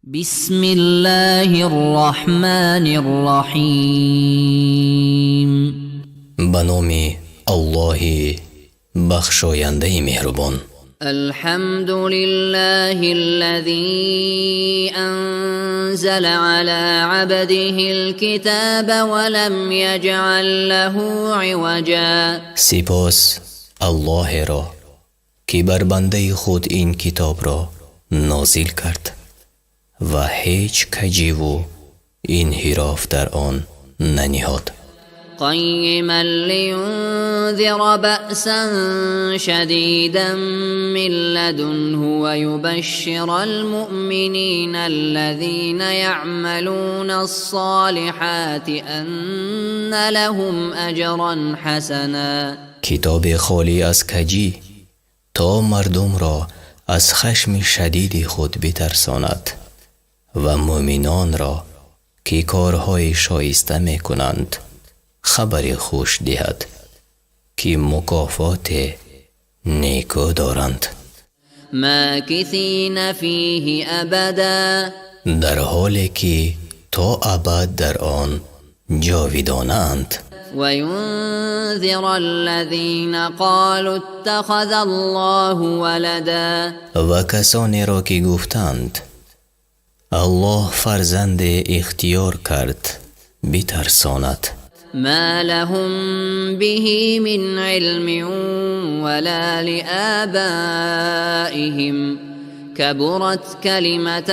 بسم الله الرحمن الرحيم. Ба номи Аллоҳи бахшояндаи меҳрубон. الحمد لله الذي أنزل على عبده الكتاب ولم يجعل له عوجا. Сипос Аллоҳеро, ки бар бандаи худ ин китобро нозил кард ва ҳеҷ каҷиву инҳироф дар он наниҳод. قيما لينذر بأسا شديدا من لدنه ويبشر المؤمنين الذين يعملون الصالحات أن لهم أجرا حسنا. Китобе холӣ аз каҷӣ, то мардумро аз хашми шадиди худ битарсонад ва мӯъминонро, ки корҳои шоиста мекунанд, хабари хуш диҳад, ки мукофоте некӯ доранд. ماكثين فيه أبدا. Дар ҳоле ки то абад дар он ҷовидонаанд. وينذر الذين قالوا اتخذ الله ولدا. Ва касонеро, ки гуфтанд: «Аллоҳ фарзанде ихтиёр кард», битарсонад. ما لهم به من علم ولا لآبائهم، كبرت كلمة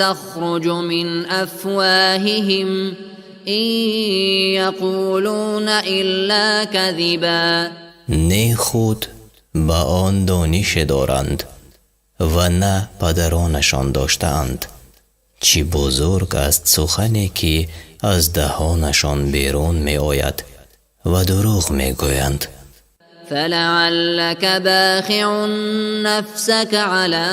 تخرج من أفواههم، إن يقولون إلا كذبا. Не худ ба он донише доранд ва на падаронашон доштаанд. Чӣ бузург аст сухане, ки аз даҳонашон берун меояд, ва дурӯғ мегӯянд. فلعلك باخع نفسك على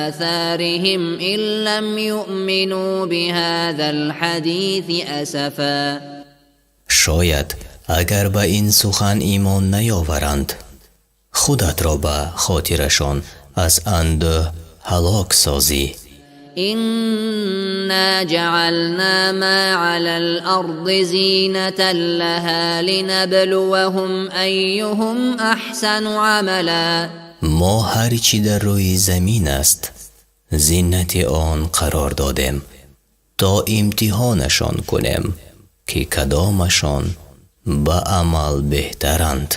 آثارهم إن لم يؤمنوا بهذا الحديث أسفا. Шояд агар ба ин сухан имон наёваранд, худатро ба хотирашон аз андӯҳ ҳалок созӣ. إنا جعلنا ما على الأرض زينة لها لنبلوهم أيهم أحسن عملا. Мо ҳар чӣ дар рӯи замин аст, зинати он қарор додем, то имтиҳонашон кунем, ки кадомашон ба амал беҳтаранд.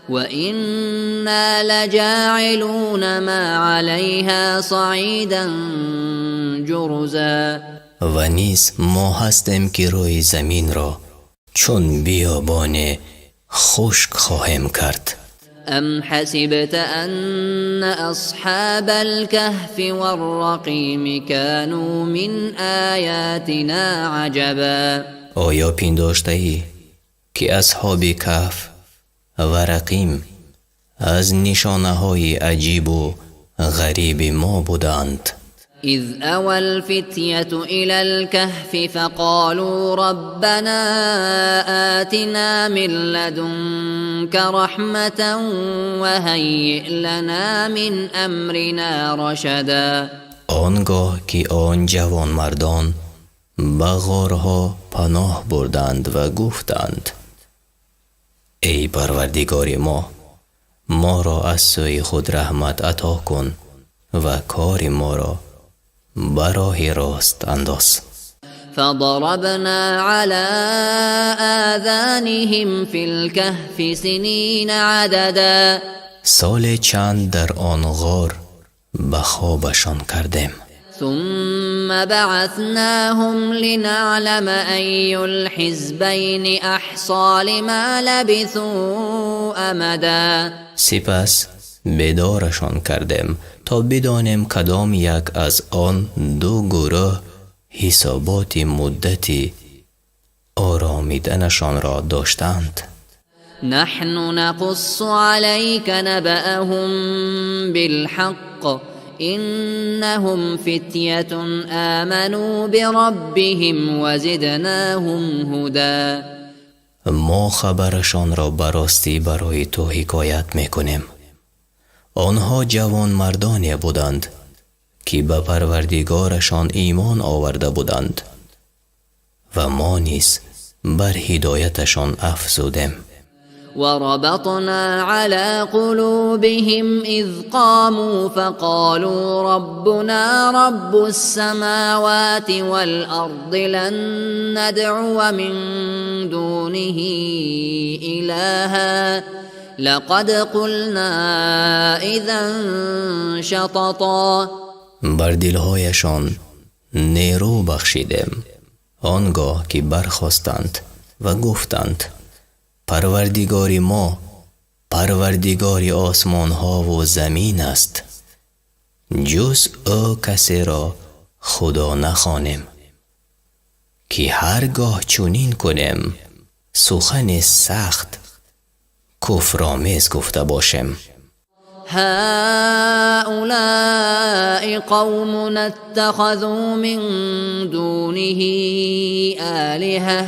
وإنا لجاعلون ما عليها صعيدا جرزا. Ва низ мо ҳастем, ки рӯи заминро чун биёбоне хушк хоҳем кард. أم حسبت أن أصحاب الكهف والرقيم كانوا من آياتنا عجبا؟ Оё пиндоштаӣ, ки асҳоби Каҳф ва Рақим аз нишонаҳои аҷибу ғариби мо буданд? إذ أوى الفتية إلى الكهف فقالوا ربنا آتنا من لدنك رحمة وهيئ لنا من أمرنا رشدا. Он гоҳ ки он ҷавонмардон ба ғорҳо паноҳ бурданд ва гуфтанд: «Эй Парвардигори мо, моро аз сӯи худ раҳмат ато кун ва кори моро ба роҳи рост андоз». فضربنا على آذانهم في الكهف سنين عددا. Соле чанд дар он ғор ба хобашон кардем. ثم بعثناهم لنعلم أي الحزبين أحصى لما لبثوا أمدا. Сипас бедорашон кардем, то бидонем, кадом як аз он ду гурӯҳ ҳисоботи муддати оромиданашонро доштаанд. نحن نقص عليك نبأهم بالحق، إنهم فتية آمنوا بربهم وزدناهم هدى. Мо хабарашонро ба ростӣ барои ту ҳикоят мекунем. Онҳо ҷавонмардоне буданд, Ки ба Парвардигорашон имон оварда буданд, ва мо низ бар ҳидояташон афзудем. وربطنا على قلوبهم إذ قاموا فقالوا ربنا رب السماوات والأرض لن ندعو من دونه إلها لقد قلنا إذا شططا. Бар дилҳояшон нерӯ бахшидем, он гоҳ ки бархостанд ва гуфтанд: Парвардигори мо Парвардигори осмонҳову замин аст, ҷуз ӯ касеро худо нахонем, ки ҳар гоҳ чунин кунем, сухани сахт куфромез гуфта бошем. هؤلاء قومنا اتخذوا من دونه آلهة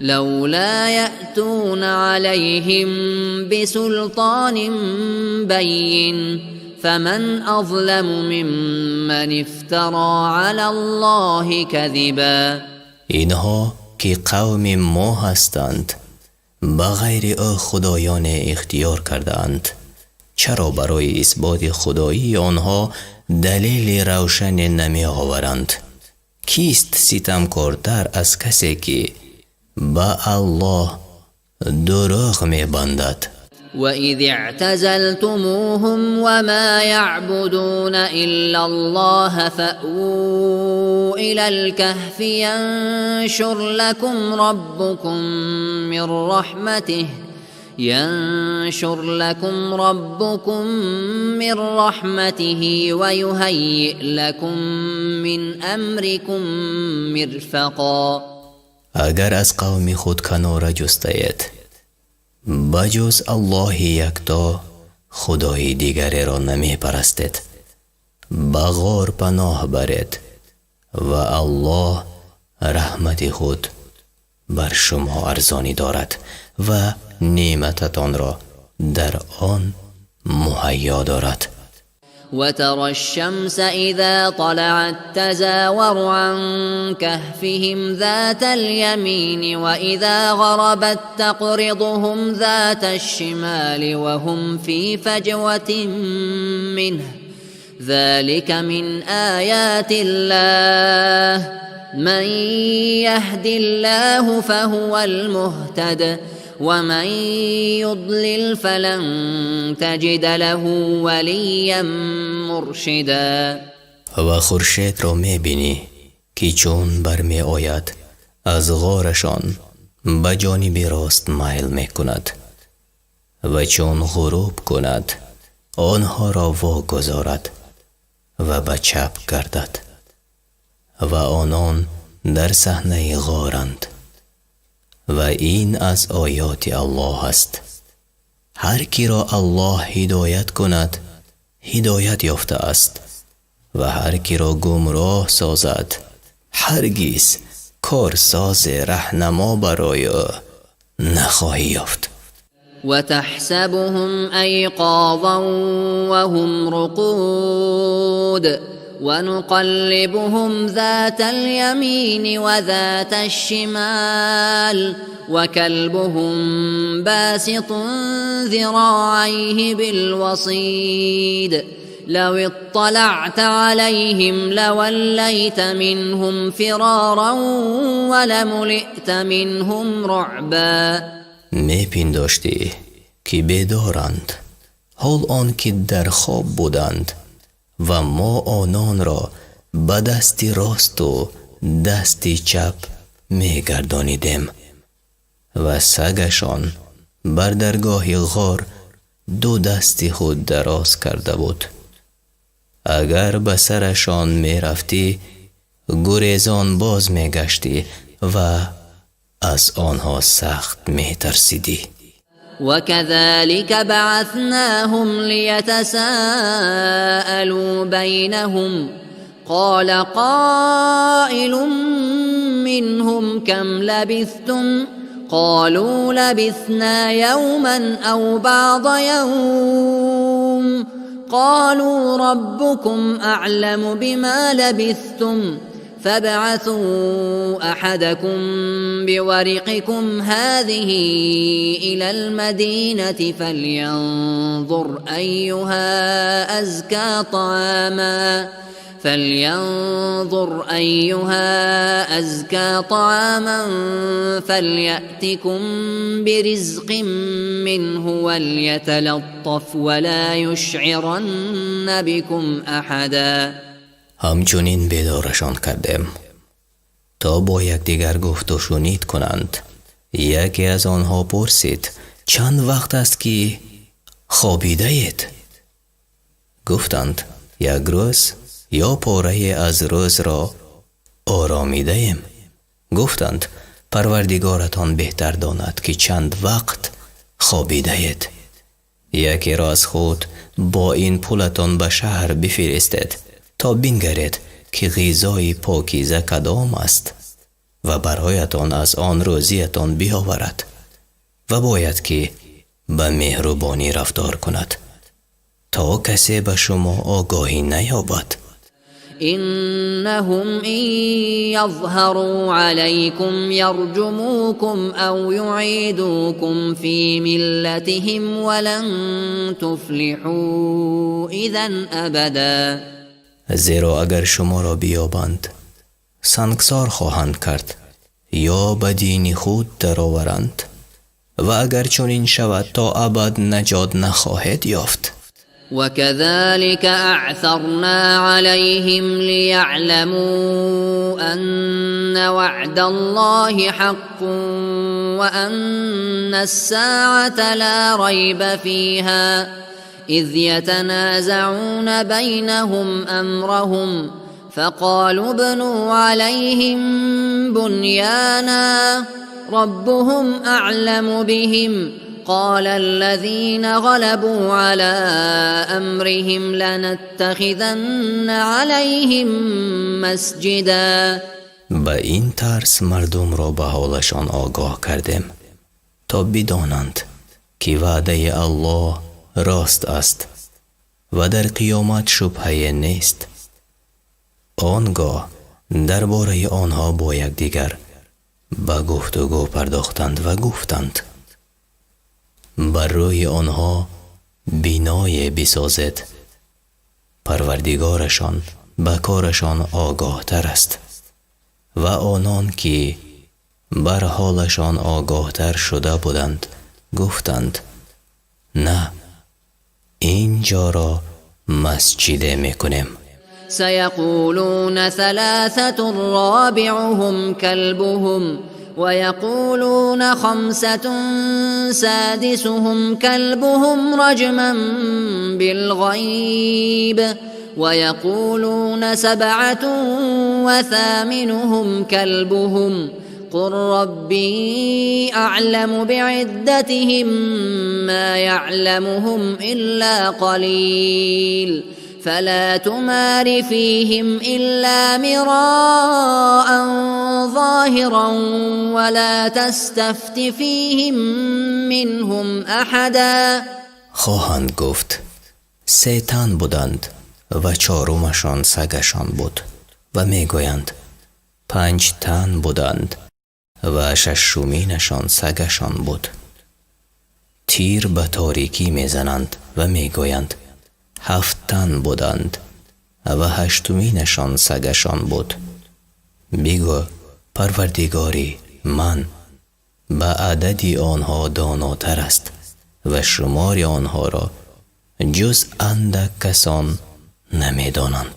لولا يأتون عليهم بسلطان بين فمن أظلم ممن افترى على الله كذبا. Инҳо ки қавми мо ҳастанд, ба ғайри ӯ худоёне ихтиёр кардаанд. Чаро барои исботи худоии онҳо далели равшане намеоваранд? Кист ситамкортар аз касе, ки ба Аллоҳ дурӯғ мебандад? وإذ اعتزلتموهم وما يعبدون إلا الله فأووا إلى الكهف ينشر لكم ربكم من رحمته ويهيئ لكم من أمركم مرفقا. Агар аз қавми худ канора ҷустаед, ба ҷуз Аллоҳи якто худои дигареро намепарастед, ба ғор паноҳ баред, ва Аллоҳ раҳмати худ бар шумо арзонӣ дорад ва неъмататонро дар он муҳайё дорад. وترى الشمس إذا طلعت تزاور عن كهفهم ذات اليمين وإذا غربت تقرضهم ذات الشمال وهم في فجوة منه ذلك من آيات الله من يهد الله فهو المهتد ومن يضلل فلن تجد له وليا مرشدا. Ва хуршедро мебинӣ, ки чун бармеояд, аз ғорашон ба ҷониби рост майл мекунад ва чун ғуруб кунад, онҳоро вогузорад ва ба чап гардад ва онон дар саҳнаи ғоранд, ва ин аз оёти Аллоҳ аст. Ҳар киро Аллоҳ ҳидоят кунад, ҳидоят ёфтааст, ва ҳар киро гумроҳ созад, ҳаргиз корсозе раҳнамо барои ӯ нахоҳӣ ёфт. وتحسبهم أيقاظا وهم رقود ونقلبهم ذات اليمين وذات الشمال وكلبهم باسط ذراعيه بالوصيد لو اطلعت عليهم لوليت منهم فرارا ولملئت منهم رعبا. Мепиндоштӣ, ки бедоранд, ҳол он ки дар хоб буданд, ва мо ононро ба дасти росту дасти чап мегардонидем ва сагашон бар даргоҳи ғор ду дасти худ дароз карда буд. Агар ба сарашон мерафтӣ, гурезон боз мегаштӣ ва аз онҳо сахт метарсидӣ. وكذلك بعثناهم ليتساءلوا بينهم قال قائل منهم كم لبثتم قالوا لبثنا يوما أو بعض يوم. قالوا ربكم أعلم بما لبثتم فابعثوا أحدكم بورقكم هذه إلى المدينة فلينظر أيها أزكى طعاما فليأتكم برزق منه وليتلطف ولا يشعرن بكم أحدا. Ҳамчунин бедорашон кардем, то бо якдигар гуфту шунид кунанд. Яке аз онҳо пурсид: «Чанд вақт аст, ки хобидаед?» Гуфтанд: «Як рӯз ё порае аз рӯзро оромидаем». Гуфтанд: «Парвардигоратон беҳтар донад, ки чанд вақт хобидаед. Якеро аз худ бо ин пулатон ба шаҳр бифиристед, то бингаред, ки ғизои покиза кадом аст, ва бароятон аз он рӯзиятон биёварад, ва бояд ки ба меҳрубонӣ рафтор кунад, то касе ба шумо огоҳӣ наёбад. إنهم إن يظهروا عليكم يرجموكم أو يعيدوكم في ملتهم ولن تفلحوا إذا أبدا. Зеро агар шуморо биёбанд, сангсор хоҳанд кард ё ба дини худ дароваранд, ва агар чунин шавад, то абад наҷот нахоҳед ёфт. وكذلك أعثرنا عليهم ليعلموا أن وعد الله حق وأن الساعة لا ريب فيها إذ يتنازعون بينهم أمرهم فقالوا ابنوا عليهم بنيانا ربهم أعلم بهم قال الذين غلبوا على أمرهم لنتخذن عليهم مسجدا. Ба ин тарз мардумро ба ҳолашон огоҳ кардем, то бидонанд, ки ваъдаи Аллоҳ рост аст ва дар қиёмат шубҳае нест. Он гоҳ дар бораи онҳо бо якдигар ба гуфтугӯ пардохтанд ва гуфтанд: «Бар рӯи онҳо биное бисозед, Парвардигорашон ба корашон огоҳтар аст». Ва онон ки бар ҳолашон огоҳтар шуда буданд, гуфтанд: «На, ин ҷоро масҷиде мекунем». سيقولون ثلاثة رابعهم كلبهم ويقولون خمسة سادسهم كلبهم رجما بالغيب ويقولون سبعة وثامنهم كلبهم قل ربي أعلم بعدتهم ما يعلمهم إلا قليل فلا تمار فيهم إلا مراء ظاهرا ولا تستفت فيهم منهم أحدا. Хоҳанд гуфт: «Се тан буданд ва чорумашон сагашон буд», ва мегӯянд: «Панҷ тан буданд ва шашуминашон сагашон буд». Тир ба торикӣ мезананд ва мегӯянд: «Ҳафт тан буданд ва ҳаштуминашон сагашон буд». Бигӯ: «Парвардигори ман ба адади онҳо донотар аст ва шумори онҳоро ҷуз андак касон намедонанд,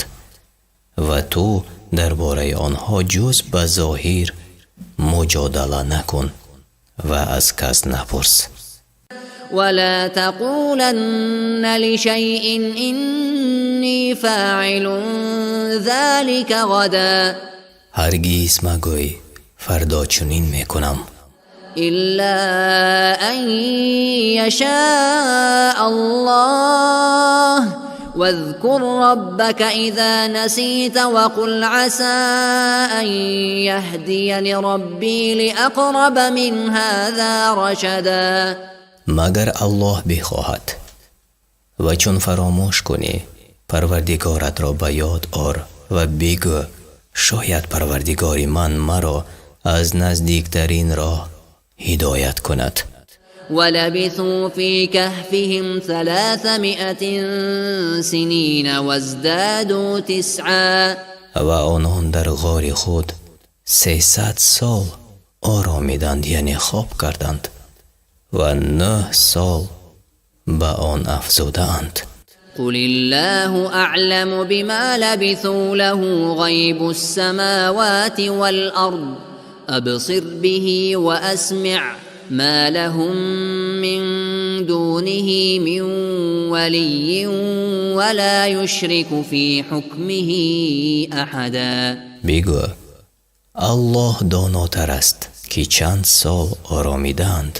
ва ту дар бораи онҳо ҷуз ба зоҳир муҷодала накун ва аз кас напурс». ولا تقولن لشيء إني فاعل ذلك غدا. Ҳаргиз магӯй: «Фардо чунин мекунам». إلا أن يشاء الله واذكر ربك إذا نسيت وقل عسى أن يهديني ربي لأقرب من هذا رشدا. Магар Аллоҳ бихоҳад. Ва чун фаромӯш кунӣ, Парвардигоратро ба ёд ор ва бигӯ: шояд Парвардигори ман маро аз наздиктарин роҳ ҳидоят кунад. ولبثوا في كهفهم 300 سنين وازدادوا تسعا. Ва онон дар ғори худ 300 сол оромиданд, яъне хоб карданд, ва 9 сол ба он афзудаанд. قل الله أعلم بما لبثوا له غيب السماوات والأرض أبصر به وأسمع ما لهم من دونه من ولي ولا يشرك في حكمه أحدا. Бигӯ: Аллоҳ донотар аст, ки чанд сол оромидаанд.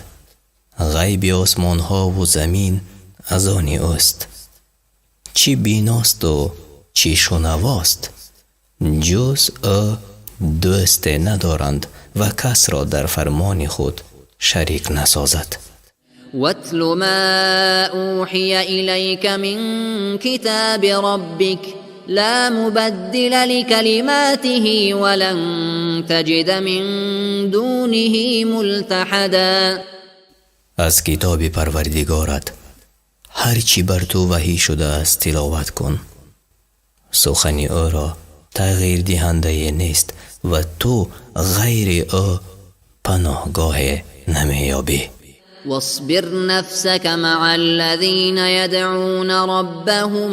Ғайби осмонҳову замин аз они ӯст. Чӣ биносту чӣ шунавост. Ҷуз ӯ дӯсте надоранд ва касро дар фармони худ шарик насозад. واتل ما أوحي إليك من كتاب ربك لا مبدل لكلماته ولن تجد من دونه ملتحدا. Аз китоби Парвардигорат ҳар чӣ бар ту ваҳӣ шудааст, тиловат кун. Сухани ӯро тағйирдиҳандае нест ва ту ғайри ӯ паноҳгоҳе намеёбӣ. واصبر نفسك مع الذين يدعون ربهم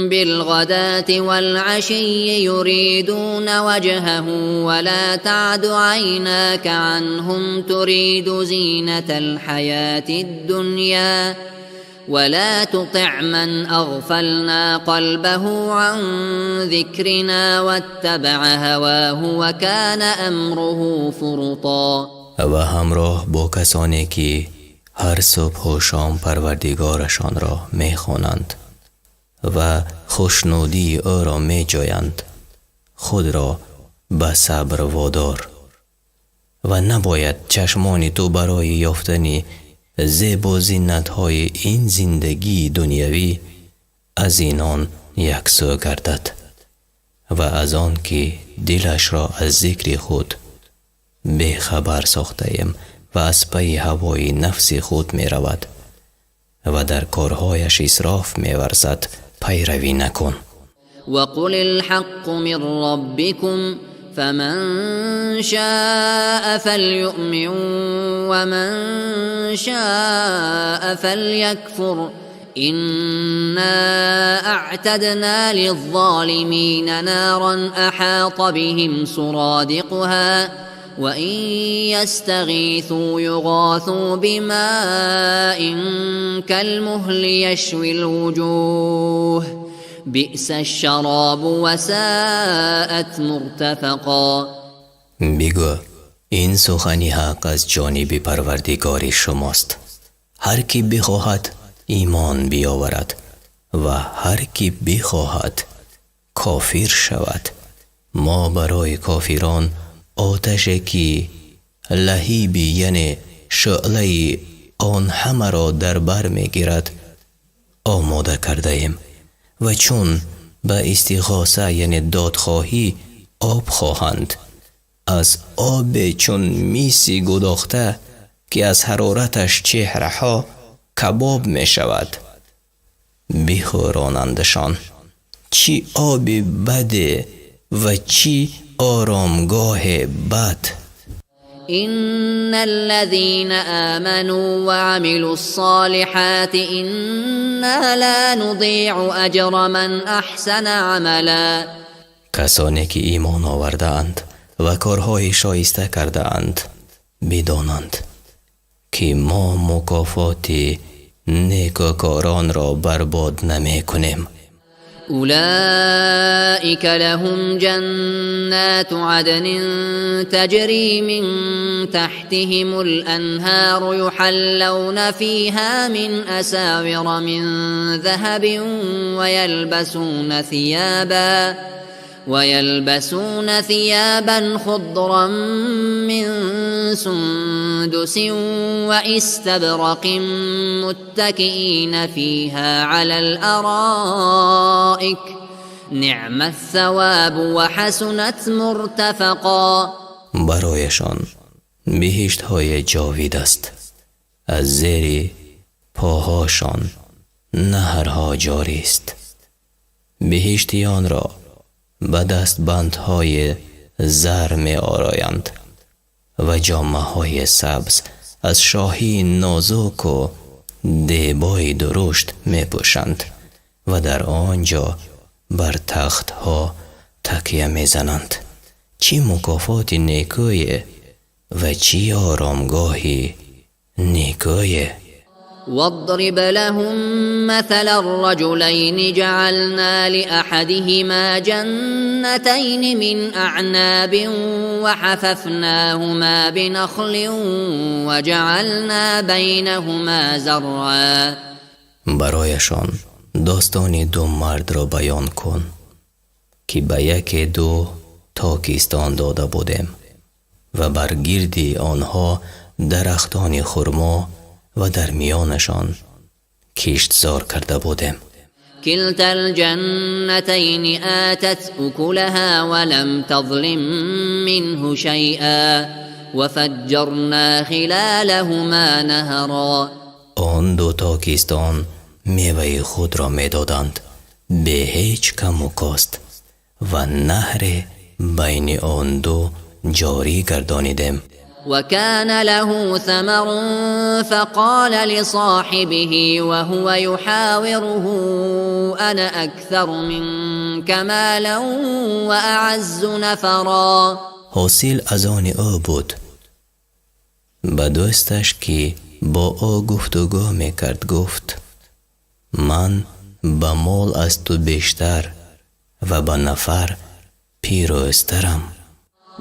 بالغداة والعشي يريدون وجهه ولا تعد عيناك عنهم تريد زينة الحياة الدنيا ولا تطع من أغفلنا قلبه عن ذكرنا واتبع هواه وكان أمره فرطا. Ва ҳамроҳ бо касоне, ки ҳар субҳу шом Парвардигорашонро мехонанд ва хушнудии ӯро меҷӯянд, худро ба сабр водор ва набояд чашмони ту барои ёфтани зебу зинатҳои ин зиндагии дунявӣ аз инон яксӯ гардад ва аз он ки дилашро аз зикри худ бехабар сохтаем ва аз пайи ҳавои нафси худ меравад ва дар корҳояш исроф меварзад, пайравӣ накун. وقل الحق من ربكم فمن شاء فليؤمن ومن شاء فليكفر إنا أعتدنا للظالمين نارا أحاط بهم سرادقها وإن يستغيثوا يغاثوا بماء كالمهل يشوي الوجوه بئس الشراب وساءت مرتفقا. Бигӯ: ин сухани ҳақ аз ҷониби Парвардигори шумост. Ҳар кӣ бихоҳад, имон биёварад ва ҳар кӣ бихоҳад, кофир шавад. Мо барои кофирон оташе, ки лаҳиби, яъне шӯълаи он ҳамаро дар бар мегирад, омода кардаем ва чун ба истиғоса, яъне додхоҳӣ, об хоҳанд, аз обе чун миси гудохта, ки аз ҳарораташ чеҳраҳо кабоб мешавад, бихӯронандашон. Чӣ оби баде ва чӣ оромгоҳе бад! إن الذين آمنوا وعملوا الصالحات إنا لا نضيع أجر من أحسن عملا. Касоне ки имон овардаанд ва корҳои шоиста кардаанд, бидонанд, ки мо мукофоти некӯкоронро барбод намекунем. أولئك لهم جنات عدن تجري من تحتهم الأنهار يحلون فيها من أساور من ذهب ويلبسون ثيابا ويلبسون ثيابا خضرا من سندس واستبرق متكئين فيها على الأرائك نعم الثواب وحسنت مرتفقا. Барояшон биҳиштҳои ҷовид аст, аз зери поҳошон наҳрҳо ҷорист. Биҳиштиёнро ба дастбандҳои зар меороянд ва ҷомаҳои сабз аз шоҳии нозуку дебои дурушт мепӯшанд ва дар он ҷо бар тахтҳо такя мезананд. Чӣ мукофоти некӯе ва чӣ оромгоҳи некӯе! واضرب لهم مثل الرجلين جعلنا لأحدهما جنتين من أعناب وحففناهما بنخل وجعلنا بينهما زرعا. Барояшон достони ду мардро баён кун, ки ба яке ду токистон дода будем ва бар гирди онҳо дарахтони хурмо ва дар миёнашон киштзор карда будем. كلتا الجنتين آتت أكلها ولم تظلم منه شيئا وفجرنا خلالهما نهرا. Он ду токистон меваи худро медоданд бе ҳеҷ каму кост ва наҳре байни он ду ҷорӣ гардонидем. وكان له ثمر فقال لصاحبه وهو يحاوره أنا أكثر منك مالا وأعز نفرا. Ҳосил аз они ӯ буд. Ба дӯсташ, ки бо ӯ гуфтугӯ мекард, гуфт: ман ба мол аз ту бештар ва ба нафар пирӯзтарам.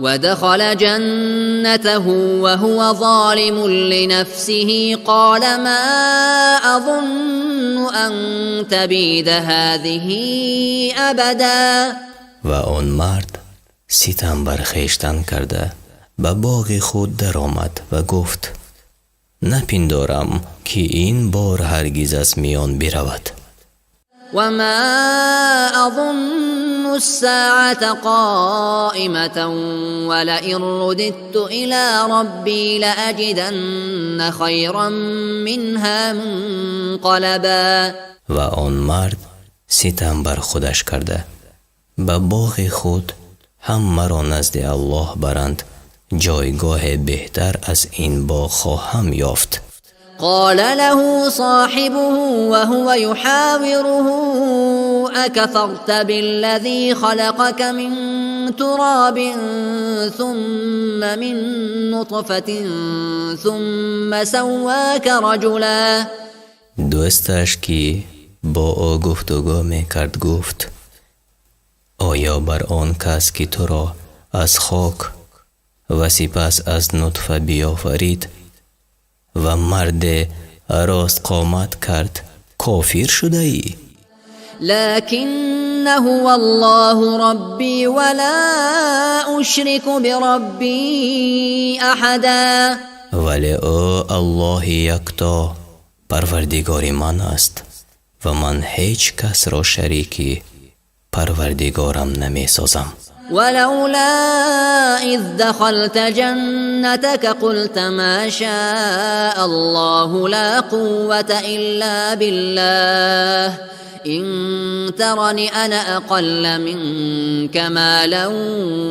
ودخل جنته وهو ظالم لنفسه قال ما أظن أن تبيد هذه أبدا. Ва он мард ситам бар хештан карда ба боғи худ даромад ва гуфт: напиндорам, ки ин бор ҳаргиз аз миён биравад. وما أظن الساعة قائمة ولئن رددت إلى ربي لأجدن خيرا منها منقلبا. Ва он мард ситам бар худаш карда ба боғи худ ҳам маро назди Аллоҳ баранд, ҷойгоҳе беҳтар аз ин боғ хоҳам ёфт. قال له صاحبه وهو يحاوره أكفرت بالذي خلقك من تراب ثم من نطفة ثم سواك رجلا. Дӯсташ, ки бо ӯ гуфтугӯ мекард, гуфт: оё бар он кас, ки туро аз хок ва сипас аз нутфа биёфарид ва марде ростқомат кард, кофир шудаӣ? لكن هو الله ربي ولا أشرك بربي أحدا. Вале ӯ Аллоҳи якто Парвардигори ман аст ва ман ҳеҷ касро шарики Парвардигорам намесозам. ولولا إذ دخلت جنتك قلت ما شاء الله لا قوة إلا بالله إن ترني أنا أقل منك مالا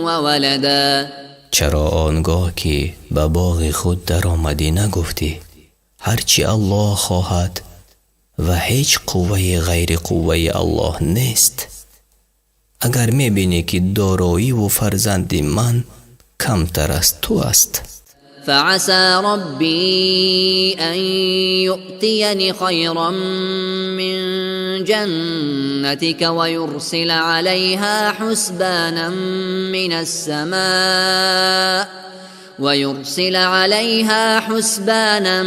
وولدا. Чаро он гоҳ, ки ба боғи худ даромадӣ, нагуфтӣ: ҳарчи Аллоҳ хоҳад ва ҳеҷ қуввае ғайри қувваи Аллоҳ нест? Агар мебинӣ, ки дороиву фарзанди ман камтар аз ту аст. فعسى ربي أن يؤتيني خيرا من جنتك ويرسل عليها حسبانا من السماء ويرسل عليها حسبانا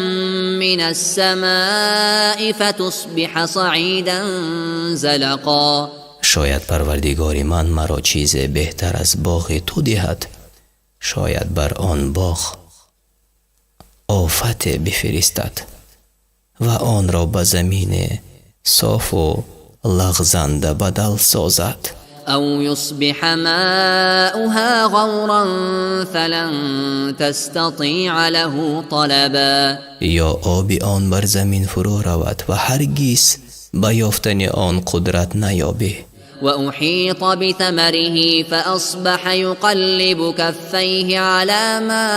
من السماء فتصبح صعيدا زلقا. Шояд Парвардигори ман маро чизе беҳтар аз боғи ту диҳад, шояд бар он боғ офате бифиристад ва онро ба замини соф ва лағзанда бадал созад. أو يصبح ماؤها غورا فلن تستطيع له طلبا. Ё оби он бар замин фурӯ равад ва ҳаргиз ба ёфтани он қудрат наёбӣ. وأحيط بثمره فأصبح يقلب كفيه على ما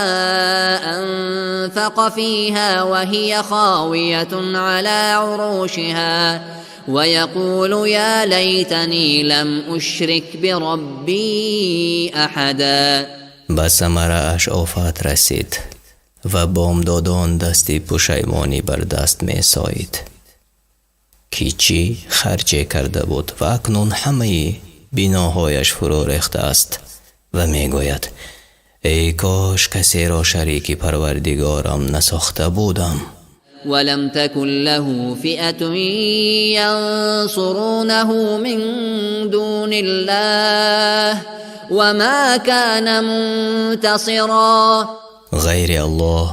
أنفق فيها وهي خاوية على عروشها ويقول يا ليتني لم أشرك بربي أحدا. Ба самарааш офат расид ва бомдодон дасти пушаймонӣ бар даст месоид, ки чӣ харҷе карда буд ва акнун ҳамаи биноҳояш фурӯ рехтааст ва мегӯяд: эй кош касеро шарики Парвардигорам насохта будам. ولم تكن له فئة ينصرونه من دون الله وما كان منتصرا. Ғайри Аллоҳ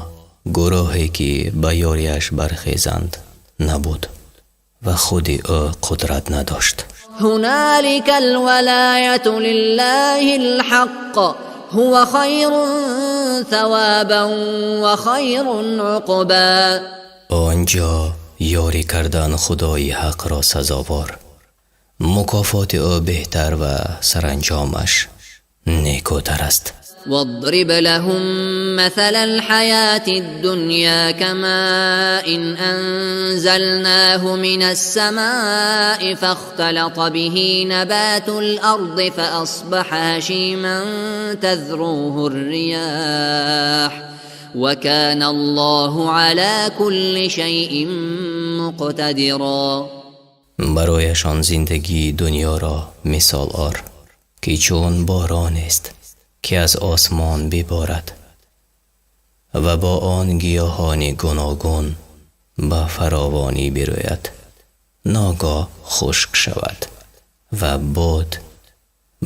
гурӯҳе ки ба ёрияш бархезанд набуд ва худи ӯ қудрат надошт. هنالك الولاية لله الحق هو خير ثوابا وخير عقبا. Он ҷо ёрӣ кардан Худои ҳақро сазовор, мукофоти ӯ беҳтар ва саранҷомаш некӯтар аст. واضرب لهم مثل الحياة الدنيا كماء أنزلناه من السماء فاختلط به نبات الأرض فأصبح هشيما تذروه الرياح وكان الله على كل شيء مقتدرا. Барояшон зиндагии дунёро мисол ор, ки чун боронест, ки аз осмон биборад ва бо он гиёҳони гуногун ба фаровонӣ бирӯяд, ногоҳ хушк шавад ва бод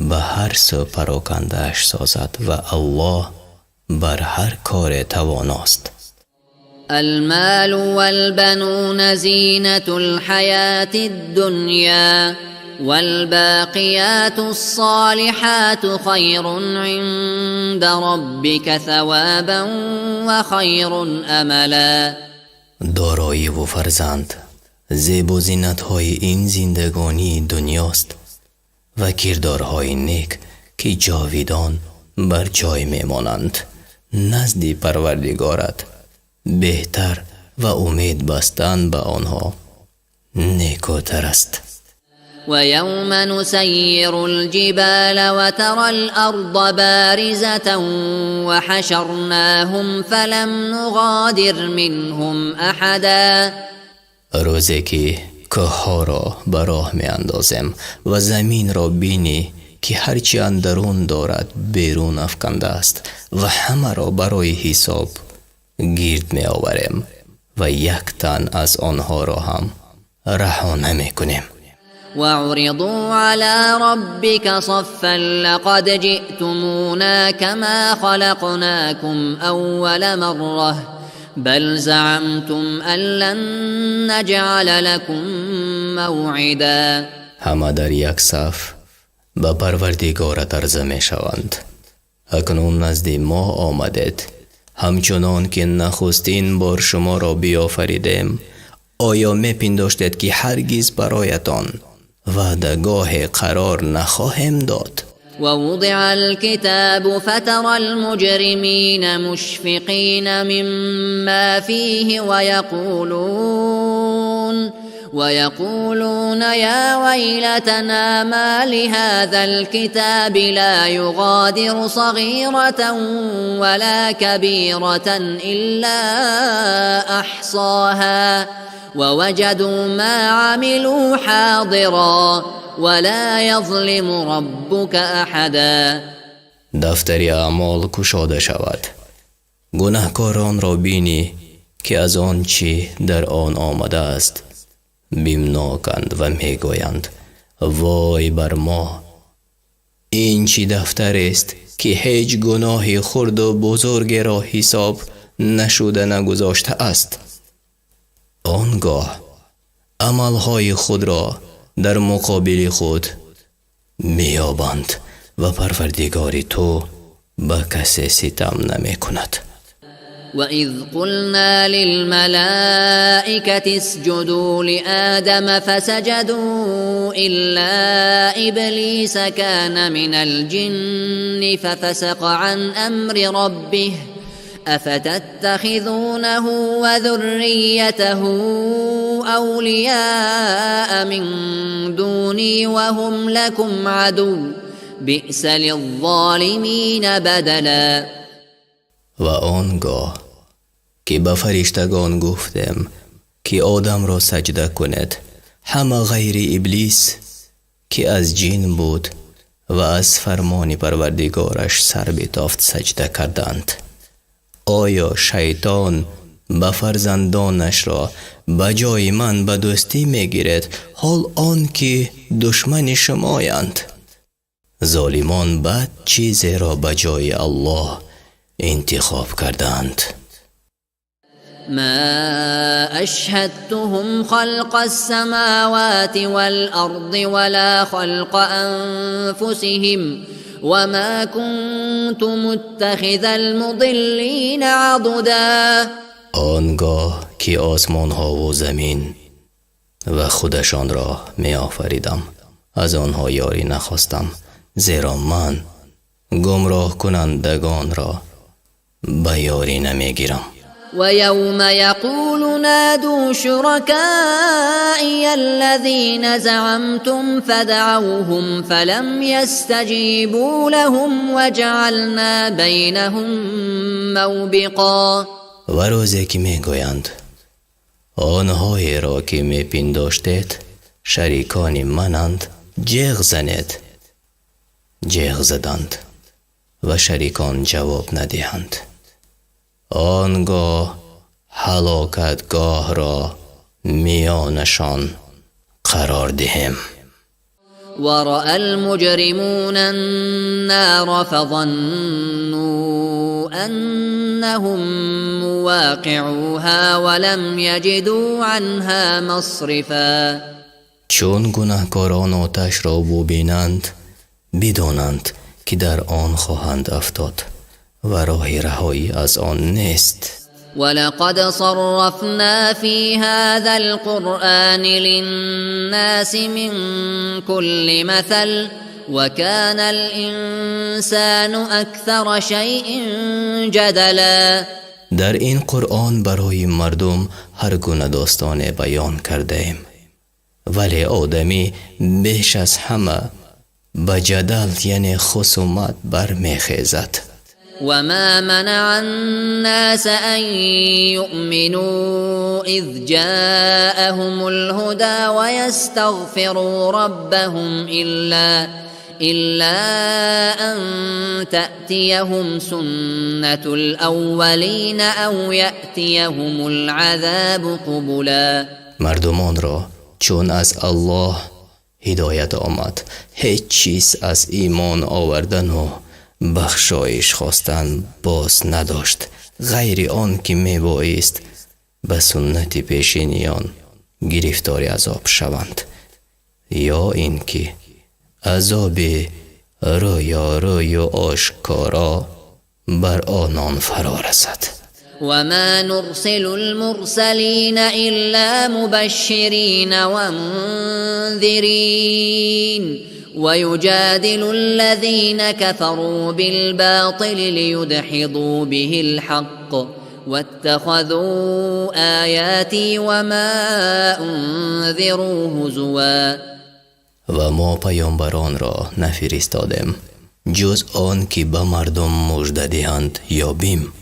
ба ҳар сӯ парокандааш созад ва Аллоҳ бар ҳар коре тавоност. المال والبنون زينة الحياة الدنيا والباقيات الصالحات خير عند ربك ثوابا وخير أملا. Дороиву фарзанд зебу зинатҳои ин зиндагонии дунёст ва кирдорҳои нек, ки ҷовидон бар ҷой мемонанд, назди Парвардигорат беҳтар ва умед бастан ба онҳо некӯтар аст. ويوم نسير الجبال وترى الأرض بارزة وحشرناهم فلم نغادر منهم أحدا. Рӯзе ки кӯҳҳоро ба роҳ меандозем ва заминро бинӣ, ки ҳарчи андарун дорад берун афкандааст, ва ҳамаро барои ҳисоб гирд меоварем ва як тан аз онҳоро ҳам раҳо намекунем. وعرضوا على ربك صفا لقد جئتمونا كما خلقناكم أول مرة بل زعمتم أن لن نجعل لكم موعدا. Ҳама дар як саф ба Парвардигорат арза мешаванд. Акнун назди мо омадед, ҳамчунон ки нахустин бор шуморо биёфаридем. Оё мепиндоштед, ки ҳаргиз бароятон ваъдагоҳе қарор нахоҳем дод? ووضع الكتاب فترى المجرمين مشفقين مما فيه ويقولون يا ويلتنا ما لهذا الكتاب لا يغادر صغيرة ولا كبيرة إلا أحصاها ووجدوا ما عملوا حاضرا ولا يظلم ربك أحدا. Дафтари аъмол кушода шавад, гунаҳкоронро бинӣ, ки аз он чӣ дар он омадааст бимноканд ва мегӯянд: Вой бар мо! Ин чӣ дафтарест, ки ҳеҷ гуноҳи хурду бузургеро ҳисоб нашуда нагузоштааст. Он гоҳ амалҳои худро дар муқобили худ меёбанд ва Парвардигори ту ба касе ситам намекунад. وإذ قلنا للملائكة اسجدوا لآدم فسجدوا إلا إبليس كان من الجن ففسق عن أمر ربه أفتتخذونه وذريته أولياء من دوني وهم لكم عدو بئس للظالمين بدلا. Ва он гоҳ ки ба фариштагон гуфтем, ки Одамро саҷда кунед, ҳама ғайри Иблис, ки аз ҷин буд ва аз фармони Парвардигораш сар битофт, саҷда карданд. Оё шайтон ба фарзандонашро ба ҷои ман ба дӯстӣ мегиред, ҳол он ки душмани шумоянд? Золимон бад чизеро ба ҷои Аллоҳ интихоб карданд. ما أشهدتهم خلق السماوات والأرض ولا خلق أنفسهم وما كنت متخذ المضلين عضدا. Он гоҳ ки осмонҳову замин ва худашонро меофаридам, аз онҳо ёрӣ нахостам, зеро ман гумроҳкунандагонро ба ёрӣ намегирам. ويوم يقول نادوا شركائي الذين زعمتم فدعوهم فلم يستجيبوا لهم وجعلنا بينهم موبقا. Ва рӯзе ки мегӯянд: онҳоеро ки мепиндоштед шарикони мананд, ҷеғ занед, ҷеғ заданд ва шарикон ҷавоб надиҳанд, он гоҳ ҳалокатгоҳро миёнашон қарор диҳем. ورأى المجرمون النار فظنوا أنهم مواقعوها ولم يجدوا عنها مصرفا. Чун гунаҳкорон оташро бубинанд, бидонанд, ки дар он хоҳанд афтод ва роҳи раҳоӣ аз он нест. ولقد صرفنا في هذا القرآن للناس من كل مثل وكان الإنسان أكثر شيء جدلا. Дар ин Қуръон барои мардум ҳар гуна достоне баён кардаем, вале одамӣ беш аз ҳама ба ҷадал, яъне хусумат бармехезад. وما منع الناس أن يؤمنوا إذ جاءهم الهدى ويستغفروا ربهم إلا أن تأتيهم سنة الأولين أو يأتيهم العذاب قبلا. Мардумонро чун аз Аллоҳ ҳидоят омад, ҳеҷ чиз аз имон овардану бахшоиш хостан боз надошт, ғайри он ки мебоист ба суннати пешиниён гирифтори азоб шаванд ё ин ки азоби рӯёрӯю ошкоро бар онон фаро расад. وما نرسل المرسلين إلا مبشرين ومنذرين ويجادل الذين كفروا بالباطل ليدحضوا به الحق واتخذوا آياتي وما أنذروا هزوا. Ва мо паёмбаронро нафиристодем, ҷуз он ки ба мардум мужда диҳанд ё бим.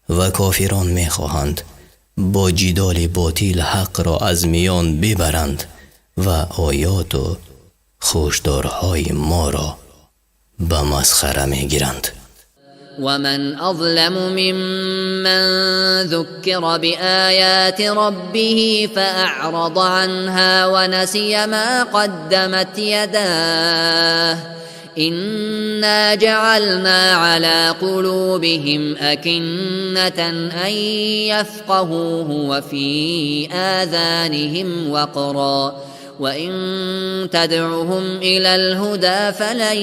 Ва кофирон мехоҳанд бо ҷидоли ботил ҳақро аз миён бибаранд ва оёту хушдорҳои моро ба масхара мегиранд. ومن أظلم ممن ذكر بآيات ربه فأعرض عنها ونسي ما قدمت يداه إنا جعلنا على قلوبهم أكنة أن يفقهوه وفي آذانهم وقرا وإن تدعهم إلى الهدى فلن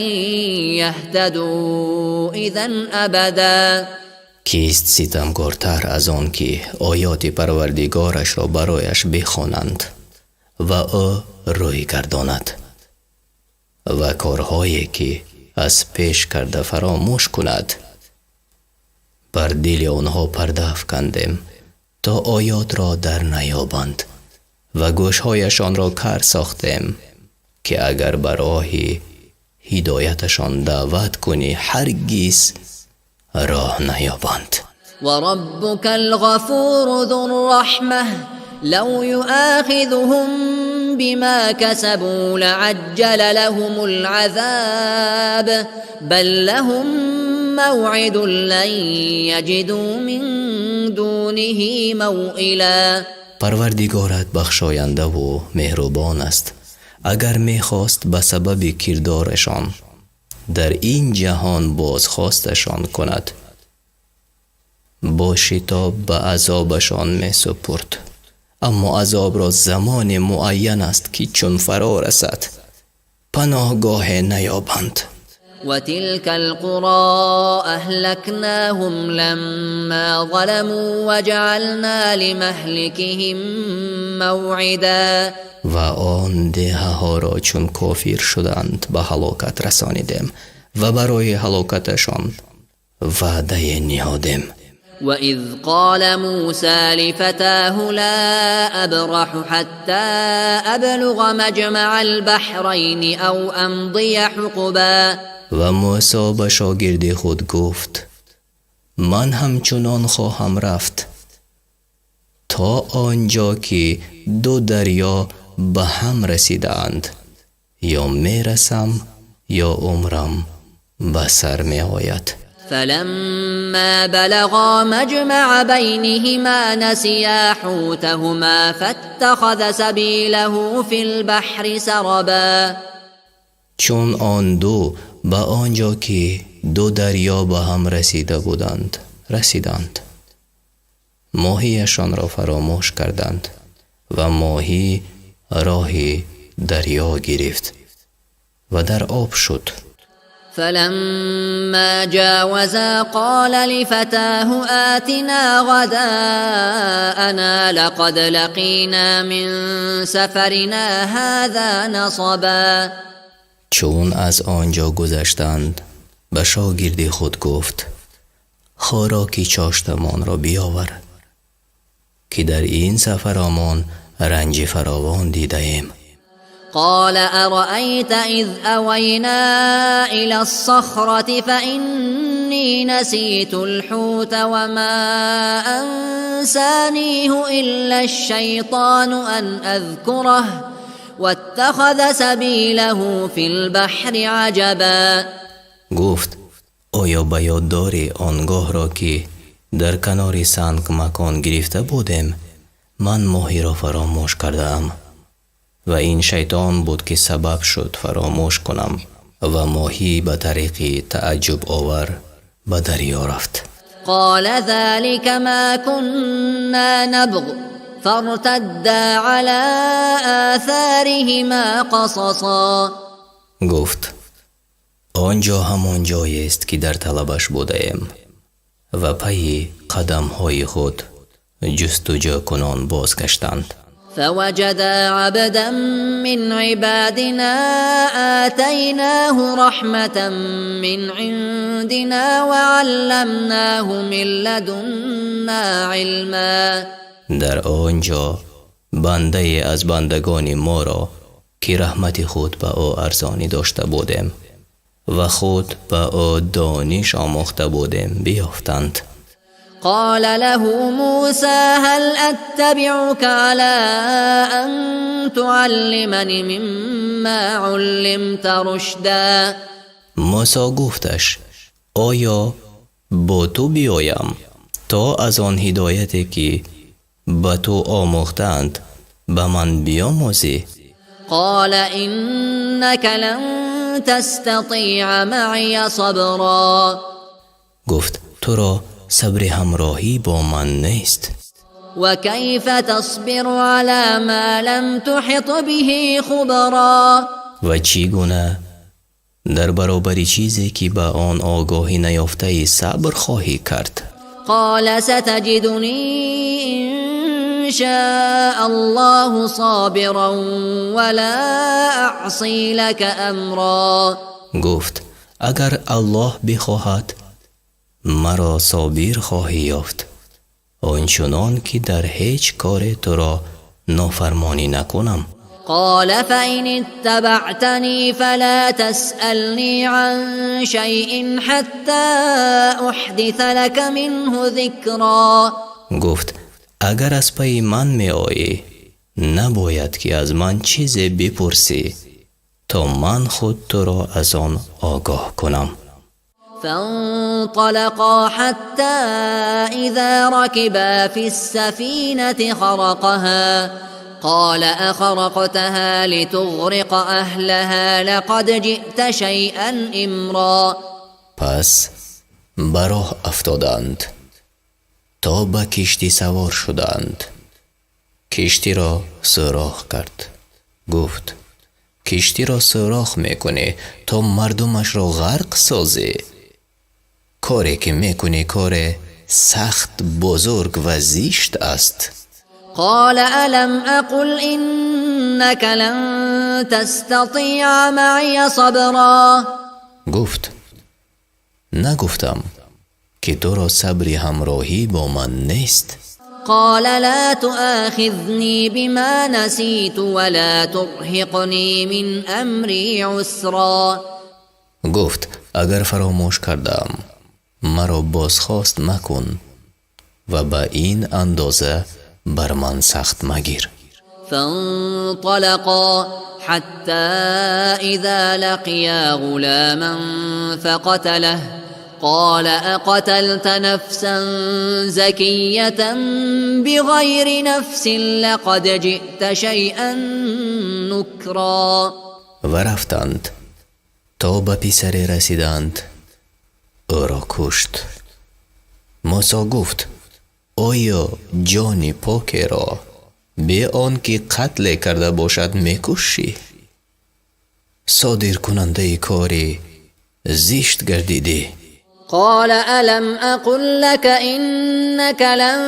يهتدوا إذا أبدا. Кист ситамкортар аз он ки оёти Парвардигорашро барояш бихонанд ва ӯ рӯй гардонад ва корҳое ки аз пеш карда фаромӯш кунад? Бар дили онҳо парда афкандем, то оётро дар наёбанд, ва гӯшҳояшонро кар сохтем, ки агар ба роҳи ҳидояташон даъват кунӣ, ҳаргиз роҳ наёбанд. وربك الغفور ذو الرحمة لو يؤاخذهم بما كسبوا لعجل لهم العذاب بل لهم موعد لن يجدوا من دونه موئلا. Парвардигорат бахшояндаву меҳрубон аст. Агар мехост, ба сабаби кирдорашон дар ин ҷаҳон бозхосташон кунад, бо шитоб ба азобашон месупурд, аммо азобро замоне муайян аст, ки чун фаро расад, паноҳгоҳе наёбанд. وتلك القرى أهلكناهم لما ظلموا وجعلنا لمهلكهم موعدا. Ва он деҳаҳоро, чун кофир шуданд, ба ҳалокат расонидем ва барои ҳалокаташон ваъдае ниҳодем. وإذ قال موسى لفتاه لا أبرح حتى أبلغ مجمع البحرين أو أمضي حقبا. Ва Мӯсо ба шогирди худ гуфт: «Ман ҳамчунон хоҳам рафт, то он ҷо ки ду дарё ба ҳам расидаанд, ё мерасам, ё умрам ба сар меояд». فلما بلغا مجمع بينهما نسيا حوتهما فاتخذ سبيله في البحر سربا. Чун он ду ба он ҷо ки ду дарё ба ҳам расида буданд, расиданд, моҳияшонро фаромӯш карданд, ва моҳӣ роҳи дарё гирифт ва дар об шуд. فلما جاوزا قال لفتاه آتنا غداءنا لقد لقينا من سفرنا هذا نصبا. Чун аз он ҷо гузаштанд, ба шогирди худ гуфт: «Хӯроки чоштамонро биёвар, ки дар ин сафаромон ранҷи фаровон дидаем». قال أرأيت إذ أوينا إلى الصخرة فإني نسيت الحوت وما أنسانيه إلا الشيطان أن أذكره واتخذ سبيله في البحر عجبا. Гуфт: «Оё ба ёд дорӣ он гоҳро, ки дар канори санг макон гирифта будем? Ман моҳиро фаромӯш кардаам, ва ин шайтон буд, ки сабаб шуд фаромӯш кунам, ва моҳӣ ба тариқи тааҷҷубовар ба дарё рафт». قال ذلك ما كنا نبغ فارتدا على آثارهما قصصا. Гуфт: «Он ҷо ҳамон ҷоест, ки дар талабаш будаем», ва пайи қадамҳои худ ҷустуҷӯкунон бозгаштанд. فوجدا عبدا من عبادنا آتيناه رحمة من عندنا وعلمناه من لدنا علما. Дар он ҷо бандае аз бандагони моро, ки раҳмати худ ба ӯ арзонӣ дошта будем ва худ ба ӯ дониш омӯхта будем, биёфтанд. قال له موسى هل أتبعك على أن تعلمني مما علمت رشدا. Мӯсо гуфташ: «Оё Бо ту биёям, то аз он ҳидояте, ки ба ту омӯхтаанд, ба ман биёмӯзӣ? قال إنك لن تستطيع معي صبرا. Гуфт: туро сабри ҳамроҳӣ бо ман нест. وكيف تصبر على ما لم تحط به خبرا؟ Ва чӣ гуна дар баробари чизе, ки ба он огоҳӣ наёфтаӣ, сабр хоҳӣ кард? قال ستجدني إن شاء الله صابرا ولا أعصي لك أمرا. Гуфт: агар Аллоҳ бихоҳад, маро собир хоҳӣ ёфт, ончунон ки дар ҳеҷ коре туро нофармонӣ накунам. قال فإن اتبعتني فلا تسألني عن شيء حتى أحدث لك منه ذكرا. Гуфт: агар аз пайи ман меоӣ, набояд ки аз ман чизе бипурсӣ, то ман худ туро аз он огоҳ кунам. فانطلقا حتى إذا ركبا في السفينة خرقها، قال أخرقتها لتغرق أهلها، لقد جئت شيئا إمرا. Пас ба роҳ афтоданд, то ба киштӣ савор шуданд. Киштиро сӯрох кард. Гуфт: киштиро сӯрох мекунӣ, то мардумашро ғарқ созӣ? Коре ки мекунӣ, коре сахт бузург ва зишт аст. قال ألم أقل إنك لن تستطيع معي صبرا؟ Гуфт: нагуфтам, ки туро сабри ҳамроҳӣ бо ман нест? قال لا تؤاخذني بما نسيت ولا ترهقني من أمري عسرا. Гуфт: агар фаромӯш кардам, маро бозхост макун ва ба ин андоза бар ман сахт магир. فانطلقا حتى إذا لقيا غلاما فقتله، قال أقتلت نفسا زكية بغير نفس، لقد جئت شيئا نكرا. Ва рафтанд, то ба писаре расиданд, ӯро кушт. Мусо гуфт: оё ҷони покеро бе он ки қатле карда бошад мекушӣ? Содиркунандаи кори зишт гардидӣ. قال ألم أقل لك إنك لن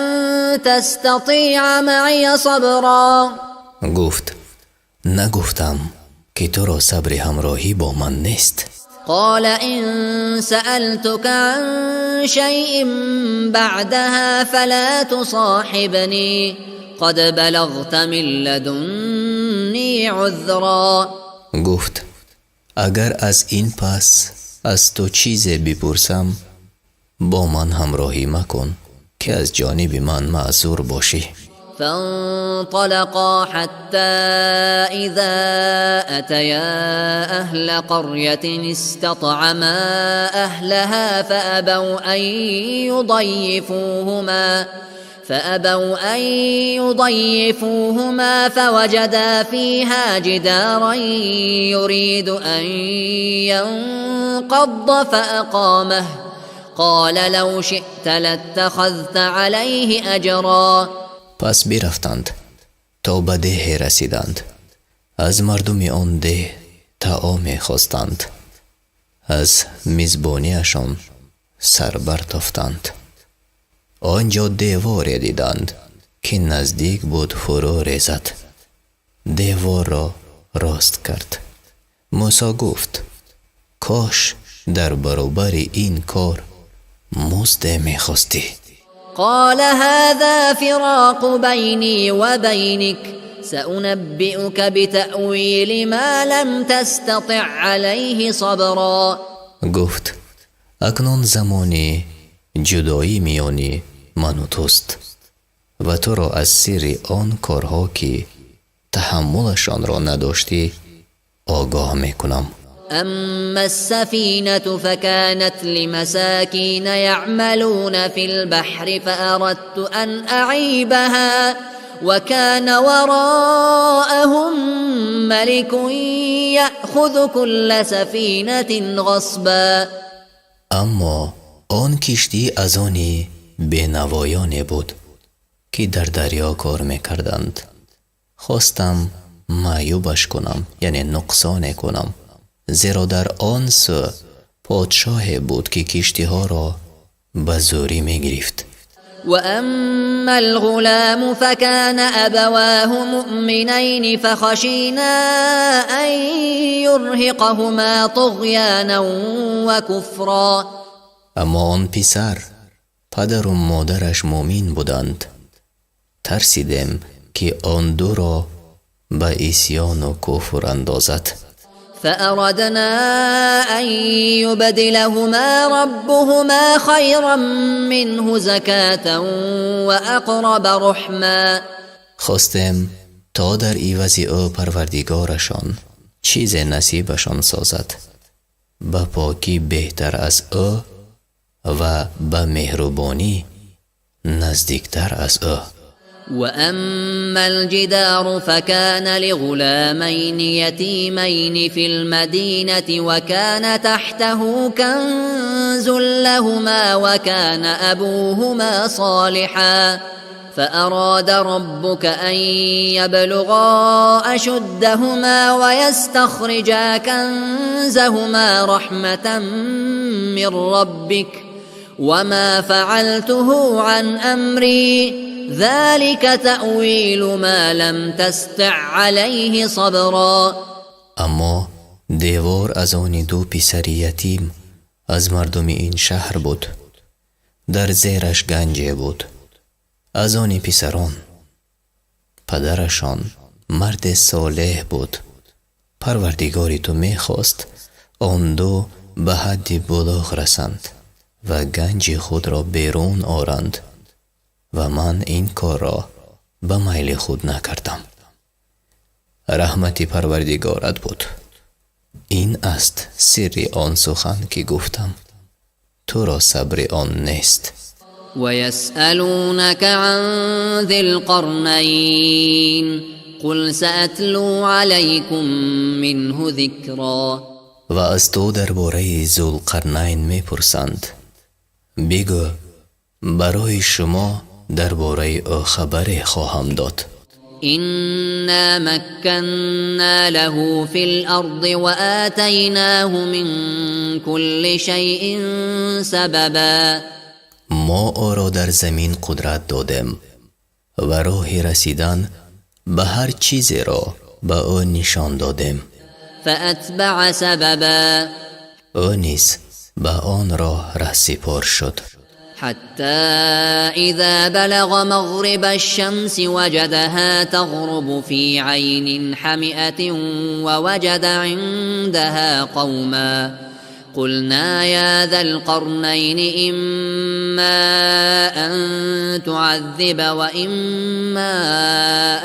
تستطيع معي صبرا؟ Гуфт: нагуфтам, ки туро сабри ҳамроҳӣ бо ман нест? قال إن سألتك عن شيء بعدها فلا تصاحبني، قد بلغت من لدني عذرا. Гуфт: агар аз ин пас аз ту чизе бипурсам, бо ман ҳамроҳӣ макун, ки аз ҷониби ман маъзур бошӣ. فانطلقا حتى إذا أتيا أهل قرية استطعما أهلها فأبوا أن يضيفوهما، فوجدا فيها جدارا يريد أن ينقض فأقامه، قال لو شئت لاتخذت عليه أجرا. Пас бирафтанд, то ба деҳе расиданд. Аз мардуми он деҳ таоме хостанд. Аз мизбониашон сар бартофтанд. Он ҷо деворе диданд, ки наздик буд фурӯ резад. Деворро рост кард. Мусо гуфт: кош дар баробари ин кор музде мехостӣ. قال هذا فراق بيني وبينك، سأنبئك بتأويل ما لم تستطع عليه صبرا. Гуфт: акнун замони ҷудоӣ миёни ману туст ва туро аз сирри он корҳо, ки таҳаммулашонро надоштӣ, огоҳ мекунам. أما السفينة فكانت لمساكين يعملون في البحر فأردت أن أعيبها وكان وراءهم ملك يأخذ كل سفينة غصبا. Аммо он киштӣ аз они бенавоёне буд, ки дар дарё кор мекарданд. Хостам маъюбаш кунам, яъне нуқсоне кунам, зеро дар он сӯ подшоҳе буд, ки киштиҳоро ба зӯрӣ мегирифт. وأما الغلام فكان أبواه مؤمنين فخشينا أن يرهقهما طغيانا وكفرا. Аммо он писар, падару модараш муъмин буданд. Тарсидем, ки он дуро ба исьёну куфр андозад. فأردنا أن يبدلهما ربهما خيرا منه زكاة وأقرب رحما. Хостем, то дар ивази ӯ Парвардигорашон чизе насибашон созад, ба покӣ беҳтар аз ӯ ва ба меҳрубонӣ наздиктар аз ӯ. وأما الجدار فكان لغلامين يتيمين في المدينة وكان تحته كنز لهما وكان أبوهما صالحا، فأراد ربك أن يبلغا أشدهما ويستخرجا كنزهما رحمة من ربك، وما فعلته عن أمري، ذلك تأويل ما لم تسطع عليه صبرا. Аммо девор аз они ду писари ятим аз мардуми ин шаҳр буд. Дар зераш ганҷе буд аз они писарон. Падарашон марде солеҳ буд. Парвардигори ту мехост, он ду ба ҳадди булуғ расанд ва ганҷи худро берун оранд, ва ман ин корро ба майли худ накардам. Раҳмати Парвардигорат буд. Ин аст сирри он сухан, ки гуфтам, туро сабри он нест. ويسألونك عن ذي القرنين قل سأتلو عليكم منه ذكرا. Ва аз ту дар бораи Зулқарнайн мепурсанд. Бигӯ: барои шумо дар бораи ӯ хабаре хоҳам дод. إنا مكنا له في الأرض وآتيناه من كل شيء سببا. Мо ӯро дар замин қудрат додем ва роҳи расидан ба ҳар чизеро ба ӯ нишон додем. فأتبع سببا. Ӯ низ ба он роҳ раҳсипор шуд. حتى إذا بلغ مغرب الشمس وجدها تغرب في عين حمئة ووجد عندها قوما، قلنا يا ذا القرنين إما أن تعذب وإما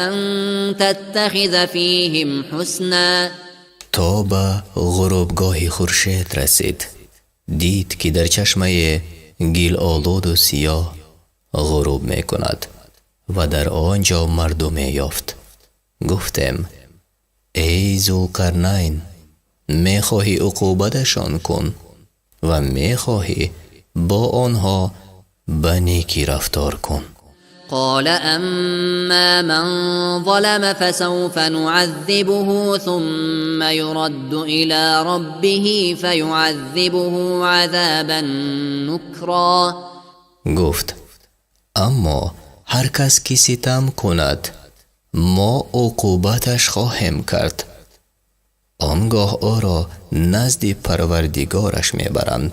أن تتخذ فيهم حسنا. То ба ғурубгоҳи хуршед расид, дид, ки дар чашмаи гилолуду сиёҳ ғуруб мекунад ва дар он ҷо мардуме ёфт. Гуфтем: эй Зулқарнайн, мехоҳӣ, уқубаташон кун ва мехоҳӣ, бо онҳо ба некӣ рафтор кун. قال أما من ظلم فسوف نعذبه ثم يرد إلى ربه فيعذبه عذابا نكرا. Гуфт: аммо ҳар кас ки ситам кунад, мо уқубаташ хоҳем кард. Он гоҳ ӯро назди Парвардигораш мебаранд,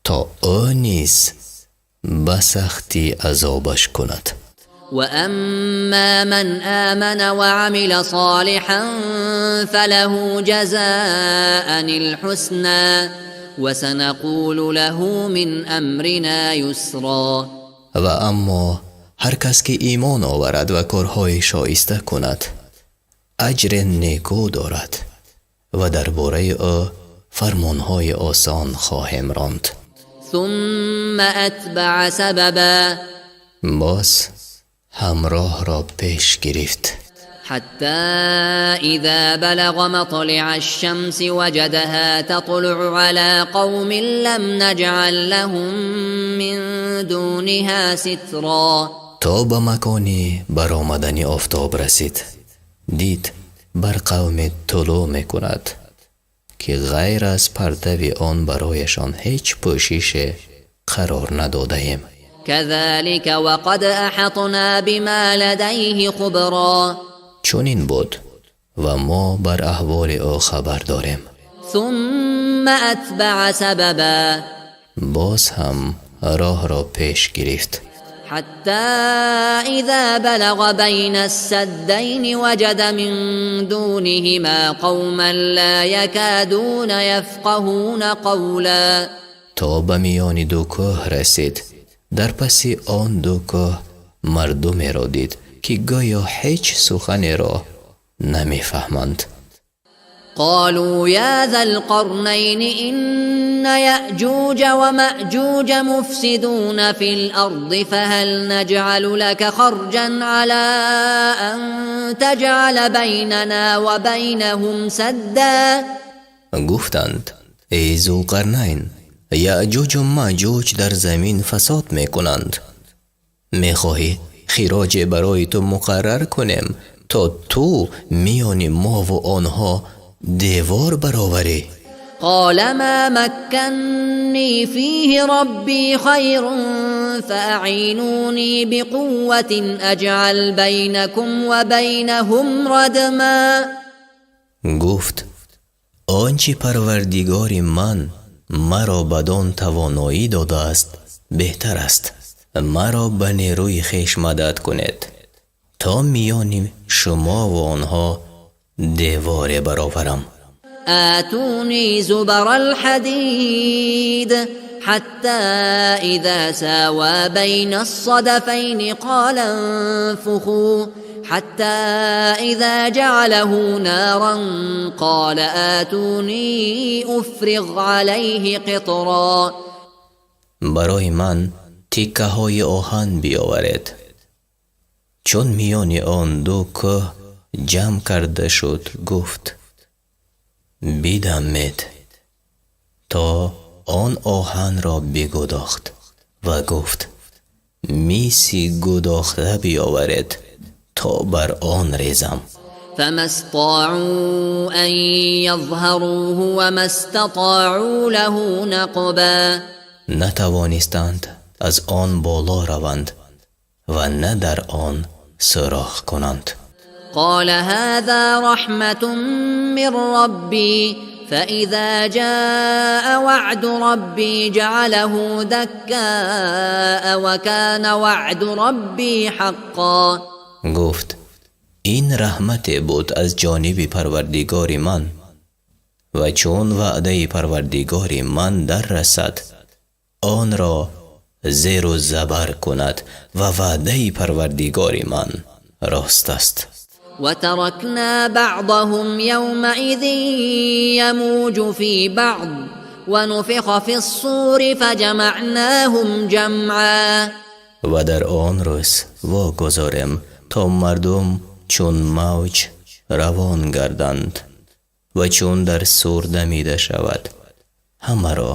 то ӯ низ ба сахтӣ азобаш кунад. وأما من آمن وعمل صالحا فله جزاء الحسنى وسنقول له من أمرنا يسرا. Ва аммо ҳар кас ки имон оварад ва корҳои шоиста кунад, аҷре некӯ дорад ва дар бораи ӯ Фармонҳои осон хоҳем ронд. ثم أتبع سببا. Боз ҳам роҳро пеш гирифт. حتى إذا بلغ مطلع الشمس وجدها تطلع على قوم لم نجعل لهم من دونها سترا. То ба макони баромадани офтоб расид, дид, бар қавме тулӯъ мекунад, ки ғайр аз партави он барояшон ҳеҷ пӯшише қарор надодаем. كذلك وقد أحطنا بما لديه خبرا. Чунин буд, ва мо бар аҳволи ӯ хабар дорем. ثم أتبع سببا. Боз ҳам роҳро пеш гирифт. حتى إذا بلغ بين السدين وجد من دونهما قوما لا يكادون يفقهون قولا. То ба миёни ду кӯҳ расид, дар паси он ду кӯҳ мардумеро дид, ки гӯё ҳеҷ суханеро намефаҳманд. قالوا يا ذا القرنين إن يأجوج ومأجوج مفسدون في الأرض، فهل نجعل لك خرجا على أن تجعل بيننا وبينهم سدا؟ Гуфтанд: эй Зулқарнайн, Яъҷуҷу Маъҷуҷ дар замин фасод мекунанд. Мехоҳӣ, хироҷе барои ту муқаррар кунем, то ту миёни мову онҳо девор бароварӣ? قال ما مكني فيه ربي خير، فأعينوني بقوة أجعل بينكم وبينهم ردما. Гуфт: он чӣ Парвардигори ман маро бадон тавоноӣ додааст, беҳтар аст. Маро ба нерӯи хеш мадад кунед, то миёни шумову онҳо деворе бароварам. آتوني زبر الحديد. حتى إذا ساوى بين الصدفين قال انفخوا، حتى إذا جعله نارا قال آتوني أفرغ عليه قطرا. Барои ман тиккаҳои оҳан биёваред. Чун миёни он ду кӯҳ ҷамъ карда шуд, гуфт: бидамед, то он оҳанро бигудохт ва гуфт: миси гудохта биёваред, то бар он резам. فما استطاعوا أن يظهروه وما استطاعوا له نقبا. Натавонистанд аз он боло раванд ва на дар он сӯрох кунанд. قال هذا رحمة من ربي، فإذا جاء وعد ربي جعله دكاء، وكان وعد ربي حقا. Гуфт: ин раҳмате буд аз ҷониби Парвардигори ман, ва чун ваъдаи Парвардигори ман дар расад, онро зеру забар кунад, ва ваъдаи Парвардигори ман рост аст. وتركنا بعضهم يومئذ يموج في بعض، ونفخ في الصور فجمعناهم جمعا. Ва дар он рӯз вогузорем, то мардум чун мавҷ равон гарданд, ва чун дар сур дамида шавад, ҳамаро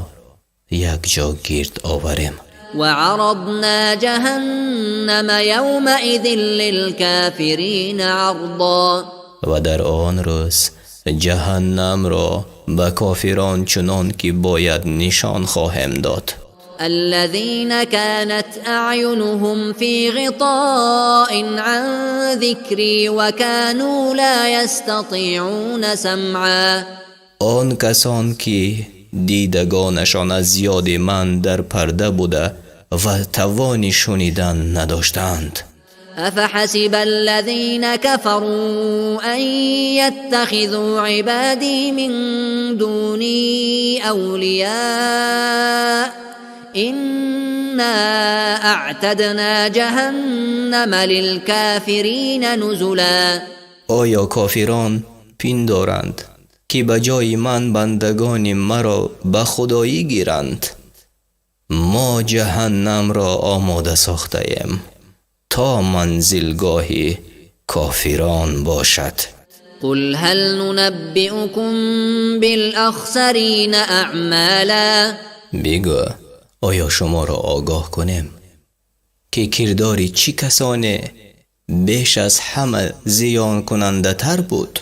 якҷо гирд оварем. وعرضنا جهنم يومئذ للكافرين عرضا. Ва дар он рӯз Ҷаҳаннамро ба кофирон чунон ки бояд нишон хоҳем дод. الذين كانت أعينهم في غطاء عن ذكري وكانوا لا يستطيعون سمعا. Он касон ки дидагонашон аз ёди ман дар парда буда ва тавони шунидан надоштанд. أفحسب الذين كفروا أن يتخذوا عبادي من دوني أولياء، إنا أعتدنا جهنم للكافرين نزلا. Оё кофирон пиндоранд, ки ки ба ҷои ман бандагони маро ба худоӣ гиранд, мо ҷаҳаннамро омода сохтаем то манзилгоҳи кофирон бошад. قل هل ننبئكم بالأخسرين أعمالا. Бигӯ, оё шуморо огоҳ кунем, ки кирдори чӣ касоне беш аз ҳама зиёнкунандатар буд?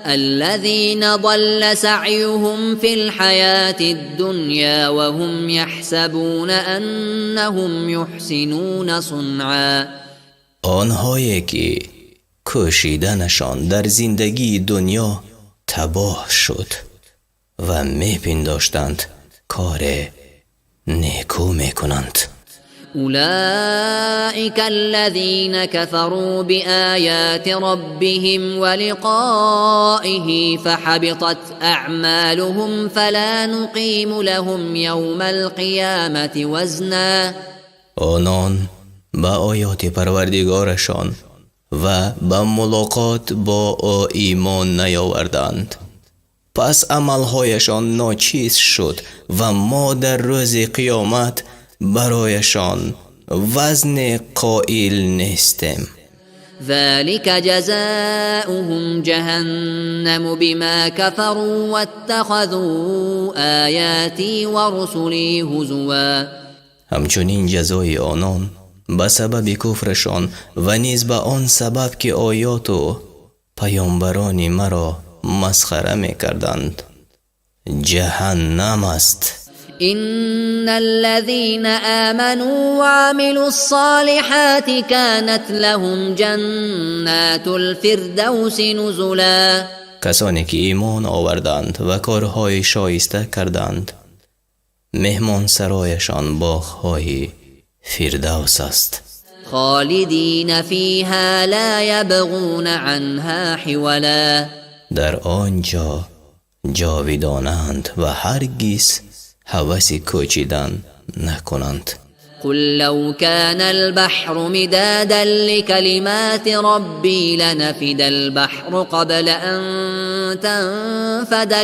الذين ضل سعيهم في الحياة الدنيا وهم يحسبون أنهم يحسنون صنعا. Онҳое ки кӯшиданашон дар зиндагии дунё табоҳ шуд ва мепиндоштанд коре некӯ мекунанд. أولئك الذين كفروا بآيات ربهم ولقائه فحبطت أعمالهم فلا نقيم لهم يوم القيامة وزنا. Онон ба оёти Парвардигорашон ва ба мулоқот бо ӯ имон наёварданд, пас амалҳояшон ночиз шуд ва мо дар рӯзи қиёмат барояшон вазне қоил нестем. ذلك جزاؤهم جهنم بما كفروا واتخذوا آياتي ورسلي هزوا. Ҳамчунин ҷазои онон ба сабаби куфрашон ва низ ба он сабаб, ки оёту паёмбарони маро масхара мекарданд, ҷаҳаннам аст. إن الذين آمنوا وعملوا الصالحات كانت لهم جنات الفردوس نزلا. Касоне ки имон оварданд ва корҳои шоиста карданд, меҳмонсарояшон боғҳои фирдавс аст. خالدين فيها لا يبغون عنها حولا. Дар он ҷо ҷовидонанд ва ҳаргиз ҳаваси кӯчидан накунанд. قل لو كان البحر مدادا لكلمات ربي لنفد البحر قبل أن تنفد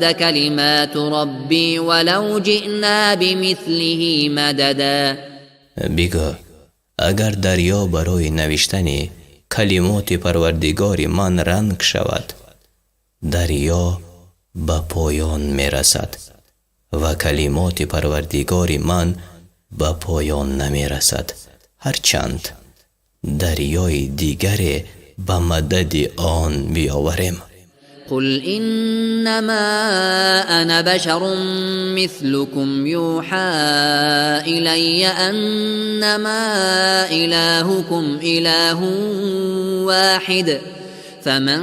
كلمات ربي ولو جئنا بمثله مددا. Бигӯ, агар дарё барои навиштани калимоти Парвардигори ман ранг шавад, дарё ба поён мерасад ва калимоти Парвардигори ман ба поён намерасад, ҳарчанд дарёи дигаре ба мадади он биёварем. قل إنما أنا بشر مثلكم يوحى إلي أنما إلهكم إله واحد فمن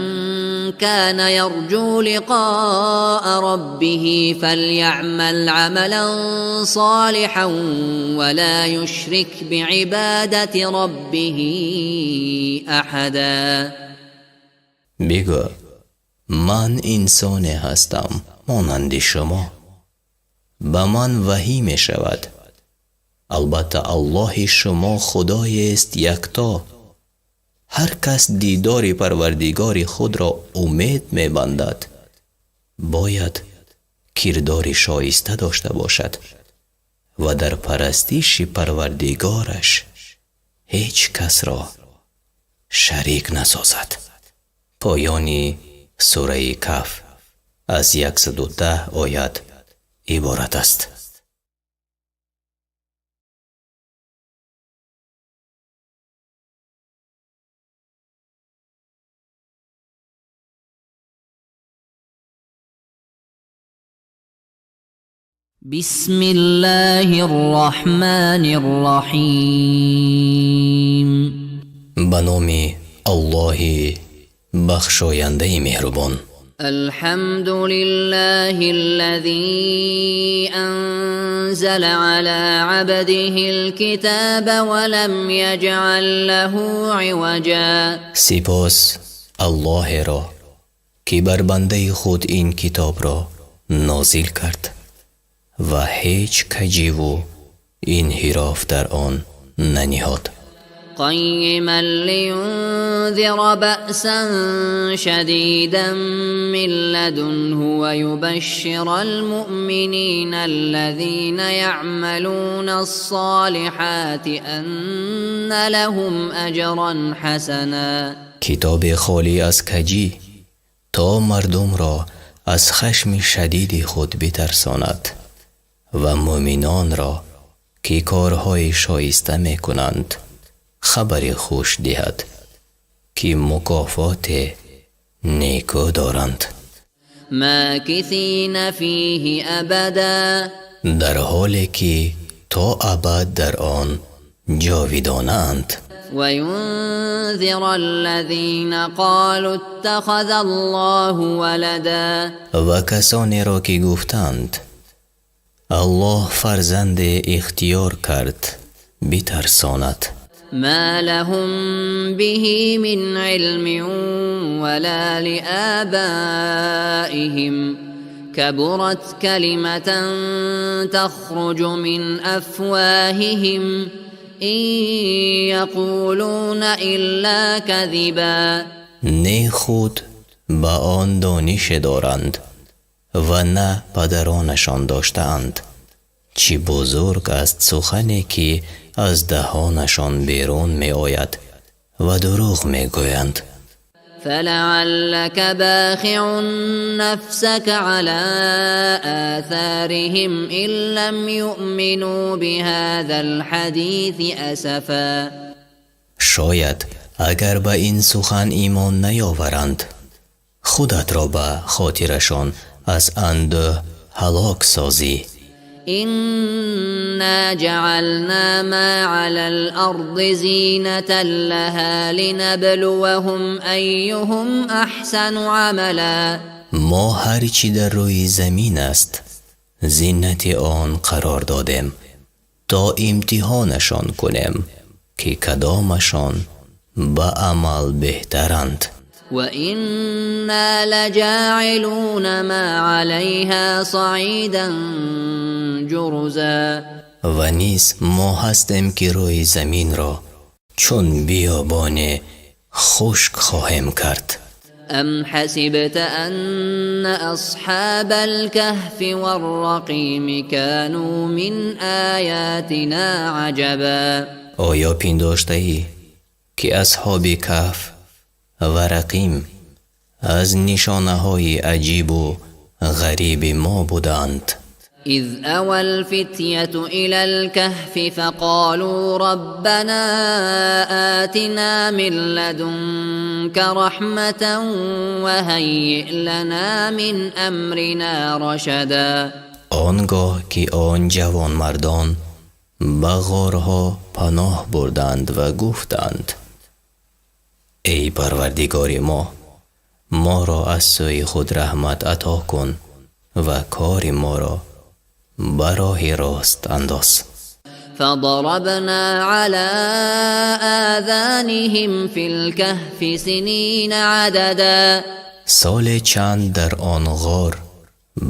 كان يرجو لقاء ربه فليعمل عملا صالحا ولا يشرك بعبادة ربه أحدا. Бигӯ, ман инсоне ҳастам монанди шумо, ба ман ваҳӣ мешавад, албатта Аллоҳи шумо худоест якто. Ҳар кас дидори Парвардигори худро умед мебандад, бояд кирдори шоиста дошта бошад ва дар парастиши Парвардигораш ҳеҷ касро шарик насозад. Поёни сураи Каҳф аз 110 оят иборат аст. بسم الله الرحمن الرحيم. Ба номи Аллоҳи бахшояндаи меҳрубон. الحمد لله الذي أنزل على عبده الكتاب ولم يجعل له عوجا. Сипос Аллоҳеро, ки бар бандаи худ ин китобро нозил кард ва ҳеҷ каҷиву инҳироф дар он наниҳод. قيما لينذر بأسا شديدا من لدنه ويبشر المؤمنين الذين يعملون الصالحات أن لهم أجرا حسنا. Китобе холӣ аз каҷӣ, то мардумро аз хашми шадиди худ битарсонад ва мӯъминонро, ки корҳои шоиста мекунанд, хабари хуш диҳад, ки мукофоти некӯ доранд. ماكثين فيه أبدا. Дар ҳоле ки то абад дар он ҷовидонаанд. وينذر الذين قالوا اتخذ الله ولدا. Ва касонеро, ки гуфтанд: Аллоҳ фарзанде ихтиёр кард, битарсонад. ما لهم به من علم ولا لآبائهم، كبرت كلمة تخرج من أفواههم، إن يقولون إلا كذبا. Не худ ба он донише доранд ва на падаронашон доштаанд. Чӣ бузург аст сухане, ки аз даҳонашон берун меояд, ва дурӯғ мегӯянд. فلعلك باخع نفسك على آثارهم إن لم يؤمنوا بهذا الحديث أسفا. Шояд агар ба ин сухан имон наёваранд, худатро ба хотирашон аз андӯҳ ҳалок созӣ. إنا جعلنا ما على الأرض زينة لها لنبلوهم أيهم أحسن عملا. Мо ҳар чӣ дар рӯи замин аст, зинати он қарор додем, то имтиҳонашон кунем, ки кадомашон ба амал беҳтаранд. وإنا لجاعلون ما عليها صعيدا جرزا. Ва низ мо ҳастем, ки рӯи заминро чун биёбоне хушк хоҳем кард. أم حسبت أن أصحاب الكهف والرقيم كانوا من آياتنا عجبا. Оё пиндоштаӣ, ки асҳоби Каҳф ва Рақим аз нишонаҳои аҷибу ғариби мо буданд? إذ أوى الفتية إلى الكهف فقالوا ربنا آتنا من لدنك رحمة وهيئ لنا من أمرنا رشدا. Он гоҳ ки он ҷавонмардон ба ғорҳо паноҳ бурданд ва гуфтанд: эй Парвардигори мо, моро аз сӯи худ раҳмат ато кун ва кори моро ба роҳи рост андоз. فضربنا على آذانهم في الكهف سنين عددا. Соле чанд дар он ғор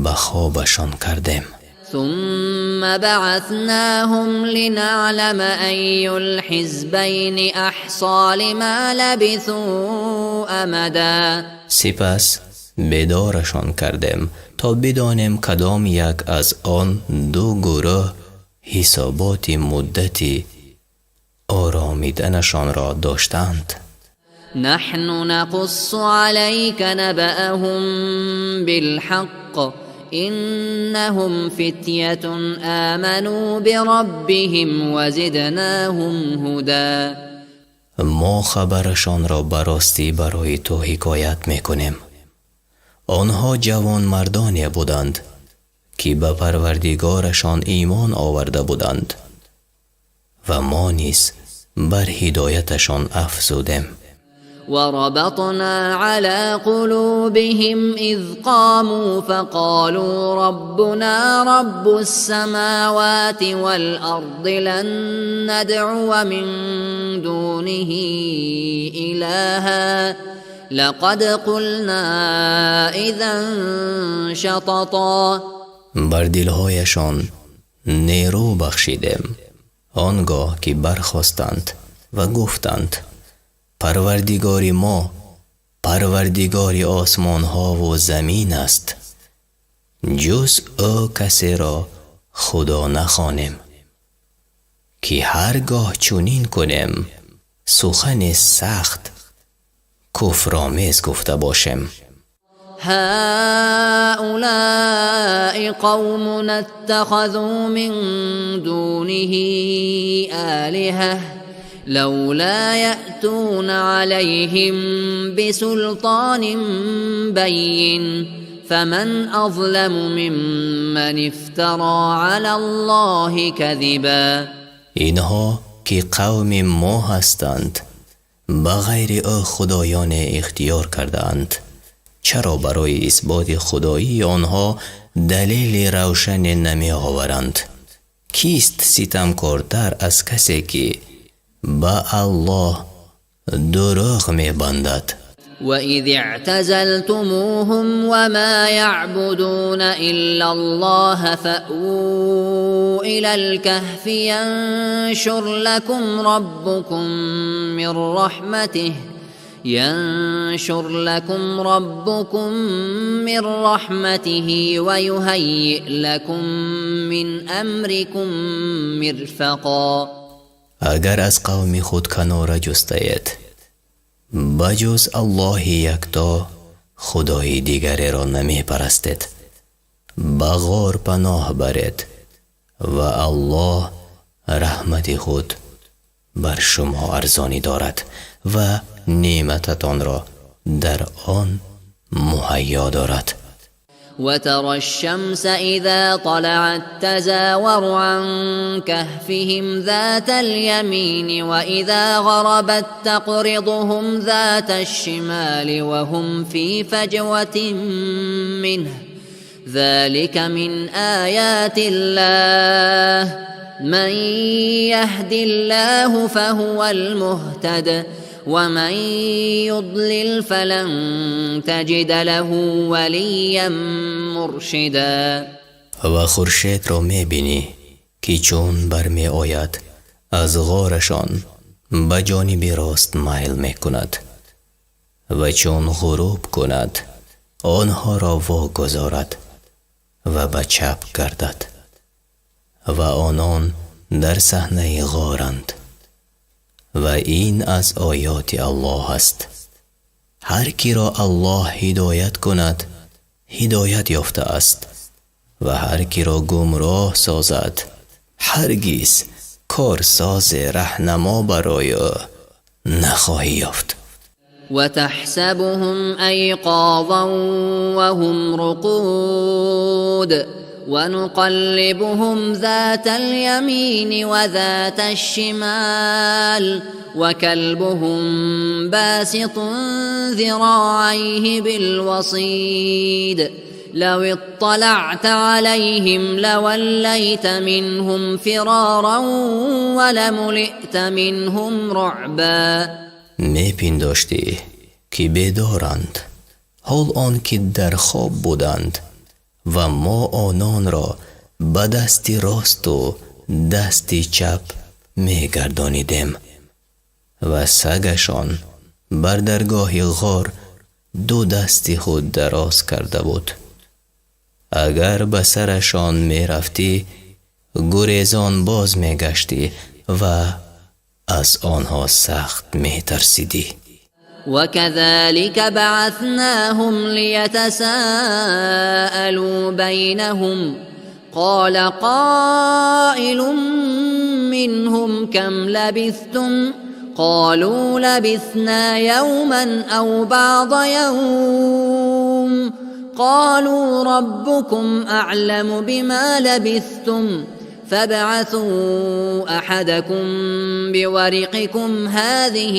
ба хобашон кардем. ثم بعثناهم لنعلم أي الحزبين أحصى لما لبثوا أمدا. Сипас бедорашон кардем, то бидонем, кадом як аз он ду гурӯҳ ҳисоботи муддати оромиданашонро доштаанд. نحن نقص عليك نبأهم بالحق، إنهم فتية آمنوا بربهم وزدناهم هدى. Мо хабарашонро ба ростӣ барои ту ҳикоят мекунем. Онҳо ҷавонмардоне буданд, ки ба Парвардигорашон имон оварда буданд, ва мо низ бар ҳидояташон афзудем. وربطنا على قلوبهم إذ قاموا فقالوا ربنا رب السماوات والأرض لن ندعو من دونه إلها، لقد قلنا إذا شططا. Бар дилҳояшон нерӯ бахшидем, он гоҳ ки бархостанд. Ва гуфтанд: Парвардигори мо Парвардигори осмонҳову замин аст, ҷуз ӯ касеро худо нахонем, ки ҳар гоҳ чунин кунем, сухани сахт куфромез гуфта бошем. هؤلاء قومنا اتخذوا من دونه آلهة لولا يأتون عليهم بسلطان بين فمن أظلم ممن افترى على الله كذبا. Инҳо ки қавми мо ҳастанд, ба ғайри ӯ худоёне ихтиёр кардаанд. Чаро барои исботи худоии онҳо далели равшане намеоваранд? Кист ситамкортар аз касе, ки ба Аллоҳ дурӯғ мебандад? وإذ اعتزلتموهم وما يعبدون إلا الله فأووا إلى الكهف ينشر لكم ربكم من رحمته ويهيئ لكم من أمركم مرفقا. Агар аз қавми худ канора ҷустаед, ба ҷуз Аллоҳи якто худои дигареро намепарастед, ба ғор паноҳ баред ва Аллоҳ раҳмати худ бар шумо арзонӣ дорад ва неъмататонро дар он муҳайё дорад. وترى الشمس إذا طلعت تزاور عن كهفهم ذات اليمين وإذا غربت تقرضهم ذات الشمال وهم في فجوة منه ذلك من آيات الله من يهد الله فهو المهتد ومن يضلل فلن تجد له وليا مرشدا. Ва хуршедро мебинӣ, ки чун бармеояд, аз ғорашон ба ҷониби рост майл мекунад ва чун ғуруб кунад, онҳоро вогузорад ва ба чап гардад ва онон дар саҳнаи ғоранд. Ва ин аз оёти Аллоҳ аст. Ҳар киро Аллоҳ ҳидоят кунад, ҳидоят ёфтааст ва ҳар киро гумроҳ созад, ҳаргиз корсозе раҳнамо барои ӯ нахоҳӣ ёфт. وتحسبهم أيقاظا وهم رقود ونقلبهم ذات اليمين وذات الشمال وكلبهم باسط ذراعيه بالوصيد لو اطلعت عليهم لوليت منهم فرارا ولملئت منهم رعبا. Мепиндоштӣ, ки бедоранд, ҳол он ки дар хоб буданд, ва мо ононро ба дасти росту дасти чап мегардонидем ва сагашон бар даргоҳи ғор ду дасти худ дароз карда буд. Агар ба сарашон мерафтӣ, гурезон боз мегаштӣ ва аз онҳо сахт метарсидӣ. وكذلك بعثناهم ليتساءلوا بينهم قال قائل منهم كم لبثتم قالوا لبثنا يوما أو بعض يوم قالوا ربكم أعلم بما لبثتم فابعثوا أحدكم بورقكم هذه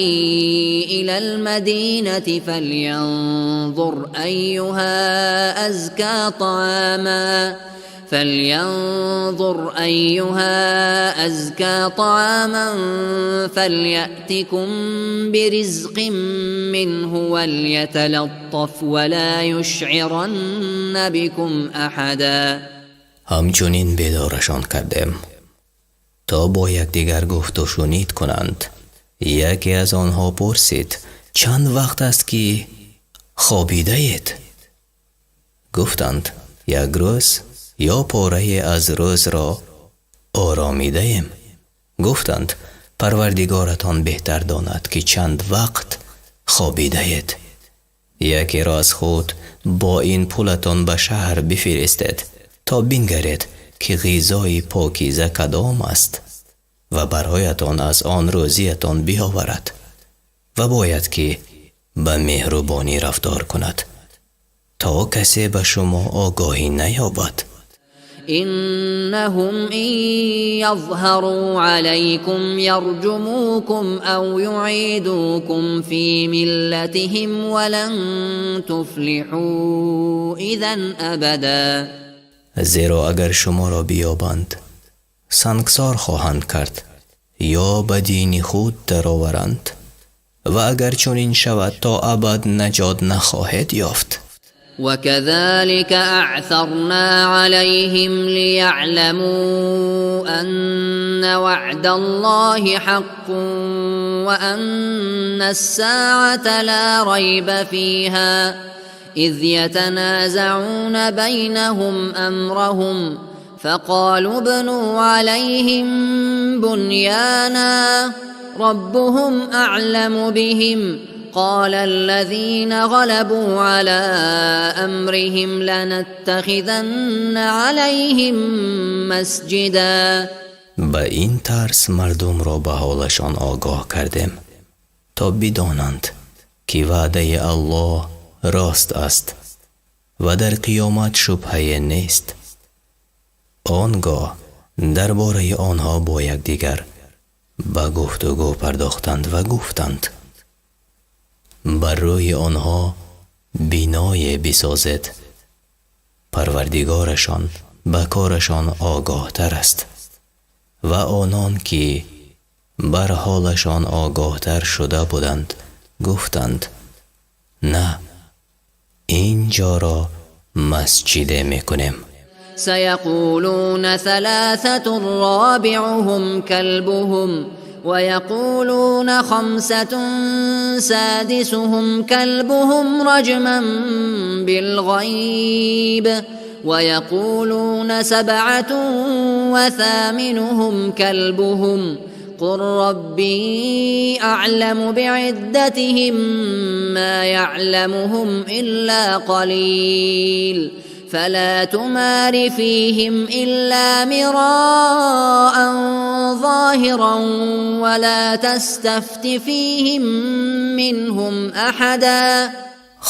إلى المدينة فلينظر أيها أزكى طعاما فليأتكم برزق منه وليتلطف ولا يشعرن بكم أحدا. Ҳамчунин бедорашон кардем, то бо якдигар гуфту шунид кунанд. Яке аз онҳо пурсид: чанд вақт аст, ки хобидаед? Гуфтанд: як рӯз ё порае аз рӯзро оромидаем. Гуфтанд: Парвардигоратон беҳтар донад, ки чанд вақт хобидаед. Якеро аз худ бо ин пулатон ба шаҳр бифиристед, то бингаред, ки ғизои покиза кадом аст ва барояттон аз он рӯзиятон биёварад ва бояд ки ба меҳрубонӣ рафтор кунад, то касе ба шумо огоҳӣ наёбад. Иннаҳум ин язҳару алайкум ярҷумукум ав юъидукум фи миллатиҳим ва лан туфлиҳу изан абада. Зеро агар шуморо биёбанд, сангсор хоҳанд кард ё ба дини худ дароваранд, ва агар чунин шавад, то абад наҷот нахоҳед ёфт. Ва казалика аъсарна алайҳим лияъламу анна ваъдаллоҳи ҳаққун ва аннас-соата ло райба фиҳо из ятанозаъуна байнаҳум амраҳум фақолу бну алайҳим бунёна раббуҳум аъламу биҳим қолаллазина ғалабу ало амриҳим ланаттахизанна алайҳим масҷида. Ба ин тарз мардумро ба ҳолашон огоҳ кардем, то бидонанд, ки ваъдаи Аллоҳ рост аст ва дар қиёмат шубҳае нест. Он гоҳ дар бораи онҳо бо якдигар ба гуфтугӯ пардохтанд ва гуфтанд: бар рӯи онҳо биное бисозед. Парвардигорашон ба корашон огоҳтар аст ва онон ки бар ҳолашон огоҳтар шуда буданд, гуфтанд: на, инҷоро масҷиде мекунем. Саяқулуна салосатун робиъуҳум калбуҳум ва яқулуна хамсатун содисуҳум калбуҳум раҷман билғайб ва яқулуна сабъатун ва соминуҳум калбуҳум қул раббӣ аъламу биъиддатиҳим ма яъламуҳум иллā қалīл фала тумāри фīҳим иллā мирāан зоҳиран ва лā тастафти фīҳим минҳум аҳада.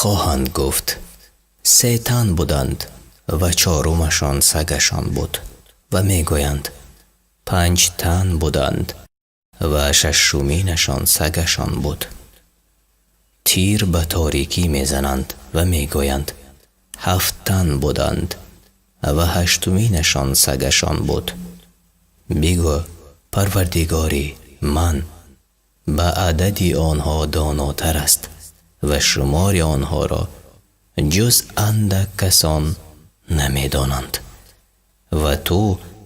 Хоҳанд гуфт: се тан буданд ва чорумашон сагашон буд, ва мегӯянд: панҷ тан буданд ва шашуминашон сагашон буд. Тир ба торикӣ мезананд ва мегӯянд: ҳафт тан буданд ва ҳаштуминашон сагашон буд. Бигӯ: Парвардигори ман ба адади онҳо донотар аст ва шумори онҳоро ҷуз андак касон намедонанд ва ту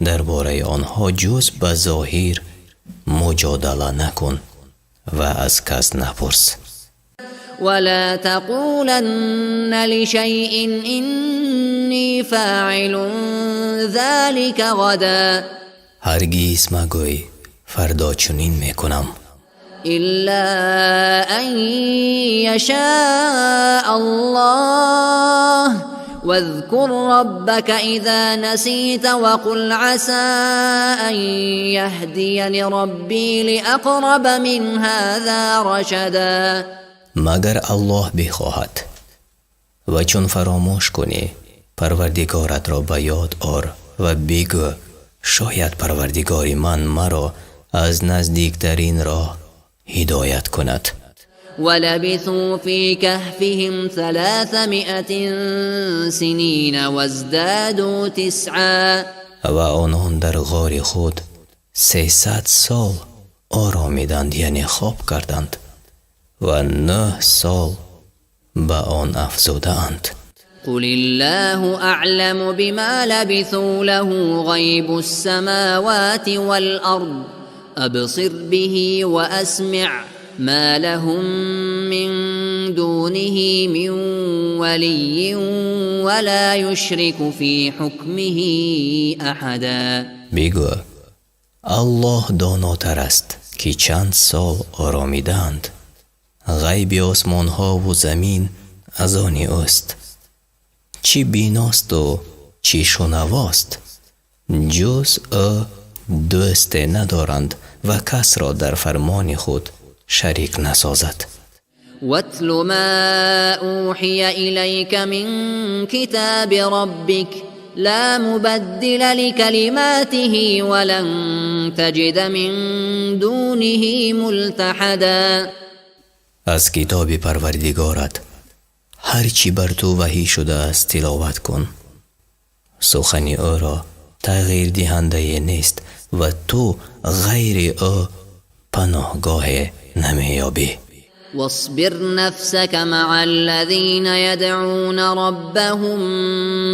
дар бораи онҳо ҷуз ба зоҳир муҷодала накун ва аз кас напурс. ولا تقولن لشيء إني فاعل ذلك غدا. Ҳаргиз магӯй: фардо чунин мекунам. إلا أن يشاء الله واذكر ربك إذا نسيت وقل عسى أن يهديني ربي لأقرب من هذا رشدا. Магар Аллоҳ бихоҳад. Ва чун фаромӯш кунӣ, Парвардигоратро ба ёд ор ва бигӯ: шояд Парвардигори ман маро аз наздиктарин роҳ ҳидоят кунад. ولبثوا في كهفهم 300 سنين وازدادوا 9. Ва онон дар ғори худ 300 сол оромиданд, яъне хоб карданд, ва 9 сол ба он афзудаанд. قل الله أعلم بما لبثوا له غيب السماوات والأرض أبصر به وأسمع ما لهم من دونه من ولي ولا يشرك في حكمه أحدا. Бигӯ: Аллоҳ донотар аст, ки чанд сол оромидаанд. Ғайби осмонҳову замин аз они ӯст. Чӣ биносту чӣ шунавост. Ҷуз ӯ дӯсте надоранд ва касро дар фармони худ шарик насозад. واتل ما أوحي إليك من كتاب ربك لا مبدل لكلماته ولن تجد من دونه ملتحدا. Аз китоби Парвардигорат ҳар чӣ бар ту ваҳӣ шудааст, тиловат кун. Сухани ӯро тағйирдиҳандае нест ва ту ғайри ӯ паноҳгоҳе намеёбӣ. واصبر نفسك مع الذين يدعون ربهم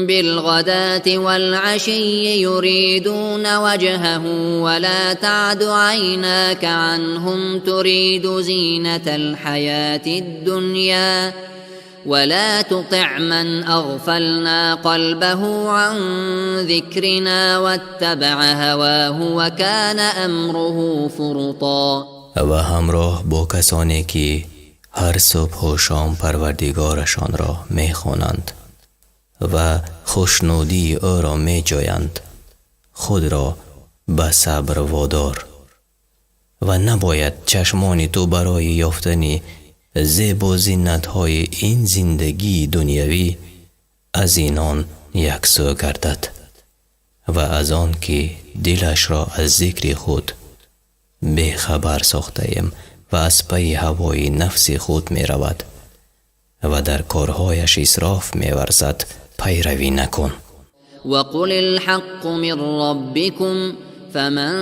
بالغداة والعشي يريدون وجهه ولا تعد عيناك عنهم تريد زينة الحياة الدنيا ولا تطع من أغفلنا قلبه عن ذكرنا واتبع هواه وكان أمره فرطا. Ва ҳамроҳ бо касоне, ки ҳар субҳу шом Парвардигорашонро мехонанд ва хушнудии ӯро меҷӯянд, худро ба сабр водор ва набояд чашмони ту барои ёфтани зебу зинатҳои ин зиндагии дунявӣ аз инон яксӯ гардад ва аз он ки дилашро аз зикри худ бехабар сохтаем ва аз пайи ҳавои нафси худ меравад ва дар корҳояш исроф меварзад, пайравӣ накун. وقل الحق من ربكم فمن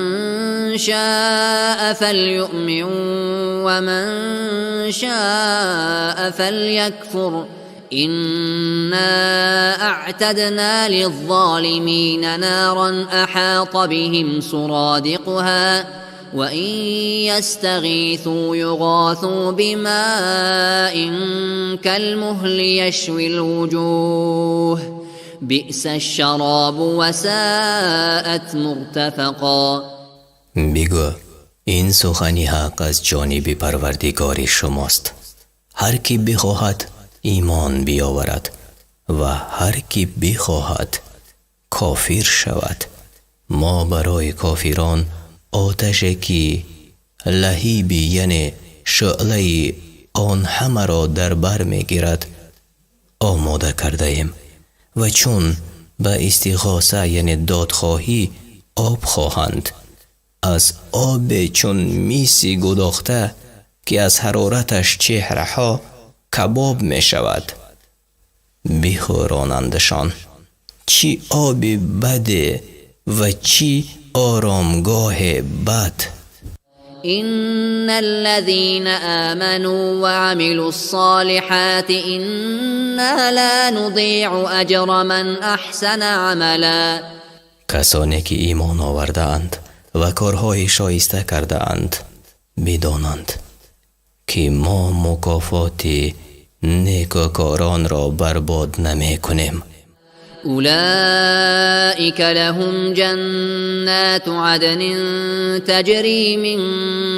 شاء فليؤمن ومن شاء فليكفر إنا أعتدنا للظالمين نارا أحاط بهم سرادقها وإن يستغيثوا يغاثوا بماء كالمهل يشوي الوجوه بئس الشراب وساءت مرتفقا. Бигӯ: ин сухани ҳақ аз ҷониби Парвардигори шумост. Ҳар кӣ бихоҳад, имон биёварад ва ҳар кӣ бихоҳад, кофир шавад. Мо барои кофирон оташе, ки лаҳиби, яъне шӯълаи он ҳамаро дар бар мегирад, омода кардаем ва чун ба истиғоса, яъне додхоҳӣ, об хоҳанд, аз обе чун миси гудохта, ки аз ҳарораташ чеҳраҳо кабоб мешавад, бихӯронандашон. Чӣ оби баде ва чӣ оромгоҳе бад! إن الذين آمنوا وعملوا الصالحات إنا لا نضيع أجر من أحسن عملا. Касоне ки имон овардаанд ва корҳои шоиста кардаанд, бидонанд, ки мо мукофоти некӯкоронро барбод намекунем. أولئك لهم جنات عدن تجري من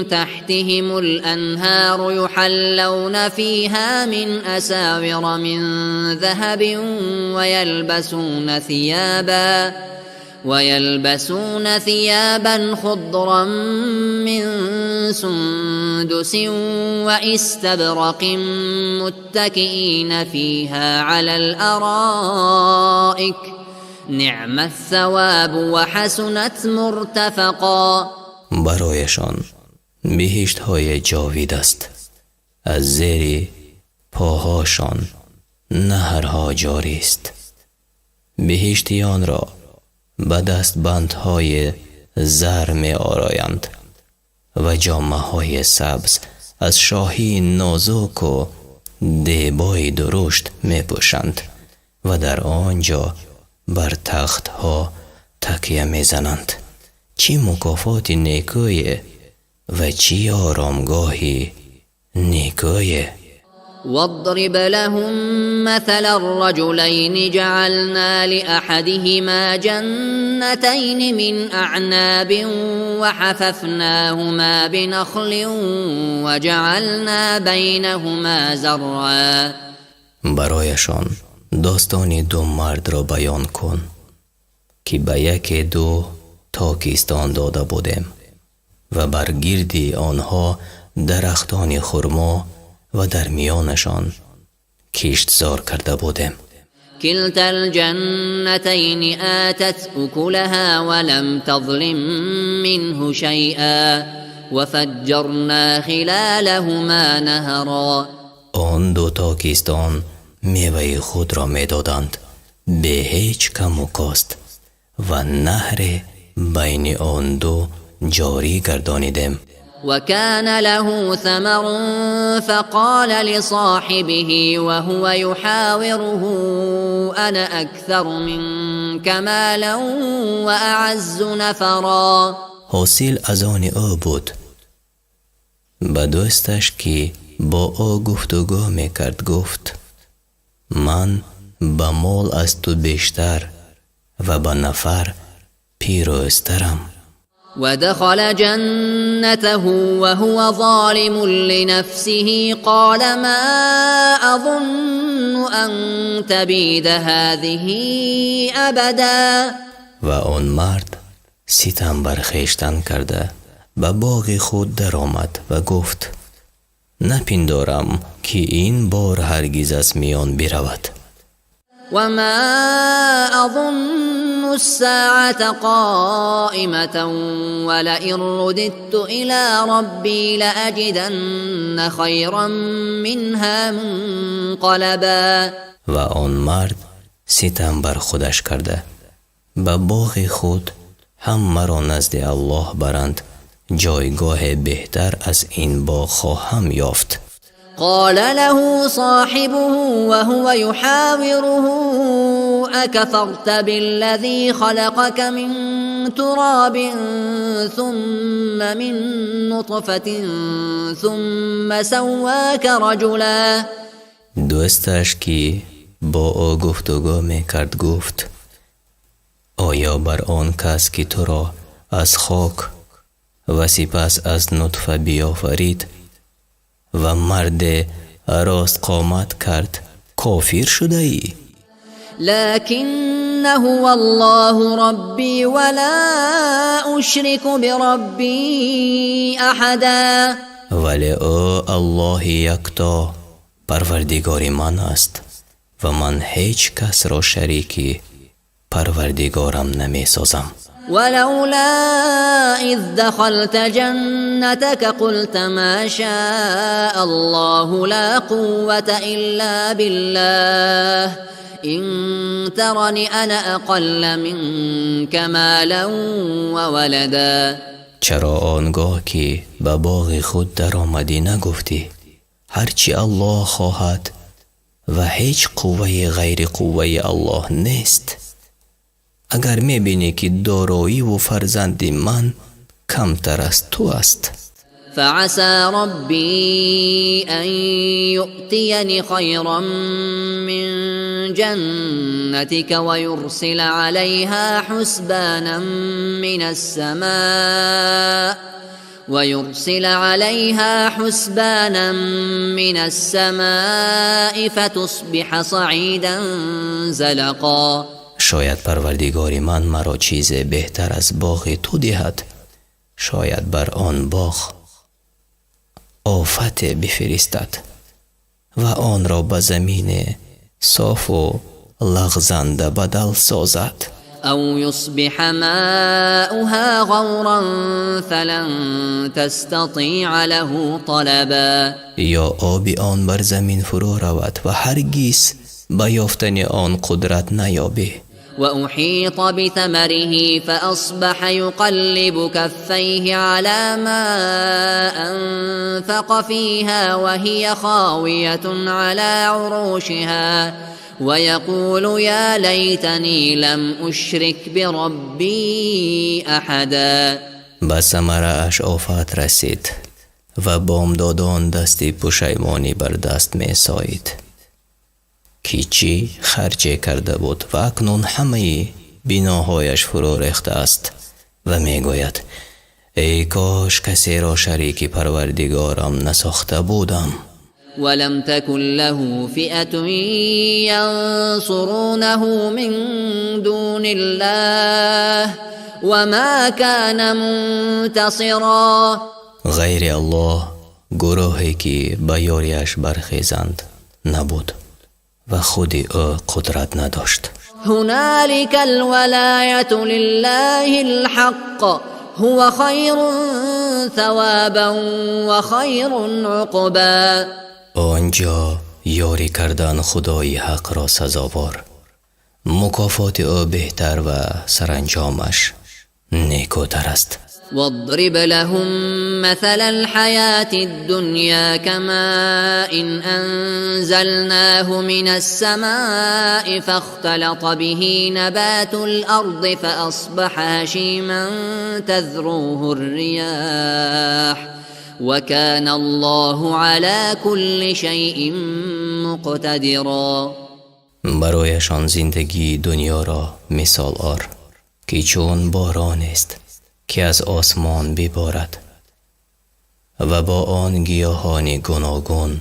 تحتهم الأنهار يحلون فيها من أساور من ذهب ويلبسون ثيابا خضرا من سندس واستبرق متكئين فيها على الأرائك نعم الثواب وحسنت مرتفقا. Барояшон биҳиштҳои ҷовид аст, аз зери поҳошон наҳрҳо ҷорист. Биҳиштиёнро ба дастбандҳои зар меороянд ва ҷомаҳои сабз аз шоҳии нозуку дебои дурушт мепӯшанд ва дар он ҷо бар тахтҳо такя мезананд. Чӣ мукофоти некӯе Ва чӣ оромгоҳи некӯе. واضرب لهم مثلا الرجلين جعلنا لأحدهما جنتين من أعناب وحففناهما بنخل وجعلنا بينهما زرعا. Барояшон достони ду мардро баён кун, ки ба яке ду токистон дода будем ва бар гирди онҳо дарахтони хурмо ва дар миёнашон киштзор карда будем. كلتا الجنتين آتت أكلها ولم تظلم منه شيئا وفجرنا خلالهما نهرا. Он ду токистон меваи худро медоданд бе ҳеҷ каму кост ва наҳре байни он ду ҷорӣ гардонидем. وكان له ثمر فقال لصاحبه وهو يحاوره أنا أكثر منك مالا وأعز نفرا. Ҳосил аз они ӯ буд. Ба дӯсташ, ки бо ӯ гуфтугӯ мекард, гуфт: ман ба мол аз ту бештар ва ба нафар пирӯзтарам. ودخل جنته وهو ظالم لنفسه قال ما أظن أن تبيد هذه أبدا. Ва он мард ситам бар хештан карда ба боғи худ даромад ва гуфт: напиндорам, ки ин бор ҳаргиз аз миён биравад. وما أظن الساعة قائمة ولئن رددت إلى ربي لأجدن خيرا منها منقلبا. Ва он мард ситам бар худаш карда ба боғи худ ҳам маро назди Аллоҳ баранд, ҷойгоҳе беҳтар аз ин боғ хоҳам ёфт. قال له صاحبه وهو يحاوره أكفرت بالذي خلقك من تراب ثم من نطفة ثم سواك رجلا. Дӯсташ, ки бо ӯ гуфтугӯ мекард, гуфт: оё бар он кас, ки туро аз хок ва сипас аз нутфа биёфарид ва марде ростқомат кард, кофир шудаӣ? لكن هو الله ربي ولا أشرك بربي أحدا. Вале ӯ Аллоҳи якто Парвардигори ман аст ва ман ҳеҷ касро шарики Парвардигорам намесозам. ولولا إذ دخلت جنتك قلت ما شاء الله لا قوة إلا بالله إن ترني أنا أقل منك مالا وولدا. Чаро он гоҳ, ки ба боғи худ даромадӣ, нагуфтӣ: ҳарчи Аллоҳ хоҳад ва ҳеҷ қувваи ғайри қувваи Аллоҳ нест? Агар мебинӣ, ки дороиву фарзанди ман камтар аз ту аст. فعسى ربي أن يؤتيني خيرا من جنتك ويرسل عليها حسبانا من السماء ويرسل عليها حسبانا من السماء فتصبح صعيدا زلقا. Шояд Парвардигори ман маро чизе беҳтар аз боғи ту диҳад, шояд бар он боғ офате бифиристад ва онро ба замине софу лағзанда бадал созад. أو يصبح ماؤها غورا فلن تستطيع له طلبا. Ё оби он бар замин фурӯ равад ва ҳаргиз ба ёфтани он қудрат наёбӣ. وأحيط بثمره فأصبح يقلب كفيه على ما أنفق فيها وهي خاوية على عروشها ويقول يا ليتني لم أشرك بربي أحدا. Ба самарааш офат расид ва бомдодон дасти пушаймонӣ бар даст месоид, ки чӣ харҷе карда буд ва акнун ҳамаи биноҳояш фурӯ рехтааст ва мегӯяд: эй кош касеро шарики Парвардигорам насохта будам. ولم تكن له فئة ينصرونه من دون الله وما كان منتصرا. Ғайри Аллоҳ гурӯҳе ки ба ёрияш бархезанд набуд ва худи ӯ қудрат надошт. هنالك الولاية لله الحق هو خير ثوابا وخير عقبا. Он ҷо ёрӣ кардан Худои ҳақро сазовор, мукофоти ӯ беҳтар ва саранҷомаш некӯтар аст. واضرب لهم مثل الحياة الدنيا كماء أنزلناه من السماء فاختلط به نبات الأرض فأصبح هشيما تذروه الرياح وكان الله على كل شيء مقتدرا. Барояшон зиндагии дунёро мисол ор, ки чун боронест, ки аз осмон биборад ва бо он гиёҳони гуногун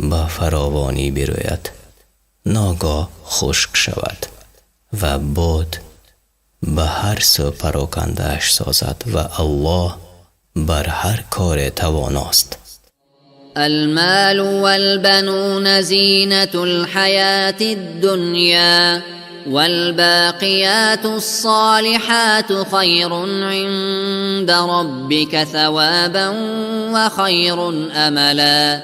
ба фаровонӣ бирӯяд, ногоҳ хушк шавад ва бод ба ҳар сӯ парокандааш созад ва Аллоҳ бар ҳар коре тавоност. المال والبنون زينة الحياة الدنيا والباقيات الصالحات خير عند ربك ثوابا وخير أملا.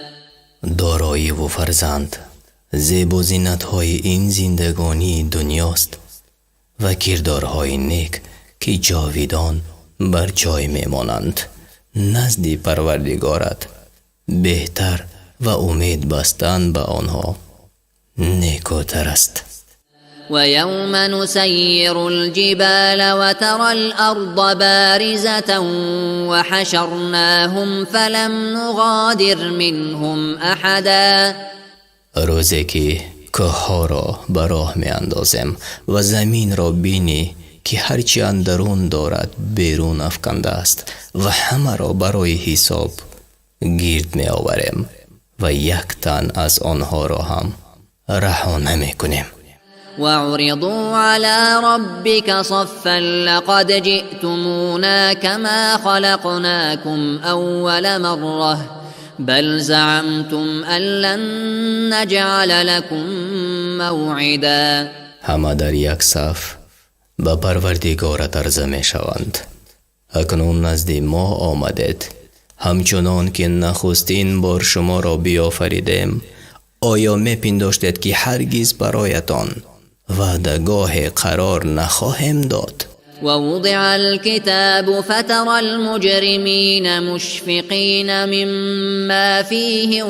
Дороиву фарзанд зебу зинатҳои ин зиндагонии дунёст ва кирдорҳои нек, ки ҷовидон бар ҷой мемонанд, назди Парвардигорат беҳтар ва умед бастан ба онҳо некӯтар аст. ويوم نسير الجبال وترى الأرض بارزة وحشرناهم فلم نغادر منهم أحدا. Рӯзе ки кӯҳҳоро ба роҳ меандозем ва заминро бинӣ, ки ҳарчи андарун дорад берун афкандааст ва ҳамаро барои ҳисоб гирд меоварем ва як тан аз онҳоро ҳам раҳо намекунем. وعرضوا على ربك صفا لقد جئتمونا كما خلقناكم أول مرة بل زعمتم أن لن نجعل لكم موعدا. Ҳама дар як саф ба Парвардигорат арза мешаванд. Акнун назди мо омадед, ҳамчунон ки нахустин бор шуморо биёфаридем. Оё мепиндоштед, ки ҳаргиз бароятон ваъдагоҳе қарор нахоҳем дод? ووضع الكتاب فترى المجرمين مشفقين مما فيه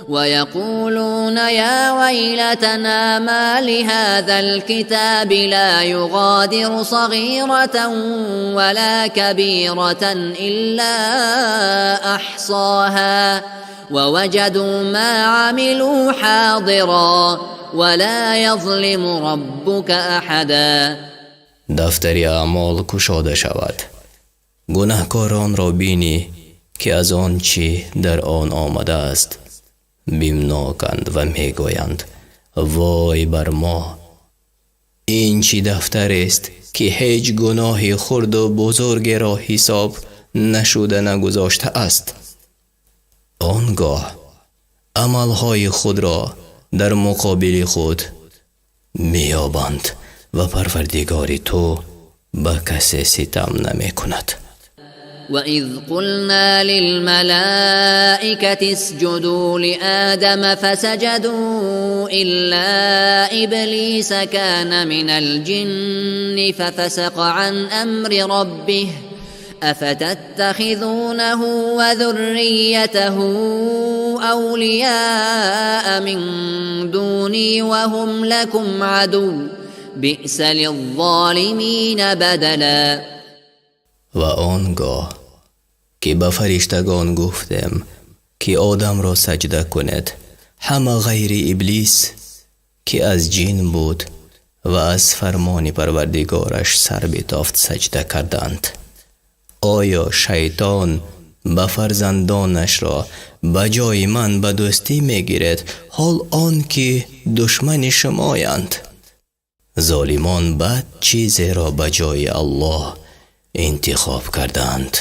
ويقولون يا ويلتنا مال هذا الكتاب لا يغادر صغيرة ولا كبيرة إلا أحصاها ووجدوا ما عملوا حاضرا ولا يظلم ربك أحدا. Дафтари аъмол кушода шавад, гунаҳкоронро бинӣ, ки аз он чӣ дар он омадааст бимноканд ва мегӯянд: вой бар мо, ин чӣ дафтарест, ки ҳеҷ гуноҳи хурду бузургеро ҳисоб нашуда нагузоштааст. Он гоҳ амалҳои худро дар муқобили худ меёбанд ва Парвардигори ту ба касе ситам намекунад. وإذ قلنا للملائكة اسجدوا لآدم فسجدوا إلا إبليس كان من الجن ففسق عن أمر ربه أفتتخذونه وذريته أولياء من دوني وهم لكم عدو بئس للظالمين بدلا. Ва он гоҳ ки ба фариштагон гуфтем, ки Одамро саҷда кунед, ҳама ғайри Иблис, ки аз ҷин буд ва аз фармони Парвардигораш сар битофт, саҷда карданд. Оё шайтон ба фарзандонашро ба ҷои ман ба дӯстӣ мегирад, ҳол он ки душмани шумоянд? Золимон бад чизеро ба ҷои Аллоҳ интихоб карданд.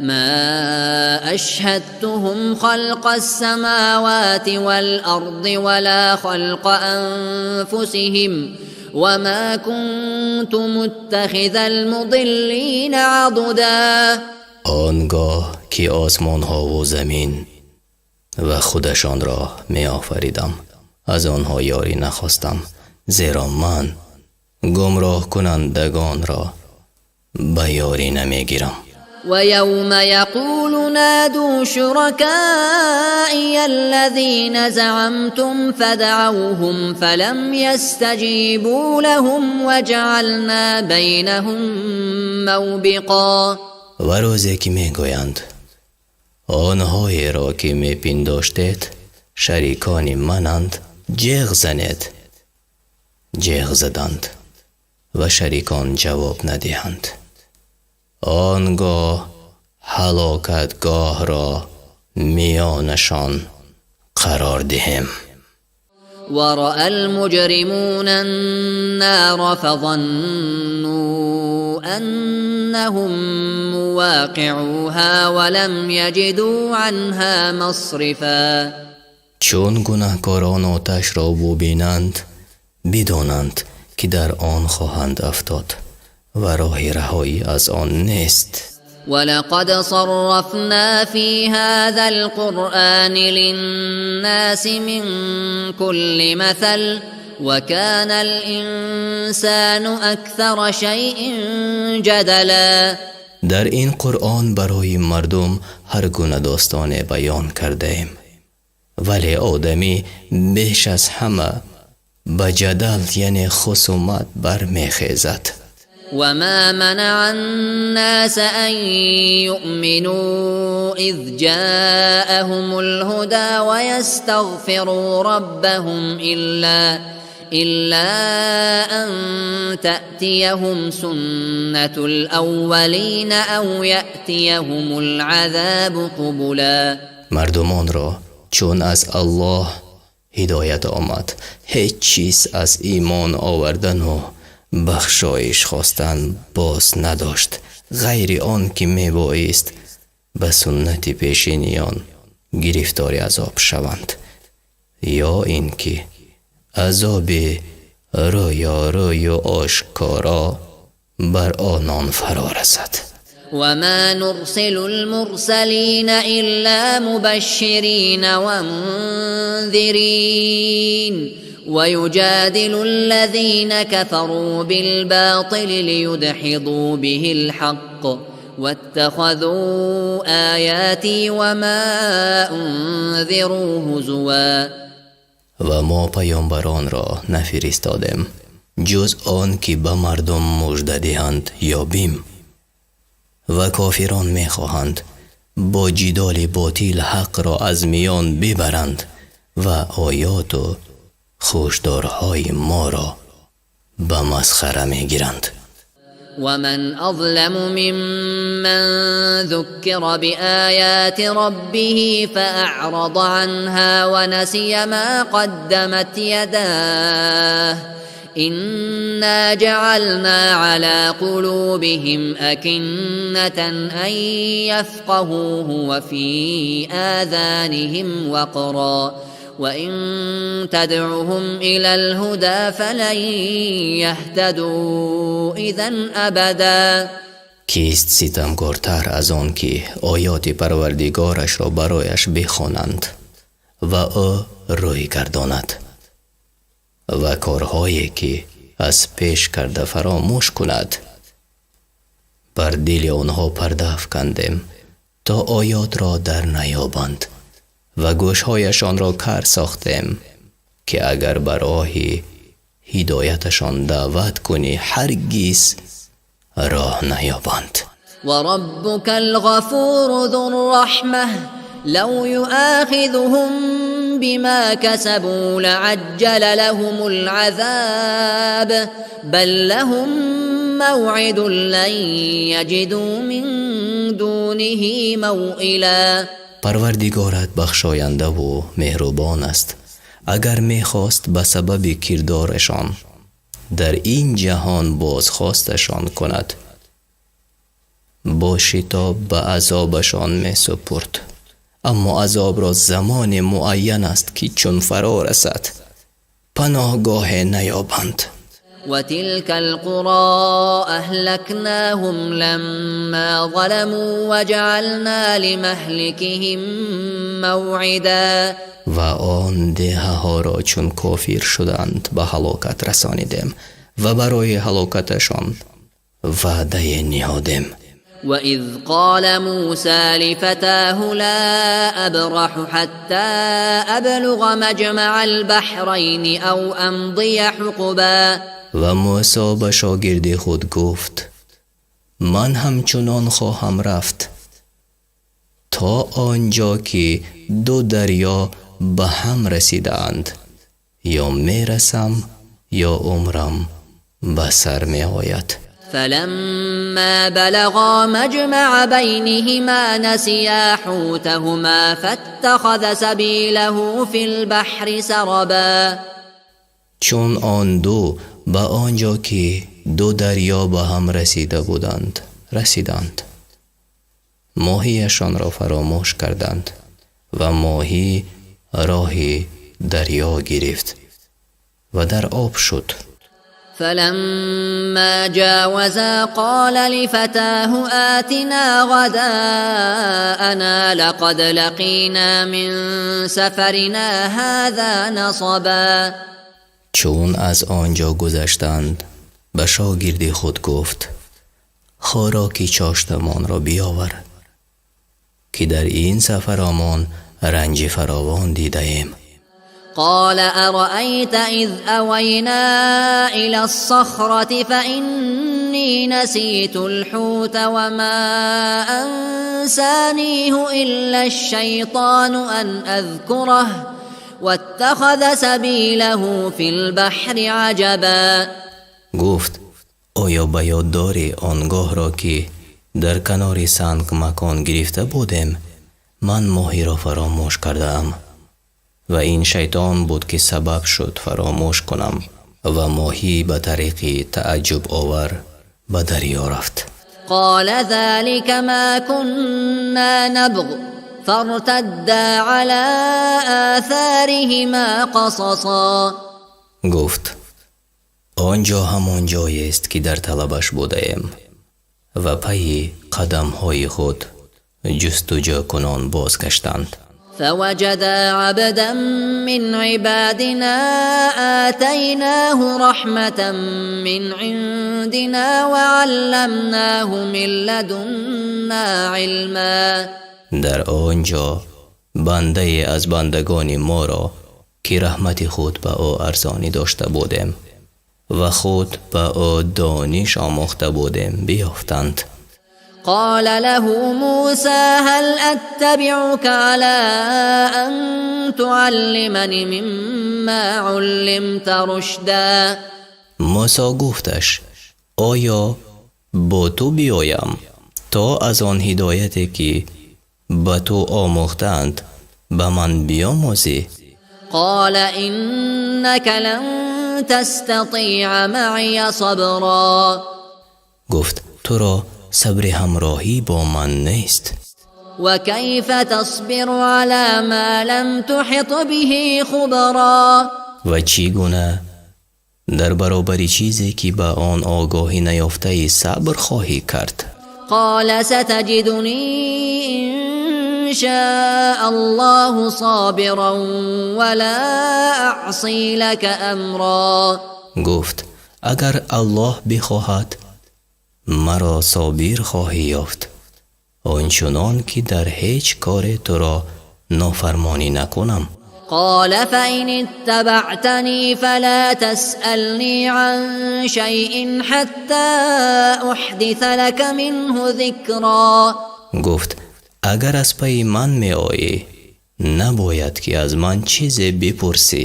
ما أشهدتهم خلق السماوات والأرض ولا خلق أنفسهم وما كنت متخذ المضلين عضدا. Он гоҳ ки осмонҳову замин ва худашонро меофаридам, аз онҳо ёрӣ нахостам, зеро ман гумроҳкунандагонро ба ёрӣ намегирам. ويوم يقول نادوا شركائي الذين زعمتم فدعوهم فلم يستجيبوا لهم وجعلنا بينهم موبقا. Ва рӯзе ки мегӯянд: онҳоеро ки мепиндоштед шарикони мананд, ҷеғ занед, ҷеғ заданд ва шарикон ҷавоб надиҳанд, он гоҳ ҳалокатгоҳро миёнашон қарор диҳем. ورأى المجرمون النار فظنوا أنهم مواقعوها ولم يجدوا عنها مصرفا. Чун гунаҳкорон оташро бубинанд, бидонанд, ки дар он хоҳанд афтод ва роҳи раҳоӣ аз он нест. ولقد صرفنا في هذا القرآن للناس من كل مثل وكان الإنسان أكثر شيء جدلا. Дар ин Қуръон барои мардум ҳар гуна достоне баён кардаем, вале одамӣ беш аз ҳама ба ҷадал, яъне хусумат, бармехезад. وما منع الناس أن يؤمنوا إذ جاءهم الهدى ويستغفروا ربهم إلا أن تأتيهم سنة الأولين أو يأتيهم العذاب قبلا. Мардумонро чун аз Аллоҳ ҳидоят омад, ҳеҷ чиз аз имон овардану бахшоиш хостан боз надошт, ғайри он ки мебоист ба суннати пешиниён гирифтори азоб шаванд ё ин ки азоби рӯёрӯю ошкоро бар онон фаро расад. وما نرسل المرسلين إلا مبشرين ومنذرين ويجادل الذين كفروا بالباطل ليدحضوا به الحق واتخذوا آياتي وما أنذروا هزوا. Ва мо паёмбаронро нафиристодем, ҷуз он ки ба мардум мужда диҳанд ё бим. Ва кофирон мехоҳанд бо ҷидоли ботил ҳақро аз миён бибаранд ва оёту хушдорҳои моро ба масхара мегиранд. ومن أظلم ممن ذكر بآيات ربه فأعرض عنها ونسي ما قدمت يداه إنا جعلنا على قلوبهم أكنة أن يفقهوه وفي آذانهم وقرا وإن تدعهم إلى الهدى فلن يهتدوا إذا أبدا. Кист ситамкортар аз он ки оёти Парвардигорашро барояш бихонанд ва ӯ рӯй гардонад ва корҳое ки аз пеш карда фаромӯш кунад? Бар дили онҳо парда афкандем, то оётро дар наёбанд, ва гӯшҳояшонро кар сохтем, ки агар ба роҳи Ҳидояташон даъват кунӣ, ҳаргиз роҳ наёбанд. وربك الغفور ذو الرحمة لو يؤاخذهم بما كسبوا لعجل لهم العذاب بل لهم موعد لن يجدوا من دونه موئلا. Парвардигорат бахшояндаву меҳрубон аст. Агар мехост, ба сабаби кирдорашон дар ин ҷаҳон бозхосташон кунад, бо шитоб ба азобашон месупурд, аммо азобро замоне муайян аст, ки чун фаро расад, паноҳгоҳе наёбанд. وتلك القرى أهلكناهم لما ظلموا وجعلنا لمهلكهم موعدا. Ва он деҳаҳоро, чун кофир шуданд, ба ҳалокат расонидем ва барои ҳалокаташон ваъдае ниҳодем. وإذ قال موسى لفتاه لا أبرح حتى أبلغ مجمع البحرين أو أمضي حقبا. Ва Мӯсо ба шогирди худ гуфт: «Ман ҳамчунон хоҳам рафт, то он ҷо ки ду дарё ба ҳам расидаанд, ё мерасам, ё умрам ба сар меояд». فلما بلغا مجمع بينهما نسيا حوتهما فاتخذ سبيله في البحر سربا. Чун он ду ба он ҷо, ки ду дарё ба ҳам расида буданд, расиданд, моҳияшонро фаромӯш карданд ва моҳӣ роҳи дарё гирифт ва дар об шуд. فلما جاوزا قال لفتاه آتنا غداءنا لقد لقينا من سفرنا هذا نصبا. Чун аз он ҷо гузаштанд, ба шогирди худ гуфт: «Хӯроки чоштамонро биёвар, ки дар ин сафаромон ранҷи фаровон дидаем». قال أرأيت إذ أوينا إلى الصخرة فإني نسيت الحوت وما أنسانيه إلا الشيطان أن أذكره واتخذ سبيله في البحر عجبا. Гуфт: «Оё ба ёд дорӣ он гоҳро, ки дар канори санг макон гирифта будем? Ман моҳиро фаромӯш кардаам ва ин шайтон буд, ки сабаб шуд фаромӯш кунам, ва моҳӣ ба тариқи тааҷҷубовар ба дарё рафт». قال ذلك ما كنا نبغ فارتدا على آثارهما قصصا. Гуфт: «Он ҷо ҳамон ҷоест, ки дар талабаш будаем». Ва пайи қадамҳои худ ҷустуҷӯкунон бозгаштанд. فوجدا عبدا من عبادنا آتيناه رحمة من عندنا وعلمناه من لدنا علما. Дар он ҷо бандае аз бандагони моро, ки раҳмати худ ба ӯ арзонӣ дошта будем ва худ ба ӯ дониш омӯхта будем, биёфтанд. قال له موسى هل أتبعك على أن تعلمني مما علمت رشدا؟ Мӯсо гуфташ: «Оё бо ту биёям, то аз он ҳидояте, ки ба ту омӯхтаанд, ба ман биёмӯзӣ?» قال إنك لن تستطيع معي صبرا. Гуфт: «Туро сабри ҳамроҳӣ бо ман нест». وكيف تصبر على ما لم تحط به خبرا؟ Ва чӣ гуна дар баробари чизе, ки ба он огоҳӣ наёфтаӣ, сабр хоҳӣ кард? قال ستجدني إن شاء الله صابرا ولا أعصي لك أمرا. Гуфт: «Агар Аллоҳ бихоҳад, маро собир хоҳӣ ёфт, он чунон ки дар ҳеҷ коре туро нофармонӣ накунам». قال فإن اتبعتني فلا تسألني عن شيء حتى أحدث لك منه ذكرا. Гуфт: агар аз пайи ман меоӣ, набояд ки аз ман чизе бипурсӣ,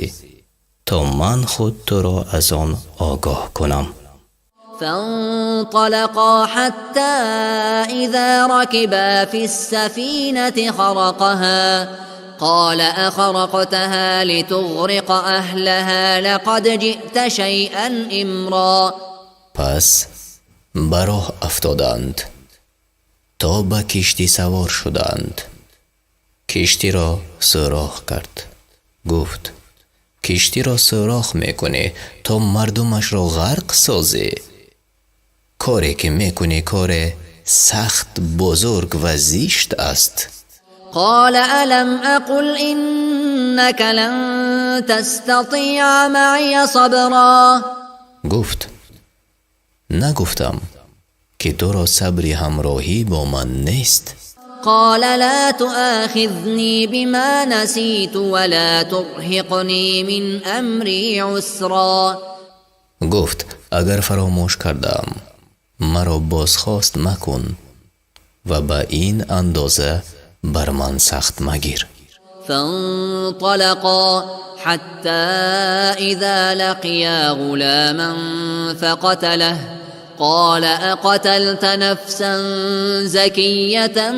то ман худ туро аз он огоҳ кунам. فانطلقا حتى إذا ركبا في السفينة خرقها، قال أخرقتها لتغرق أهلها، لقد جئت شيئا إمرا. Пас ба роҳ афтоданд, то ба киштӣ савор шуданд. Киштиро сӯрох кард. Гуфт: киштиро сӯрох мекунӣ, то мардумашро ғарқ созӣ? Коре ки мекунӣ, коре сахт бузург ва зишт аст. قال ألم أقل إنك لن تستطيع معي صبرا. Гуфт: нагуфтам, ки туро сабри ҳамроҳӣ бо ман нест? قال لا تؤاخذني بما نسيت ولا ترهقني من أمري عسرا. Гуфт: агар фаромӯш кардам, маро бозхост макун ва ба ин андоза бар ман сахт магир. فانطلقا حتى إذا لقيا غلاما فقتله، قال أقتلت نفسا زكية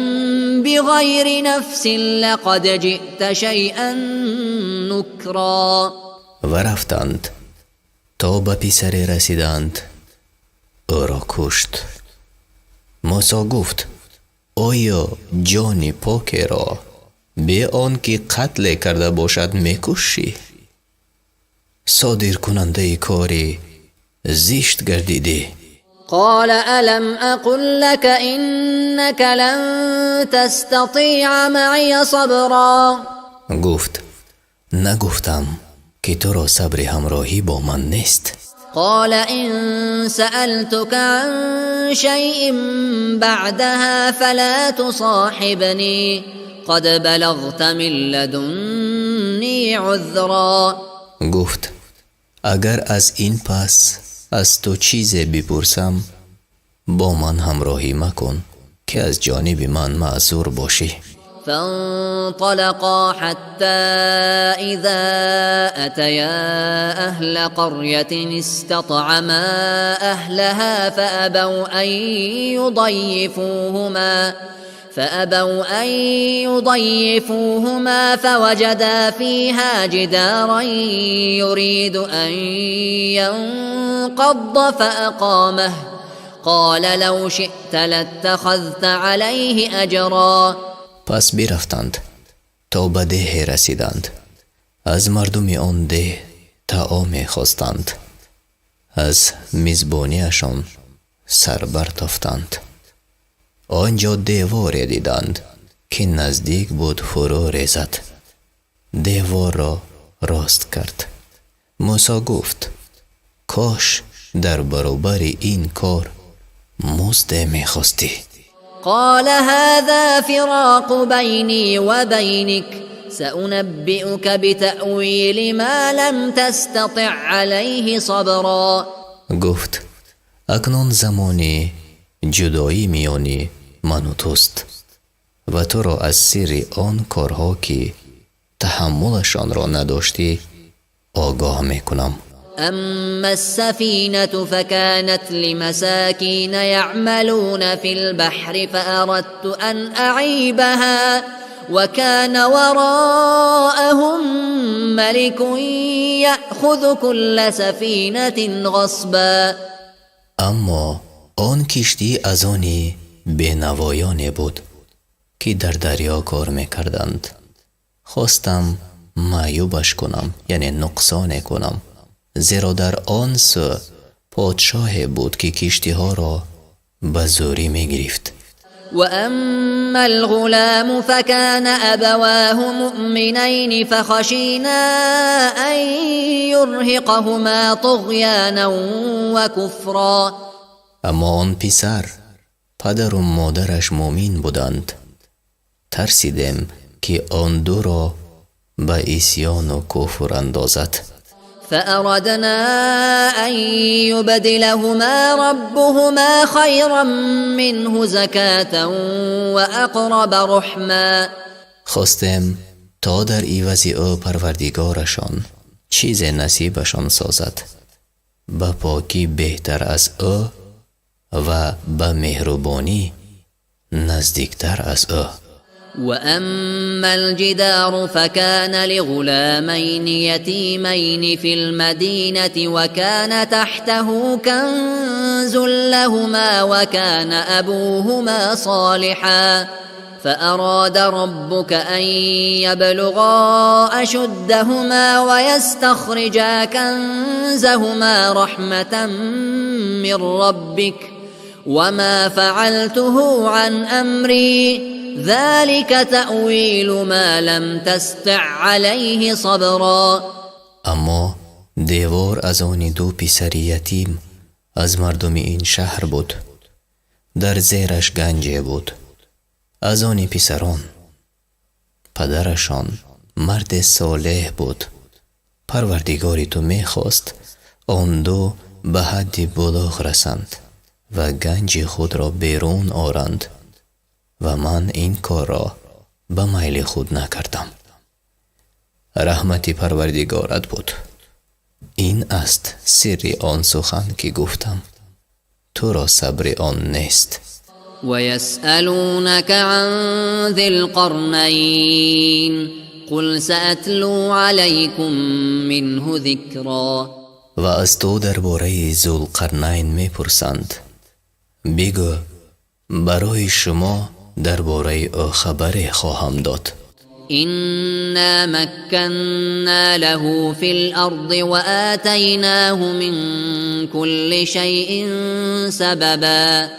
بغير نفس، لقد جئت شيئا نكرا. Ва рафтанд, то ба писаре расиданд, ӯро кушт. Мусо гуфт: оё ҷони покеро бе он ки қатле карда бошад мекушӣ? Содиркунандаи кори зишт гардидӣ. قال ألم أقل لك إنك لن تستطيع معي صبرا. Гуфт: нагуфтам, ки туро сабри ҳамроҳӣ бо ман нест? قال إن سألتك عن شيء بعدها فلا تصاحبني، قد بلغت من لدني عذرا. Гуфт: агар аз ин пас аз ту чизе бипурсам, бо ман ҳамроҳӣ макун, ки аз ҷониби ман маъзур бошӣ. فانطلقا حتى إذا أتيا أهل قرية استطعما أهلها فأبوا أن يضيفوهما، فوجدا فيها جدارا يريد أن ينقض فأقامه، قال لو شئت لاتخذت عليه أجرا. Пас бирафтанд, то ба деҳе расиданд. Аз мардуми он деҳ таоме хостанд. Аз мизбониашон сар бартофтанд. Он ҷо деворе диданд, ки наздик буд фурӯ резад. Деворро рост кард. Мусо гуфт: кош дар баробари ин кор музде мехостӣ. قال هذا فراق بيني وبينك، سأنبئك بتأويل ما لم تستطع عليه صبرا. Гуфт: акнун замони ҷудоӣ миёни ману туст ва туро аз сирри он корҳо, ки таҳаммулашонро надоштӣ, огоҳ мекунам. أما السفينة فكانت لمساكين يعملون في البحر، فأردت أن أعيبها، وكان وراءهم ملك يأخذ كل سفينة غصبا. Аммо он киштӣ аз они бенавоёне буд, ки дар дарё кор мекарданд. Хостам маъюбаш кунам, яъне нуқсоне кунам, зеро дар он сӯ подшоҳе буд, ки киштиҳоро ба зӯрӣ мегирифт. وأما الغلام فكان أبواه مؤمنين، فخشينا أن يرهقهما طغيانا وكفرا. Аммо он писар, падару модараш мӯмин буданд. Тарсидем, ки он дуро Ба исёну куфр андозад. فأردنا أن يبدلهما ربهما خيرا منه زكاة وأقرب رحما. Хостем, то дар ивази ӯ Парвардигорашон чизе насибашон созад, ба покӣ беҳтар аз ӯ ва ба меҳрубонӣ наздиктар аз ӯ. وأما الجدار فكان لغلامين يتيمين في المدينة وكان تحته كنز لهما وكان أبوهما صالحا، فأراد ربك أن يبلغا أشدهما ويستخرجا كنزهما رحمة من ربك، وما فعلته عن أمري، ذلك تأويل ما لم تسطع عليه صبرا. Аммо девор аз они ду писари ятим аз мардуми ин шаҳр буд. Дар зераш ганҷе буд аз они писарон. Падарашон марде солеҳ буд. Парвардигори ту мехост, он ду ба ҳадди булуғ расанд ва ганҷи худро берун оранд, ва ман ин корро ба майли худ накардам. Раҳмати Парвардигорат буд. Ин аст сирри он сухан, ки гуфтам, туро сабри он нест. ويسألونك عن ذي القرنين، قل سأتلو عليكم منه ذكرا. Ва аз ту дар бораи Зулқарнайн мепурсанд. Бигӯ: барои шумо дар бораи ӯ хабаре хоҳам дод. إنا مكنا له في الأرض وآتيناه من كل شيء سببا.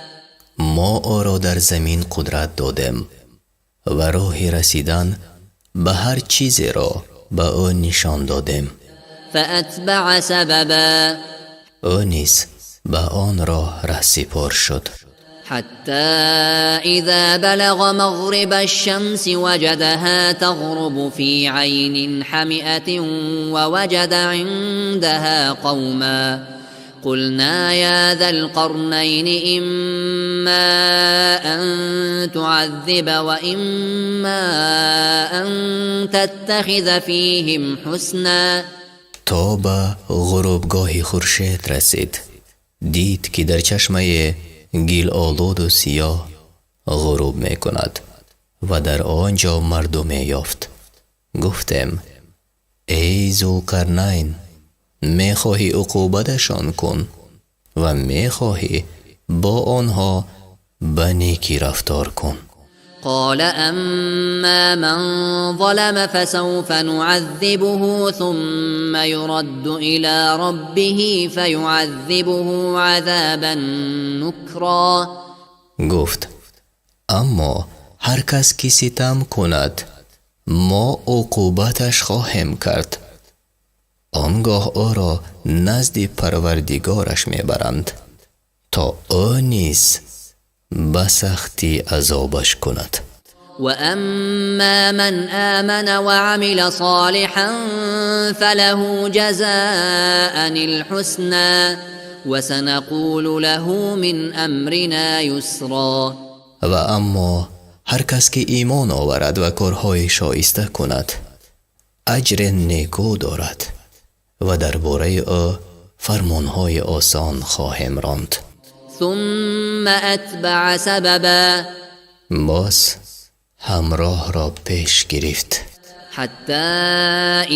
Мо ӯро дар замин қудрат додем ва роҳи расидан ба ҳар чизеро ба ӯ нишон додем. فأتبع سببا. Ӯ низ ба он роҳ раҳсипор шуд. حتى إذا بلغ مغرب الشمس وجدها تغرب في عين حمئة ووجد عندها قوما، قلنا يا ذا القرنين إما أن تعذب وإما أن تتخذ فيهم حسنا. То ба ғурубгоҳи хуршед расид, дид, ки дар чашмаи гилолуду сиёҳ ғуруб мекунад ва дар он ҷо мардуме ёфт. Гуфтем: эй Зулқарнайн, мехоҳӣ, уқубаташон кун ва мехоҳӣ, бо онҳо ба некӣ рафтор кун. قال أما من ظلم فسوف نعذبه ثم يرد إلى ربه فيعذبه عذابا نكرا. Гуфт: аммо ҳар кас ки ситам кунад, мо уқубаташ хоҳем кард. Он гоҳ ӯро назди Парвардигораш мебаранд, то ӯ низ ба сахтӣ азобаш кунад. وأما من آمن وعمل صالحا فله جزاء الحسنى وسنقول له من أمرنا يسرا. Ва аммо ҳар кас ки имон оварад ва корҳои шоиста кунад, аҷре некӯ дорад ва дар бораи ӯ фармонҳои осон хоҳем ронд. ثم أتبع سببا. Боз ҳам роҳро пеш гирифт. حتى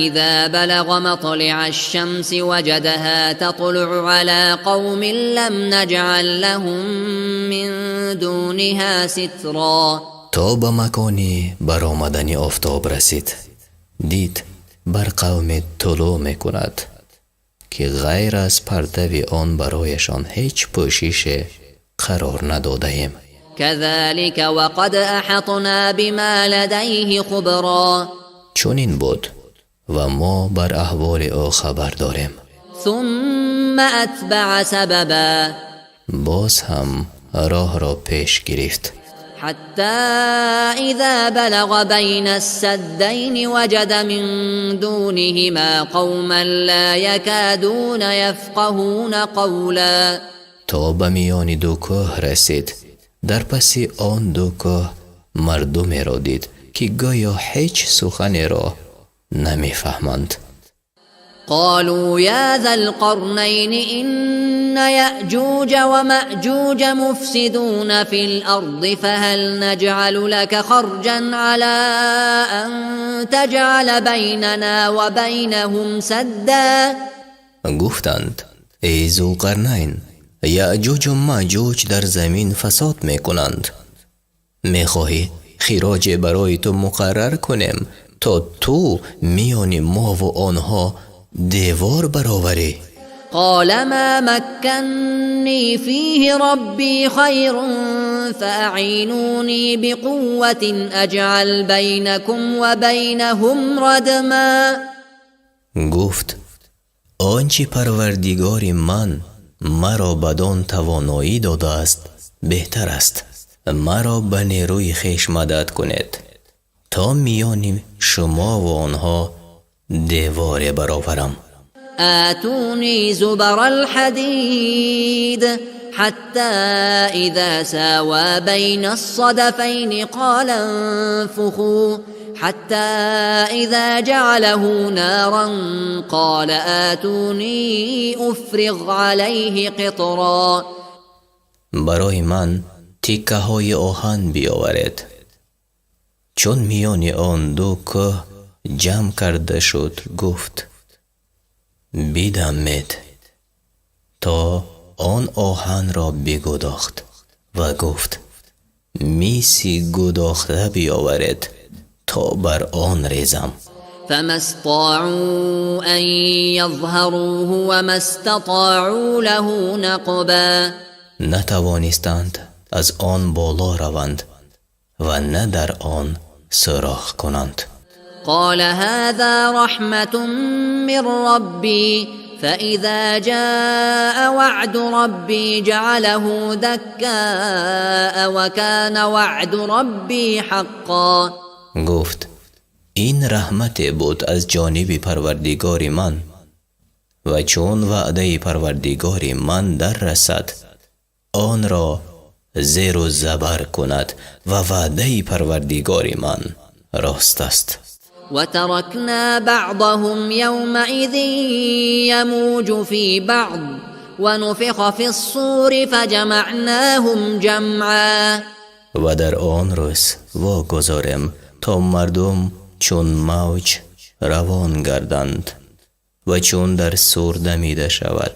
إذا بلغ مطلع الشمس وجدها تطلع على قوم لم نجعل لهم من دونها سترا. То ба макони баромадани офтоб расид, дид, бар қавме тулӯъ мекунад, ки ғайр аз партави он барояшон ҳеҷ пӯшише қарор надодаем. كذلك وقد أحطنا بما لديه خبرا. Чунин буд, ва мо бар аҳволи ӯ хабар дорем. ثم أتبع سببا. Боз ҳам роҳро пеш гирифт. حتى إذا بلغ بين السدين وجد من دونهما قوما لا يكادون يفقهون قولا. То ба миёни ду кӯҳ расид, дар паси он ду кӯҳ мардумеро дид, ки гӯё ҳеҷ суханеро намефаҳманд. قالوا يا ذا القرنين إن يأجوج ومأجوج مفسدون في الأرض فهل نجعل لك خرجا على أن تجعل بيننا وبينهم سدا؟ Гуфтанд: эй Зулқарнайн, Яъҷуҷу Маъҷуҷ дар замин фасод мекунанд, мехоҳӣ хироҷе барои ту муқаррар кунем, то ту миёни мову онҳо девор бароварӣ? قال ما مكني فيه ربي خير فأعينوني بقوة أجعل بينكم وبينهم ردما. Гуфт: он чӣ Парвардигори ман маро бадон тавоноӣ додааст, беҳтар аст. Маро ба нерӯи хеш мадад кунед, то миёни шумову онҳо деворе бароварам. آتوني زبر الحديد. حتى إذا ساوى بين الصدفين قال انفخوا، حتى إذا جعله نارا قال آتوني أفرغ عليه قطرا. Барои ман тиккаҳои оҳан биёваред. Чун миёни он ду кӯҳ ҷамъ карда шуд, гуфт: бидамед, то он оҳанро бигудохт ва гуфт: миси гудохта биёваред, то бар он резам. فما استطاعوا أن يظهروه وما استطاعوا له نقبا. Натавонистанд аз он боло раванд ва на дар он сӯрох кунанд. قال هذا رحمة من ربي، فإذا جاء وعد ربي جعله دكاء وكان وعد ربي حقا. Гуфт: ин раҳмате буд аз ҷониби Парвардигори ман, ва чун ваъдаи Парвардигори ман дар расад, онро зеру забар кунад, ва ваъдаи Парвардигори ман рост аст. وتركنا بعضهم يومئذ يموج في بعض ونفخ في الصور فجمعناهم جمعا. Ва дар он рӯз вогузорем, то мардум чун мавҷ равон гарданд, ва чун дар сур дамида шавад,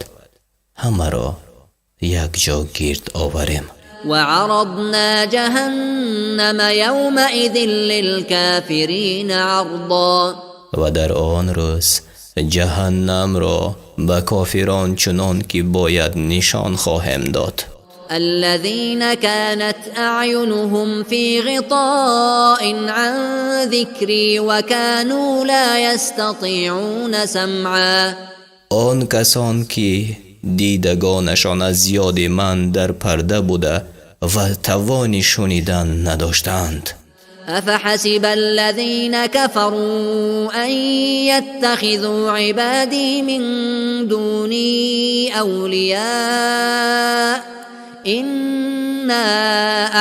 ҳамаро якҷо гирд оварем. وعرضنا جهنم يومئذ للكافرين عرضا. Ва дар он рӯз ҷаҳаннамро ба кофирон чунон ки бояд нишон хоҳем дод. الذين كانت أعينهم في غطاء عن ذكري وكانوا لا يستطيعون سمعا. Он касон ки дидагонашон аз ёди ман дар парда буда ва тавони шунидан надоштаанд. أفحسب الذين كفروا أن يتخذوا عبادي من دوني أولياء إنا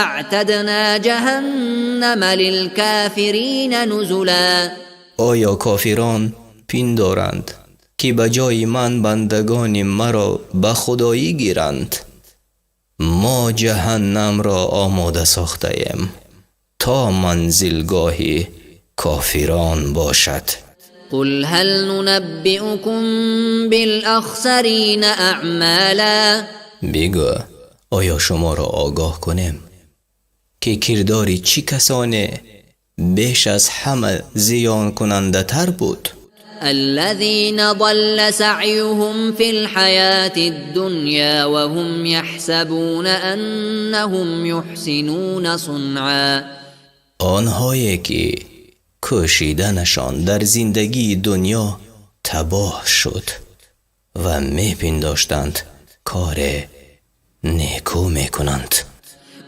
أعتدنا جهنم للكافرين نزلا. Оё кофирон пиндоранд, ки ба ҷои ман бандагони маро ба худоӣ гиранд? Мо ҷаҳаннамро омода сохтаем, то манзилгоҳи кофирон бошад. قل هل ننبئكم بالأخسرين أعمالا؟ Бигӯ: оё шуморо огоҳ кунем, ки кирдори чӣ касоне беш аз ҳама зиёнкунандатар буд? الذين ضل سعيهم في الحياة الدنيا وهم يحسبون أنهم يحسنون صنعا. Онҳое ки кӯшиданашон дар зиндагии дунё табоҳ шуд ва мепиндоштанд, коре некӯ мекунанд.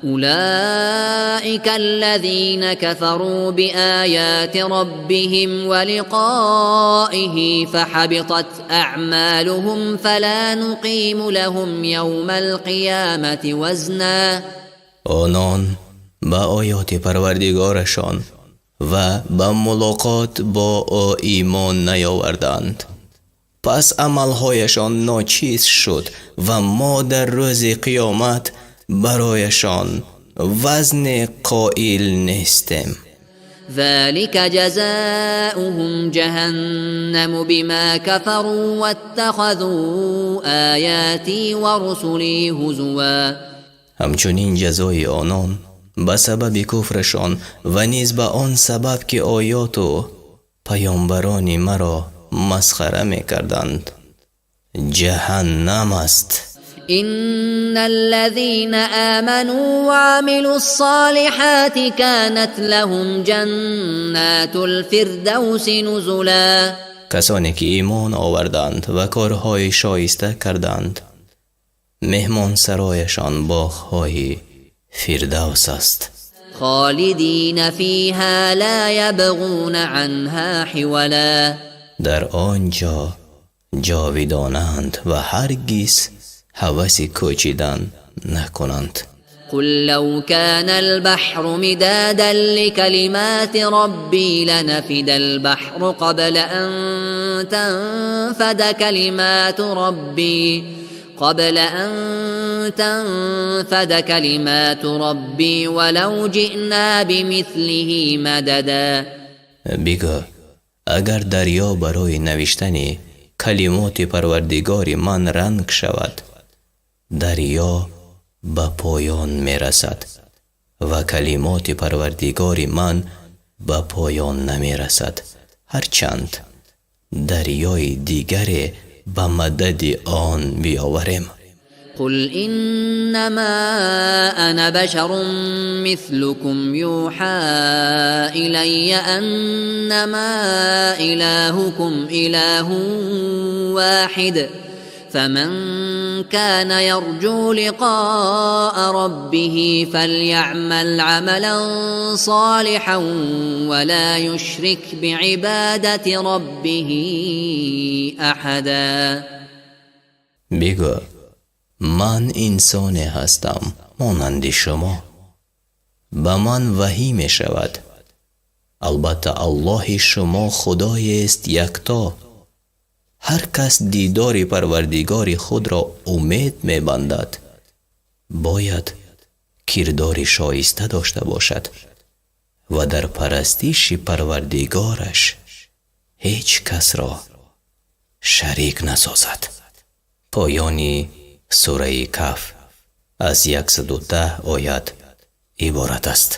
أولئك الذين كفروا بآيات ربهم ولقائه فحبطت أعمالهم فلا نقيم لهم يوم القيامة وزنا. Онон ба оёти Парвардигорашон ва ба мулоқот бо ӯ имон наёварданд. Пас амалҳояшон ночиз шуд ва мо дар рӯзи қиёмат барояшон вазне қоил нестем. ذلك جزاؤهم جهنم بما كفروا واتخذوا آياتي ورسلي هزوا. Ҳамчунин ҷазои онон ба сабаби куфрашон ва низ ба он сабаб ки оёту паёмбарони маро масхара мекарданд, ҷаҳаннам аст. إن الذين آمنوا وعملوا الصالحات كانت لهم جنات الفردوس نزلا. Касоне ки имон оварданд ва корҳои шоиста карданд, меҳмонсарояшон боғҳои фирдавс аст. خالدين فيها لا يبغون عنها حولا. Дар он ҷо ҷовидонанд ва ҳаргиз ҳаваси кӯчидан накунанд. قل لو كان البحر مدادا لكلمات ربي لنفد البحر قبل أن تنفد كلمات ربي قبل أن تنفد كلمات ربي ولو جئنا بمثله مددا. Бигӯ, агар дарё барои навиштани калимоти Парвардигори ман ранг шавад, дарё ба поён мерасад ва калимоти Парвардигори ман ба поён намерасад, ҳарчанд дарёи дигаре ба мадади он биёварем. قل إنما أنا بشر مثلكم يوحى إلي أنما إلهكم إله واحد فمن كان يرجو لقاء ربه فليعمل عملا صالحا ولا يشرك بعبادة ربه أحدا. Бигӯ, ман инсоне ҳастам монанди шумо, ба ман ваҳӣ мешавад, албатта Аллоҳи шумо Худоест якто. Ҳар кас дидори Парвардигори худро умед мебандад, бояд кирдори шоиста дошта бошад ва дар парастиши Парвардигораш ҳеҷ касро шарик насозад. Поёни сураи Каҳф аз 110 оят иборат аст.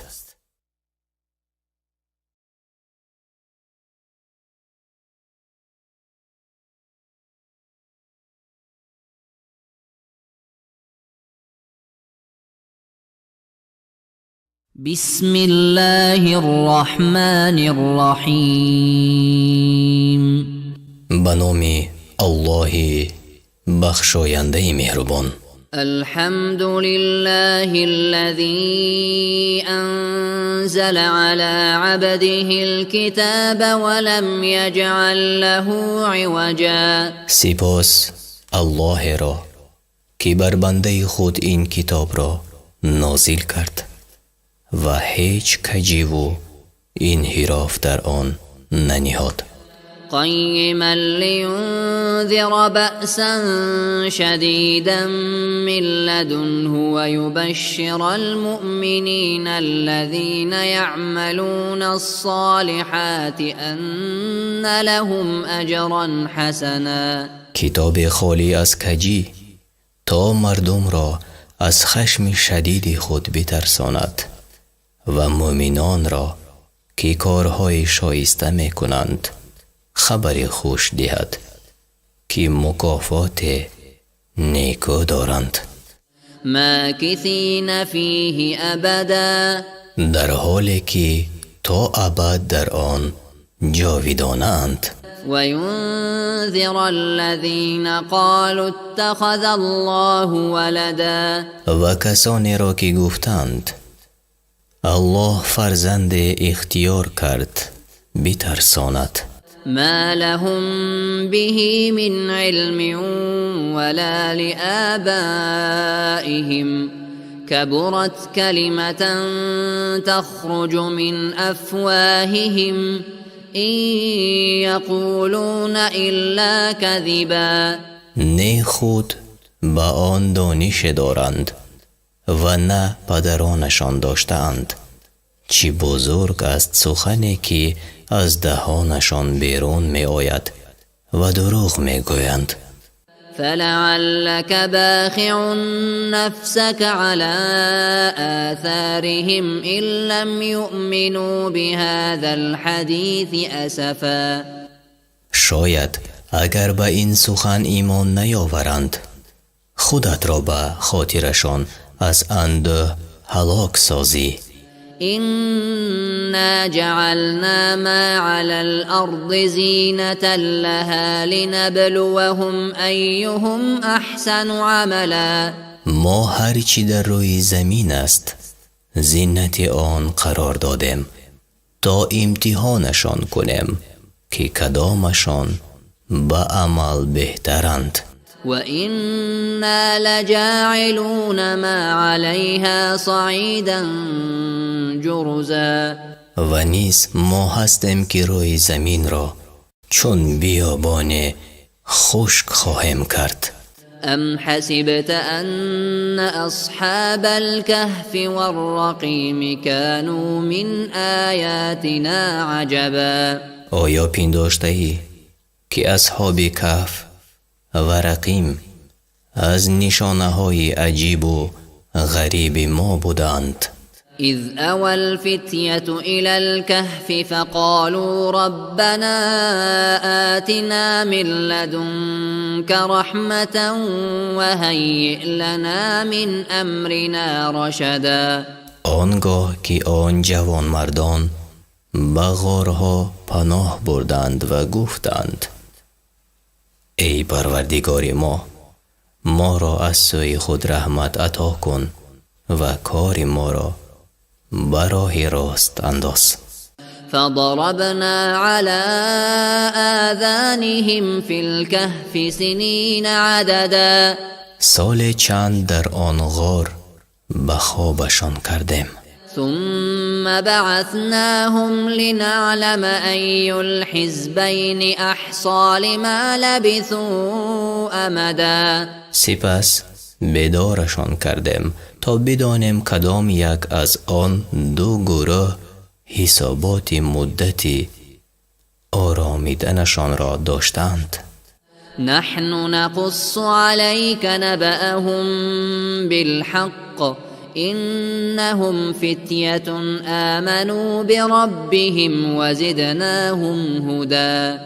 بسم الله الرحمن الرحيم. Ба номи Аллоҳи бахшояндаи меҳрубон. الحمد لله الذي أنزل على عبده الكتاب ولم يجعل له عوجا. Сипос Аллоҳеро, ки бар бандаи худ ин китобро нозил кард ва ҳеҷ каҷиву инҳироф дар он наниҳод. قيما لينذر بأسا شديدا من لدنه ويبشر المؤمنين الذين يعملون الصالحات أن لهم أجرا حسنا. Китобе холӣ аз каҷӣ то мардумро аз хашми шадиди худ битарсонад ва мӯъминонро ки корҳои шоиста мекунанд хабари хуш диҳад, ки мукофоте некӯ доранд. ماكثين فيه أبدا. Дар ҳоле ки то абад дар он ҷовидонаанд. وينذر الذين قالوا اتخذ الله ولدا. Ва касонеро, ки гуфтанд: Аллоҳ фарзанде ихтиёр кард, битарсонад. ما لهم به من علم ولا لآبائهم، كبرت كلمة تخرج من أفواههم، إن يقولون إلا كذبا. Не худ ба он донише доранд ва на падаронашон доштаанд. Чӣ бузург аст сухане, ки аз даҳонашон берун меояд, ва дурӯғ мегӯянд. فلعلك باخع نفسك على آثارهم إن لم يؤمنوا بهذا الحديث أسفا. Шояд агар ба ин сухан имон наёваранд, худатро ба хотирашон аз андӯҳ ҳалок созӣ. إنا جعلنا ما على الأرض زينة لها لنبلوهم أيهم أحسن عملا. Мо ҳар чӣ дар рӯи замин аст, зинати он қарор додем, то имтиҳонашон кунем, ки кадомашон ба амал беҳтаранд. وإنا لجاعلون ما عليها صعيدا جرزا. Ва низ мо ҳастем, ки рӯи заминро чун биёбоне хушк хоҳем кард. أم حسبت أن أصحاب الكهف والرقيم كانوا من آياتنا عجبا؟ Оё пиндоштаӣ, ки асҳоби Каҳф ва Рақим аз нишонаҳои аҷибу ғариби мо буданд? إذ أوى الفتية إلى الكهف فقالوا ربنا آتنا من لدنك رحمة وهيئ لنا من أمرنا رشدا. Он гоҳ ки он ҷавонмардон ба ғорҳо паноҳ бурданд ва гуфтанд: эй Парвардигори мо, моро аз сӯи худ раҳмат ато кун ва кори моро ба роҳи рост андоз. فضربنا على آذانهم في الكهف سنين عددا. Соле чанд дар он ғор ба хобашон кардем. ثم بعثناهم لنعلم أي الحزبين أحصى لما لبثوا أمدا. Сипас бедорашон кардем, то бидонем, кадом як аз он ду гурӯҳ ҳисоботи муддати оромиданашонро доштаанд. نحن نقص عليك نبأهم بالحق، إنهم فتية آمنوا بربهم وزدناهم هدى.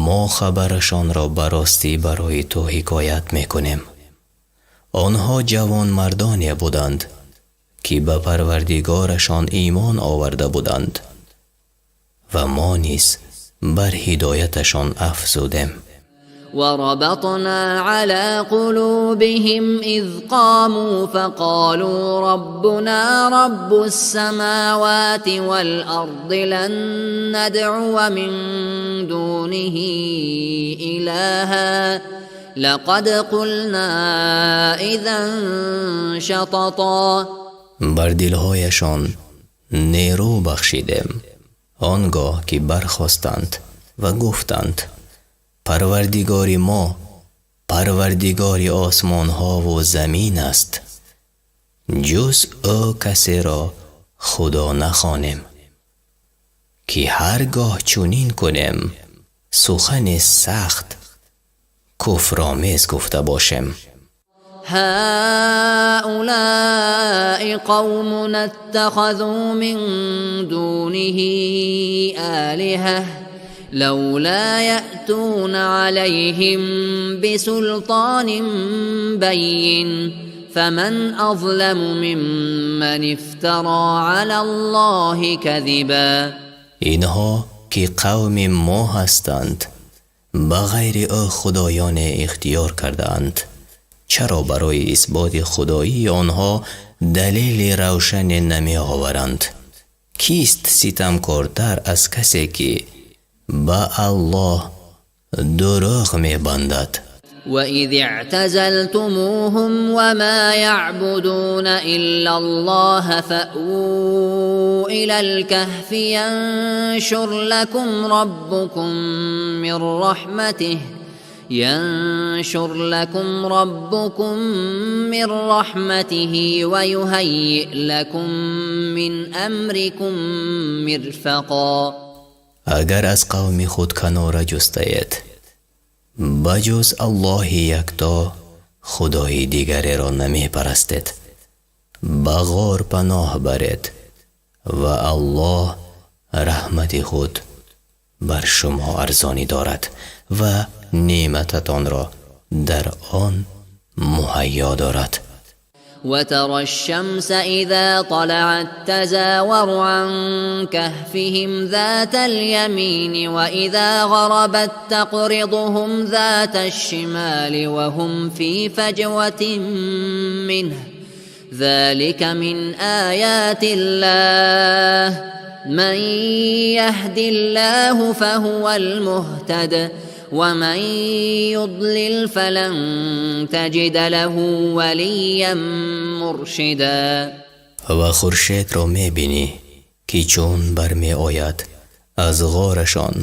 Мо хабарашонро ба ростӣ барои ту ҳикоят мекунем. Онҳо ҷавонмардоне буданд, ки ба Парвардигорашон имон оварда буданд, ва мо низ бар ҳидояташон афзудем. وربطنا على قلوبهم إذ قاموا فقالوا ربنا رب السماوات والأرض لن ندعو من دونه إلها، لقد قلنا إذا شططا. Бар дилҳояшон нерӯ бахшидем, он гоҳ ки бархостанд ва гуфтанд: Парвардигори мо Парвардигори осмонҳову замин аст, ҷуз ӯ касеро худо нахонем, ки ҳар гоҳ чунин кунем, сухани сахт куфромез гуфта бошем. هؤلاء قومنا اتخذوا من دونه آلهة، لولا يأتون عليهم بسلطان بين، فمن أظلم ممن افترى على الله كذبا. Инҳо ки қавми мо ҳастанд, ба ғайри ӯ худоёне ихтиёр кардаанд? Чаро барои исботи худоии онҳо далели равшане намеоваранд? Кист ситамкортар аз касе ки ба Аллоҳ дурӯғ мебандад? وإذ اعتزلتموهم وما يعبدون إلا الله فأووا إلى الكهف ينشر لكم ربكم من رحمته ويهيئ لكم من أمركم مرفقا. Агар аз қавми худ канора ҷустаед, ба ҷуз Аллоҳи якто худои дигареро намепарастед, ба ғор паноҳ баред ва Аллоҳ раҳмати худ бар шумо арзонӣ дорад ва неъмататонро дар он муҳайё дорад. وترى الشمس إذا طلعت تزاور عن كهفهم ذات اليمين وإذا غربت تقرضهم ذات الشمال وهم في فجوة منه ذلك من آيات الله من يهد الله فهو المهتد ومن يضلل فلن تجد له وليا مرشدا. Ва хуршедро мебинӣ, ки чун бармеояд, аз ғорашон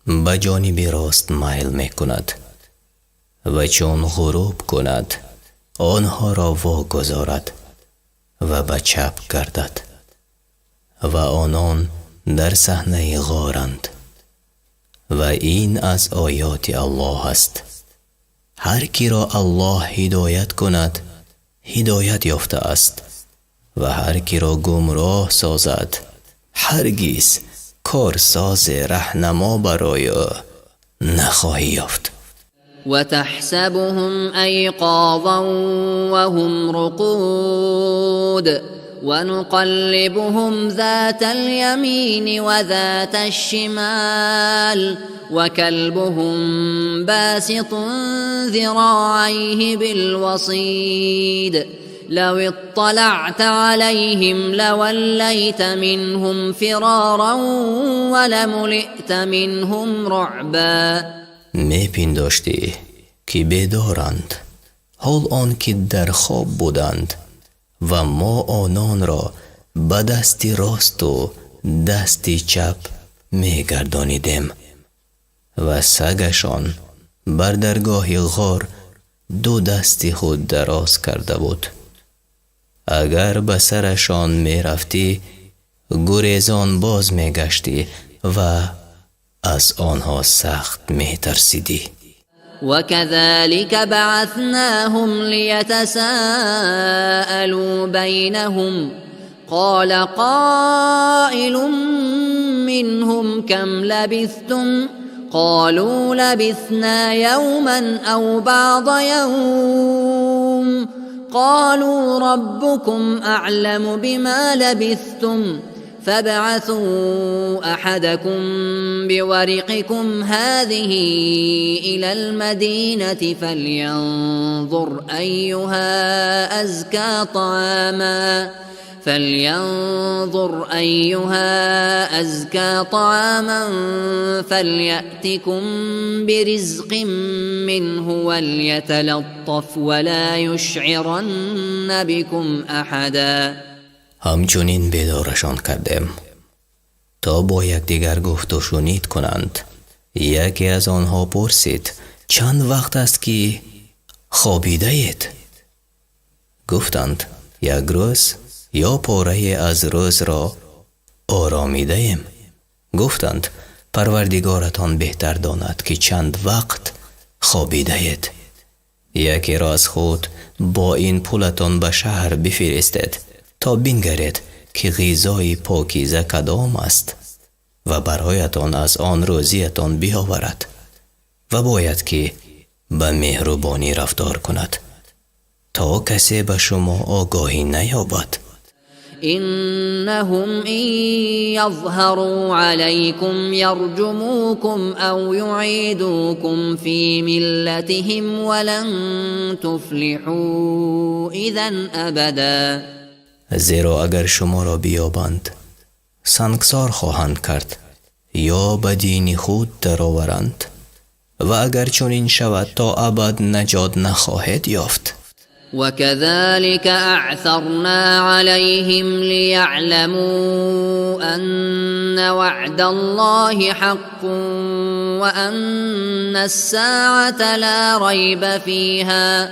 ба ҷониби рост майл мекунад ва чун ғуруб кунад, онҳоро вогузорад ва ба чап гардад ва онон дар саҳнаи ғоранд. Ва ин аз оёти Аллоҳ аст. Ҳар киро Аллоҳ ҳидоят кунад, ҳидоят ёфта аст ва ҳар киро гумроҳ созад, ҳаргиз корсозе раҳнамо барои ӯ нахоҳӣ ёфт. وتحسبهم أيقاظا وهم رقود ونقلبهم ذات اليمين وذات الشمال وكلبهم باسط ذراعيه بالوصيد لو اطلعت عليهم لوليت منهم فرارا ولملئت منهم رعبا. Мепиндоштӣ, ки бедоранд, ҳол он ки дар хоб буданд, ва мо ононро ба дасти росту дасти чап мегардонидем ва сагашон бар даргоҳи ғор ду дасти худ дароз карда буд. Агар ба сарашон мерафтӣ, гурезон боз мегаштӣ ва аз онҳо сахт метарсидӣ. وكذلك بعثناهم ليتساءلوا بينهم قال قائل منهم كم لبثتم قالوا لبثنا يوما أو بعض يوم قالوا ربكم أعلم بما لبثتم فابعثوا أحدكم بورقكم هذه إلى المدينة فلينظر أيها أزكى طعاما فليأتكم برزق منه وليتلطف ولا يشعرن بكم أحدا. Ҳамчунин бедорашон кардем, то бо якдигар гуфту шунид кунанд. Яке аз онҳо пурсид: «Чанд вақт аст, ки хобидаед?» Гуфтанд: «Як рӯз ё порае аз рӯзро оромидаем». Гуфтанд: «Парвардигоратон беҳтар донад, ки чанд вақт хобидаед. Якеро аз худ бо ин пулатон ба шаҳр бифиристед, то бингаред, ки ғизои покиза кадом аст ва бароятон аз он рӯзиятон биёварад ва бояд ки ба меҳрубонӣ рафтор кунад, то касе ба шумо огоҳӣ наёбад». إنهم إن يظهروا عليكم يرجموكم أو يعيدوكم في ملتهم ولن تفلحوا إذا أبدا. Зеро агар шуморо биёбанд, сангсор хоҳанд кард ё ба дини худ дароваранд, ва агар чунин шавад, то абад наҷот нахоҳед ёфт. وكذلك أعثرنا عليهم ليعلموا أن وعد الله حق وأن الساعة لا ريب فيها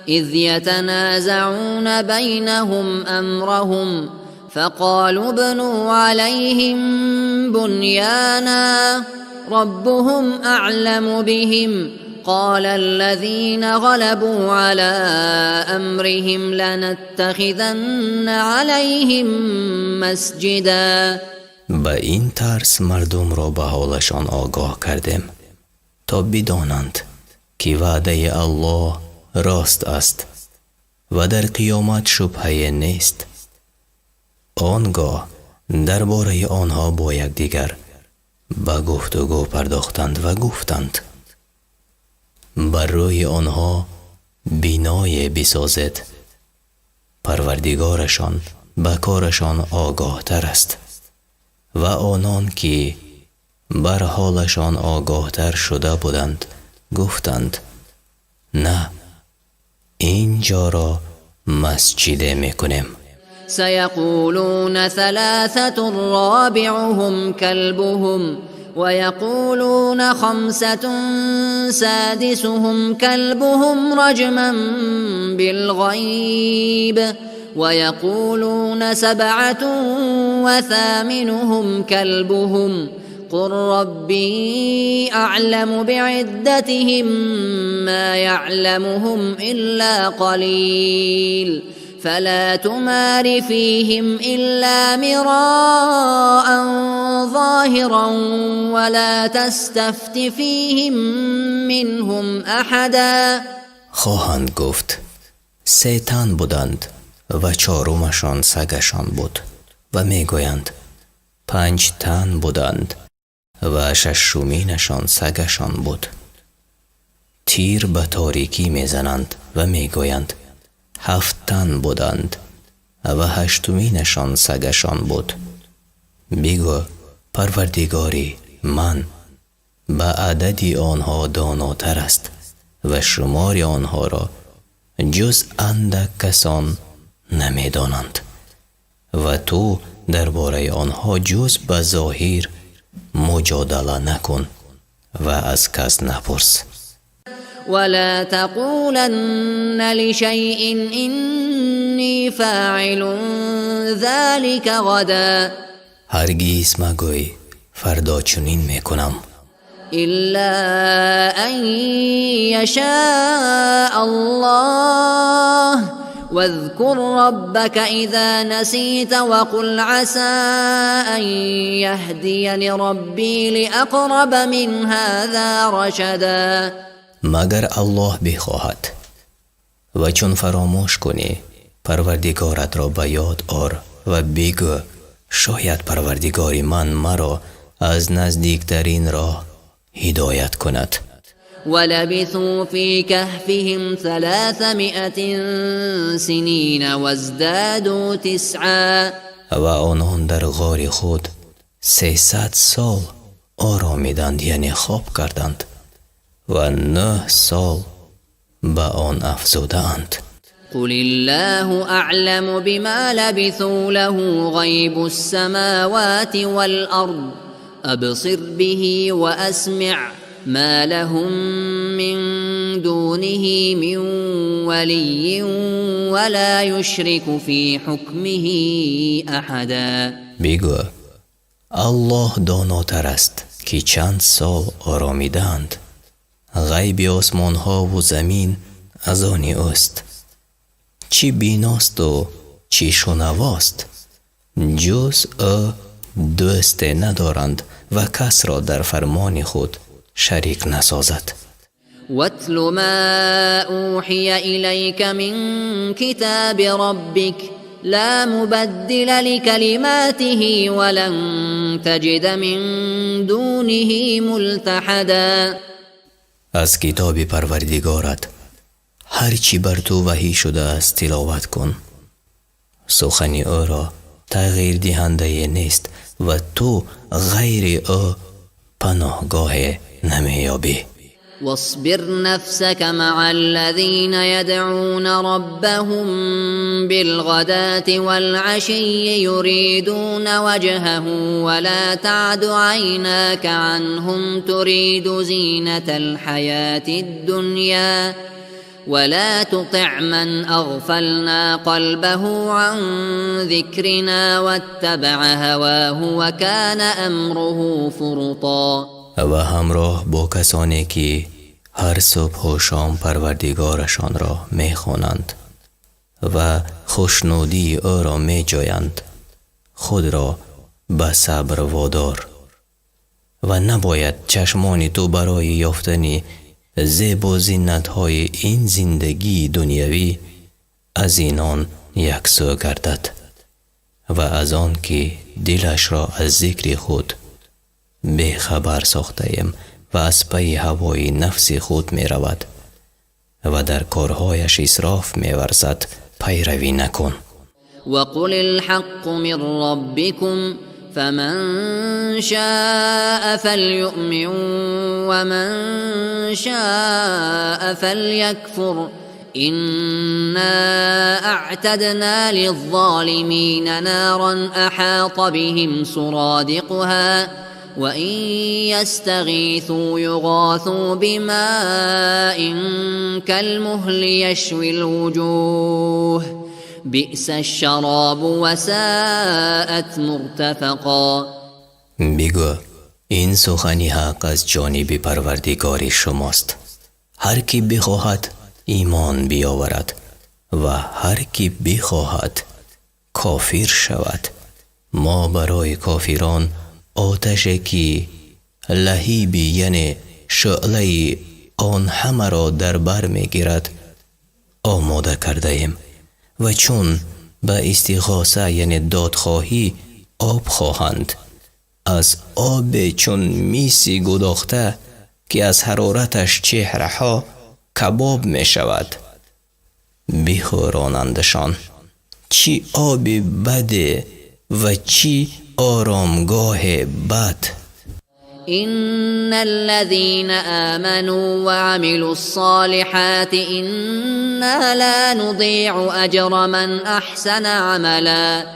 إذ يتنازعون بينهم أمرهم فقالوا ابنوا عليهم بنيانا ربهم أعلم بهم قال الذين غلبوا على أمرهم لنتخذن عليهم مسجدا. Ба ин тарз мардумро ба ҳолашон огоҳ кардем, то бидонанд, ки ваъдаи Аллоҳ рост аст ва дар қиёмат шубҳае нест. Он гоҳ дар бораи онҳо бо якдигар ба гуфтугӯ пардохтанд ва гуфтанд: бар рӯи онҳо биное бисозед, Парвардигорашон ба корашон огоҳтар аст. Ва онон ки бар ҳолашон огоҳтар шуда буданд, гуфтанд: на, ин ҷоро масҷиде мекунем. سيقولون ثلاثة رابعهم كلبهم ويقولون خمسة سادسهم كلبهم رجما بالغيب ويقولون سبعة وثامنهم كلبهم قل ربي أعلم بعدتهم ما يعلمهم إلا قليل فلا تمار فيهم إلا مراء ظاهرا ولا تستفت فيهم منهم أحدا. Хоҳанд гуфт: се тан буданд ва чорумашон сагашон буд, ва мегӯянд: панҷ тан буданд ва шашуминашон сагашон буд. Тир ба торикӣ мезананд ва мегӯянд: ҳафт тан буданд ва ҳаштуминашон сагашон буд. Бигӯ: Парвардигори ман ба адади онҳо донотар аст ва шумори онҳоро ҷуз андак касон намедонанд ва ту дар бораи онҳо ҷуз ба зоҳир муҷодала накун ва аз кас напурс. ولا تقولن لشيء إني فاعل ذلك غدا. Ҳаргиз магӯй: фардо чунин мекунам. إلا أن يشاء الله واذكر ربك إذا نسيت وقل عسى أن يهديني ربي لأقرب من هذا رشدا. Магар Аллоҳ бихоҳад. Ва чун фаромӯш кунӣ, Парвардигоратро ба ёд ор ва бигӯ: шояд Парвардигори ман маро аз наздиктарин роҳ ҳидоят кунад. ولبثوا في كهفهم 300 سنين وازدادوا تسعا. Ва онон дар ғори худ 300 сол оромиданд, яъне хоб карданд, ва нӯҳ сол ба он афзудаанд. قل الله أعلم بما لبثوا له غيب السماوات والأرض أبصر به وأسمع ما لهم من دونه من ولي ولا يشرك في حكمه أحدا. Бигӯ: Аллоҳ донотар аст, ки чанд сол оромидаанд. Ғайби осмонҳову замин аз они ӯст. Чӣ биносту чӣ шунавост. Ҷуз ӯ дӯсте надоранд ва касро дар фармони худ шарик насозад. واتل ما أوحي إليك من كتاب ربك. لا مبدل لكلماته ولن تجد من دونه ملتحدا. Аз китоби Парвардигорат ҳар чӣ бар ту ваҳй шудааст, тиловат кун. Сухани ӯро тағйирдиҳандае нест ва ту ғайри ӯ паноҳгоҳе намеёбӣ. واصبر نفسك مع الذين يدعون ربهم بالغداة والعشي يريدون وجهه ولا تعد عيناك عنهم تريد زينة الحياة الدنيا ولا تطع من أغفلنا قلبه عن ذكرنا واتبع هواه وكان أمره فرطا. Ва ҳамроҳ бо касоне ки ҳар субҳу шом Парвардигорашонро мехонанд ва хушнудии ӯро меҷӯянд, худро ба сабр водор ва набояд чашмони ту барои ёфтани зебу зинатҳои ин зиндагии дунявӣ аз инон яксӯ гардад ва аз он ки дилашро аз зикри худ бехабар сохтаем ва аз пайи ҳавои нафси худ меравад ва дар корҳояш исроф меварзад, пайравӣ накун. وقل الحق من ربكم فمن شاء فليؤمن ومن شاء فليكفر إنا أعتدنا للظالمين نارا أحاط بهم سرادقها وإن يستغيثوا يغاثوا بماء كالمهل يشوي الوجوه بئس الشراب وساءت مرتفقا. Бигӯ: ин сухани ҳақ аз ҷониби Парвардигори шумост. Ҳар кӣ бихоҳад, имон биёварад ва ҳар кӣ бихоҳад, кофир шавад. Мо барои кофирон оташе ки лаҳиби, яъне шӯълаи он ҳамаро дар бар мегирад, омода кардаем ва чун ба истиғоса, яъне додхоҳӣ, об хоҳанд, аз обе чун миси гудохта, ки аз ҳарораташ чеҳраҳо кабоб мешавад, бихӯронандашон. Чӣ оби баде ва чӣ оромгоҳе бад! إن الذين آمنوا وعملوا الصالحات إنا لا نضيع أجر من أحسن عملا.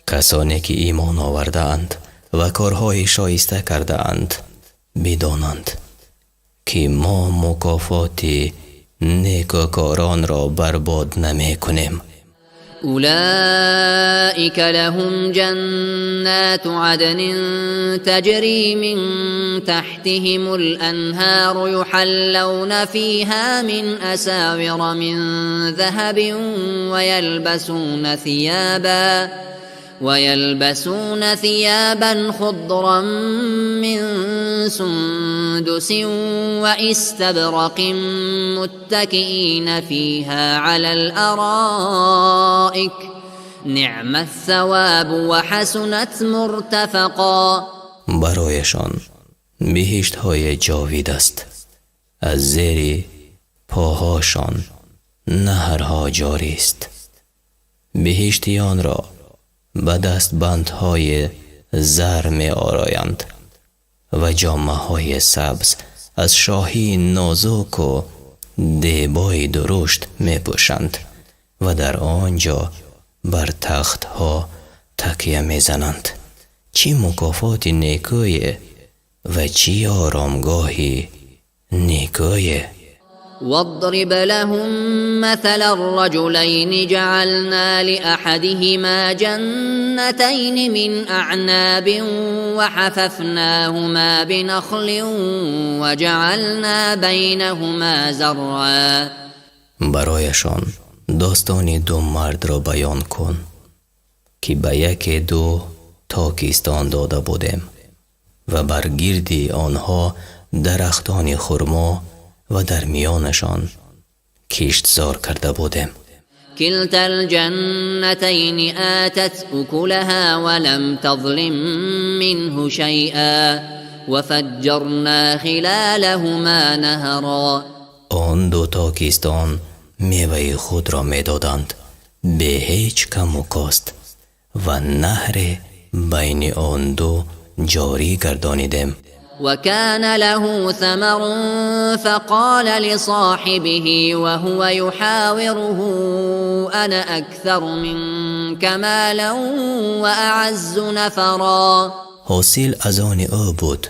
Касоне ки имон овардаанд ва корҳои шоиста кардаанд, бидонанд, ки мо мукофоти некӯкоронро барбод намекунем. أولئك لهم جنات عدن تجري من تحتهم الأنهار يحلون فيها من أساور من ذهب ويلبسون ثيابا خضرا من سندس واستبرق متكئين فيها على الأرائك نعم الثواب وحسنت مرتفقا. Барояшон биҳиштҳои ҷовид аст, аз зери поҳошон наҳрҳо ҷорист. Биҳиштиёнро ба дастбандҳои зар меороянд ва ҷомаҳои сабз аз шоҳии нозуку дебои дурушт мепӯшанд ва дар он ҷо бар тахтҳо такя мезананд. Чӣ мукофоти некӯе ва чӣ оромгоҳи некӯе! واضرب لهم مثل الرجلين جعلنا لأحدهما جنتين من أعناب وحففناهما بنخل وجعلنا بينهما زرعا. Барояшон достони ду мардро баён кун, ки ба яке ду токистон дода будем ва бар гирди онҳо дарахтони хурмо ва дар миёнашон киштзор карда будем. كلتا الجنتين آتت أكلها ولم تظلم منه شيئا وفجرنا خلالهما نهرا. Он ду токистон меваи худро медоданд бе ҳеҷ каму кост ва наҳре байни он ду ҷорӣ гардонидем. وكان له ثمر فقال لصاحبه وهو يحاوره أنا أكثر منك مالا وأعز نفرا. Ҳосил аз они ӯ буд.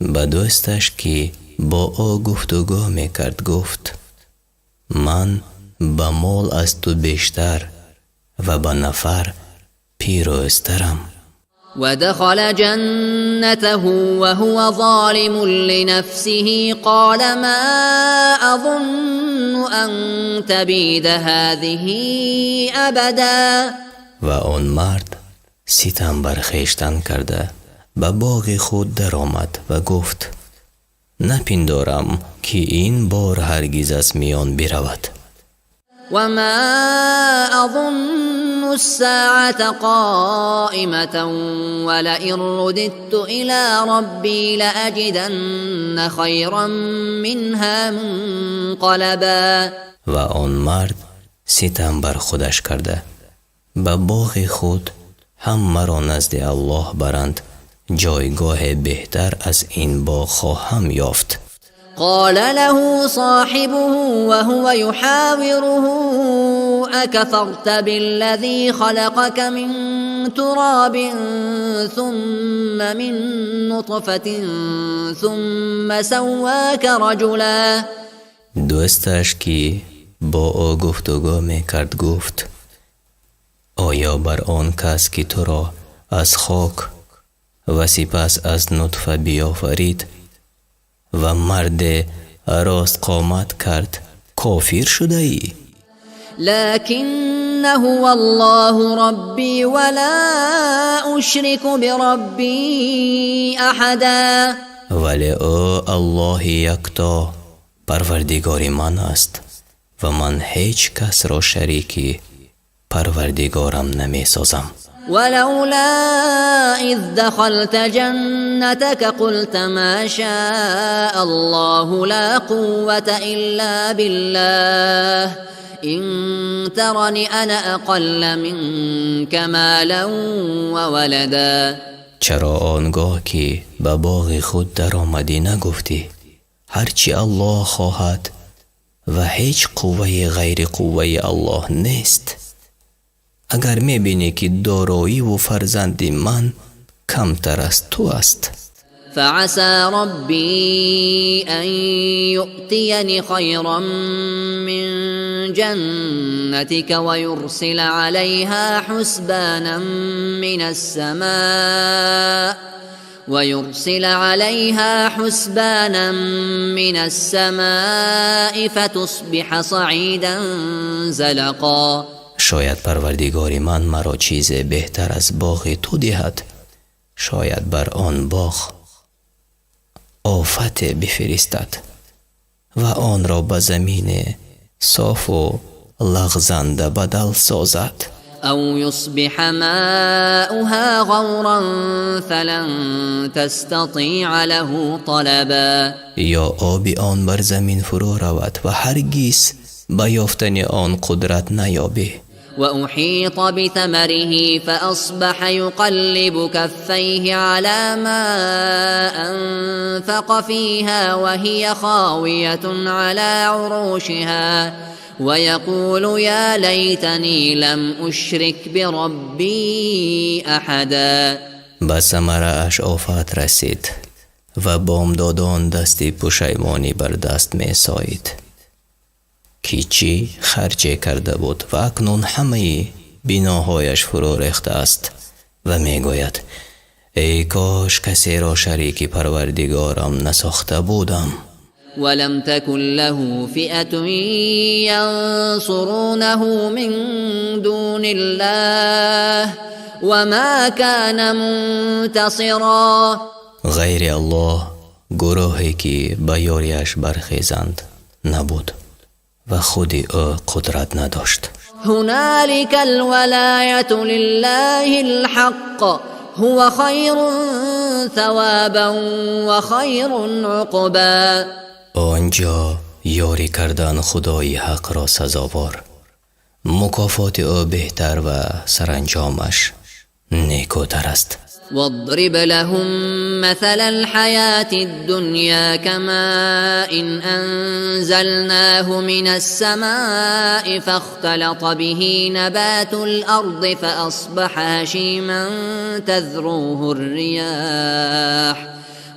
Ба дӯсташ, ки бо ӯ гуфтугӯ мекард, гуфт: ман ба мол аз ту бештар ва ба нафар пирӯзтарам. ودخل جنته وهو ظالم لنفسه قال ما أظن أن تبيد هذه أبدا. Ва он мард ситам бар хештан карда ба боғи худ даромад ва гуфт: напиндорам, ки ин бор ҳаргиз аз миён биравад. وما أظن الساعة قائمة ولئن رددت إلى ربي لأجدن خيرا منها منقلبا. Ва он мард ситам бар худаш карда ба боғи худ ҳам маро назди Аллоҳ баранд, ҷойгоҳе беҳтар аз ин боғ хоҳам ёфт. قال له صاحبه وهو يحاوره أكفرت بالذي خلقك من تراب ثم من نطفة ثم سواك رجلا. Дӯсташ, ки бо ӯ гуфтугӯ мекард, гуфт: оё бар он кас, ки туро аз хок ва сипас аз нутфа биёфарид ва марде ростқомат кард, кофир шудаӣ? لكن هو الله ربي ولا أشرك بربي أحدا. Вале ӯ Аллоҳи якто Парвардигори ман аст ва ман ҳеҷ касро шарики Парвардигорам намесозам. ولولا إذ دخلت جنتك قلت ما شاء الله لا قوة إلا بالله إن ترن أنا أقل منك مالا وولدا. Чаро он гоҳ, ки ба боғи худ даромадӣ, нагуфтӣ: ҳарчи Аллоҳ хоҳад ва ҳеҷ қуввае ғайри қувваи Аллоҳ нест, агар мебинӣ, ки дороиву фарзанди ман камтар аз ту аст? فعسى ربي أن يؤتيني خيرا من جنتك ويرسل عليها حسبانا من السماء ويرسل عليها حسبانا من السماء فتصبح صعيدا زلقا. Шояд Парвардигори ман маро чизе беҳтар аз боғи ту диҳад, шояд бар он боғ офате бифиристад ва онро ба замине софу лағзанда бадал созад. أو يصبح ماؤها غورا فلن تستطيع له طلبا. Ё оби он бар замин фурӯ равад ва ҳаргиз ба ёфтани он қудрат наёбӣ. وأحيط بثمره فأصبح يقلب كفيه على ما أنفق فيها وهي خاوية على عروشها ويقول يا ليتني لم أشرك بربي أحدا. Ба самарааш офат расид ва бомдодон дасти пушаймонӣ бар даст месоид, ки чӣ харҷе карда буд ва акнун ҳамаи биноҳояш фурӯ рехтааст ва мегӯяд: эй кош касеро шарики Парвардигорам насохта будам. ولم تكن له فئة ينصرونه من دون الله وما كان منتصرا. Ғайри Аллоҳ гурӯҳе, ки ба ёрияш бархезанд, набуд. Ва худи ӯ қудрат надошт. هنالك الولاية لله الحق هو خير ثوابا وخير عقبا. Он ҷо ёрӣ кардан Худои ҳақро сазовор, мукофоти ӯ беҳтар ва саранҷомаш некӯтар аст. واضرب لهم مثل الحياة الدنيا كماء أنزلناه من السماء فاختلط به نبات الأرض فأصبح هشيما تذروه الرياح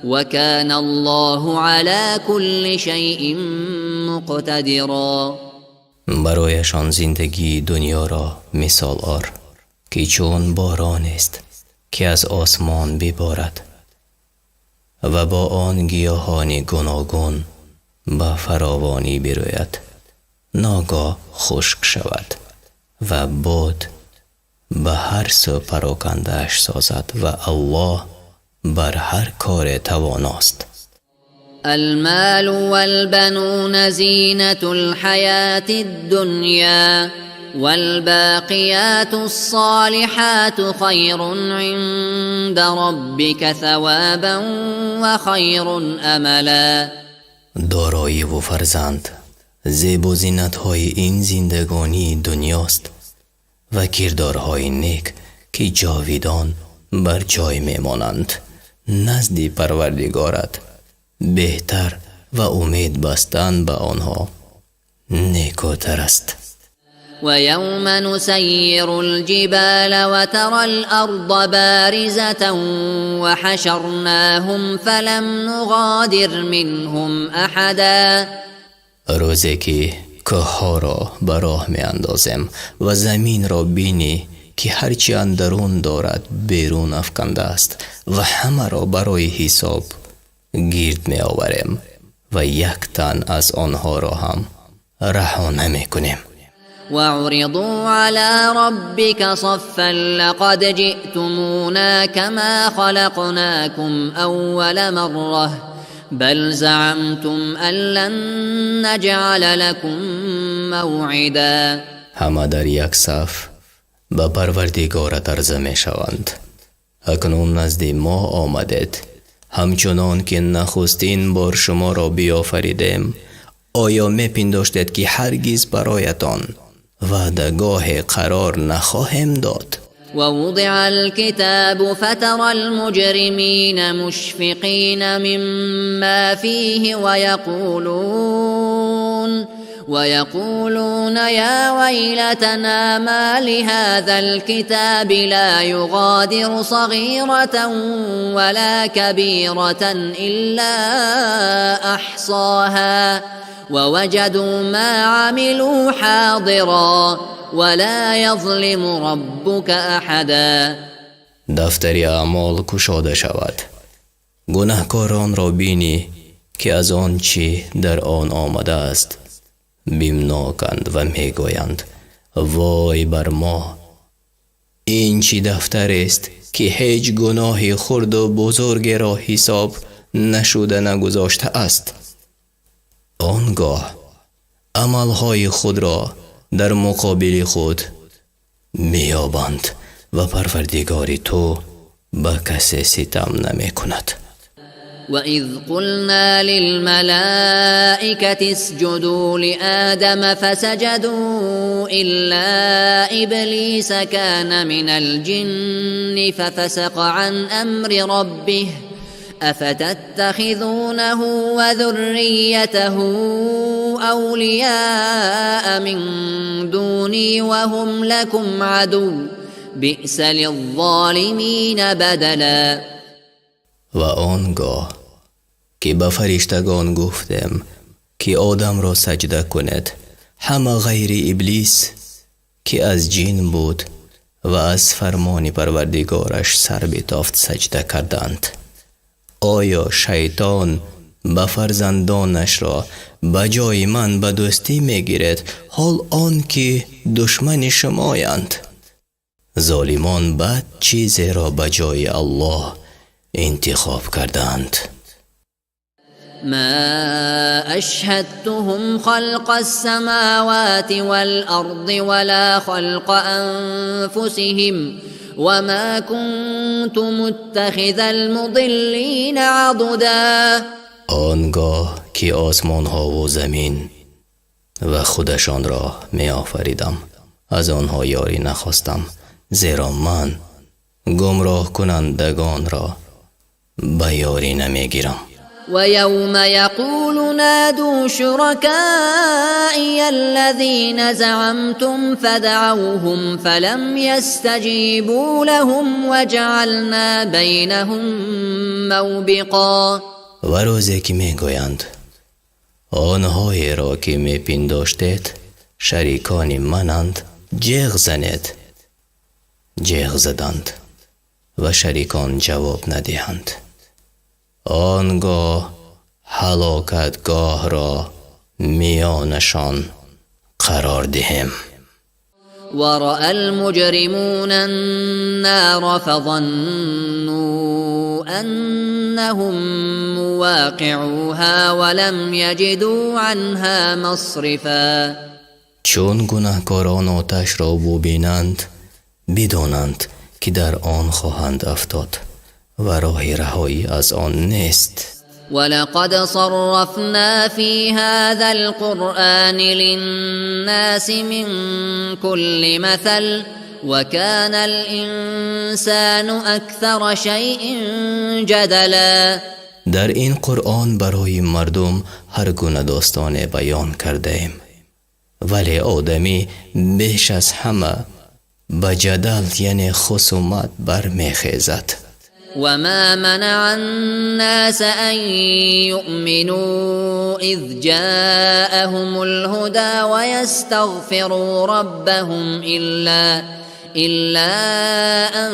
وكان الله على كل شيء مقتدرا. Барояшон зиндагии дунёро мисол ор, ки чун боронест, ки аз осмон биборад ва бо он гиёҳони гуногун ба фаровонӣ бирӯяд, ногоҳ хушк шавад ва бод ба ҳар сӯ парокандааш созад, ва Аллоҳ бар ҳар коре тавоност. المال والبنون زينة الحياة الدنيا والباقيات الصالحات خير عند ربك ثوابا وخير أملا. Дороиву фарзанд зебу зинатҳои ин зиндагонии дунёст ва кирдорҳои нек, ки ҷовидон бар ҷой мемонанд, назди Парвардигорат беҳтар ва умед бастан ба онҳо некӯтар аст. ويوم نسير الجبال وترى الأرض بارزة وحشرناهم فلم نغادر منهم أحدا. Рӯзе ки кӯҳҳоро ба роҳ меандозем ва заминро бинӣ, ки ҳарчи андарун дорад берун афкандааст, ва ҳамаро барои ҳисоб гирд меоварем ва як тан аз онҳоро ҳам раҳо намекунем. وعرضوا على ربك صفا لقد جئتمونا كما خلقناكم أول مرة بل زعمتم أن لن نجعل لكم موعدا. Ҳама дар як саф ба Парвардигорат арза мешаванд. Акнун назди мо омадед, ҳамчунон ки нахустин бор шуморо биёфаридем. Оё мепиндоштед, ки ҳаргиз бароятон ваъдагоҳе қарор нахоҳем дод? ووضع الكتاب فترى المجرمين مشفقين مما فيه ويقولون يا ويلتنا مال هذا الكتاب لا يغادر صغيرة ولا كبيرة إلا أحصاها ووجدوا ما عملوا حاضرا ولا يظلم ربك أحدا. Дафтари аъмол кушода шавад, гунаҳкоронро бинӣ, ки аз он чӣ дар он омадааст бимноканд ва мегӯянд: вой бар мо, ин чӣ дафтарест, ки ҳеҷ гуноҳи хурду бузургеро ҳисоб нашуда нагузоштааст. Он гоҳ амалҳои худро дар муқобили худ меёбанд ва Парвардигори ту ба касе ситам намекунад. وإذ قلنا للملائكة اسجدوا لآدم فسجدوا إلا إبليس كان من الجن ففسق عن أمر ربه أفتتخذونه وذريته أولياء من دوني وهم لكم عدو بئس للظالمين بدلا. Ва он гоҳ ки ба фариштагон гуфтем, ки Одамро саҷда кунед, ҳама ғайри Иблис, ки аз ҷин буд ва аз фармони Парвардигораш сар битофт, саҷда карданд. Оё шайтон ба фарзандонашро ба ҷои ман ба дӯстӣ мегиред, ҳол он ки душмани шумоянд? Золимон бад чизеро ба ҷои Аллоҳ интихоб карданд. ما أشهدتهم خلق السماوات والأرض ولا خلق أنفسهم وما كنت متخذ المضلين عضدا. Он гоҳ ки осмонҳову замин ва худашонро меофаридам, аз онҳо ёрӣ нахостам, зеро ман гумроҳкунандагонро ба ёрӣ намегирам. ويوم يقول نادوا شركائي الذين زعمتم فدعوهم فلم يستجيبوا لهم وجعلنا بينهم موبقا. Ва рӯзе ки мегӯянд: онҳоеро ки мепиндоштед шарикони мананд ҷеғ занед, ҷеғ заданд ва шарикон ҷавоб надиҳанд, он гоҳ ҳалокатгоҳро миёнашон қарор диҳем. ورأى المجرمون النار فظنوا أنهم مواقعوها ولم يجدوا عنها مصرفا. Чун гунаҳкорон оташро бубинанд, бидонанд, ки дар он хоҳанд афтод ва роҳи раҳоӣ аз он нест. ولقد صرفنا في هذا القرآن للناس من كل مثل وكان الإنسان أكثر شيء جدلا. Дар ин Қуръон барои мардум ҳар гуна достоне баён кардаем, вале одамӣ беш аз ҳама ба ҷадал, яъне хусумат бармехезад. وما منع الناس أن يؤمنوا إذ جاءهم الهدى ويستغفروا ربهم إلا أن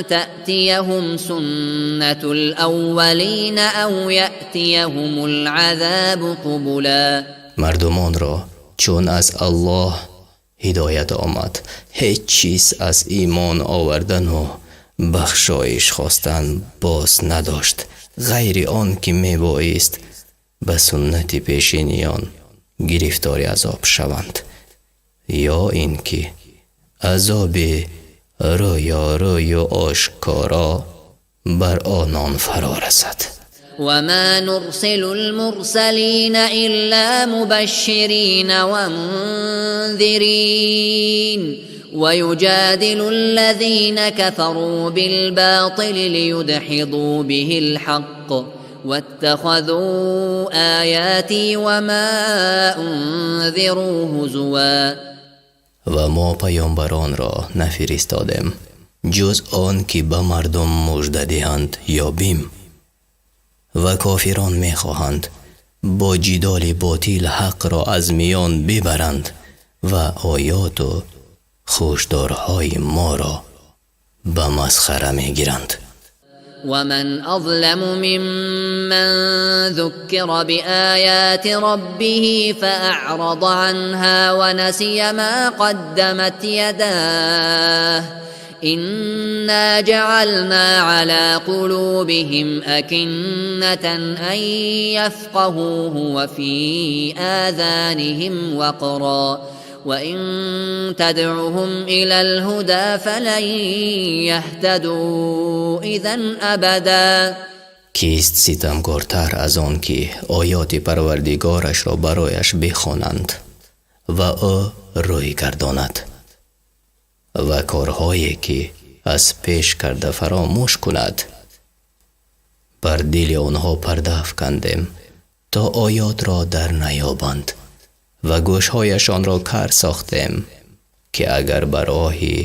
تأتيهم سنة الأولين أو يأتيهم العذاب قبلا. Мардумонро чун аз Аллоҳ ҳидоят омад, ҳеҷ чиз аз имон овардану бахшоиш хостан боз надошт, ғайри он ки мебоист ба суннати пешиниён гирифтори азоб шаванд ё ин ки азоби рӯёрӯю ошкоро бар онон фаро расад. وما نرسل المرسلين إلا مبشرين ومنذرين ويجادل الذين كفروا بالباطل ليدحضوا به الحق واتخذوا آياتي وما أنذروا هزوا. Ва мо паёмбаронро нафиристодем, ҷуз он ки ба мардум мужда диҳанд ё бим, ва кофирон мехоҳанд бо ҷидоли ботил ҳақро аз миён бибаранд ва оёту хушдорҳои моро ба масхара мегиранд. ومن أظلم ممن ذكر بآيات ربه فأعرض عنها ونسي ما قدمت يداه إنا جعلنا على قلوبهم أكنة أن يفقهوه وفي آذانهم وقرا وإن تدعهم إلى الهدى فلن يهتدوا إذا أبدا. Кист ситамкортар аз он ки оёти Парвардигорашро барояш бихонанд ва ӯ рӯй гардонад ва корҳое ки аз пеш карда фаромӯш кунад? Бар дили онҳо парда афкандем, то оётро дар наёбанд, ва гӯшҳояшонро кар сохтем, ки агар ба роҳи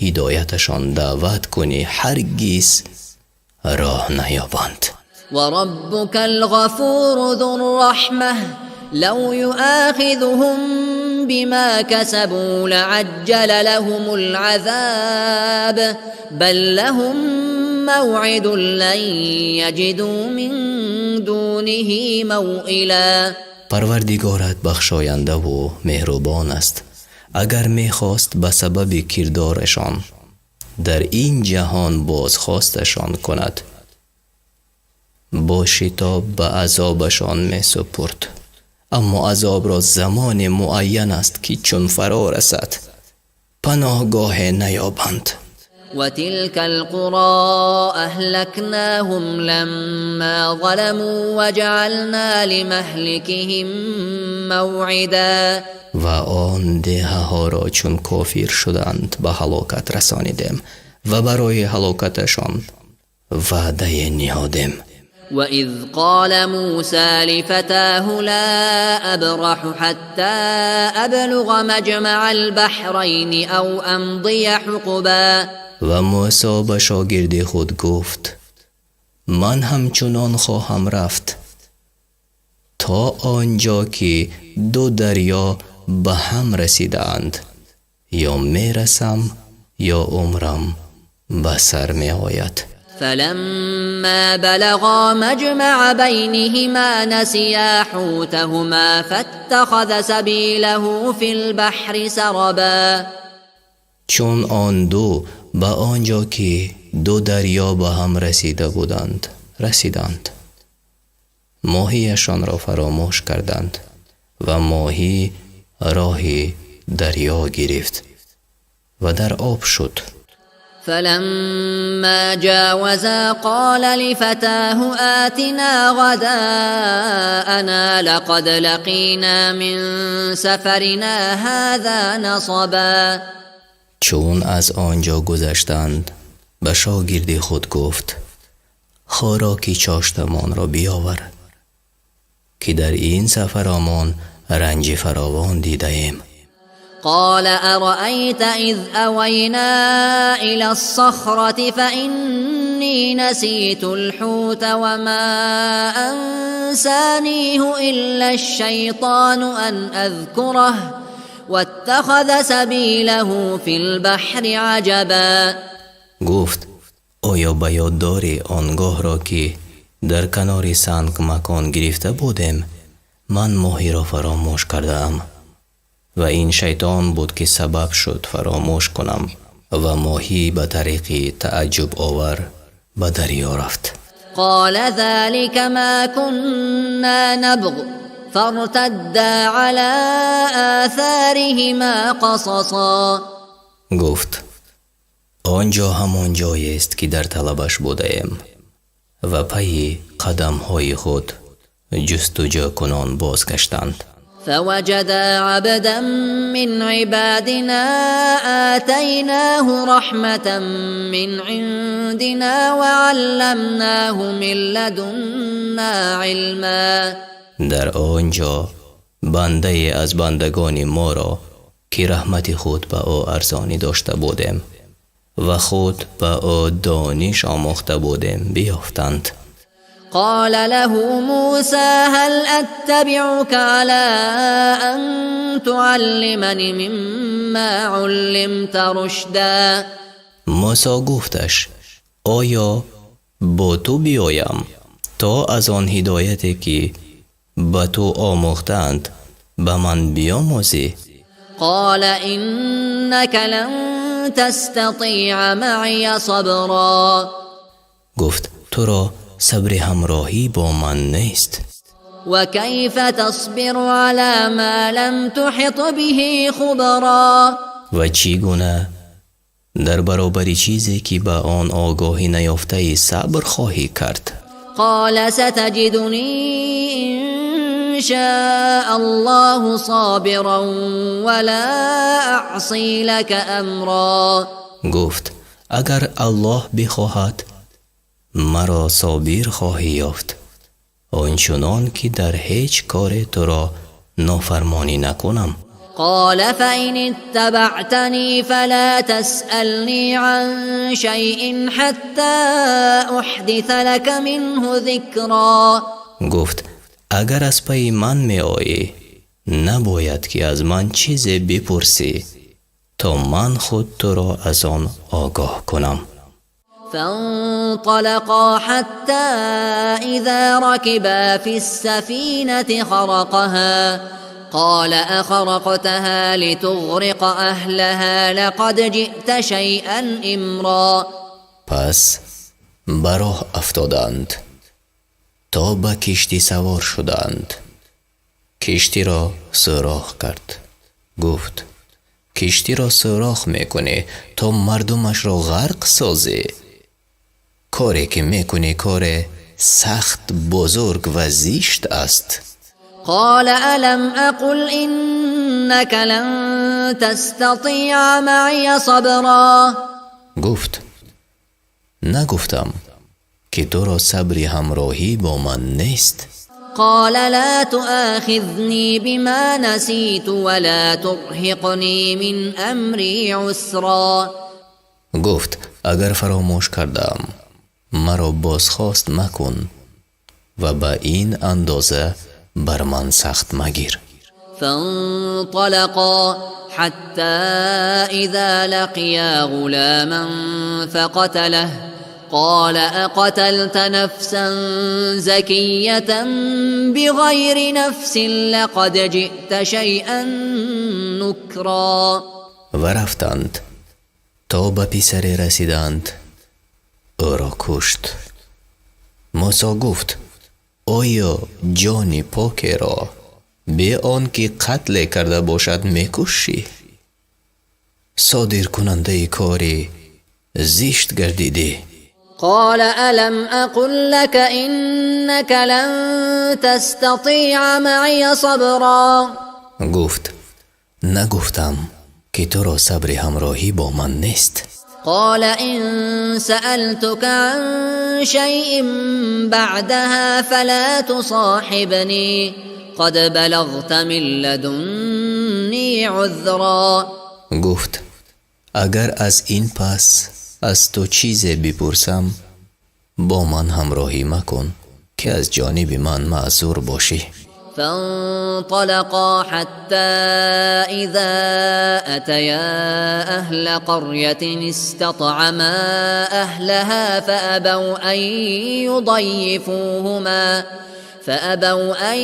ҳидояташон даъват кунӣ, ҳаргиз роҳ наёбанд. وربك الغفور ذو الرحمة لو يؤاخذهم بما كسبوا لعجل لهم العذاب بل لهم موعد لن يجدوا من دونه موئلا. Парвардигорат бахшояндаву меҳрубон аст. Агар мехост, ба сабаби кирдорашон дар ин ҷаҳон бозхосташон кунад. Бо шитоб ба азобашон месупурд, аммо азобро замони муайян аст, ки чун фаро расад, паноҳгоҳе наёбанд. وتلك القرى أهلكناهم لما ظلموا وجعلنا لمهلكهم موعدا. Ва он деҳаҳоро, чун кофир шуданд, ба ҳалокат расонидем ва барои ҳалокаташон ваъдае ниҳодем. وإذ قال موسى لفتاه لا أبرح حتى أبلغ مجمع البحرين أو أمضي حقبا. Ва Мӯсо ба шогирди худ гуфт: ман ҳамчунон хоҳам рафт, то он ҷо ки ду дарё ба ҳам расидаанд, ё мерасам, ё умрам ба сар меояд. فلما بلغا مجمع بينهما نسيا حوتهما فاتخذ سبيله في البحر سربا. Чун он ду ба он ҷо, ки ду дарё ба ҳам расида буданд, расиданд, моҳияшонро фаромӯш карданд ва моҳӣ роҳи дарё гирифт ва дар об шуд. فلما جاوزا قال لفتاه آتنا غداءنا لقد لقينا من سفرنا هذا نصبا. Чун аз он ҷо гузаштанд, ба шогирди худ гуфт: хӯроки чоштамонро биёвар, ки дар ин сафаромон ранҷи фаровон дидаем. قال أرأيت إذ أوينا إلى الصخرة فإني نسيت الحوت وما أنسانيه إلا الشيطان أن أذكره واتخذ سبيله في البحر عجبا. Гуфт: оё ба ёд дорӣ он гоҳро, ки дар канори санг макон гирифта будем? Ман моҳиро фаромӯш кардаам ва ин шайтон буд, ки сабаб шуд фаромӯш кунам, ва моҳӣ ба тариқи тааҷҷубовар ба дарё рафт. قال ذلك ما كنا نبغ فارتدا على آثارهما قصصا. Гуфт: он ҷо ҳамон ҷоест, ки дар талабаш будаем. Ва пайи қадамҳои худ ҷустуҷӯкунон бозгаштанд. فوجدا عبدا من عبادنا آتيناه رحمة من عندنا وعلمناه من لدنا علما. Дар он ҷо бандае аз бандагони моро, ки раҳмати худ ба ӯ арзонӣ дошта будем ва худ ба ӯ дониш омӯхта будем, биёфтанд. قال له موسى هل أتبعك على أن تعلمني مما علمت رشدا. Мӯсо гуфташ: оё бо ту биёям, то аз он ҳидояте, ки ба ту омӯхтаанд, ба ман биёмӯзӣ? قال إنك لن تستطيع معي صبرا. Гуфт: туро сабри ҳамроҳӣ бо ман нест. وكيف تصبر على ما لم تحط به خبرا. Ва чӣ гуна дар баробари чизе, ки ба он огоҳӣ наёфтаӣ, сабр хоҳӣ кард? قال ستجدني إن شاء الله صابرا ولا أعصي لك أمرا. Гуфт: агар Аллоҳ бихоҳад, маро собир хоҳӣ ёфт, он чунон ки дар ҳеҷ коре туро нофармонӣ накунам. قال فإن اتبعتني فلا تسألني عن شيء حتى أحدث لك منه ذكرا. Гуфт: агар аз пайи ман меоӣ, набояд ки аз ман чизе бипурсӣ, то ман худ туро аз он огоҳ кунам. فانطلقا حتى إذا ركبا في السفينة خرقها قال أخرقتها لتغرق أهلها لقد جئت شيئا إمرا. Пас ба роҳ афтоданд, То ба киштӣ савор шуданд. Киштиро сӯрох кард. Гуфт: Киштиро сӯрох мекунӣ, то мардумашро ғарқ созӣ? Коре ки мекунӣ, коре сахт бузург ва зишт аст. قال ألم أقل إنك لن تستطيع معي صبرا. Гуфт: Нагуфтам, ки туро сабри ҳамроҳӣ бо ман нест? قال لا تؤاخذني بما نسيت ولا ترهقني من أمري عسرا. Гуфт: Агар фаромӯш кардаам, маро бозхост макун ва ба ин андоза бар ман сахт магир. فانطلقا حتى إذا لقيا غلاما فقتله قال أقتلت نفسا زكية بغير نفس لقد جئت شيئا نكرا. Ва рафтанд, то ба писаре расиданд, ӯро кушт. Мусо гуфт: Оё ҷони покеро бе он ки қатле карда бошад мекушӣ? Содиркунандаи кори зишт гардидӣ. قال ألم أقل لك إنك لن تستطيع معي صبرا. Гуфт: Нагуфтам, ки туро сабри ҳамроҳӣ бо ман нест? قال إن سألتك عن شيء بعدها فلا تصاحبني قد بلغت من لدني عذرا. Гуфт: Агар аз ин пас аз ту чизе бипурсам, бо ман ҳамроҳӣ макун, ки аз ҷониби ман маъзур бошӣ. فانطلقا حتى إذا أتيا أهل قرية استطعما أهلها فأبوا أن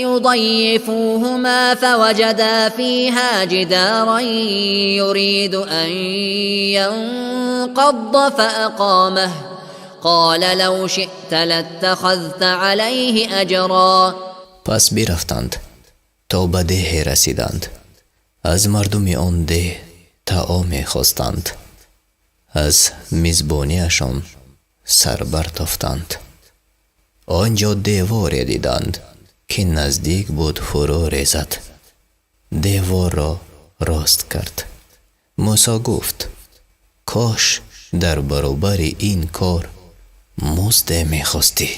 يضيفوهما فوجدا فيها جدارا يريد أن ينقض فأقامه قال لو شئت لاتخذت عليه أجرا. Пас бирафтанд, то ба деҳе расиданд. Аз мардуми он деҳ таоме хостанд, аз мизбониашон сар бартофтанд. Он ҷо деворе диданд, ки наздик буд фурӯ резад. Деворро рост кард. Мусо гуфт: Кош дар баробари ин кор музде мехостӣ.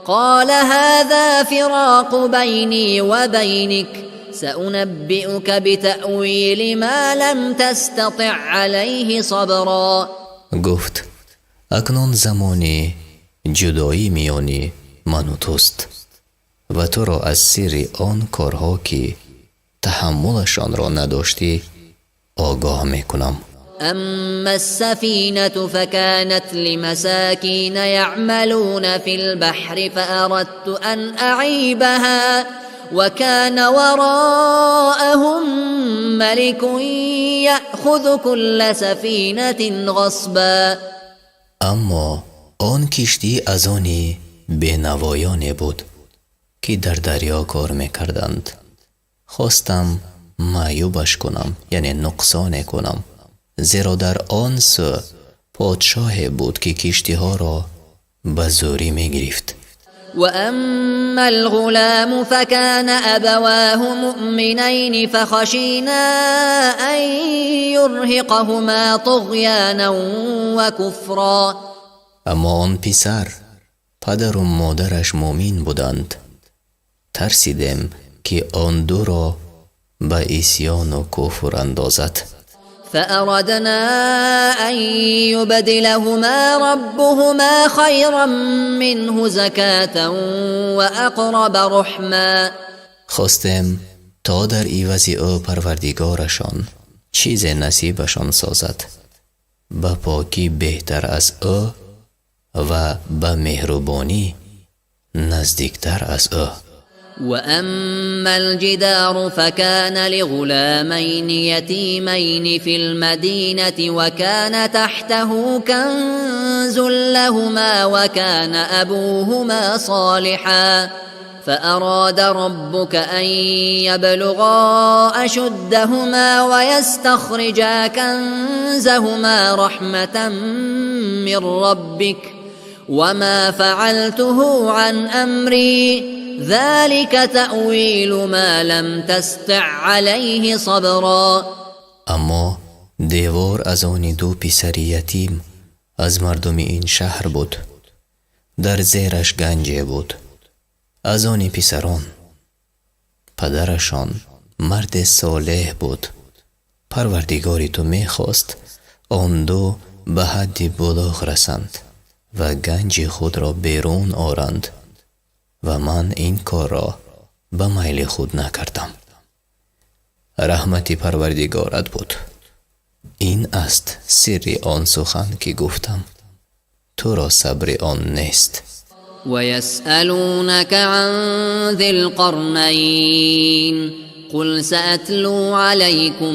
قال هذا فراق بيني وبينك سأنبئك بتأويل ما لم تستطع عليه صبرا. Гуфт: Акнун замони ҷудоӣ миёни ману туст ва туро аз сирри он корҳо, ки таҳаммулашонро надоштӣ, огоҳ мекунам. أما السفينة فكانت لمساكين يعملون في البحر فأردت أن أعيبها وكان وراءهم ملك يأخذ كل سفينة غصبا. Аммо он киштӣ аз они бенавоёне буд, ки дар дарё кор мекарданд. Хостам маъюбаш кунам, яъне нуқсоне кунам, зеро дар он сӯ подшоҳе буд, ки киштиҳоро ба зӯрӣ мегирифт. وأما الغلام فكان أبواه مؤمنين فخشينا أن يرهقهما طغيانا وكفرا. Аммо он писар, падару модараш муъмин буданд. Тарсидем, ки он дуро ба исьёну куфр андозад. فأردنا أن يبدلهما ربهما خيرا منه زكاة وأقرب رحما. Хостем, то дар ивази ӯ парвардигорашон чизе насибашон созад ба покӣ беҳтар аз ӯ ва ба меҳрубонӣ наздиктар аз ӯ. وأما الجدار فكان لغلامين يتيمين في المدينة وكان تحته كنز لهما وكان أبوهما صالحا فأراد ربك أن يبلغا أشدهما ويستخرجا كنزهما رحمة من ربك وما فعلته عن أمري ذلك تأويل ما لم تستع عليه صبرا. Аммо девор аз они ду писари ятим аз мардуми ин шаҳр буд. Дар зераш ганҷе буд аз они писарон. Падарашон марде солеҳ буд. Парвардигори ту мехост, он ду ба ҳадди булуғ расанд ва ганҷи худро берун оранд, ва ман ин корро ба майли худ накардам. Раҳмати Парвардигорат буд. Ин аст сирри он сухан, ки гуфтам, туро сабри он нест. ويسألونك عن ذي القرنين قل سأتلو عليكم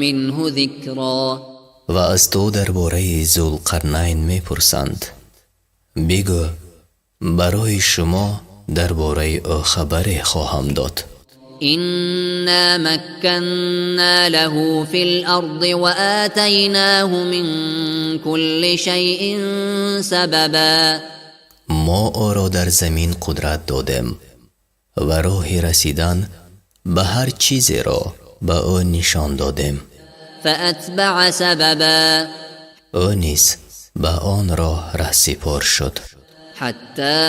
منه ذكرا. Ва аз ту дар бораи Зулқарнайн мепурсанд. Бигӯ: барои шумо дар бораи ӯ хабаре хоҳам дод. إنا مكنا له في الأرض وآتيناه من كل شيء سببا. Мо ӯро дар замин қудрат додем ва роҳи расидан ба ҳар чизеро ба ӯ нишон додем. فأتبع سببا. Ӯ низ ба он роҳ раҳсипор шуд. حتى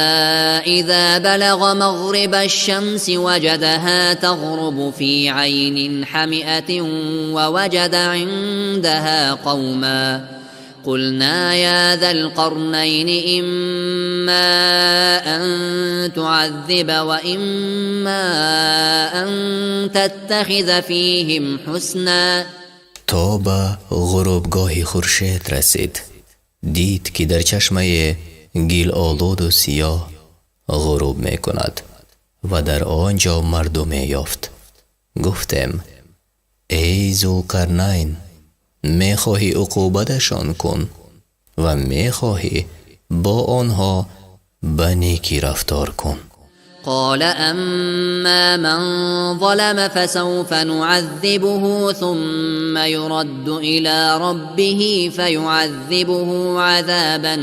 إذا بلغ مغرب الشمس وجدها تغرب في عين حمئة ووجد عندها قوما قلنا يا ذا القرنين إما أن تعذب وإما أن تتخذ فيهم حسنا. То ба ғурубгоҳи хуршед расид, дид, ки дар чашмаи гилолуду сиёҳ ғуруб мекунад ва дар он ҷо мардуме ёфт. Гуфтем: эй Зулқарнайн, мехоҳӣ, уқубаташон кун ва мехоҳӣ, бо онҳо ба некӣ рафтор кун. قال أما من ظلم فسوف نعذبه ثم يرد إلى ربه فيعذبه عذابا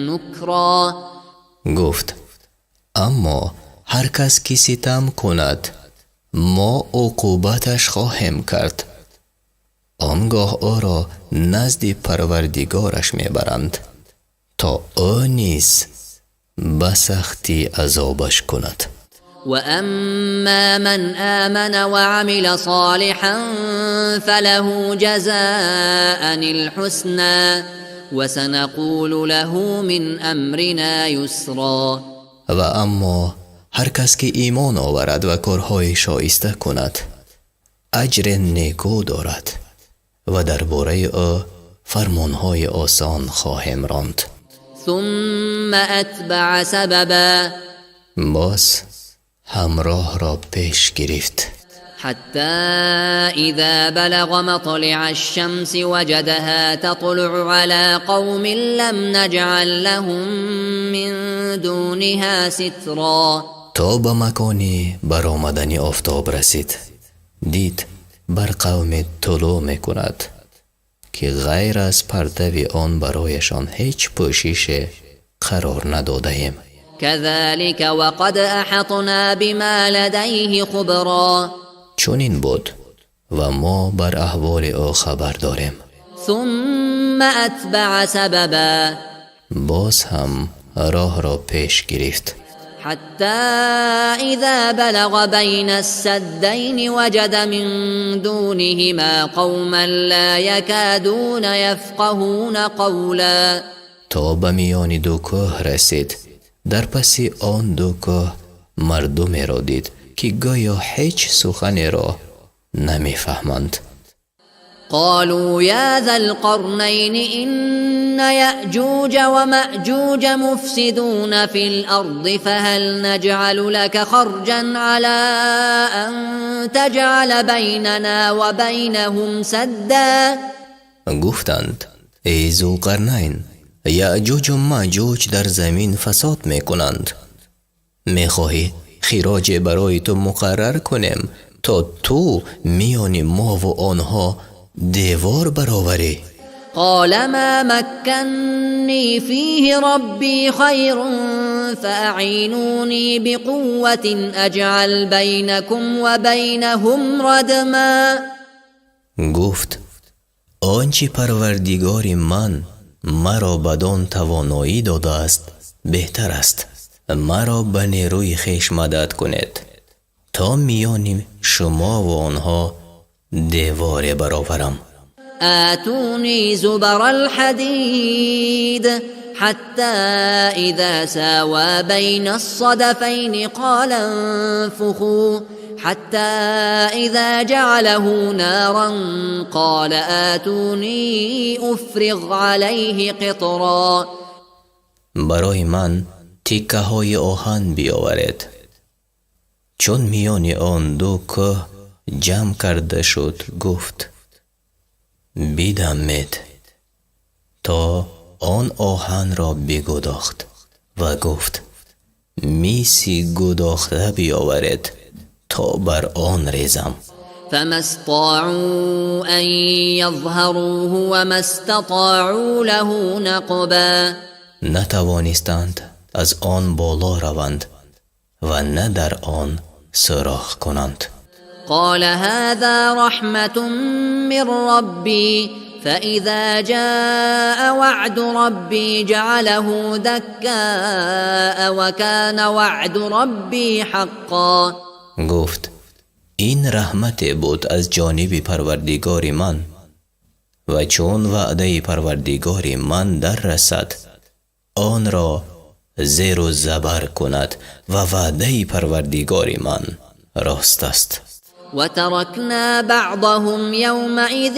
نكرا. Гуфт: аммо ҳар кас ки ситам кунад, мо уқубаташ хоҳем кард. Он гоҳ ӯро назди Парвардигораш мебаранд, то ӯ низ ба сахтӣ азобаш кунад. وأما من آمن وعمل صالحا فله جزاء الحسنى وسنقول له من أمرنا يسرا. Ва аммо ҳар кас ки имон оварад ва корҳои шоиста кунад, аҷре некӯ дорад ва дар бораи ӯ фармонҳои осон хоҳем ронд. ثم أتبع سببا. Боз ҳамроҳро пеш гирифт. حتى إذا بلغ مطلع الشمس وجدها تطلع على قوم لم نجعل لهم من دونها سترا. То ба макони баромадани офтоб расид, дид, бар қавме тулӯъ мекунад, ки ғайр аз партави он барояшон ҳеҷ пӯшише қарор надодаем. كذلك وقد أحطنا بما لديه خبرا. Чунин буд, ва мо бар аҳволи ӯ хабар дорем. ثم أتبع سببا. Боз ҳам роҳро пеш гирифт. حتى إذا بلغ بين السدين وجد من دونهما قوما لا يكادون يفقهون قولا. То ба миёни ду кӯҳ расид, дар паси он ду кӯҳ мардумеро дид, ки гӯё ҳеҷ суханеро намефаҳманд. قالوا يا ذا القرنين إن يأجوج ومأجوج مفسدون في الأرض فهل نجعل لك خرجا على أن تجعل بيننا وبينهم سدا. Гуфтанд: эй Зулқарнайн, Яъҷуҷу Маъҷуҷ дар замин фасод мекунанд. Мехоҳӣ хироҷе барои ту муқаррар кунем, то ту миёни мову онҳо девор бароварӣ? قال ما مكني فيه ربي خير فأعينوني بقوة أجعل بينكم وبينهم ردما. Гуфт: он чӣ Парвардигори ман маро бадон тавоноӣ додааст, беҳтар аст. Маро ба нерӯи хеш мадад кунед, то миёни шумову онҳо деворе бароварам. آتوني زبر الحديد. حتى إذا ساوى بين الصدفين قال انفخوا، حتى إذا جعله نارا قال آتوني أفرغ عليه قطرا. Барои ман тиккаҳои оҳан биёваред. Чун миёни он ду кӯҳ ҷамъ карда шуд, гуфт: бидамед. То он оҳанро бигудохт ва гуфт: миси гудохта биёваред, то бар он резам. فما استطاعوا أن يظهروه وما استطاعوا له نقبا. Натавонистанд аз он боло раванд ва на дар он сӯрох кунанд. قال هذا رحمة من ربي، فإذا جاء وعد ربي جعله دكاء وكان وعد ربي حقا. Гуфт: ин раҳмате буд аз ҷониби Парвардигори ман, ва чун ваъдаи Парвардигори ман дар расад, онро зеру забар кунад, ва ваъдаи Парвардигори ман рост аст. وتركنا بعضهم يومئذ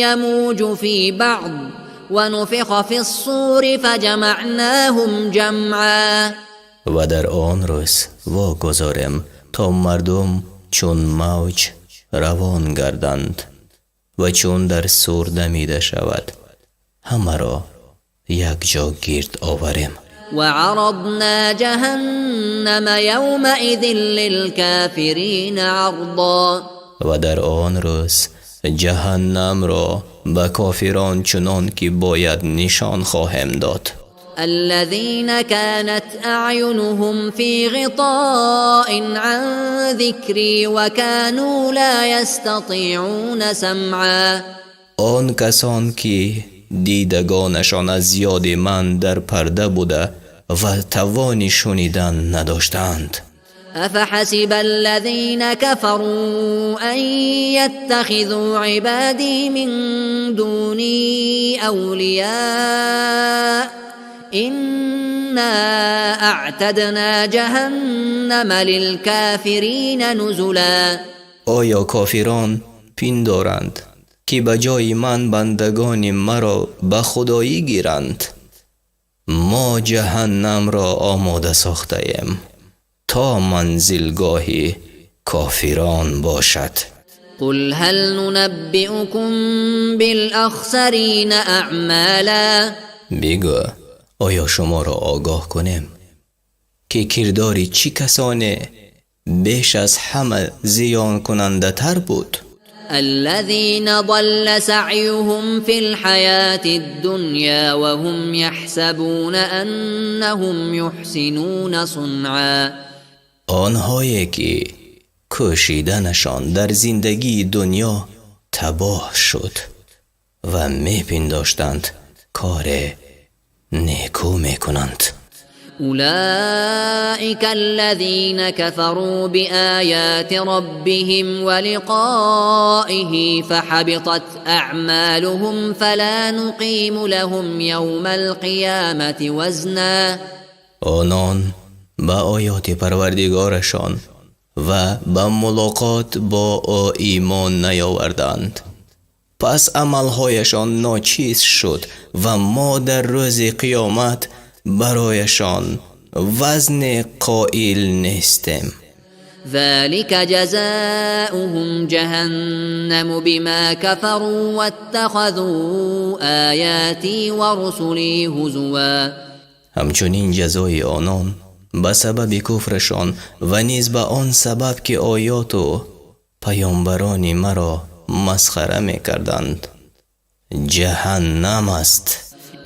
يموج في بعض ونفخ في الصور فجمعناهم جمعا. Ва дар он рӯз вогузорем, то мардум чун мавҷ равон гарданд, ва чун дар сур дамида шавад, ҳамаро якҷо гирд оварем. وعرضنا جهنم يومئذ للكافرين عرضا. Ва дар он рӯз ҷаҳаннамро ба кофирон чунон ки бояд нишон хоҳем дод. الذين كانت أعينهم في غطاء عن ذكري وكانوا لا يستطيعون سمعا. Он касон ки дидагонашон аз ёди ман дар парда буда ва тавони шунидан надоштанд. أفحسب الذين كفروا أن يتخذوا عبادي من دوني أولياء إنا أعتدنا جهنم للكافرين نزلا. Оё кофирон пиндоранд, ки ба ҷои ман бандагони маро ба худоӣ гиранд? Мо ҷаҳаннамро омода сохтаем, то манзилгоҳи кофирон бошад. قل هل ننبئكم بالأخسرين أعمالا. Бигӯ: оё шуморо огоҳ кунем, ки кирдори чӣ касоне беш аз ҳама зиёнкунандатар буд? الذين ضل سعيهم في الحياة الدنيا وهم يحسبون أنهم يحسنون صنعا. Онҳое ки кӯшиданашон дар зиндагии дунё табоҳ шуд ва мепиндоштанд, коре некӯ мекунанд. أولئك الذين كفروا بآيات ربهم ولقائه فحبطت أعمالهم فلا نقيم لهم يوم القيامة وزنا. Онон ба оёти Парвардигорашон ва ба мулоқот бо ӯ имон наёварданд. Пас амалҳояшон ночиз шуд ва мо дар рӯзи қиёмат барояшон вазне қоил нестем. ذلك جزاؤهم جهنم بما كفروا واتخذوا آياتي ورسلي هزوا. Ҳамчунин ҷазои онон ба сабаби куфрашон ва низ ба он сабаб, ки оёту паёмбарони маро масхара мекарданд, ҷаҳаннам аст.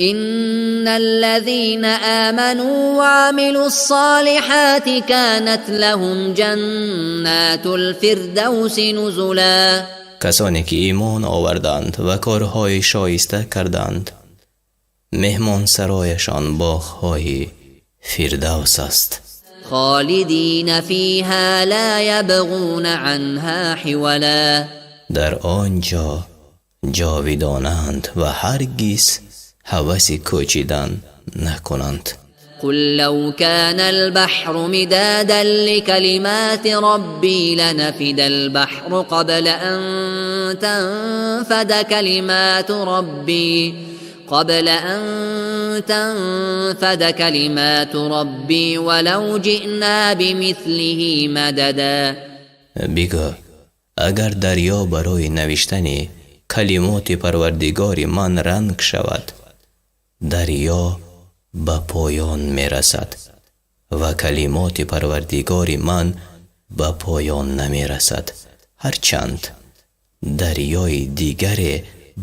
إن الذين آمنوا وعملوا الصالحات كانت لهم جنات الفردوس نزلا. Касоне ки имон оварданд ва корҳои шоиста карданд, меҳмонсарояшон боғҳои фирдавс аст. خالدين فيها لا يبغون عنها حولا. Дар он ҷо ҷовидонаанд ва ҳаргиз ҳаваси кӯчидан накунанд. قل لو كان البحر مدادا لكلمات ربي لنفد البحر قبل أن تنفد كلمات ربي ولو جئنا بمثله مددا. Бигӯ, агар дарё барои навиштани калимоти Парвардигори ман ранг шавад, дарё ба поён мерасад ва калимоти Парвардигори ман ба поён намерасад, ҳарчанд дарёи дигаре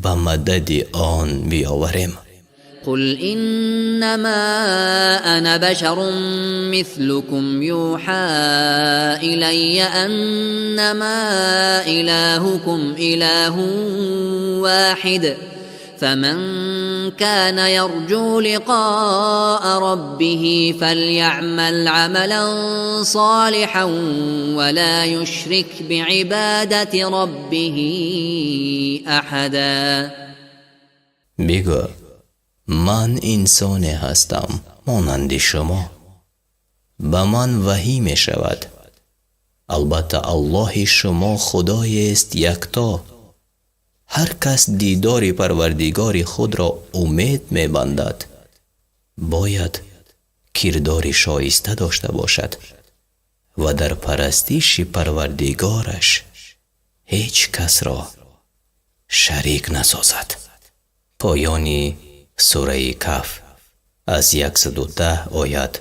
ба мадади он биёварем. قل إنما أنا بشر مثلكم يوحى إلي أنما إلهكم إله واحد فمن كان يرجو لقاء ربه فليعمل عملا صالحا ولا يشرك بعبادة ربه أحدا. Бигӯ, ман инсоне ҳастам монанди шумо, ба ман ваҳӣ мешавад, албатта, Аллоҳи шумо худоест якто. Ҳар кас дидори Парвардигори худро умед мебандад, бояд кирдори шоиста дошта бошад ва дар парастиши Парвардигораш ҳеҷ касро шарик насозад. Поёни сураи Каҳф аз 110 оят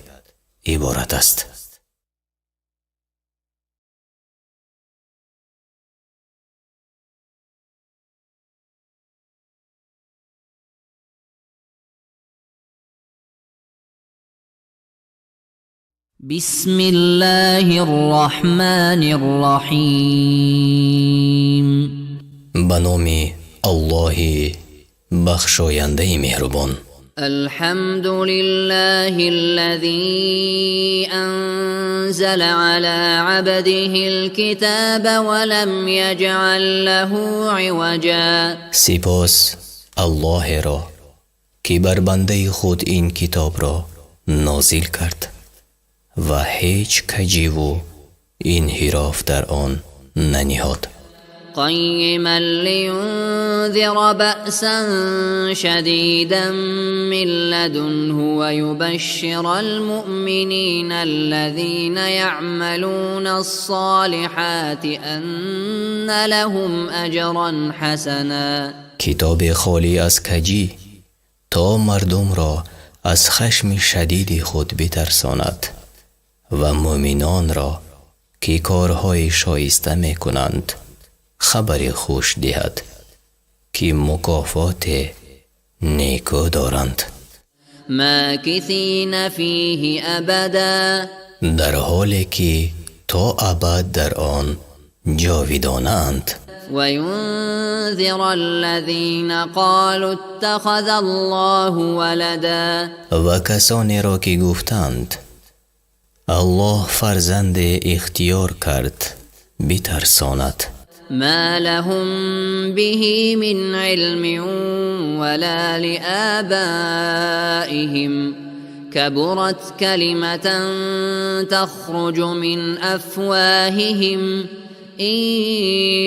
иборат аст. بسم الله الرحمن الرحيم. Ба номи Аллоҳи бахшояндаи меҳрубон. الحمد لله الذي أنزل على عبده الكتاب ولم يجعل له عوجا. Сипос Аллоҳеро, ки бар бандаи худ ин китобро нозил кард ва ҳеҷ каҷиву инҳироф дар он наниҳод. قيما لينذر بأسا شديدا من لدنه ويبشر المؤمنين الذين يعملون الصالحات أن لهم أجرا حسنا. Китобе холӣ аз каҷӣ, то мардумро аз хашми шадиди худ битарсонад ва мӯъминонро, ки корҳои шоиста мекунанд, хабари хуш диҳад, ки мукофоте некӯ доранд. ماكثين فيه أبدا. Дар ҳоле ки то абад дар он ҷовидонаанд. وينذر الذين قالوا اتخذ الله ولدا. Ва касонеро, ки гуфтанд: Аллоҳ фарзанде ихтиёр кард, битарсонад. ما لهم به من علم ولا لآبائهم كبرت كلمة تخرج من أفواههم إن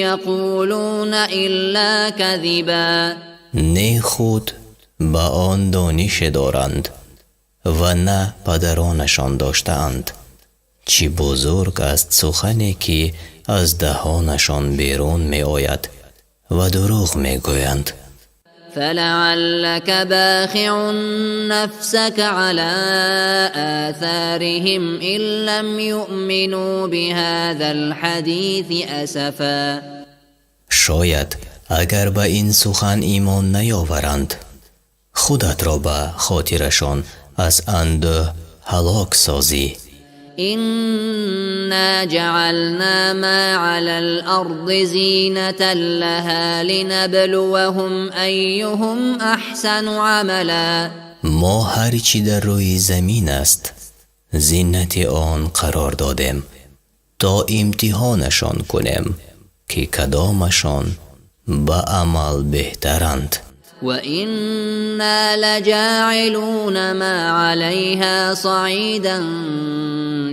يقولون إلا كذبا. Не худ ба он донише доранд ва на падаронашон доштаанд. Чӣ бузург аст сухане, ки аз даҳонашон берун меояд ва дурӯғ мегӯянд. فلعلك باخع نفسك على آثارهم إن لم يؤمنوا بهذا الحديث أسفا. Шояд агар ба ин сухан имон наёваранд, худатро ба хотирашон аз андӯҳ ҳалок созӣ. إنا جعلنا ما على الأرض زينة لها لنبلوهم أيهم أحسن عملا. Мо ҳар чӣ дар рӯи замин аст, зинати он қарор додем, то имтиҳонашон кунем, ки кадомашон ба амал беҳтаранд. وإنا لجاعلون ما عليها صعيدا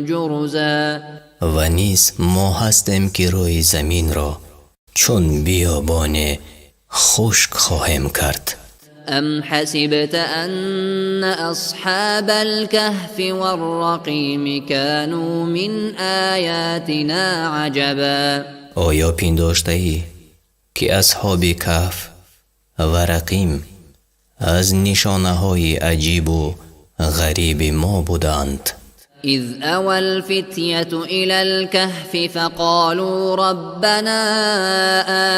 جرزا. Ва низ мо ҳастем, ки рӯи заминро чун биёбоне хушк хоҳем кард. أم حسبت أن أصحاب الكهف والرقيم كانوا من آياتنا عجبا. Оё пиндоштаӣ, ки асҳоби Каҳф ва Рақим аз нишонаҳои аҷибу ғариби мо буданд? إذ أوى الفتية إلى الكهف فقالوا ربنا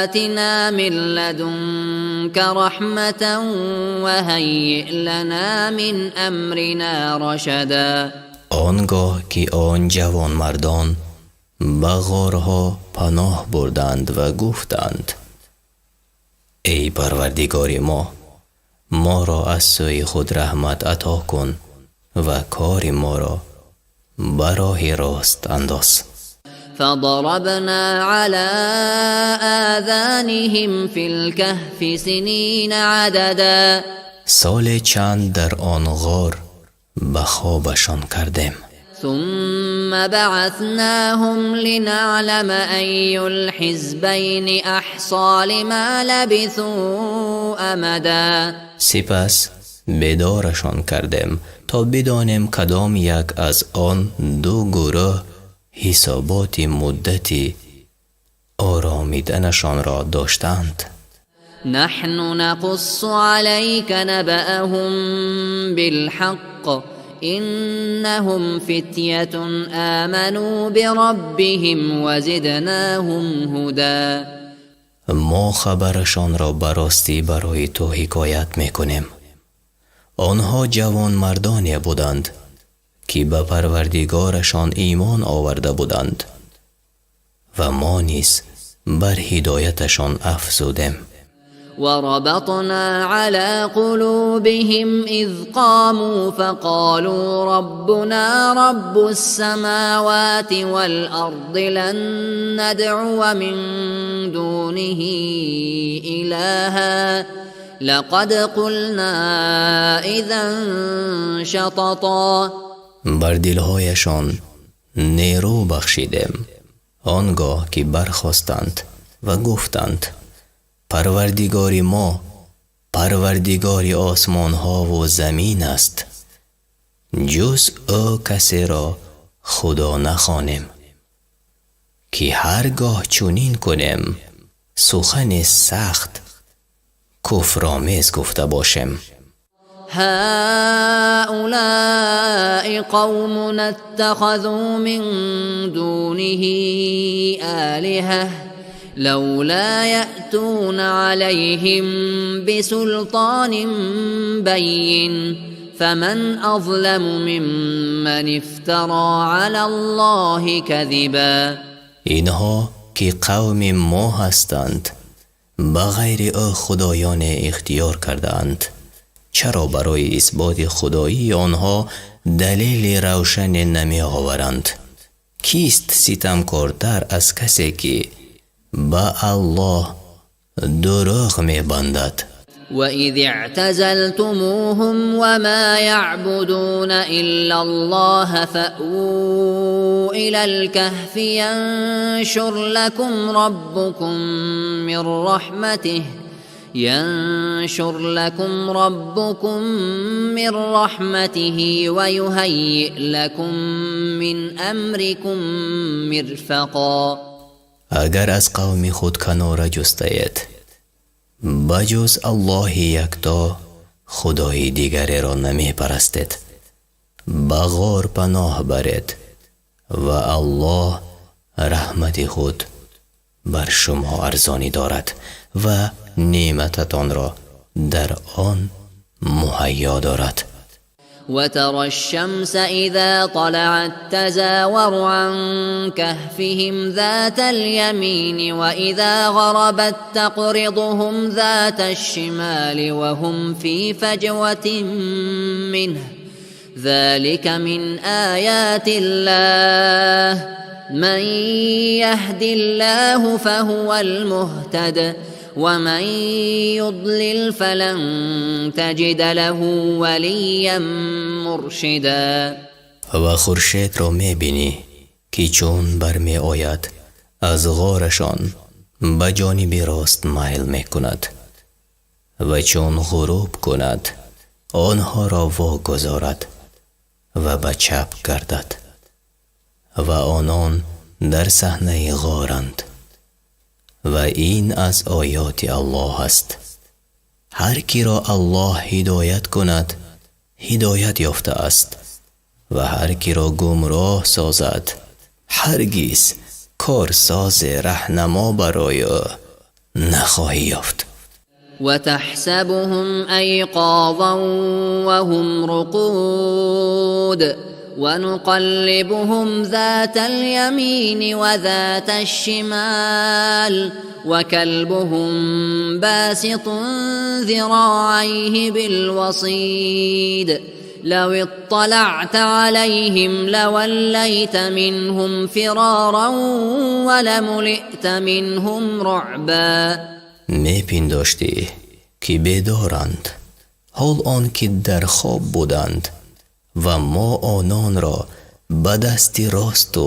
آتنا من لدنك رحمة وهيئ لنا من أمرنا رشدا. Он гоҳ ки он ҷавонмардон ба ғорҳо паноҳ бурданд ва гуфтанд: «Эй Парвардигори мо, моро аз сӯи худ раҳмат ато кун ва кори моро ба роҳи рост андоз». فضربنا على آذانهم في الكهف سنين عددا. Соле чанд дар он ғор ба хобашон кардем. ثم بعثناهم لنعلم أي الحزبين أحصى لما لبثوا أمدا. Сипас бедорашон кардем, то бидонем, кадом як аз он ду гурӯҳ ҳисоботи муддати оромиданашонро доштаанд. نحن نقص عليك نبأهم بالحق إنهم فتية آمنوا بربهم وزدناهم هدى. Мо хабарашонро ба ростӣ барои ту ҳикоят мекунем. Онҳо ҷавонмардоне буданд, ки ба Парвардигорашон имон оварда буданд, ва мо низ бар ҳидояташон афзудем. وربطنا على قلوبهم إذ قاموا فقالوا ربنا رب السماوات والأرض لن ندعو من دونه إلها لقد قلنا إذا شططا. Бар дилҳояшон нерӯ бахшидем, он гоҳ ки бархостанд ва гуфтанд: «Парвардигори мо Парвардигори осмонҳову замин аст, ҷуз ӯ касеро худо нахонем, ки ҳар гоҳ чунин кунем, сухани сахт куфромез гуфта бошем». هؤلاء قومنا اتخذوا من دونه آلهة لولا يأتون عليهم بسلطان بين فمن أظلم ممن افترى على الله كذبا. Инҳо ки қавми мо ҳастанд, ба ғайри ӯ худоёне ихтиёр кардаанд. Чаро барои исботи худоии онҳо далели равшане намеоваранд? Кист ситамкортар аз касе, ки ба Аллоҳ дурӯғ мебандад? وإذ اعتزلتموهم وما يعبدون إلا الله فأووا إلى الكهف ينشر لكم ربكم من رحمته ينشر لكم ربكم من رحمته ويهيئ لكم من أمركم مرفقا. Агар аз қавми худ канора ҷустаед, ба ҷуз Аллоҳи якто худои дигареро намепарастед, ба ғор паноҳ баред ва Аллоҳ раҳмати худ бар шумо арзонӣ дорад ва неъмататонро дар он муҳайё дорад. وترى الشمس إذا طلعت تزاور عن كهفهم ذات اليمين وإذا غربت تقرضهم ذات الشمال وهم في فجوة منه ذلك من آيات الله من يهد الله فهو المهتد ومن يضلل فلن تجد له وليا مرشدا. Ва хуршедро мебинӣ, ки чун бармеояд, аз ғорашон ба ҷониби рост майл мекунад ва чун ғуруб кунад, онҳоро вогузорад ва ба чап гардад ва онон дар саҳнаи ғоранд ва ин аз оёти Аллоҳ аст. Ҳар киро Аллоҳ ҳидоят кунад, ҳидоят ёфта аст ва ҳар киро гумроҳ созад, ҳаргиз корсозе раҳнамо барои ӯ нахоҳӣ ёфт. وتحسبهم أيقاظا وهم رقود ونقلبهم ذات اليمين وذات الشمال وكلبهم باسط ذراعيه بالوصيد لو اطلعت عليهم لوليت منهم فرارا ولملئت منهم رعبا. Мепиндоштӣ, ки бедоранд, ҳол он ки дар хоб буданд, ва мо ононро ба дасти росту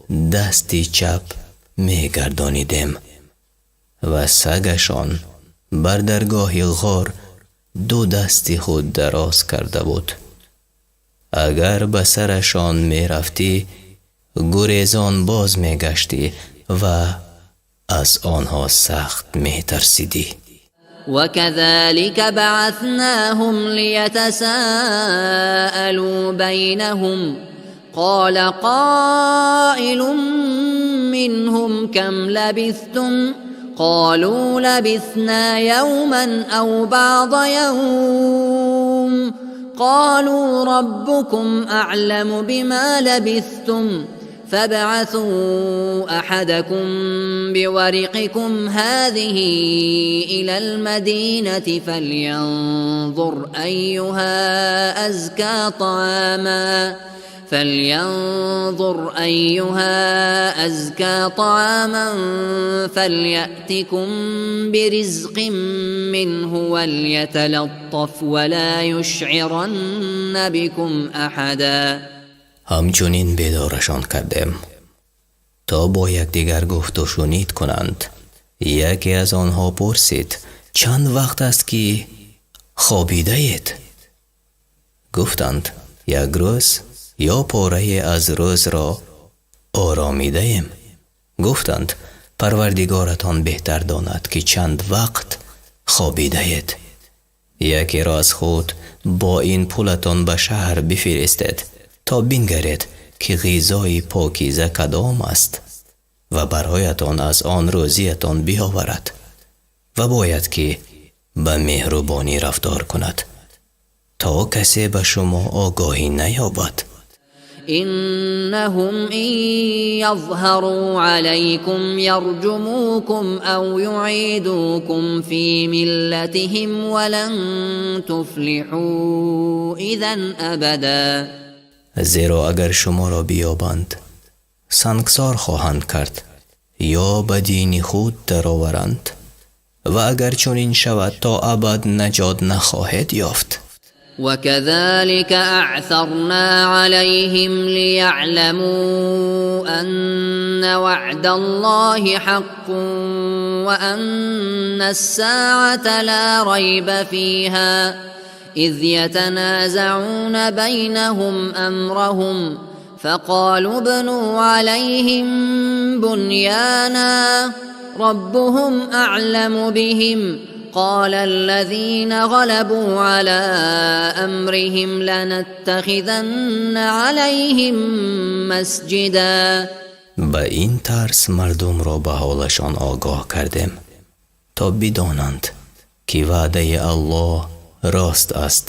дасти чап мегардонидем ва сагашон бар даргоҳи ғор ду дасти худ дароз карда буд. Агар ба сарашон мерафтӣ, гурезон боз мегаштӣ ва аз онҳо сахт метарсидӣ. وكذلك بعثناهم ليتساءلوا بينهم قال قائل منهم كم لبثتم قالوا لبثنا يوما أو بعض يوم قالوا ربكم أعلم بما لبثتم فابعثوا أحدكم بورقكم هذه إلى المدينة فلينظر أيها أزكى طعاما فلينظر أيها أزكى طعاما فليأتكم برزق منه وليتلطف ولا يشعرن بكم أحدا. Ҳамчунин бедорашон кардем, то бо якдигар гуфту шунид кунанд. Яке аз онҳо пурсид: «Чанд вақт аст, ки хобидаед?» Гуфтанд: «Як рӯз ё порае аз рӯзро оромидаем». Гуфтанд: «Парвардигоратон беҳтар донад, ки чанд вақт хобидаед. Якеро аз худ бо ин пулатон ба шаҳр бифиристед, то бингаред, ки ғизои покиза кадом аст ва бароятон аз он рӯзиятон биёварад ва бояд ки ба меҳрубонӣ рафтор кунад, то касе ба шумо огоҳӣ наёбад. إنهم إن يظهروا عليكم يرجموكم أو يعيدوكم في ملتهم ولن تفلحوا إذا أبدا. Зеро агар шуморо биёбанд, сангсор хоҳанд кард ё ба дини худ дароваранд. Ва агар чунин шавад, то абад наҷот нахоҳед ёфт. وكذلك أعثرنا عليهم ليعلموا أن وعد الله حق وأن الساعة لا ريب فيها إذ يتنازعون بينهم أمرهم فقالوا ابنوا عليهم بنيانا ربهم أعلم بهم قال الذين غلبوا على أمرهم لنتخذن عليهم مسجدا. Ба ин тарз мардумро ба ҳолашон огоҳ кардем, то бидонанд, ки ваъдаи Аллоҳ рост аст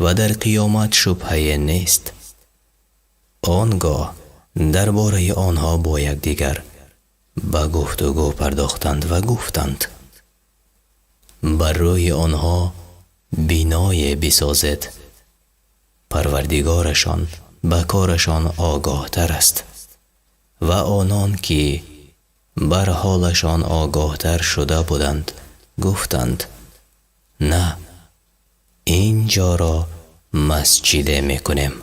ва дар қиёмат шубҳае нест. Он гоҳ дар бораи онҳо бо якдигар ба гуфтугӯ пардохтанд ва гуфтанд: бар рӯи онҳо биное бисозед, Парвардигорашон ба корашон огоҳтар аст. Ва онон ки бар ҳолашон огоҳтар шуда буданд, гуфтанд: на, ин ҷоро масҷиде мекунем.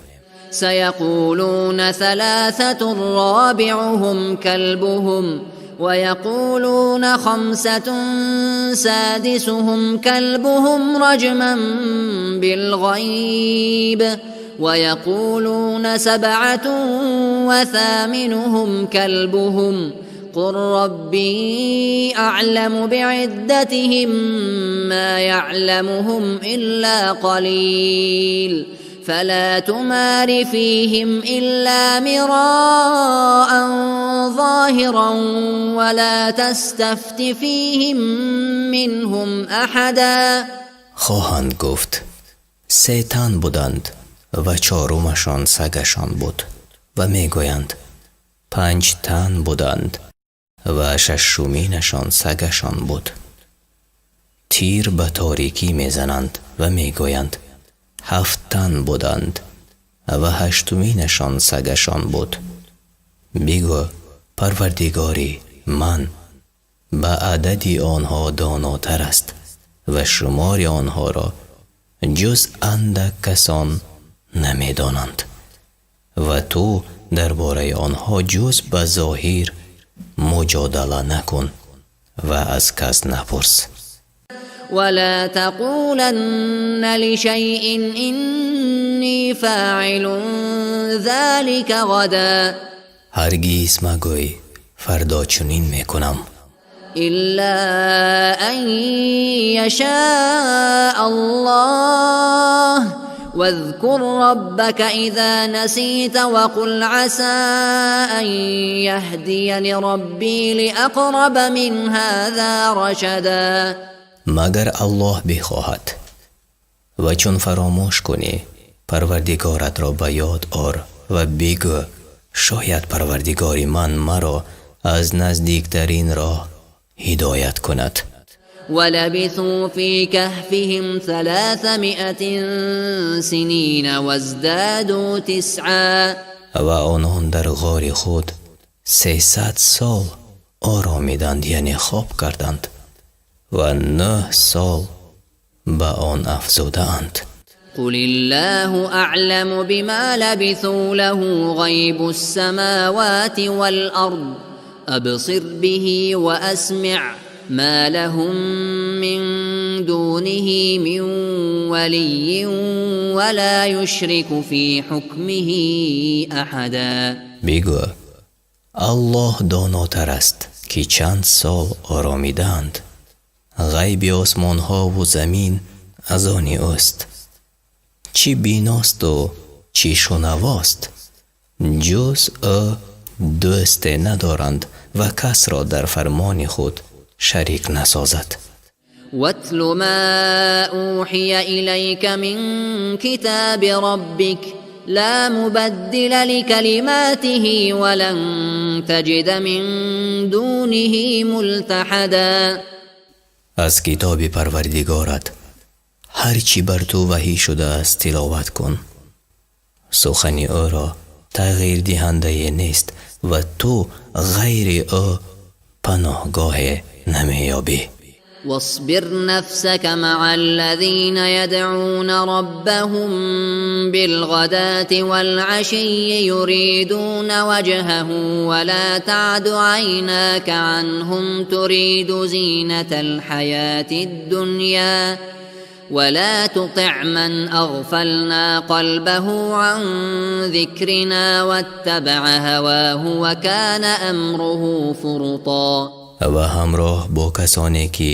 سيقولون ثلاثة رابعهم كلبهم ويقولون خمسة سادسهم كلبهم رجما بالغيب ويقولون سبعة وثامنهم كلبهم قل ربي أعلم بعدتهم ما يعلمهم إلا قليل فلا تمار فيهم إلا مراء ظاهرا ولا تستفت فيهم منهم أحدا. Хоҳанд гуфт: се тан буданд ва чорумашон сагашон буд. Ва мегӯянд: панҷ тан буданд ва шашуминашон сагашон буд. Тир ба торикӣ мезананд ва мегӯянд: ҳафт тан буданд ва ҳаштуминашон сагашон буд. Бигӯ: Парвардигори ман ба адади онҳо донотар аст ва шумори онҳоро ҷуз андак касон намедонанд ва ту дар бораи онҳо ҷуз ба зоҳир муҷодала накун ва аз кас напурс. ولا تقولن لشيء إني فاعل ذلك غدا. Ҳаргиз магӯй: фардо чунин мекунам. إلا أن يشاء الله واذكر ربك إذا نسيت وقل عسى أن يهديني ربي لأقرب من هذا رشدا. Магар Аллоҳ бихоҳад. Ва чун фаромӯш кунӣ, Парвардигоратро ба ёд ор ва бигӯ: шояд Парвардигори ман маро аз наздиктарин роҳ ҳидоят кунад. ولبثوا في كهفهم 300 سنين وازدادوا تسعا. Ва онон дар ғори худ 300 сол оромиданд, яъне хоб карданд, ва нӯҳ сол ба он афзудаанд. قل الله أعلم بما لبثوا له غيب السماوات والأرض أبصر به وأسمع ما لهم من دونه من ولي ولا يشرك في حكمه أحدا. Бигӯ: Аллоҳ донотар аст, ки чанд сол оромидаанд. Ғайби осмонҳову замин аз они ӯст. Чӣ биносту чӣ шунавост. Ҷуз ӯ дӯсте надоранд ва касро дар фармони худ шарик насозад. واتل ما أوحي إليك من كتاب ربك لا مبدل لكلماته ولن تجد من دونه ملتحدا. Аз китоби Парвардигорат ҳар чӣ бар ту ваҳӣ шудааст, тиловат кун. Сухани ӯро тағйирдиҳандае нест ва ту ғайри ӯ паноҳгоҳе намеёбӣ. واصبر نفسك مع الذين يدعون ربهم بالغداة والعشي يريدون وجهه ولا تعد عيناك عنهم تريد زينة الحياة الدنيا ولا تطع من أغفلنا قلبه عن ذكرنا واتبع هواه وكان أمره فرطا. Ва ҳамроҳ бо касоне ки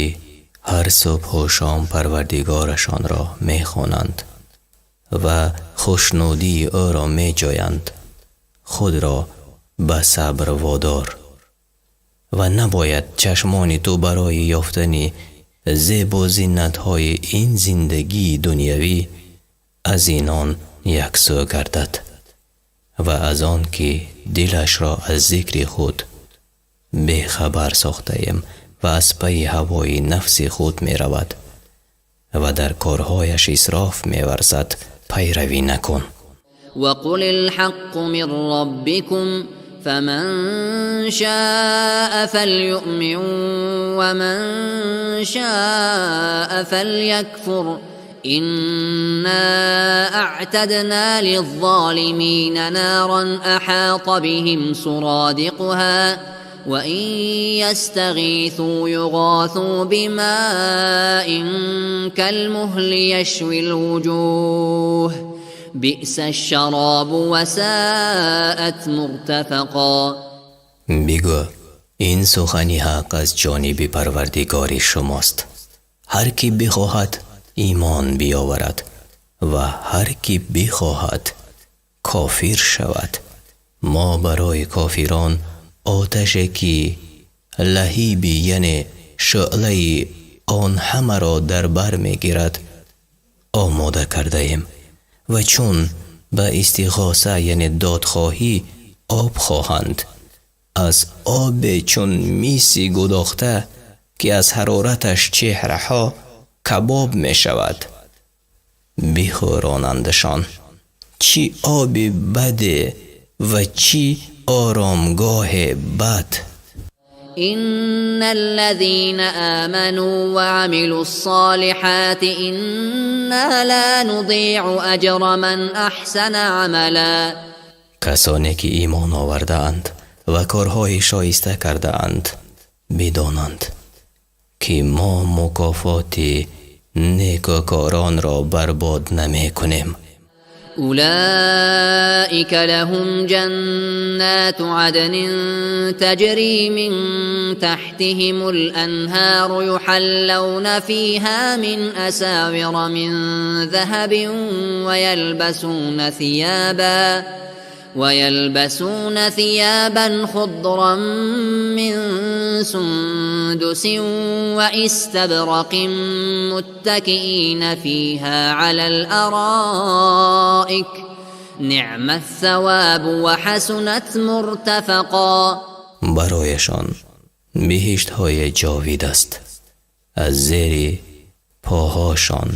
ҳар субҳу шом Парвардигорашонро мехонанд ва хушнудии ӯро меҷӯянд, худро ба сабр водор ва набояд чашмони ту барои ёфтани зебу зинатҳои ин зиндагии дунявӣ аз инон яксӯ гардад ва аз он ки дилашро аз зикри худ бехабар сохтаем ва аз пайи ҳавои нафси худ меравад ва дар корҳояш исроф меварзад, пайравӣ накун. وقل الحق من ربكم فمن شاء فليؤمن ومن شاء فليكفر إنا أعتدنا للظالمين نارا أحاط بهم سرادقها وإن يستغيثوا يغاثوا بماء كالمهل يشوي الوجوه بئس الشراب وساءت مرتفقا. Бигӯ: ин сухани ҳақ аз ҷониби Парвардигори шумост. Ҳар кӣ бихоҳад, имон биёварад ва ҳар кӣ бихоҳад, кофир шавад. Мо барои кофирон оташе ки лаҳиби, яъне шӯълаи он ҳамаро дар бар мегирад, омода кардаем ва чун ба истиғоса, яъне додхоҳӣ, об хоҳанд, аз обе чун миси гудохта, ки аз ҳарораташ чеҳраҳо кабоб мешавад, бихӯронандашон. Чӣ оби баде ва чӣ оромгоҳе бад! إن الذين آمنوا وعملوا الصالحات إنا لا نضيع أجر من أحسن عملا. Касоне ки имон овардаанд ва корҳои шоиста кардаанд, бидонанд, ки мо мукофоти некӯкоронро барбод намекунем. أولئك لهم جنات عدن تجري من تحتهم الأنهار يحلون فيها من أساور من ذهب ويلبسون ثيابا خضرا من سندس واستبرق متكئين فيها على الأرائك نعم الثواب وحسنت مرتفقا. Барояшон биҳиштҳои ҷовид аст, аз зери поҳошон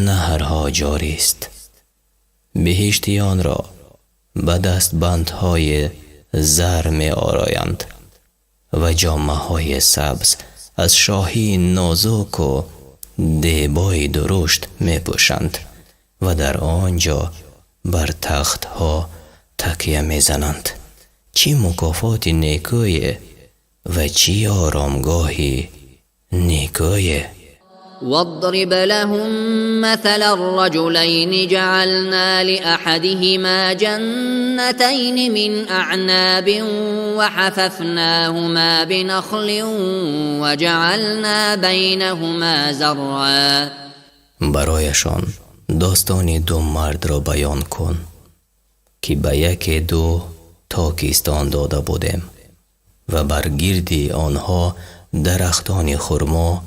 наҳрҳо ҷорист. Биҳиштиёнро ба дастбандҳои зар меороянд ва ҷомаҳои сабз аз шоҳии нозуку дебои дурушт мепӯшанд ва дар он ҷо бар тахтҳо такя мезананд. Чӣ мукофоти некӯе ва чӣ оромгоҳи некӯе! واضرب لهم مثل الرجلين جعلنا لأحدهما جنتين من أعناب وحففناهما بنخل وجعلنا بينهما زرعا. Барояшон достони ду мардро баён кун, ки ба яке ду токистон дода будем ва бар гирди онҳо дарахтони хурмо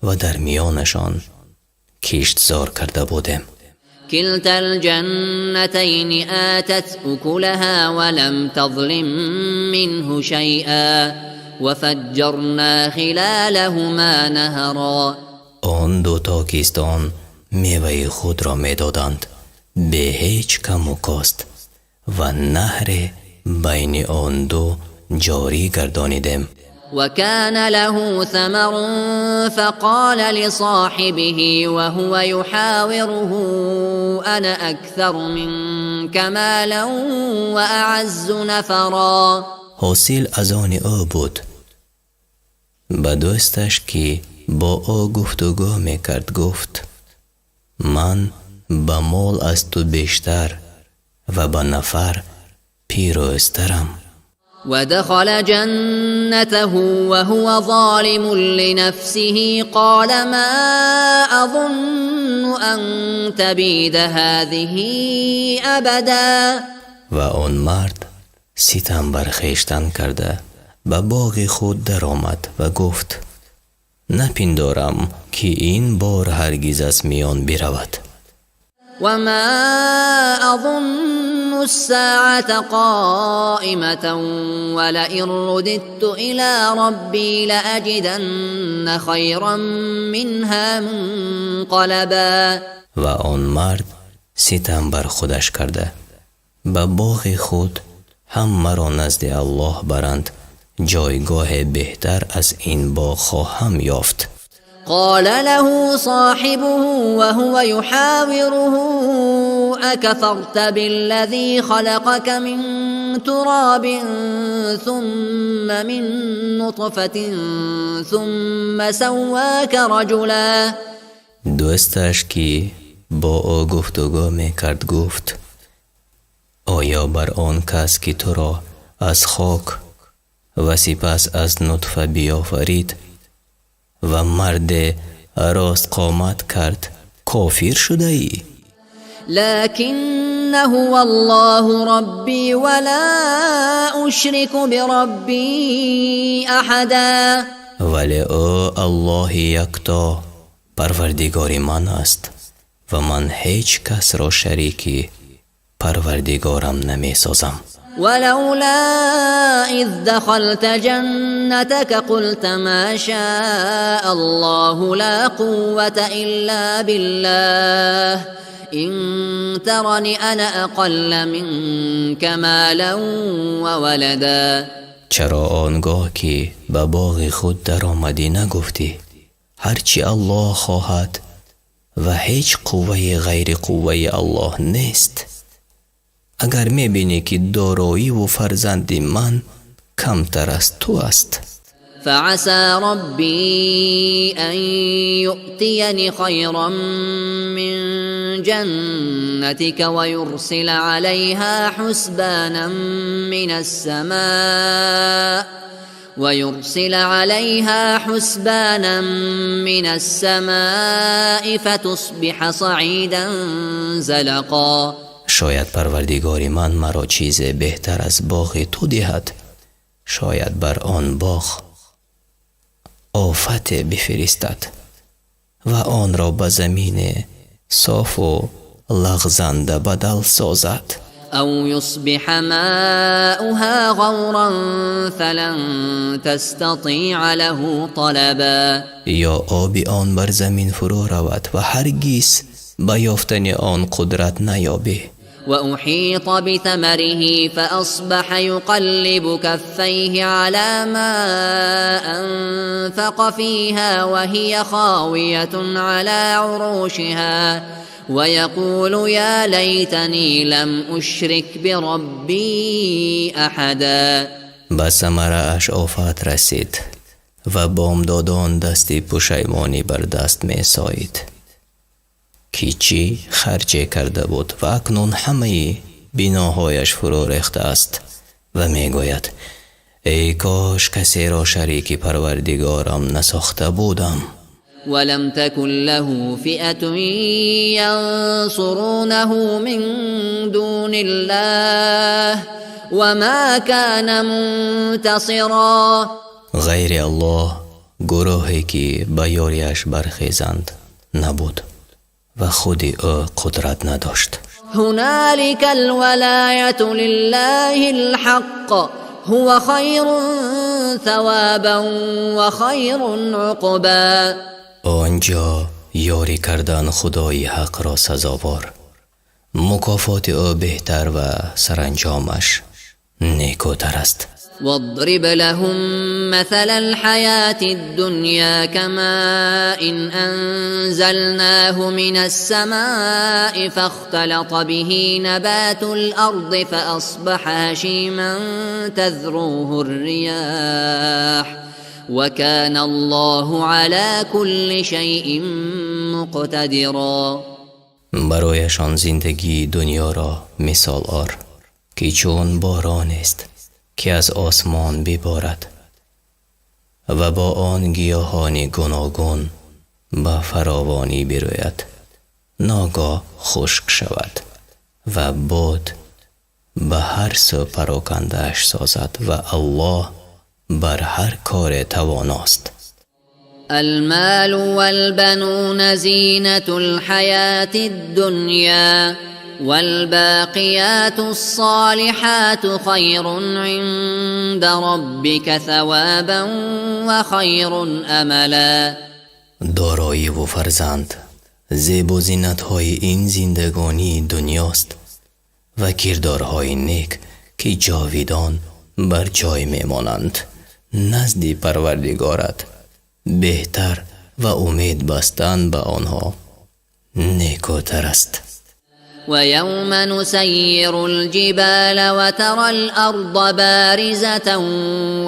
ва дар миёнашон киштзор карда будем. كلتا الجنتين آتت أكلها ولم تظلم منه شيئا وفجرنا خلالهما نهرا. Он ду токистон меваи худро медоданд бе ҳеҷ каму кост ва наҳре байни он ду ҷорӣ гардонидем. وكان له ثمر فقال لصاحبه وهو يحاوره أنا أكثر منك مالا وأعز نفرا. Ҳосил аз они ӯ буд. Ба дӯсташ, ки бо ӯ гуфтугӯ мекард, гуфт: ман ба мол аз ту бештар ва ба нафар пирӯзтарам. ودخل جنته وهو ظالم لنفسه قال ما أظن أن تبيد هذه أبدا. Ва он мард ситам бар хештан карда, ба боғи худ даромад ва гуфт: напиндорам, ки ин бор ҳаргиз аз миён биравад. وما أظن الساعة قائمة ولئن رددت إلى ربي لأجدن خيرا منها منقلبا. Ва он мард ситам бар худаш карда, ба боғи худ ҳам маро назди Аллоҳ баранд, ҷойгоҳе беҳтар аз ин боғ хоҳам ёфт. قال له صاحبه وهو يحاوره أكفرت بالذي خلقك من تراب ثم من نطفة ثم سواك رجلا. Дӯсташ, ки бо ӯ гуфтугӯ мекард, гуфт: оё бар он кас, ки туро аз хок ва сипас аз нутфа биёфарид ва марде ростқомат кард, кофир шудаӣ? لكن هو الله ربي ولا أشرك بربي أحدا. Вале ӯ Аллоҳи якто парвардигори ман аст ва ман ҳеҷ касро шарики парвардигорам намесозам. ولولا إذ دخلت جنتك قلت ما شاء الله لا قوة إلا بالله إن ترن أنا أقل منك مالا وولدا. Чаро он гоҳ, ки ба боғи худ даромадӣ, нагуфтӣ: ҳарчи Аллоҳ хоҳад ва ҳеҷ қуввае ғайри қувваи Аллоҳ нест, агар мебинӣ, ки дороиву фарзанди ман камтар аз ту аст? فعسى ربي أن يؤتيني خيرا من جنتك ويرسل عليها حسبانا من السماء ويرسل عليها حسبانا من السماء فتصبح صعيدا زلقا. Шояд парвардигори ман маро чизе беҳтар аз боғи ту диҳад, шояд бар он боғ офате бифиристад ва онро ба замине софу лағзанда бадал созад. أو يصبح ماؤها غورا فلن تستطيع له طلبا. Ё оби он бар замин фурӯ равад ва ҳаргиз ба ёфтани он қудрат наёбӣ. وأحيط بثمره فأصبح يقلب كفيه على ما أنفق فيها وهي خاوية على عروشها ويقول يا ليتني لم أشرك بربي أحدا. Ба самарааш офат расид ва бомдодон дасти пушаймонӣ бар даст месоид, ки чӣ харҷе карда буд ва акнун ҳамаи биноҳояш фурӯ рехтааст ва мегӯяд: эй кош касеро шарики парвардигорам насохта будам. ولم تكن له فئة ينصرونه من دون الله وما كان منتصرا. Ғайри Аллоҳ гурӯҳе, ки ба ёрияш бархезанд, набуд ва худи ӯ қудрат надошт. هنالك الولاية لله الحق هو خير ثوابا وخير عقبا. Он ҷо ёрӣ кардан Худои ҳақро сазовор, мукофоти ӯ беҳтар ва саранҷомаш некӯтар аст. واضرب لهم مثل الحياة الدنيا كماء إن أنزلناه من السماء فاختلط به نبات الأرض فأصبح هشيما تذروه الرياح وكان الله على كل شيء مقتدرا. Барояшон зиндагии дунёро мисол ор, ки чун боронест, ки аз осмон биборад ва бо он гиёҳони гуногун ба фаровонӣ бирӯяд, ногоҳ хушк шавад ва бод ба ҳар сӯ парокандааш созад, ва Аллоҳ бар ҳар коре тавоност. المال والبنون زينة الحياة الدنيا والباقيات الصالحات خير عند ربك ثوابا وخير أملا. Дороиву фарзанд зебу зинатҳои ин зиндагонии дунёст ва кирдорҳои нек, ки ҷовидон бар ҷой мемонанд, назди Парвардигорат беҳтар ва умед бастан ба онҳо некӯтар аст. ويوم نسير الجبال وترى الأرض بارزة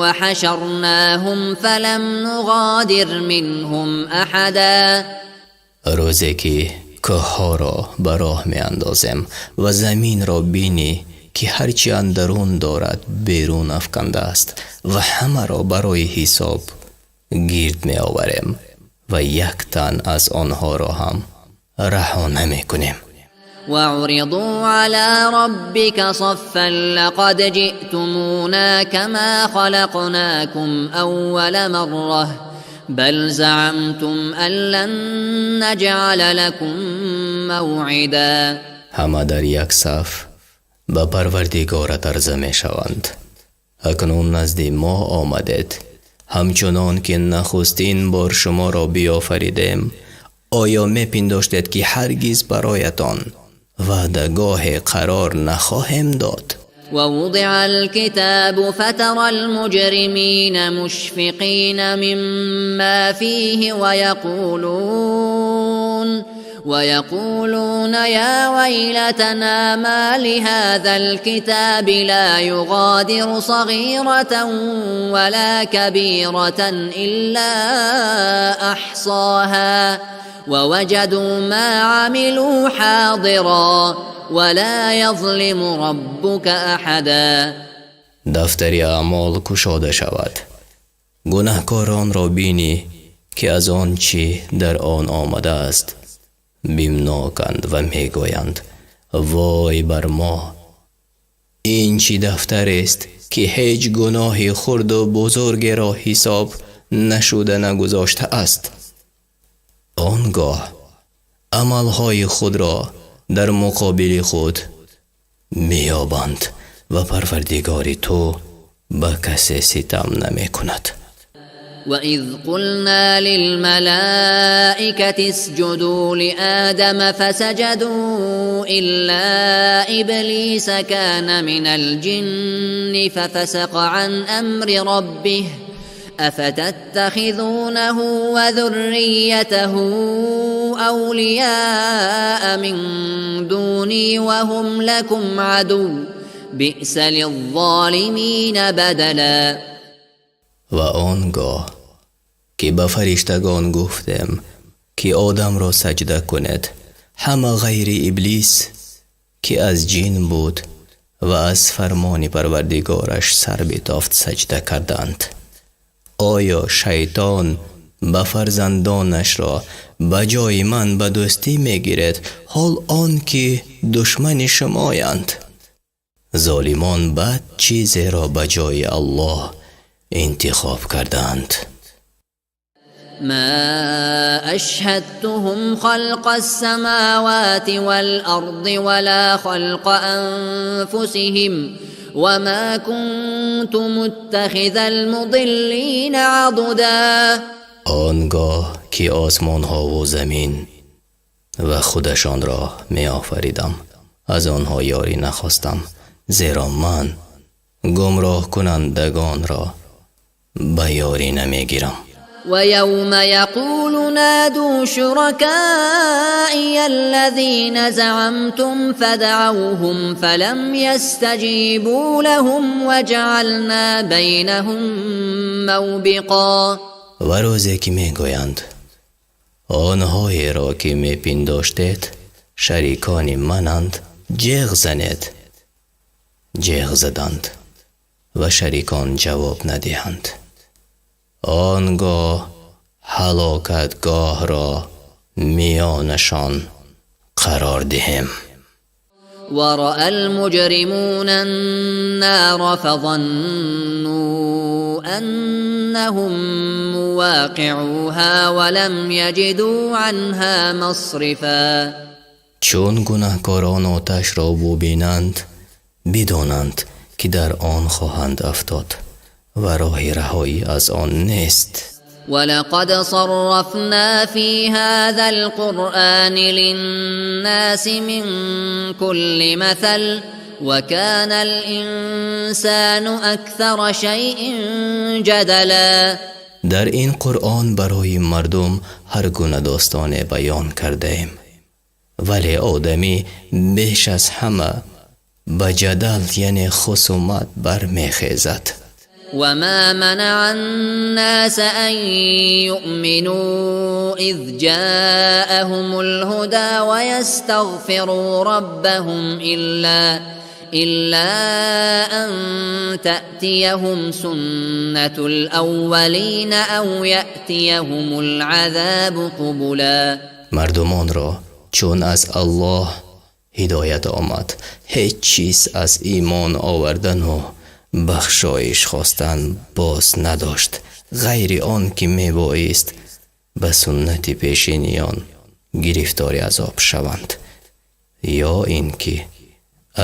وحشرناهم فلم نغادر منهم أحدا. Рӯзе ки кӯҳҳоро ба роҳ меандозем ва заминро бинӣ, ки ҳарчи андарун дорад берун афкандааст, ва ҳамаро барои ҳисоб гирд меоварем ва як тан аз онҳоро ҳам раҳо намекунем. وعرضوا على ربك صفا لقد جئتمونا كما خلقناكم أول مرة بل زعمتم أن لن نجعل لكم موعدا. Ҳама дар як саф ба Парвардигорат арза мешаванд. Акнун назди мо омадед, ҳамчунон ки нахустин бор шуморо биёфаридем. Оё мепиндоштед, ки ҳаргиз бароятон ваъдагоҳе қарор нахоҳем дод? ووضع الكتاب فترى المجرمين مشفقين مما فيه ويقولون يا ويلتنا ما لهذا الكتاب لا يغادر صغيرة ولا كبيرة إلا أحصاها ووجدوا ما عملوا حاضرا ولا يظلم ربك أحدا. Дафтари аъмол кушода шавад, гунаҳкоронро бинӣ, ки аз он чӣ дар он омадааст бимноканд ва мегӯянд: вой бар мо, ин чӣ дафтарест, ки ҳеҷ гуноҳи хурду бузургеро ҳисоб нашуда нагузоштааст. Он гоҳ амалҳои худро дар муқобили худ меёбанд ва Парвардигори ту ба касе ситам намекунад. وإذ قلنا للملائكة اسجدوا لآدم فسجدوا إلا إبليس كان من الجن ففسق عن أمر ربه أفتتخذونه وذريته أولياء من دوني وهم لكم عدو بئس للظالمين بدلا. Ва он гоҳ ки ба фариштагон гуфтем, ки Одамро саҷда кунед, ҳама ғайри Иблис, ки аз ҷин буд ва аз фармони Парвардигораш сар битофт, саҷда карданд. Оё шайтон ба фарзандонашро ба ҷои ман ба дӯстӣ мегиред, ҳол он ки душмани шумоянд? Золимон бад чизеро ба ҷои Аллоҳ интихоб карданд. ما أشهدتهم خلق السماوات والأرض ولا خلق أنفسهم وما كنت متخذ المضلين عضدا. Он гоҳ ки осмонҳову замин ва худашонро меофаридам, аз онҳо ёрӣ нахостам, зеро ман Гумроҳкунандагонро ба ёрӣ намегирам. ويوم يقول نادوا شركائي الذين زعمتم فدعوهم فلم يستجيبوا لهم وجعلنا بينهم موبقا. Ва рӯзе ки мегӯянд: онҳоеро ки мепиндоштед шарикони мананд, ҷеғ занед, ҷеғ заданд ва шарикон ҷавоб надиҳанд, он гоҳ ҳалокатгоҳро миёнашон қарор диҳем. ورأى المجرمون النار فظنوا أنهم مواقعوها ولم يجدوا عنها مصرفا. Чун гунаҳкорон оташро бубинанд, бидонанд, ки дар он хоҳанд афтод ва роҳи раҳоӣ аз он нест. ولقد صرفنا في هذا القرآن للناس من كل مثل وكان الإنسان أكثر شيء جدلا. Дар ин Қуръон барои мардум ҳар гуна достоне баён кардаем, вале одамӣ беш аз ҳама ба ҷадал, яъне хусумат бармехезад. وما منع الناس أن يؤمنوا إذ جاءهم الهدى ويستغفروا ربهم إلا أن تأتيهم سنة الأولين أو يأتيهم العذاب قبلا. Мардумонро чун аз Аллоҳ ҳидоят омад, ҳеҷ чиз аз имон овардану бахшоиш хостан боз надошт, ғайри он ки мебоист ба суннати пешиниён гирифтори азоб шаванд ё ин ки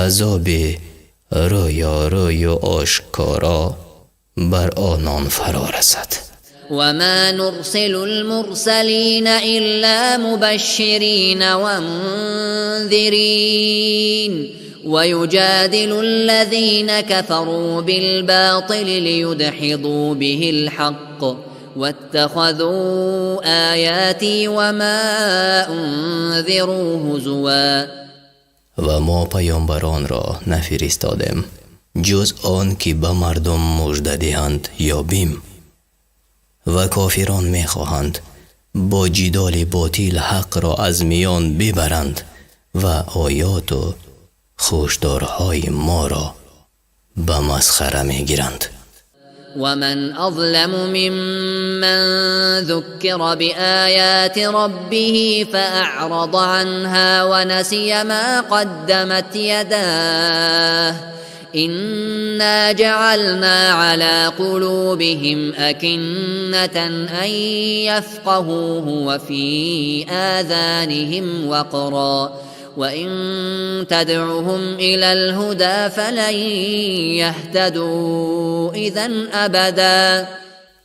азоби рӯёрӯю ошкоро бар онон фаро расад. وما نرسل المرسلين إلا مبشرين ومنذرين ويجادل الذين كفروا بالباطل ليدحضوا به الحق واتخذوا آياتي وما أنذروا هزوا. Ва мо паёмбаронро нафиристодем, ҷуз он ки ба мардум мужда диҳанд ё бим. Ва кофирон мехоҳанд бо ҷидоли ботил ҳақро аз миён бибаранд ва оёту хушдорҳои моро ба масхара мегиранд. ومن أظلم ممن ذكر بآيات ربه فأعرض عنها ونسي ما قدمت يداه إنا جعلنا على قلوبهم أكنة أن يفقهوه وفي آذانهم وقرا وإن تدعهم إلى الهدى فلن يهتدوا إذا أبدا.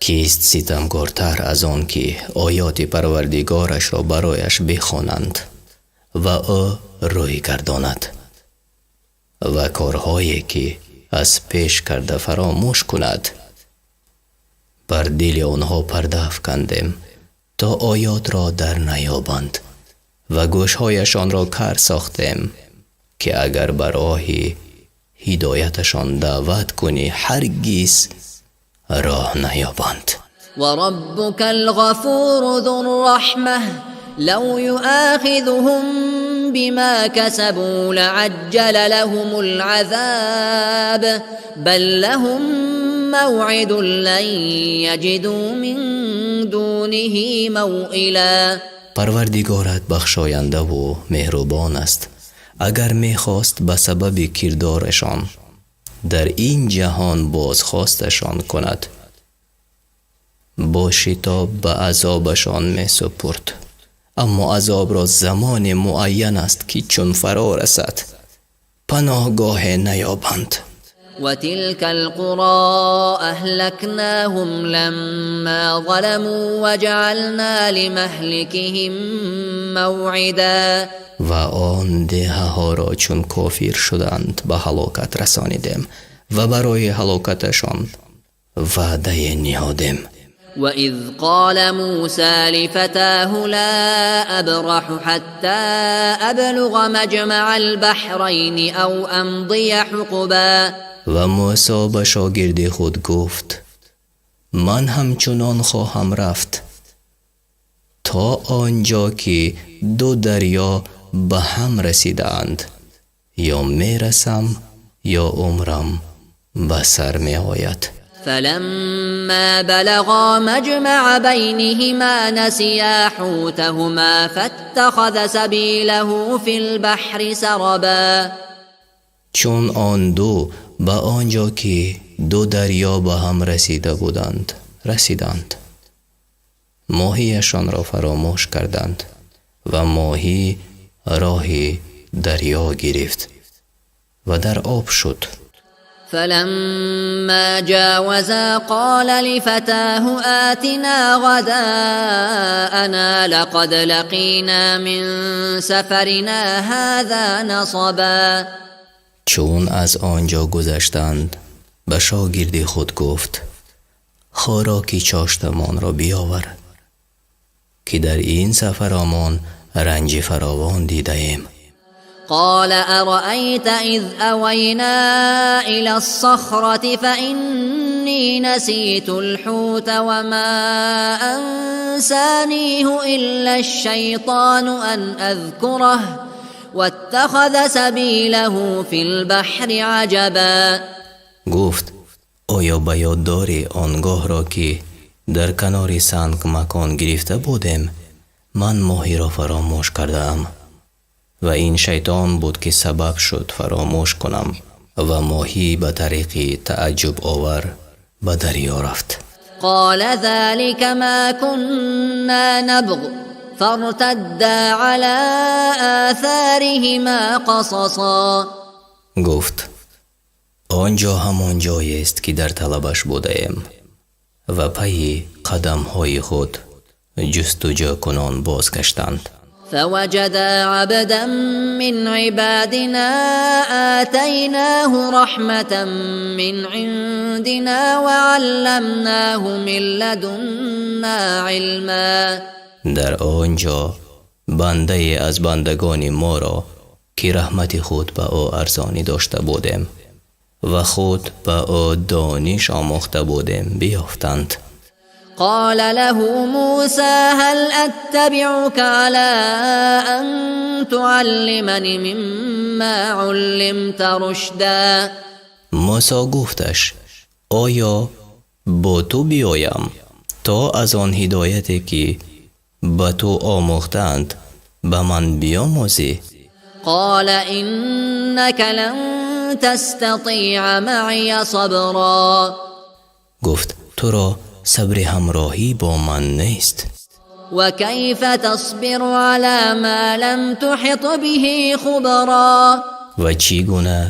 Кист ситамкортар аз он ки оёти Парвардигорашро барояш бихонанд ва ӯ рӯй гардонад ва корҳое ки аз пеш карда фаромӯш кунад? Бар дили онҳо парда афкандем, то оётро дар наёбанд, ва гӯшҳояшонро кар сохтем, ки агар ба роҳи ҳидояташон даъват кунӣ, ҳаргиз роҳ наёбанд. وربك الغفور ذو الرحمة لو يؤاخذهم بما كسبوا لعجل لهم العذاب بل لهم موعد لن يجدوا من دونه موئلا. Парвардигорат бахшояндаву меҳрубон аст. Агар мехост, ба сабаби кирдорашон дар ин ҷаҳон бозхосташон кунад, бо шитоб ба азобашон месупурд, аммо азобро замоне муайян аст, ки чун фаро расад, паноҳгоҳе наёбанд. وتلك القرى أهلكناهم لما ظلموا وجعلنا لمهلكهم موعدا. Ва он деҳаҳоро, чун кофир шуданд, ба ҳалокат расонидем. Ва барои ҳалокаташон ваъдае ниҳодем. وإذ قال موسى لفتاه لا أبرح حتى أبلغ مجمع البحرين أو أمضي حقبا. Ва Мӯсо ба шогирди худ гуфт: ман ҳамчунон хоҳам рафт то он ҷо ки ду дарё ба ҳам расидаанд, ё мерасам, ё умрам ба сар меояд. فلما بلغا مجمع بينهما نسيا حوتهما فاتخذ سبيله في البحر سربا. Чун он ду ба он ҷо ки ду дарё ба ҳам расида буданд расиданд, моҳияшонро фаромӯш карданд ва моҳӣ роҳи дарё гирифт ва дар об шуд. فلما جاوزا قال لفتاه آتنا غداءنا لقد لقينا من سفرنا هذا نصبا. Чун аз он ҷо гузаштанд, ба шогирди худ гуфт: хӯроки чоштамонро биёвар, ки дар ин сафаромон ранҷи фаровон дидаем. قال أرأيت إذ أوينا إلى الصخرة فإني نسيت الحوت وما أنسانيه إلا الشيطان أن أذكره واتخذ سبيله في البحر عجبا. Гуфт: оё ба ёд дорӣ он гоҳро, ки дар канори санг макон гирифта будем? Ман моҳиро фаромӯш кардаам ва ин шайтон буд, ки сабаб шуд фаромӯш кунам, ва моҳӣ ба тариқи тааҷҷубовар ба дарё рафт. قال ذلك ما كنا نبغ فارتدا على آثارهما قصصا. Гуфт: он ҷо ҳамон ҷоест, ки дар талабаш будаем. Ва пайи қадамҳои худ ҷустуҷӯкунон бозгаштанд. فوجدا عبدا من عبادنا آتيناه رحمة من عندنا وعلمناه من لدنا علما. Дар он ҷо бандае аз бандагони моро, ки раҳмати худ ба ӯ арзонӣ дошта будем ва худ ба ӯ дониш омӯхта будем, биёфтанд. قال له موسى هل أتبعك على أن تعلمني مما علمت رشدا. Мӯсо гуфташ: оё бо ту биёям, то аз он ҳидояте, ки ба ту омӯхтаанд, ба ман биёмӯзӣ? قال إنك لن تستطيع معي صبرا. Гуфт: туро сабри ҳамроҳӣ бо ман нест. وكيف تصبر على ما لم تحط به خبرا. Ва чӣ гуна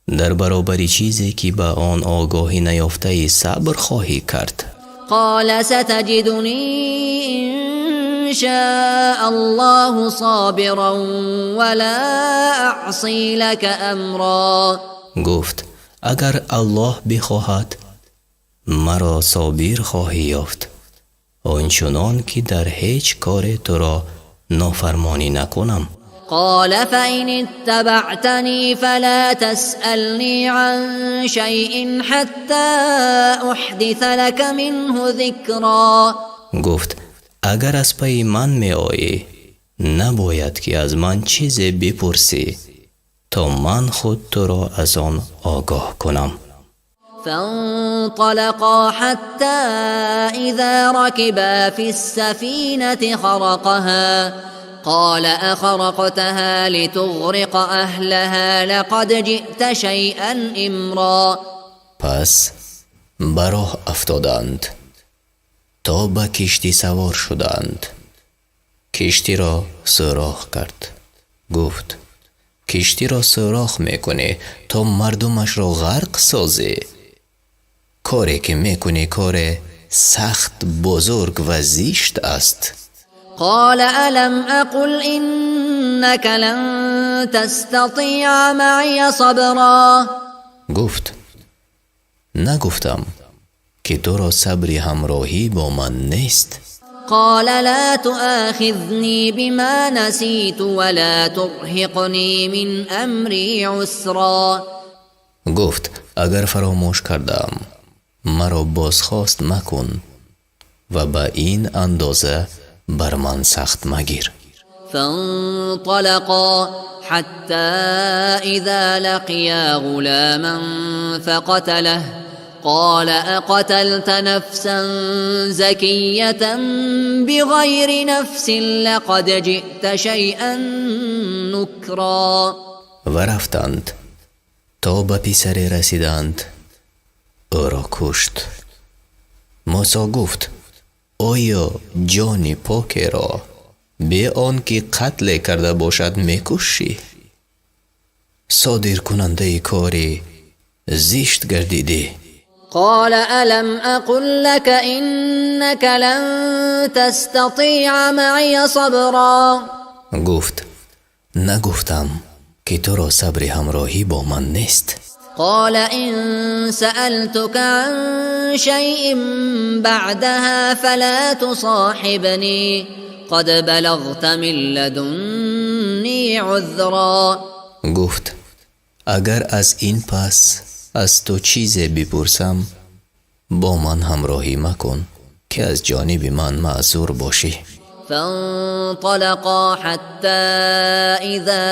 дар баробари чизе, ки ба он огоҳӣ наёфтаӣ, сабр хоҳӣ кард? قال ستجدني إن شاء الله صابرا ولا أعصي لك أمرا. Гуфт: агар Аллоҳ бихоҳад, маро собир хоҳӣ ёфт, ончунон ки дар ҳеҷ коре туро нофармонӣ накунам. قال فإن اتبعتني فلا تسألني عن شيء حتى أحدث لك منه ذكرا. Гуфт: агар аз пайи ман меоӣ, набояд ки аз ман чизе бипурсӣ, то ман худ туро аз он огоҳ кунам. فانطلقا حتى إذا ركبا في السفينة خرقها قال أخرقتها لتغرق أهلها لقد جئت شيئا إمرا. Пас ба роҳ афтоданд, то ба киштӣ савор шуданд. Киштиро сӯрох кард. Гуфт: киштиро сӯрох мекунӣ, то мардумашро ғарқ созӣ? Коре ки мекунӣ, коре сахт бузург ва зишт аст. قال ألم أقل إنك لن تستطيع معي صبرا. Гуфт: Нагуфтам, ки туро сабри ҳамроҳӣ бо ман нест? قال لا تؤاخذني بما نسيت ولا ترهقني من أمري عسرا. Гуфт: агар фаромӯш кардаам, маро бозхост макун ва ба ин андоза бар ман сахт магир. فانطلقا حتى إذا لقيا غلاما فقتله، قال أقتلت نفسا زكية بغير نفس لقد جئت شيئا نكرا. Ва рафтанд, то ба писаре расиданд, ӯро кушт. Мусо гуфт: оё ҷони покеро бе он ки қатле карда бошад мекушӣ? Содиркунандаи кори зишт гардидӣ. قال ألم أقل لك إنك لن تستطيع معي صبرا. Гуфт: нагуфтам, ки туро сабри ҳамроҳӣ бо ман нест? قال إن سألتك عن شيء بعدها فلا تصاحبني قد بلغت من لدني عذرا. Гуфт: агар аз ин пас аз ту чизе бипурсам, бо ман ҳамроҳӣ макун, ки аз ҷониби ман маъзур бошӣ. فانطلقا حتى إذا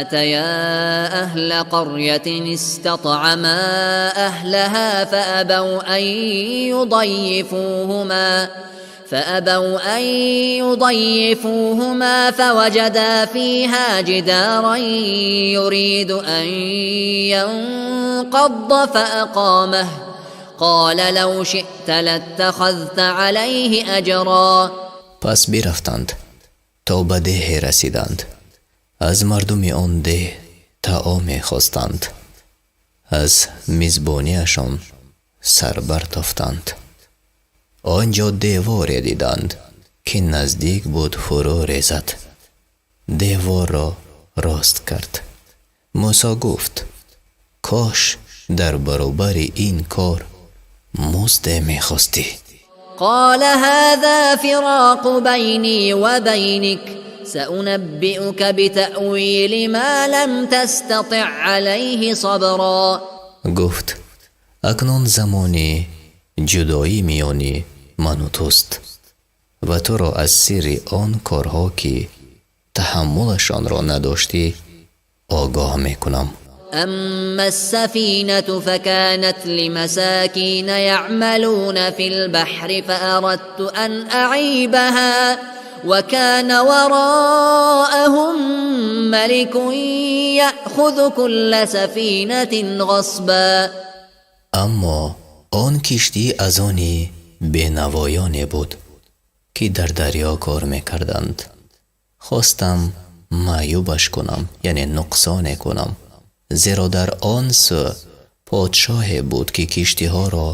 أتيا أهل قرية استطعما أهلها فأبوا أن يضيفوهما، فوجدا فيها جدارا يريد أن ينقض فأقامه. قال لو شئت لاتخذت عليه أجرا. Пас бирафтанд, то ба деҳе расиданд. Аз мардуми он деҳ таоме хостанд, аз мизбониашон сар бартофтанд. Он ҷо деворе диданд, ки наздик буд фурӯ резад. Деворро рост кард. Мусо гуфт: кош дар баробари ин кор музде мехостӣ. قال هذا فراق بيني وبينك، سأنبئك بتأويل ما لم تستطع عليه صبرا. Гуфт: акнун замони ҷудоӣ миёни ману туст ва туро аз сирри он корҳо, ки таҳаммулашонро надоштӣ, огоҳ мекунам. أما السفينة فكانت لمساكين يعملون في البحر، فأردت أن أعيبها، وكان وراءهم ملك يأخذ كل سفينة غصبا. Аммо он киштӣ аз они бенавоёне буд, ки дар дарё кор мекарданд. Хостам маъюбаш кунам, яъне нуқсоне кунам, зеро дар он сӯ подшоҳе буд, ки киштиҳоро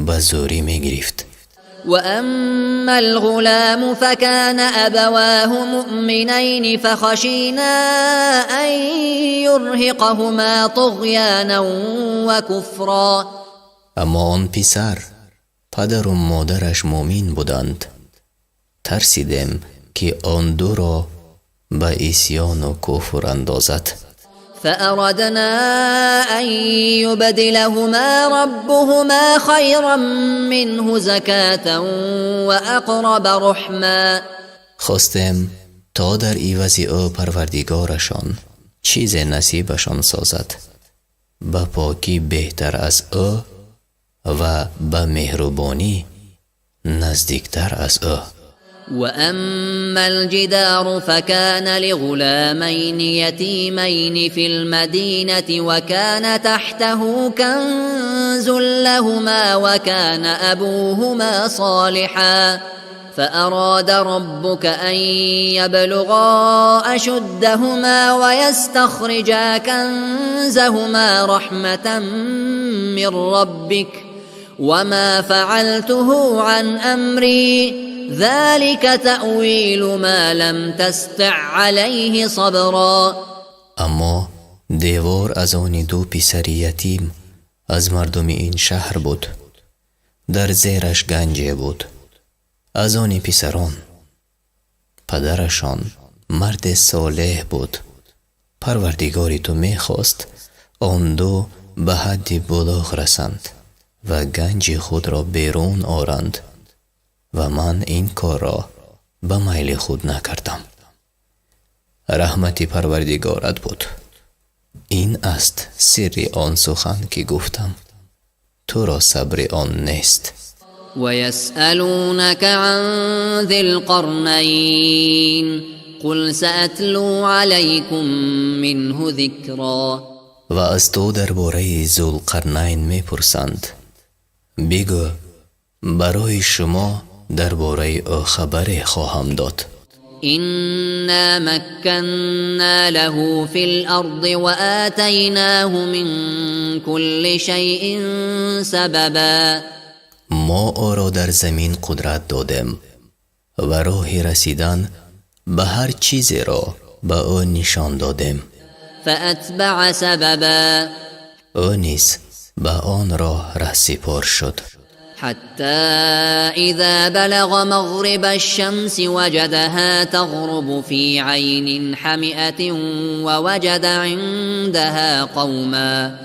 ба зӯрӣ мегирифт. وأما الغلام فكان أبواه مؤمنين، فخشينا أن يرهقهما طغيانا وكفرا. Аммо он писар, падару модараш муъмин буданд. Тарсидем, ки он дуро ба исьёну куфр андозад. فأردنا أن يبدلهما ربهما خيرا منه زكاة وأقرب رحما. Хостем, то дар ивази ӯ парвардигорашон чизе насибашон созад, ба покӣ беҳтар аз ӯ ва ба меҳрубонӣ наздиктар аз ӯ. وأما الجدار فكان لغلامين يتيمين في المدينة، وكان تحته كنز لهما، وكان أبوهما صالحا، فأراد ربك أن يبلغا أشدهما ويستخرجا كنزهما رحمة من ربك، وما فعلته عن أمري، ذلك تأويل ما لم تسطع عليه صبرا. Аммо девор аз они ду писари ятим Аз мардуми ин шаҳр буд. Дар зераш ганҷе буд аз они писарон. Падарашон марди солеҳ буд. Парвардигори ту мехост он ду ба ҳадди булуғ расанд ва ганҷи худро берун оранд ва ман ин корро ба майли худ накардам. Раҳмати Парвардигорат буд. Ин аст сирри он сухан ки гуфтам. Туро сабри он нест. ويسألونك عن ذي القرنين قل سأتلو عليكم منه ذكرا. Ва аз ту дар бораи Зулқарнайн мепурсанд. Бигӯ: барои шумо дар бораи ӯ хабаре хоҳам дод. إنا مكنا له في الأرض وآتيناه من كل شيء سببا. Мо ӯро дар замин қудрат додем ва роҳи расидан ба ҳар чизеро ба ӯ нишон додем. فأتبع سببا. Ӯ низ ба он роҳ раҳсипор шуд. حتى إذا بلغ مغرب الشمس وجدها تغرب في عين حمئة ووجد عندها قوما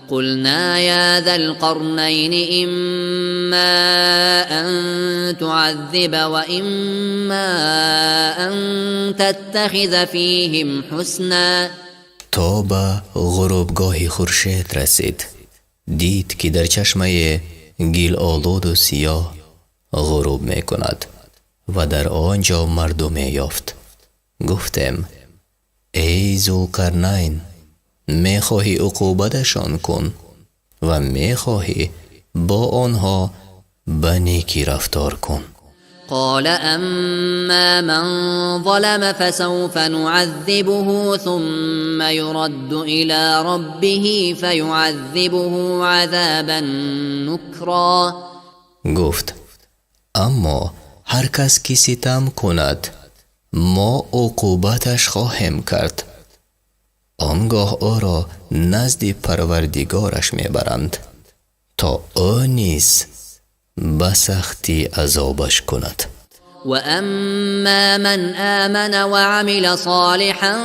قلنا يا ذا القرنين إما أن تعذب وإما أن تتخذ فيهم حسنا. То ба ғурубгоҳи хуршед расид, дид, ки дар чашмаи гилолуду сиёҳ ғуруб мекунад ва дар он ҷо мардуме ёфт. Гуфтем: эй Зулқарнайн, мехоҳӣ уқубаташон кун ва мехоҳӣ бо онҳо ба некӣ рафтор кун. قال أما من ظلم فسوف نعذبه ثم يرد إلى ربه فيعذبه عذابا نكرا. Гуфт: аммо ҳар кас ки ситам кунад, мо уқубаташ хоҳем кард. Он гоҳ ӯро назди Парвардигораш мебаранд, то ӯ низ ба сахтӣ азобаш кунад. وأما من آمن وعمل صالحا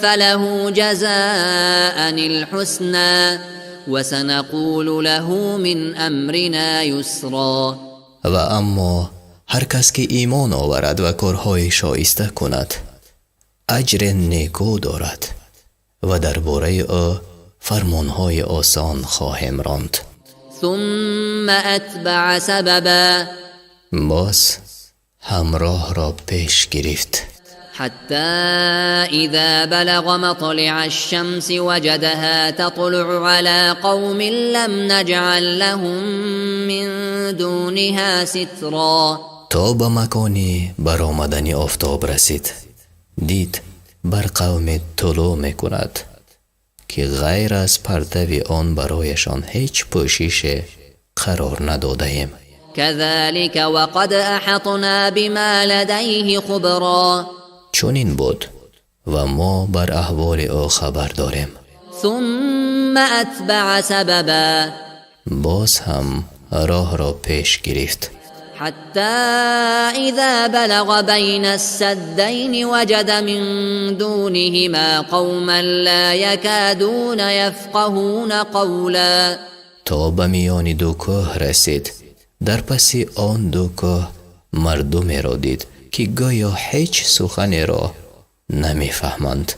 فله جزاء الحسنى وسنقول له من أمرنا يسرا. Ва аммо ҳар кас ки имон оварад ва корҳои шоиста кунад, аҷре некӯ дорад ва дар бораи ӯ фармонҳои осон хоҳем ронд. ثم أتبع سببا. Боз ҳамроҳро пеш гирифт. حتى إذا بلغ مطلع الشمس وجدها تطلع على قوم لم نجعل لهم من دونها سترا. То ба макони баромадани офтоб расид, дид бар қавме тулӯъ мекунад, ки ғайр аз партави он барояшон ҳеҷ пӯшише қарор надодаем. كذلك وقد أحطنا بما لديه خبرا. Чунин буд ва мо бар аҳволи ӯ хабар дорем. ثم أتبع سببا. Боз ҳам роҳро пеш гирифт. حتى إذا بلغ بين السدين وجد من دونهما قوما لا يكادون يفقهون قولا. То ба миёни ду кӯҳ расид, дар паси он ду кӯҳ мардумеро дид, ки гӯё ҳеҷ суханеро намефаҳманд.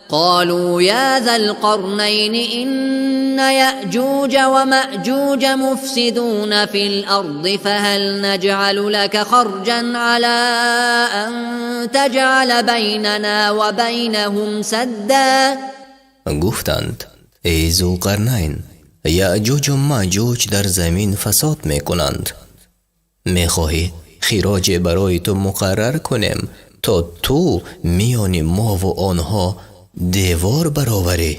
قالوا يا ذا القرنين إن يأجوج ومأجوج مفسدون في الأرض فهل نجعل لك خرجا على أن تجعل بيننا وبينهم سدا؟ Гуфтанд: эй Зулқарнайн, Яъҷуҷу Маъҷуҷ дар замин фасод мекунанд. Мехоҳӣ хироҷе барои ту муқаррар кунем, то ту миёни мову онҳо девор бароварӣ?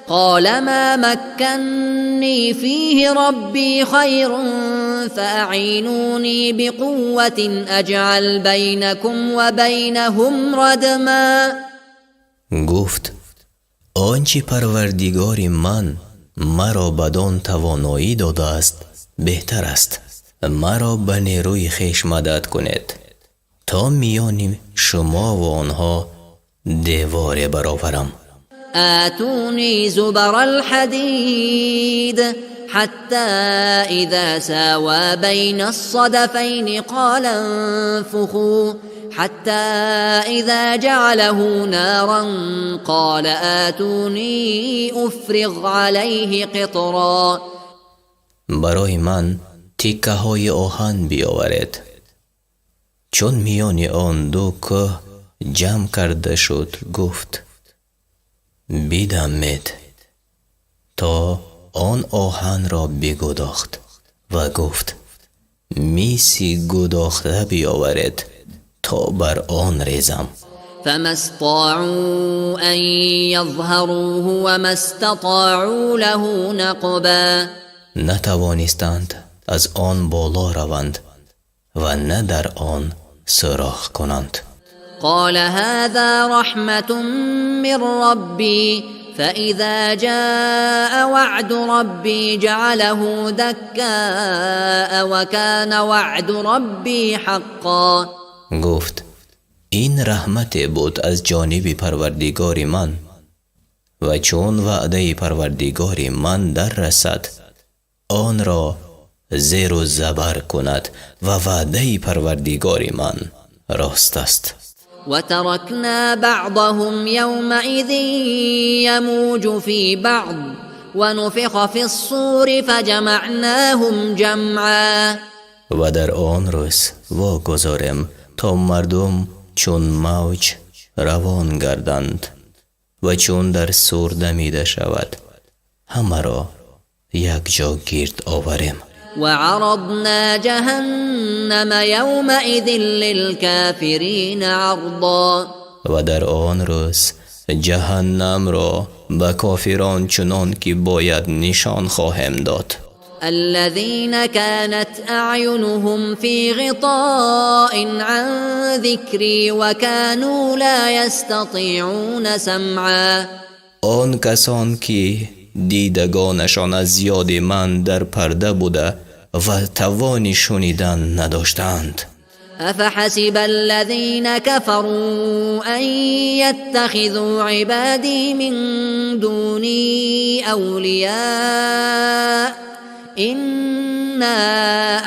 قال ما مكني فيه ربي خير فأعينوني بقوة أجعل بينكم وبينهم ردما. Гуфт: он чӣ Парвардигори ман Маро бадон тавоноӣ додааст беҳтар аст. Маро ба нерӯи хеш мадад кунед, то миёни шумо ва онҳо деворе бароварам. آتوني زبر الحديد حتى إذا ساوى بين الصدفين قال انفخوا حتى إذا جعله نارا قال آتوني أفرغ عليه قطرا. Барои ман тиккаҳои оҳан биёваред. Чун миёни он ду кӯҳ ҷамъ карда шуд, гуфт: бидамед, то он оҳанро бигудохт ва гуфт: миси гудохта биёваред, то бар он резам. فما استطاعوا أن يظهروه وما استطاعوا له نقبا. Натавонистанд аз он боло раванд ва на дар он сӯрох кунанд. قال هذا رحمة من ربي، فإذا جاء وعد ربي جعله دكاء وكان وعد ربي حقا. Гуфт: ин раҳмате буд аз ҷониби Парвардигори ман, ва чун ваъдаи Парвардигори ман дар расад, онро зеру забар кунад, ва ваъдаи Парвардигори ман рост аст. وتركنا بعضهم يومئذ يموج في بعض ونفخ في الصور فجمعناهم جمعا. Ва дар он рӯз вогузорем, то мардум чун мавҷ равон гарданд, ва чун дар сур дамида шавад, ҳамаро якҷо гирд оварем. وعرضنا جهنم يومئذ للكافرين عرضا. Ва дар он рӯз ҷаҳаннамро ба кофирон чунон ки бояд нишон хоҳем дод. الذين كانت أعينهم في غطاء عن ذكري وكانوا لا يستطيعون سمعا. Он касон ки дидагонашон аз ёди ман дар парда буда ва тавони шунидан надоштаанд. أفحسب الذين كفروا أن يتخذوا عبادي من دوني أولياء إنا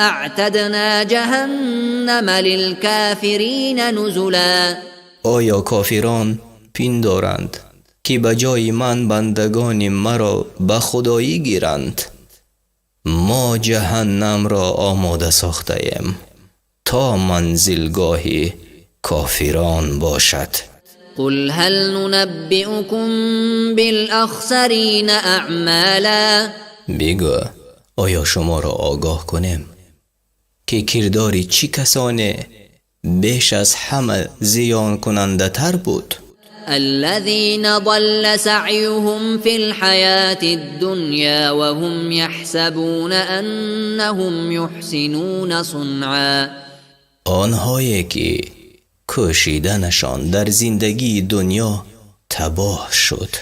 أعتدنا جهنم للكافرين نزلا. Оё кофирон пиндоранд, ки ба ҷои ман бандагони маро ба худоӣ гиранд? Мо ҷаҳаннамро омода сохтаем, то манзилгоҳи кофирон бошад. قل هل ننبئكم بالأخسرين أعمالا. Бигӯ: оё шуморо огоҳ кунем, ки кирдори чӣ касоне беш аз ҳама зиёнкунандатар буд? الذين ضل سعيهم في الحياة الدنيا وهم يحسبون أنهم يحسنون صنعا. Онҳое ки кӯшиданашон дар зиндагии дунё табоҳ шуд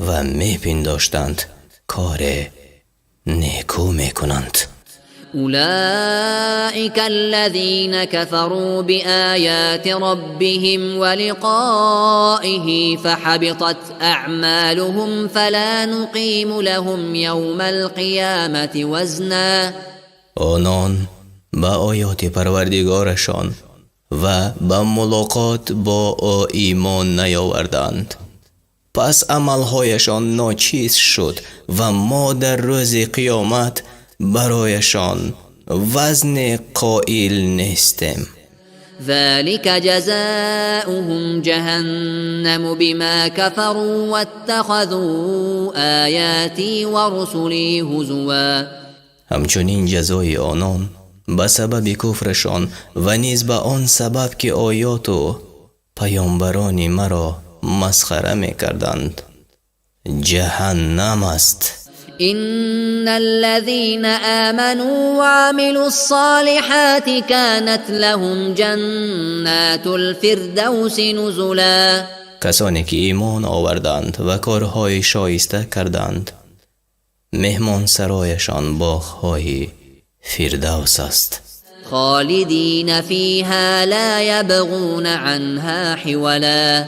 ва мепиндоштанд, коре некӯ мекунанд. أولئك الذين كفروا بآيات ربهم ولقائه فحبطت أعمالهم فلا نقيم لهم يوم القيامة وزنا. Онон ба оёти Парвардигорашон ва ба мулоқот бо ӯ имон наёварданд, пас амалҳояшон ночиз шуд ва мо дар рӯзи қиёмат барояшон вазне қоил нестем. ذلك جزاؤهم جهنم بما كفروا واتخذوا آياتي ورسلي هزوا. Ҳамчунин ҷазои онон ба сабаби куфрашон ва низ ба он сабаб, ки оёту паёмбарони маро масхара мекарданд, ҷаҳаннам аст. إن الذين آمنوا وعملوا الصالحات كانت لهم جنات الفردوس نزلا. Касоне ки имон оварданд ва корҳои шоиста карданд. Меҳмонсарояшон боғҳои Фирдавс аст. خالدين فيها لا يبغون عنها حولا.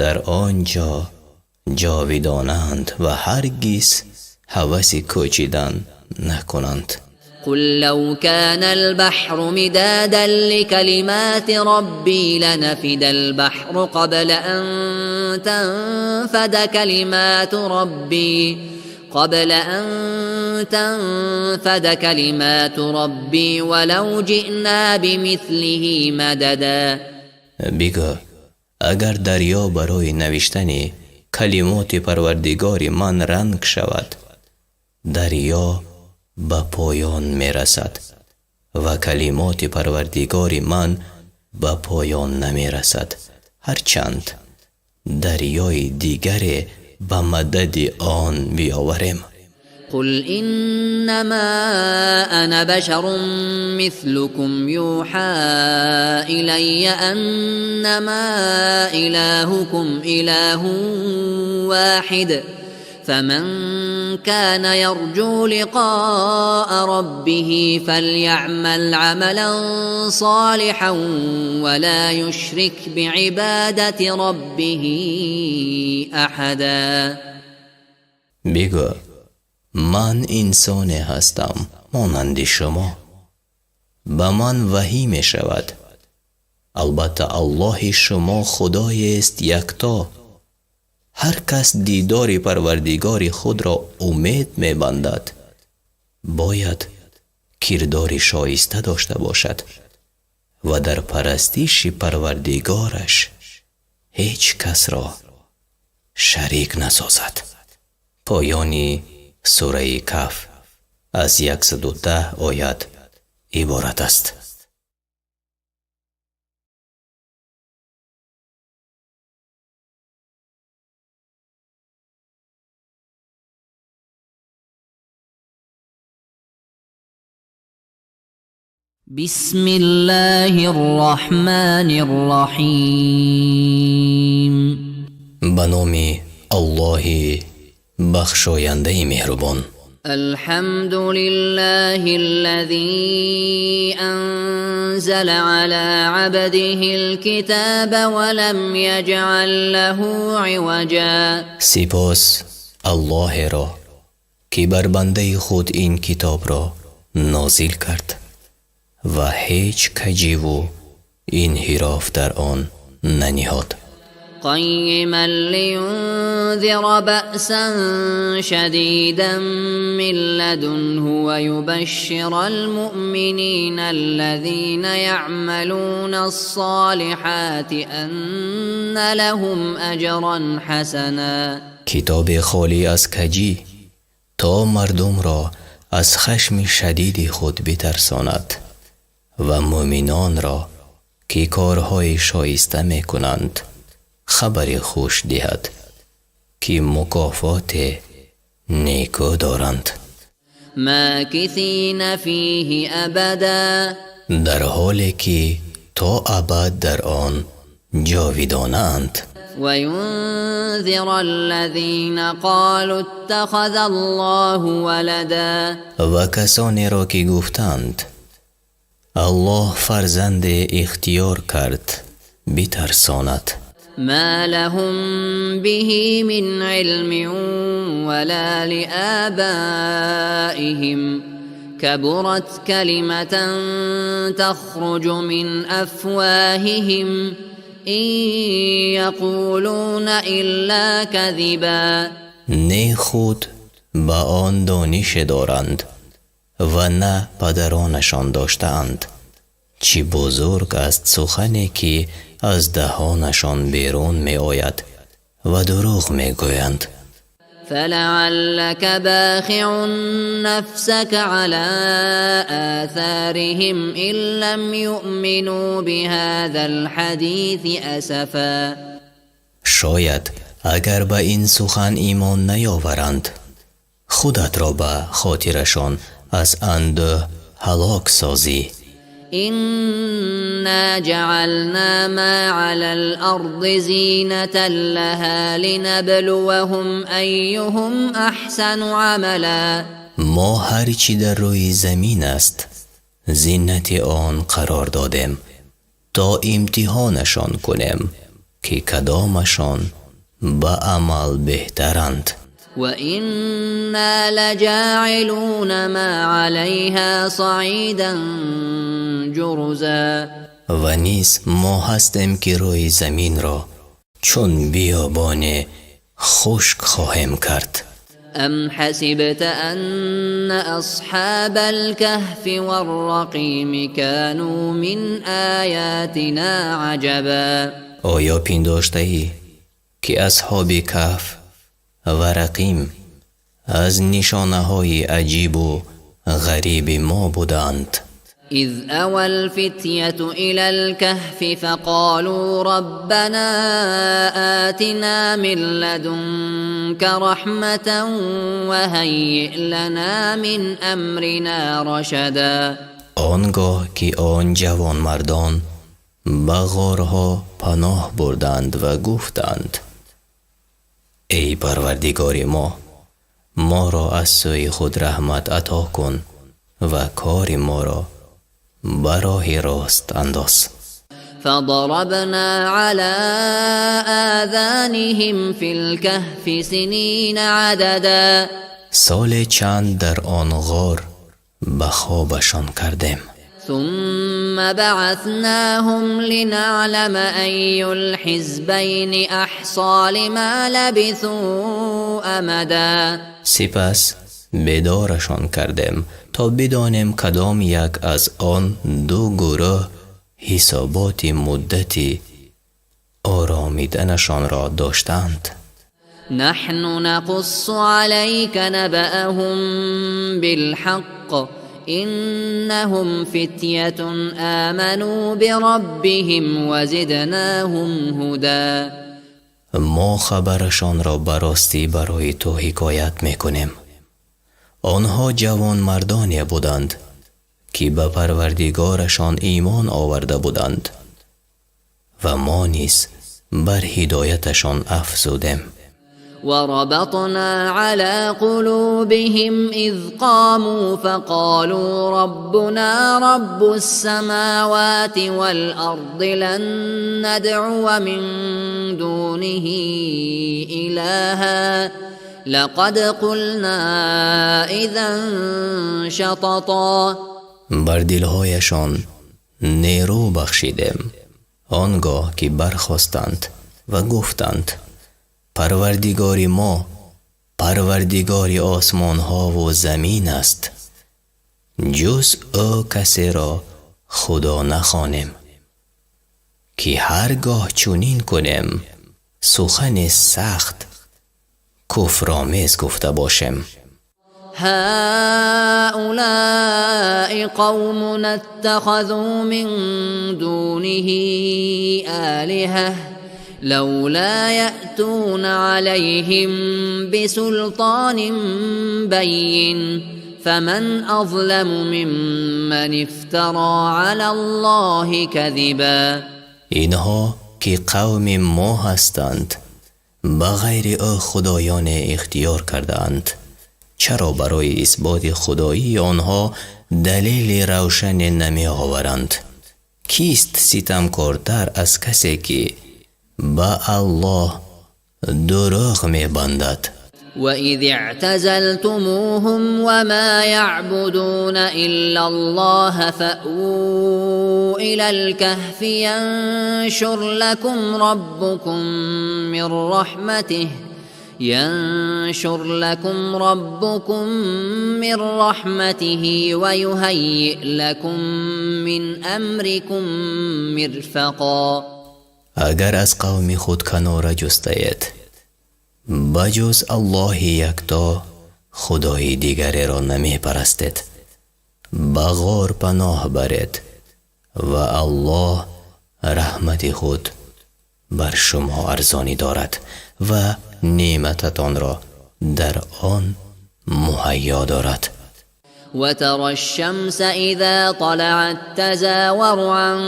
Дар он ҷо ҷовидонаанд ва ҳаргиз ҳаваси кӯчидан накунанд. قل لو كان البحر مدادا لكلمات ربي لنفد البحر قبل أن تنفد كلمات ربي قبل أن تنفد كلمات ربي ولو جئنا بمثله مددا. Бигӯ, агар дарё барои навиштани калимоти Парвардигори ман ранг шавад, дарё ба поён мерасад ва калимоти Парвардигори ман ба поён намерасад, ҳарчанд дарёи дигаре ба мадади он биёварем. قل إنما أنا بشر مثلكم يوحى إلي أنما إلهكم إله واحد فمن كان يرجو لقاء ربه فليعمل عملا صالحا ولا يشرك بعبادة ربه أحدا. Бигӯ, ман инсоне ҳастам монанди шумо, ба ман ваҳӣ мешавад, албатта, Аллоҳи шумо Худоест якто. Ҳар кас дидори Парвардигори худро умед мебандад, бояд кирдори шоиста дошта бошад ва дар парастиши Парвардигораш ҳеҷ касро шарик насозад. Поёни сураи Каҳф аз 110 оят иборат аст. بسم الله الرحمن الرحيم. Ба номи Аллоҳи бахшояндаи меҳрубон. الحمد لله الذي أنزل على عبده الكتاب ولم يجعل له عوجا. Сипос Аллоҳеро, ки бар бандаи худ ин китобро нозил кард ва ҳеҷ каҷиву инҳироф дар он наниҳод. قيما لينذر بأسا شديدا من لدنه ويبشر المؤمنين الذين يعملون الصالحات أن لهم أجرا حسنا. Китобе холӣ аз каҷӣ, то мардумро аз хашми шадиди худ битарсонад ва мӯъминонро, ки корҳои шоиста мекунанд, хабари хуш диҳад, ки мукофоте некӯ доранд. ماكثين فيه أبدا. Дар ҳоле ки то абад дар он ҷовидонаанд. وينذر الذين قالوا اتخذ الله ولدا. Ва касонеро, ки гуфтанд: Аллоҳ фарзанде ихтиёр кард, битарсонад. ما لهم به من علم ولا لآبائهم كبرت كلمة تخرج من أفواههم إن يقولون إلا كذبا. Не худ ба он донише доранд ва на падаронашон доштаанд. Чӣ бузург аст сухане, ки аз даҳонашон берун меояд ва дурӯғ мегӯянд. فلعلك باخع نفسك على آثارهم إن لم يؤمنوا بهذا الحديث أسفا. Шояд агар ба ин сухан имон наёваранд, худатро ба хотирашон аз андӯҳ ҳалок созӣ. إنا جعلنا ما على الأرض زينة لها لنبلوهم أيهم أحسن عملا. Мо ҳар чӣ дар рӯи замин аст, зинати он қарор додем, то имтиҳонашон кунем, ки кадомашон ба амал беҳтаранд. وإنا لجاعلون ما عليها صعيدا جرزا. Ва низ мо ҳастем, ки рӯи заминро чун биёбоне хушк хоҳем кард. أم حسبت أن أصحاب الكهف والرقيم كانوا من آياتنا عجبا. Оё пиндоштаӣ, ки асҳоби Каҳф ва Рақим аз нишонаҳои аҷибу ғариби мо буданд? إذ أوى الفتية إلى الكهف فقالوا ربنا آتنا من لدنك رحمة وهيئ لنا من أمرنا رشدا. Он гоҳ ки он ҷавонмардон ба ғорҳо паноҳ бурданд ва гуфтанд: «Эй Парвардигори мо, моро аз сӯи худ раҳмат ато кун ва кори моро ба роҳи рост андоз». فضربنا على آذانهم في الكهف سنين عددا. Соле чанд дар он ғор ба хобашон кардем. ثم بعثناهم لنعلم أي الحزبين أحصى لما لبثوا أمدا. Сипас бедорашон кардем, то бидонем, кадом як аз он ду гурӯҳ ҳисоботи муддати оромиданашонро доштанд. نحن نقص عليك نبأهم بالحق إنهم فتية آمنوا بربهم وزدناهم هدى. Мо хабарашонро ба ростӣ барои ту ҳикоят мекунем. Онҳо ҷавонмардоне буданд, ки ба Парвардигорашон имон оварда буданд, ва мо низ бар ҳидояташон афзудем. وربطنا على قلوبهم إذ قاموا فقالوا ربنا رب السماوات والأرض لن ندعو من دونه إلها لقد قلنا إذا شططا. Бар дилҳояшон нерӯ бахшидем, он гоҳ ки бархостанд ва гуфтанд: «Парвардигори мо Парвардигори осмонҳову замин аст. Ҷуз ӯ касеро худо нахонем, ки ҳар гоҳ чунин кунем, сухани сахт куфромез гуфта бошем». هؤلاء قومنا اتخذوا من دونه آلهة لولا يأتون عليهم بسلطان بين فمن أظلم ممن افترى على الله كذبا. Инҳо ки қавми мо ҳастанд, ба ғайри ӯ худоёне ихтиёр кардаанд. Чаро барои исботи худоии онҳо далели равшане намеоваранд? Кист ситамкортар аз касе, ки ба Аллоҳ дурӯғ мебандад? وإذ اعتزلتموهم وما يعبدون إلا الله فأووا إلى الكهف ينشر لكم ربكم من رحمته ويهيئ لكم من أمركم مرفقا. Агар аз қавми худ канора ҷустаед, ба ҷуз Аллоҳи якто худои дигареро намепарастед, ба ғор паноҳ баред ва Аллоҳ раҳмати худ бар шумо арзонӣ дорад ва неъмататонро дар он муҳайё дорад. وترى الشمس إذا طلعت تزاور عن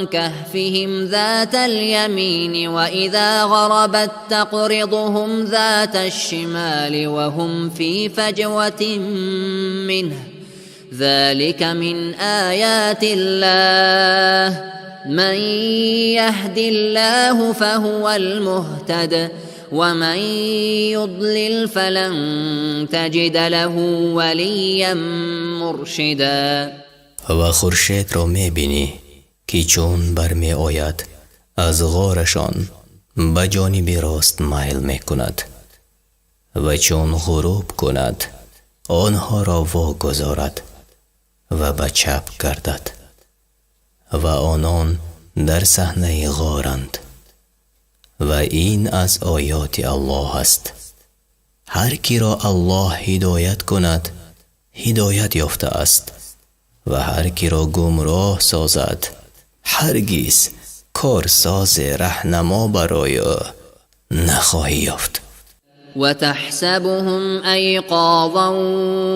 كهفهم ذات اليمين وإذا غربت تقرضهم ذات الشمال وهم في فجوة منه ذلك من آيات الله من يهد الله فهو المهتد ومن يضلل فلن تجد له وليا مرشدا. Ва хуршедро мебинӣ, ки чун бармеояд, аз ғорашон ба ҷониби рост майл мекунад ва чун ғуруб кунад, онҳоро вогузорад ва ба чап гардад ва онон дар саҳнаи ғоранд. Ва ин аз оёти Аллоҳ аст. Ҳар киро Аллоҳ ҳидоят кунад, ҳидоят ёфта аст ва ҳар киро гумроҳ созад, ҳаргиз корсози раҳнамо барои ӯ нахоҳӣ ёфт. وتحسبهم أيقاظا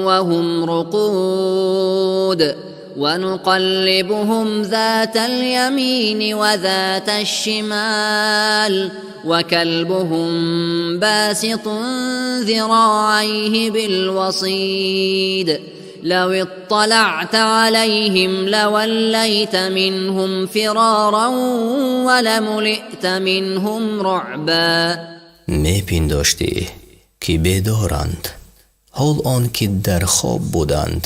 وهم رقود ونقلبهم ذات اليمين وذات الشمال وكلبهم باسط ذراعيه بالوصيد لو اطلعت عليهم لوليت منهم فرارا ولملئت منهم رعبا. Мепиндоштӣ, ки бедоранд, ҳол он ки дар хоб буданд,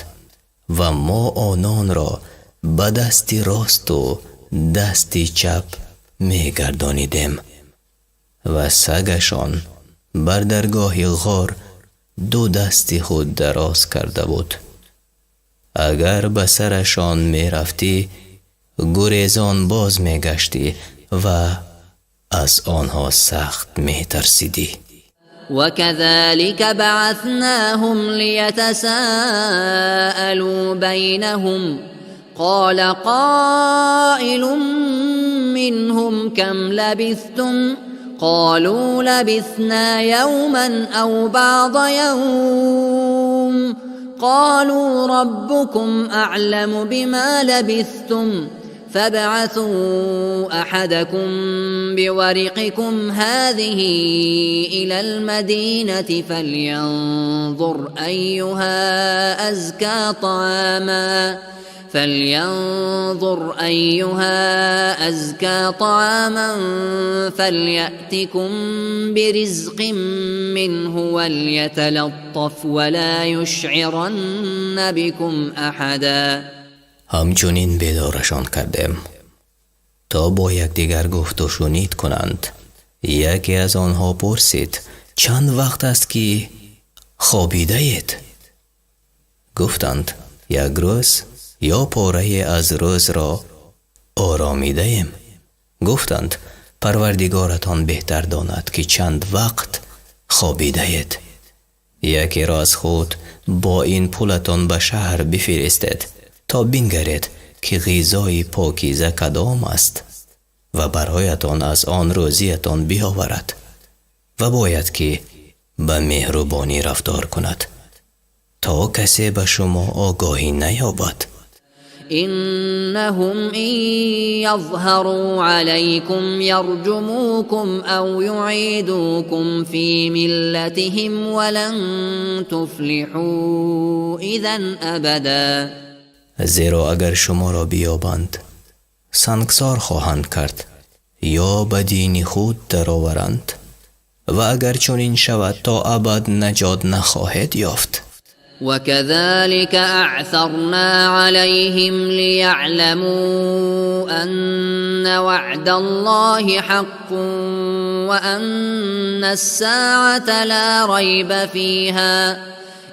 ва мо ононро ба дасти росту дасти чап мегардонидем ва сагашон бар даргоҳи ғор ду дасти худ дароз карда буд. Агар ба сарашон мерафтӣ, гурезон боз мегаштӣ ва аз онҳо сахт метарсидӣ. وكذلك بعثناهم ليتساءلوا بينهم قال قائل منهم كم لبثتم قالوا لبثنا يوما أو بعض يوم قالوا ربكم أعلم بما لبثتم فابعثوا أحدكم بورقكم هذه إلى المدينة فلينظر أيها أزكى طعاما فليأتكم برزق منه وليتلطف ولا يشعرن بكم أحدا. Ҳамчунин бедорашон кардем, то бо якдигар гуфтушунид кунанд. Яке аз онҳо пурсид: чанд вақт аст, ки хобидаед? Гуфтанд: як рӯз ё порае аз рӯзро оромидаем. Гуфтанд: Парвардигоратон беҳтар донад, ки чанд вақт хобидаед. Якеро аз худ бо ин пулатон ба шаҳр бифиристед, то бингаред, ки ғизои покиза кадом аст ва бароятон аз он рӯзиятон биёварад ва бояд ки ба меҳрубонӣ рафтор кунад, то касе ба шумо огоҳӣ наёбад. إنهم إن يظهروا عليكم يرجموكم أو يعيدوكم في ملتهم ولن تفلحوا إذا أبدا. Зеро агар шуморо биёбанд, сангсор хоҳанд кард ё ба дини худ дароваранд ва агар чунин шавад, то абад наҷот нахоҳед ёфт. وكذلك أعثرنا عليهم ليعلموا أن وعد الله حق وأن الساعة لا ريب فيها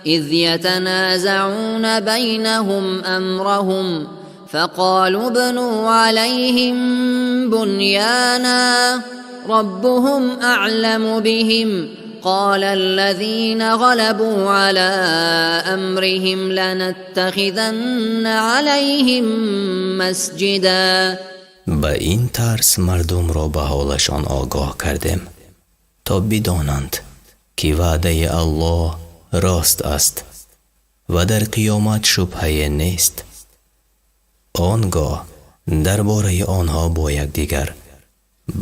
إذ يتنازعون بينهم أمرهم فقالوا ابنوا عليهم بنيانا ربهم أعلم بهم قال الذين غلبوا على أمرهم لنتخذن عليهم مسجدا. Ба ин тарз мардумро ба ҳолашон огоҳ кардем, то бидонанд, ки ваъдаи Аллоҳ рост аст. Ва дар қиёмат шубҳае нест. Он гоҳ дар бораи онҳо бо якдигар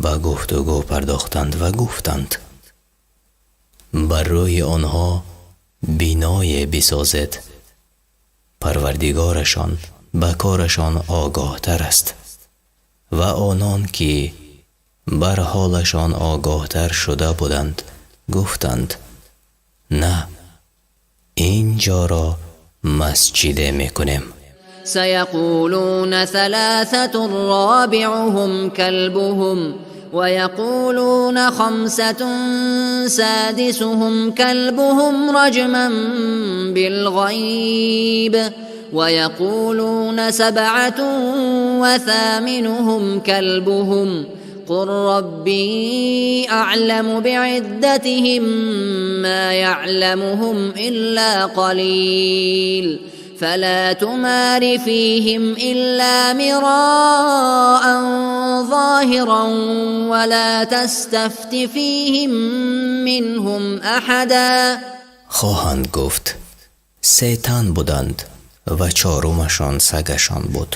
ба гуфтугӯ пардохтанд ва гуфтанд: бар рӯи онҳо биное бисозед. Парвардигорашон ба корашон огоҳтар аст ва онон ки бар ҳолашон огоҳтар шуда буданд, гуфтанд: на, инҷоро масҷиде мекунем. سيقولون ثلاثة رابعهم كلبهم ويقولون خمسة سادسهم كلبهم رجما بالغيب ويقولون سبعة وثامنهم كلبهم قل ربي أعلم بعدتهم ما يعلمهم إلا قليل فلا تمار فيهم إلا مراء ظاهرا ولا تستفت فيهم منهم أحدا. Хоҳанд гуфт: се тан буданд ва чорумашон сагашон буд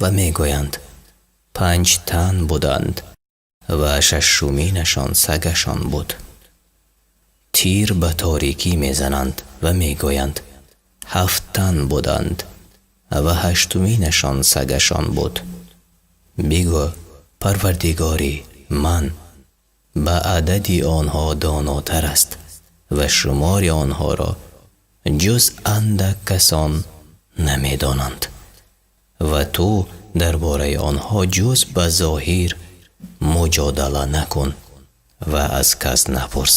ва мегӯянд: панҷ тан буданд ва шашуминашон сагашон буд. Тир ба торикӣ мезананд ва мегӯянд: ҳафт тан буданд ва ҳаштуминашон сагашон буд. Бигӯ: Парвардигори ман ба адади онҳо донотар аст ва шумори онҳоро ҷуз андак касон намедонанд ва ту дар бораи онҳо ҷуз ба зоҳир муҷодала накун ва аз кас напурс.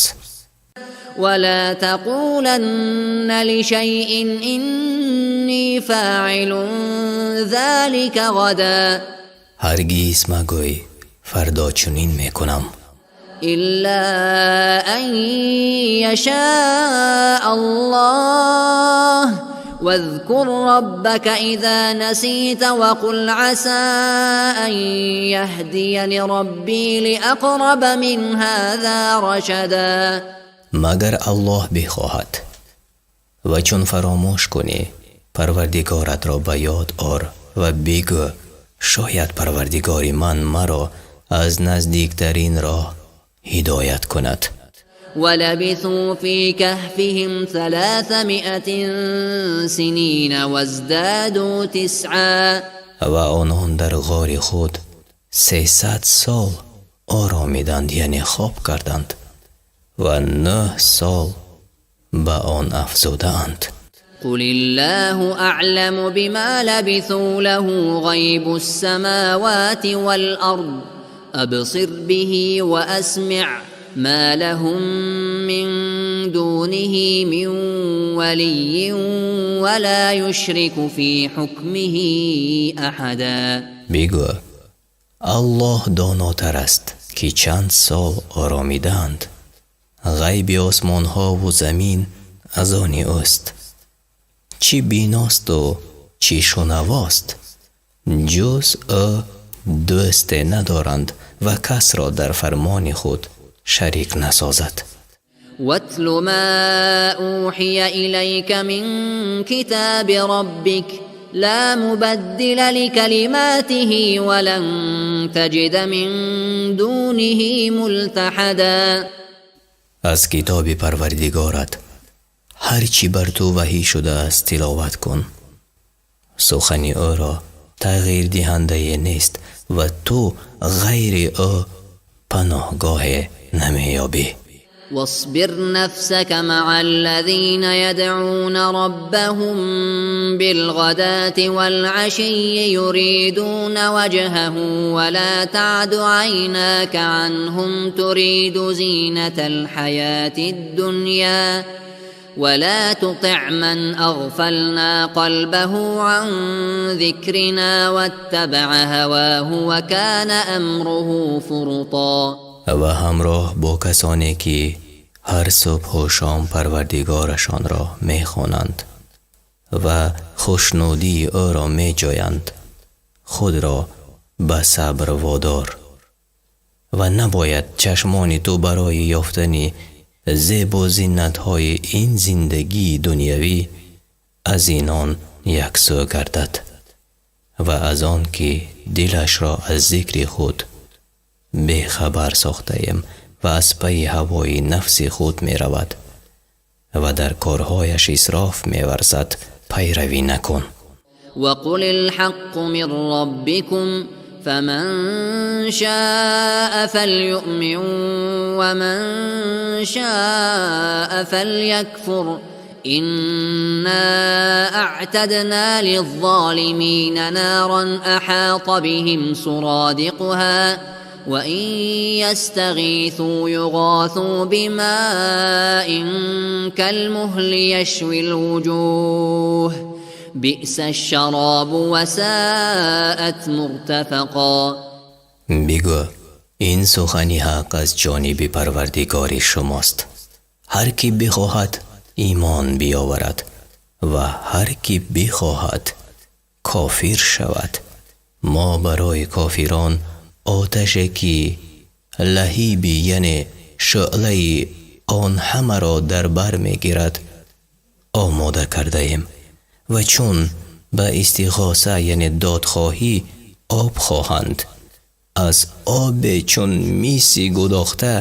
ولا تقولن لشيء إني فاعل ذلك غدا. Ҳаргиз магӯй: фардо чунин мекунам. إلا أن يشاء الله واذكر ربك إذا نسيت وقل عسى أن يهديني ربي لأقرب من هذا رشدا. Магар Аллоҳ бихоҳад. Ва чун фаромӯш кунӣ, Парвардигоратро ба ёд ор ва бигӯ: шояд Парвардигори ман маро аз наздиктарин роҳ ҳидоят кунад. ولبثوا في كهفهم 300 سنين وازدادوا تسعا. Ва онон дар ғори худ 300 сол оромиданд, яъне хоб карданд, ва нӯҳ сол ба он афзудаанд. قل الله أعلم بما لبثوا له غيب السماوات والأرض أبصر به وأسمع ما لهم من دونه من ولي ولا يشرك في حكمه أحدا. Бигӯ: Аллоҳ донотар аст, ки чанд сол оромидаанд. Ғайби осмонҳову замин аз они ӯст. Чӣ биносту чӣ шунавост. Ҷуз ӯ дӯсте надоранд ва касро дар фармони худ шарик насозад. واتل ما أوحي إليك من كتاب ربك لا مبدل لكلماته ولن تجد من دونه ملتحدا. Аз китоби Парвардигорат ҳар чӣ бар ту ваҳӣ шудааст, тиловат кун. Сухани ӯро тағйирдиҳандае нест ва ту ғайри ӯ паноҳгоҳе намеёбӣ. واصبر نفسك مع الذين يدعون ربهم بالغداة والعشي يريدون وجهه ولا تعد عيناك عنهم تريد زينة الحياة الدنيا ولا تطع من أغفلنا قلبه عن ذكرنا واتبع هواه وكان أمره فرطا. Ва ҳамроҳ бо касоне ки ҳар субҳу шом Парвардигорашонро мехонанд ва хушнудии ӯро меҷӯянд, худро ба сабр водор ва набояд чашмони ту барои ёфтани зебу зинатҳои ин зиндагии дунявӣ Аз инон яксӯ гардад ва аз он ки дилашро аз зикри худ бехабар сохтаем ва аз пайи ҳавои нафси худ меравад ва дар корҳояш исроф меварзад, пайравӣ накун. وقل الحق من ربكم فمن شاء فليؤمن ومن شاء فليكفر إنا أعتدنا للظالمين نارا أحاط بهم سرادقها وإن يستغيثوا يغاثوا بماء كالمهل يشوي الوجوه بئس الشراب وساءت مرتفقا. Бигӯ: ин сухани ҳақ аз ҷониби Парвардигори шумост. Ҳар кӣ бихоҳад, имон биёварад ва ҳар кӣ бихоҳад, кофир шавад. Мо барои кофирон оташе ки лаҳиби, яъне шӯълаи он ҳамаро дар бар мегирад, омода кардаем ва чун ба истиғоса, яъне додхоҳӣ, об хоҳанд, аз обе чун миси гудохта,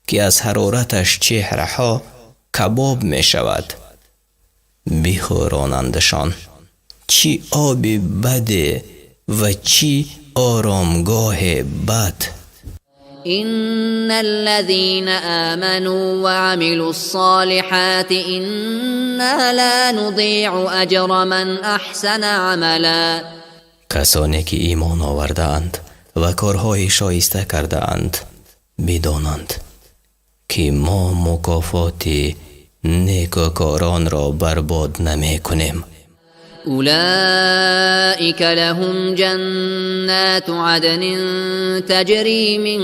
ки аз ҳарораташ чеҳраҳо кабоб мешавад, бихӯронандашон. Чӣ оби баде ва чӣ оромгоҳе бад! إن الذين آمنوا وعملوا الصالحات إنا لا نضيع أجر من أحسن عملا. Касоне ки имон овардаанд ва корҳои шоиста кардаанд, бидонанд, ки мо мукофоти некӯкоронро барбод намекунем. أولئك لهم جنات عدن تجري من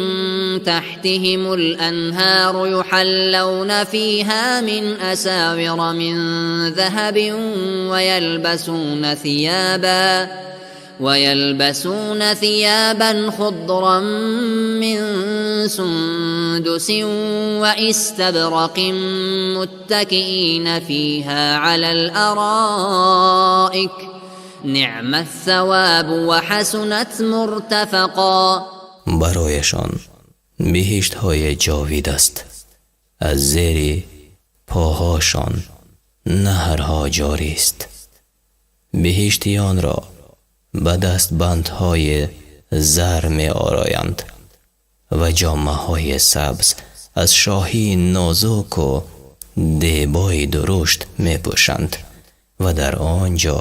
تحتهم الأنهار يحلون فيها من أساور من ذهب ويلبسون ثيابا خضرا من سندس واستبرق متكئين فيها على الأرائك نعم الثواب وحسنت مرتفقا. Барояшон биҳиштҳои ҷовид аст, аз зери поҳошон наҳрҳо ҷорист. Биҳиштиёнро ба дастбандҳои зар меороянд ва ҷомаҳои сабз аз шоҳии нозуку дебои дурушт мепӯшанд ва дар он ҷо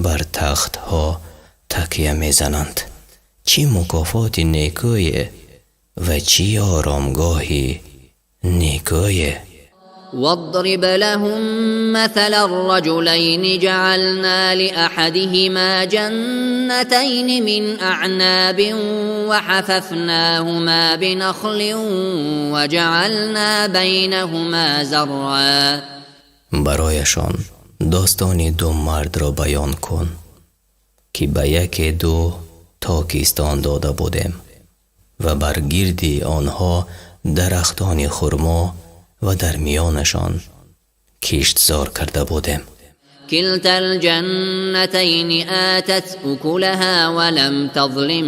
бар тахтҳо такя мезананд. Чӣ мукофоти некӯе ва чӣ оромгоҳи некӯе! واضرب لهم مثل الرجلين جعلنا لأحدهما جنتين من أعناب وحففناهما بنخل وجعلنا بينهما زرعا. Барояшон достони ду мардро баён кун, ки ба яке ду токистон дода будем ва бар гирди онҳо дарахтони хурмо ва дар миёнашон киштзор карда будем. كلتا الجنتين آتت أكلها ولم تظلم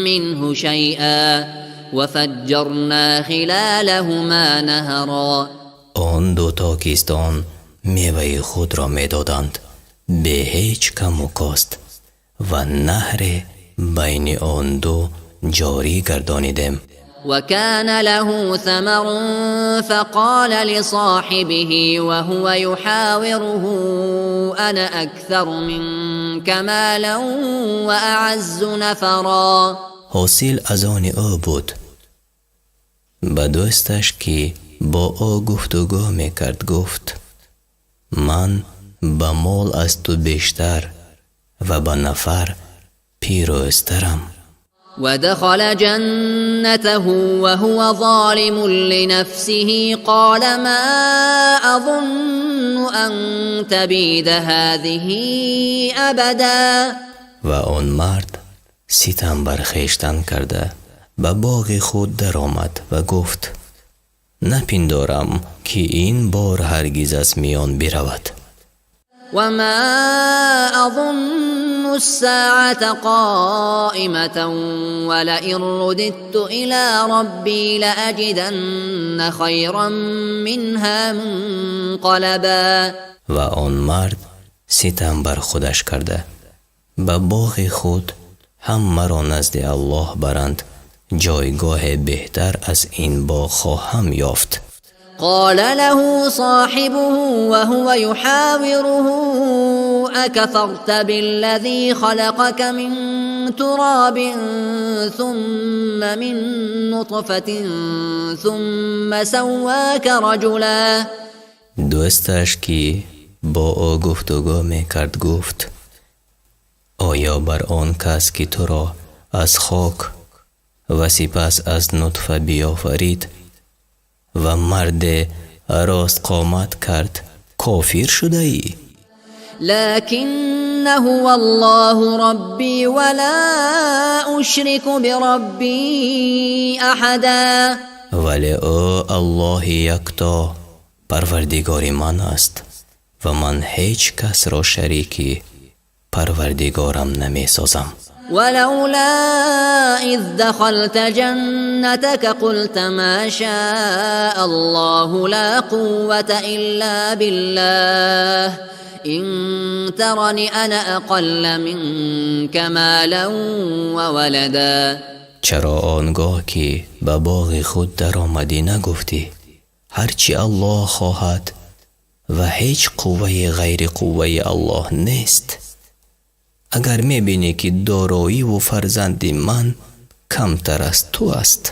منه شيئا وفجرنا خلالهما نهرا. Он ду токистон меваи худро медоданд бе ҳеҷ каму кост ва наҳре байни он ду ҷорӣ гардонидем. وكان له ثمر فقال لصاحبه وهو يحاوره أنا أكثر منك مالا وأعز نفرا. Ҳосил аз они ӯ буд. Ба дӯсташ, ки бо ӯ гуфтугӯ мекард, гуфт: ман ба мол аз ту бештар ва ба нафар пирӯзтарам. ودخل جنته وهو ظالم لنفسه قال ما أظن أن تبيد هذه أبدا. Ва он мард ситам бар хештан карда, ба боғи худ даромад ва гуфт: напиндорам, ки ин бор ҳаргиз аз миён биравад. وما أظن الساعة قائمة ولئن رددت إلى ربي لأجدن خيرا منها منقلبا. Ва он мард ситам бар худаш карда, ба боғи худ ҳам маро назди Аллоҳ баранд, ҷойгоҳе беҳтар аз ин боғ хоҳам ёфт. قال له صاحبه وهو يحاوره أكفرت بالذي خلقك من تراب ثم من نطفة ثم سواك رجلا. Дӯсташ, ки бо ӯ гуфтугӯ мекард, гуфт: оё бар он кас, ки туро аз хок ва сипас аз нутфа биёфарид ва марде ростқомат кард, кофир шудаӣ? لكن هو الله ربي ولا أشرك بربي أحدا. Вале ӯ Аллоҳи якто Парвардигори ман аст ва ман ҳеҷ касро шарики Парвардигорам намесозам. ولولا إذ دخلت جنتك قلت ما شاء الله لا قوة إلا بالله إن ترن أنا أقل منك مالا وولدا. Чаро он гоҳ, ки ба боғи худ даромадӣ, нагуфтӣ: ҳарчи Аллоҳ хоҳад ва ҳеҷ қуввае ғайри қувваи Аллоҳ нест? Агар мебинӣ, ки дороиву фарзанди ман камтар аз ту аст.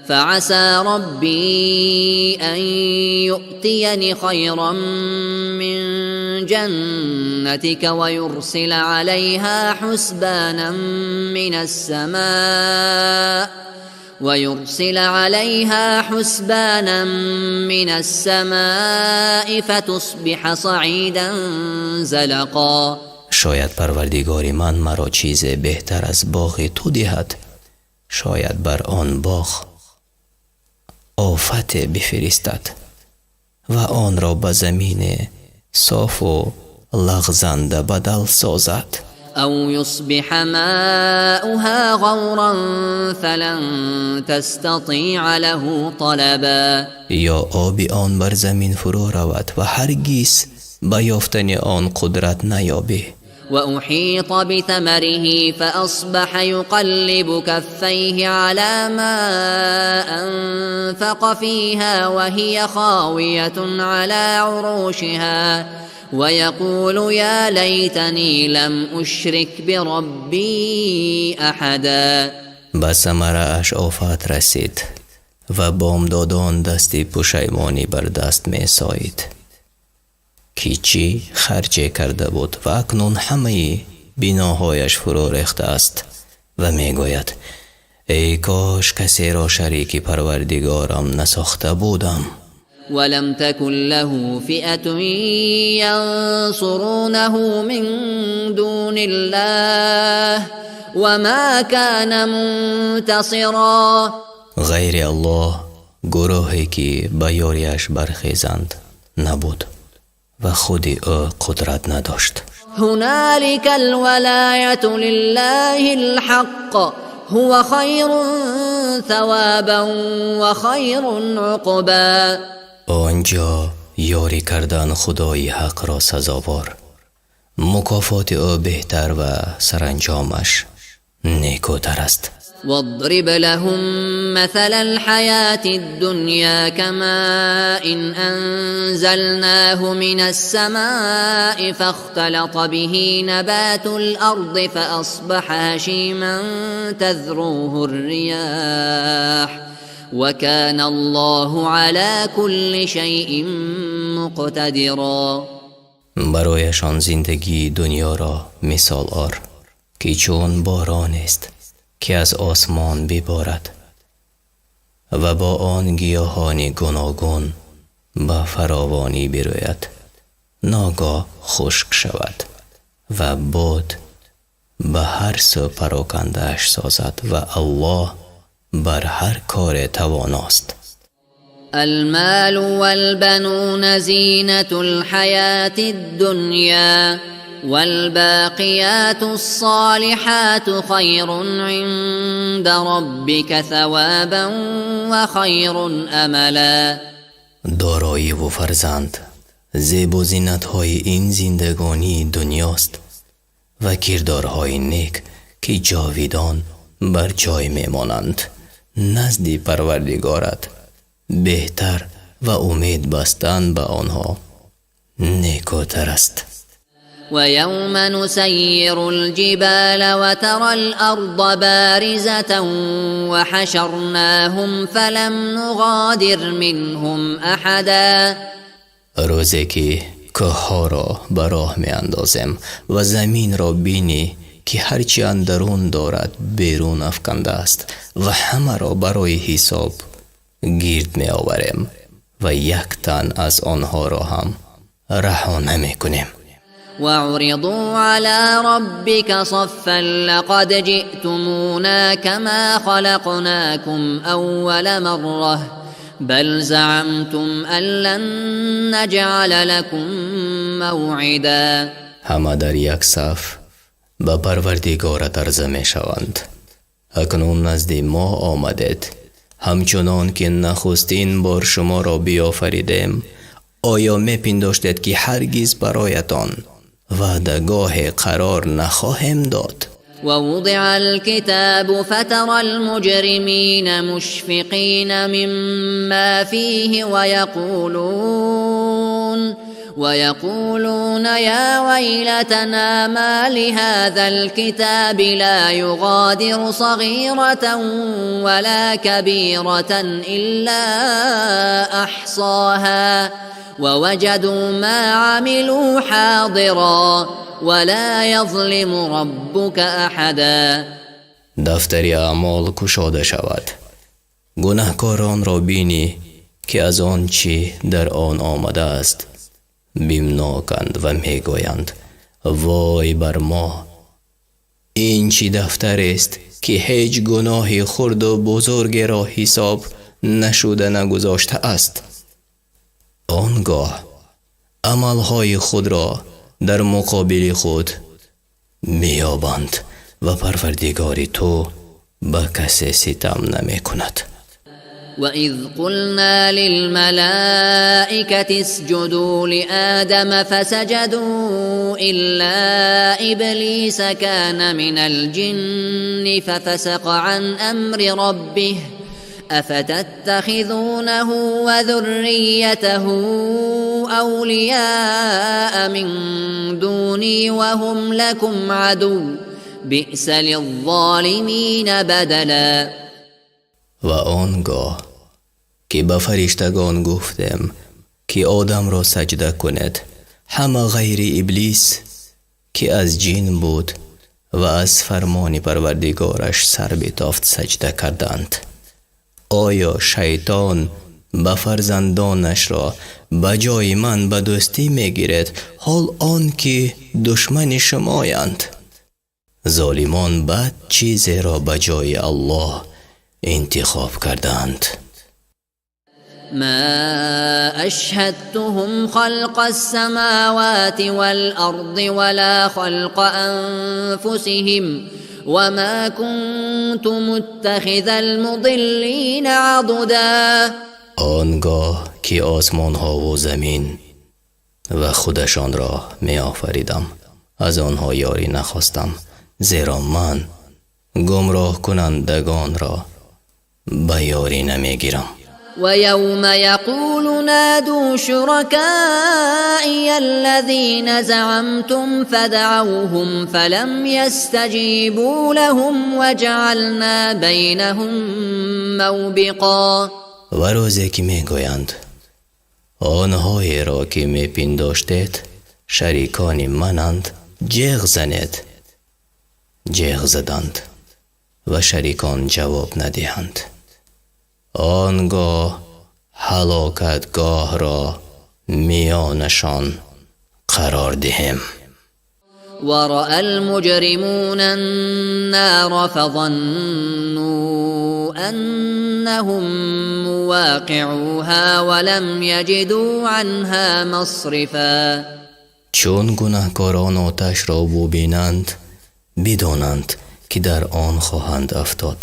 فعسى ربي أن يؤتيني خيرا من جنتك ويرسل عليها حسبانا من السماء ويرسل عليها حسبانا من السماء فتصبح صعيدا زلقا. Шояд Парвардигори ман маро чизе беҳтар аз боғи ту диҳад, шояд бар он боғ офате бифиристад ва онро ба замине софу лағзанда бадал созад. أو يصبح ماؤها غورا فلن تستطيع له طلبا. Ё оби он бар замин фурӯ равад ва ҳаргиз ба ёфтани он қудрат наёбӣ. وأحيط بثمره فأصبح يقلب كفيه على ما أنفق فيها وهي خاوية على عروشها ويقول يا ليتني لم أشرك بربي أحدا. Ба самарааш офат расид ва бомдодон дасти пушаймонӣ бар даст месоид, ки чӣ харҷе карда буд ва акнун ҳамаи биноҳояш фурӯ рехтааст ва мегӯяд: эй кош касеро шарики Парвардигорам насохта будам. ولم تكن له فئة ينصرونه من دون الله وما كان منتصرا. Ғайри Аллоҳ гурӯҳе, ки ба ёрияш бархезанд, набуд ва худи ӯ қудрат надошт. هنالك الولاية لله الحق هو خير ثوابا وخير عقبا. Он ҷо ёрӣ кардан Худои ҳақро сазовор, мукофоти ӯ беҳтар ва саранҷомаш некӯтар аст. واضرب لهم مثل الحياة الدنيا كماء أنزلناه من السماء فاختلط به نبات الأرض فأصبح هشيما تذروه الرياح وكان الله على كل شيء مقتدرا. Барояшон зиндагии дунёро мисол ор, ки чун боронест, ки аз осмон биборад ва бо он гиёҳони гуногун ба фаровонӣ бирӯяд, ногоҳ хушк шавад ва бод ба ҳар сӯ парокандааш созад, ва Аллоҳ бар ҳар коре тавоност. المال والبنون زينة الحياة الدنيا والباقيات الصالحات خير عند ربك ثوابا وخير أملا. Дороиву фарзанд зебу зинатҳои ин зиндагонии дунёст ва кирдорҳои нек, ки ҷовидон бар ҷой мемонанд, назди Парвардигорат беҳтар ва умед бастан ба онҳо некӯтар аст. ويوم نسير الجبال وترى الأرض بارزة وحشرناهم فلم نغادر منهم أحدا. Рӯзе ки кӯҳҳоро ба роҳ меандозем ва заминро бинӣ, ки ҳарчи андарун дорад берун афкандааст, ва ҳамаро барои ҳисоб гирд меоварем ва як тан аз онҳоро ҳам раҳо намекунем. وعرضوا على ربك صفا لقد جئتمونا كما خلقناكم أول مرة بل زعمتم أن لن نجعل لكم موعدا. Ҳама дар як саф ба Парвардигорат арза мешаванд. Акнун назди мо омадед, ҳамчунон ки нахустин бор шуморо биёфаридем. Оё мепиндоштед, ки ҳаргиз бароятон ваъдагоҳе қарор нахоҳем дод? ووضع الكتاب فترى المجرمين مشفقين مما فيه ويقولون يا ويلتنا ما لهذا الكتاب لا يغادر صغيرة ولا كبيرة إلا أحصاها ووجدوا ما عملوا حاضرا ولا يظلم ربك أحدا. Дафтари аъмол кушода шавад, гунаҳкоронро бинӣ, ки аз он чӣ дар он омадааст бимноканд ва мегӯянд: вой бар мо, ин чӣ дафтарест, ки ҳеҷ гуноҳи хурду бузургеро ҳисоб нашуда нагузоштааст. Он гоҳ амалҳои худро дар муқобили худ меёбанд ва Парвардигори ту ба касе ситам намекунад. وإذ قلنا للملائكة اسجدوا لآدم فسجدوا إلا إبليس كان من الجن ففسق عن أمر ربه أفتتخذونه وذريته أولياء من دوني وهم لكم عدو بئس للظالمين بدلا. Ва он гоҳ ки ба фариштагон гуфтем, ки Одамро саҷда кунед, ҳама ғайри Иблис, ки аз ҷин буд ва аз фармони Парвардигораш сар битофт, саҷда карданд. Оё шайтон ба фарзандонашро ба ҷои ман ба дӯстӣ мегиред, ҳол он ки душмани шумоянд? Золимон бад чизеро ба ҷои Аллоҳ интихоб карданд. ما أشهدتهم خلق السماوات والأرض ولا خلق أنفسهم وما كنت متخذ المضلين عضدا. Он гоҳ ки осмонҳову замин ва худашонро меофаридам, аз онҳо ёрӣ нахостам, зеро ман гумроҳкунандагонро ба ёрӣ намегирам. ويوم يقول نادوا شركائي الذين زعمتم فدعوهم فلم يستجيبوا لهم وجعلنا بينهم موبقا. Ва рӯзе ки мегӯянд: онҳоеро, ки мепиндоштед шарикони мананд, ҷеғ занед, ҷеғ заданд ва шарикон ҷавоб надиҳанд, он гоҳ ҳалокатгоҳро миёнашон қарор диҳем. ورأى المجرمون النار فظنوا أنهم مواقعوها ولم يجدوا عنها مصرفا. Чун гунаҳкорон оташро бубинанд, бидонанд, ки дар он хоҳанд афтод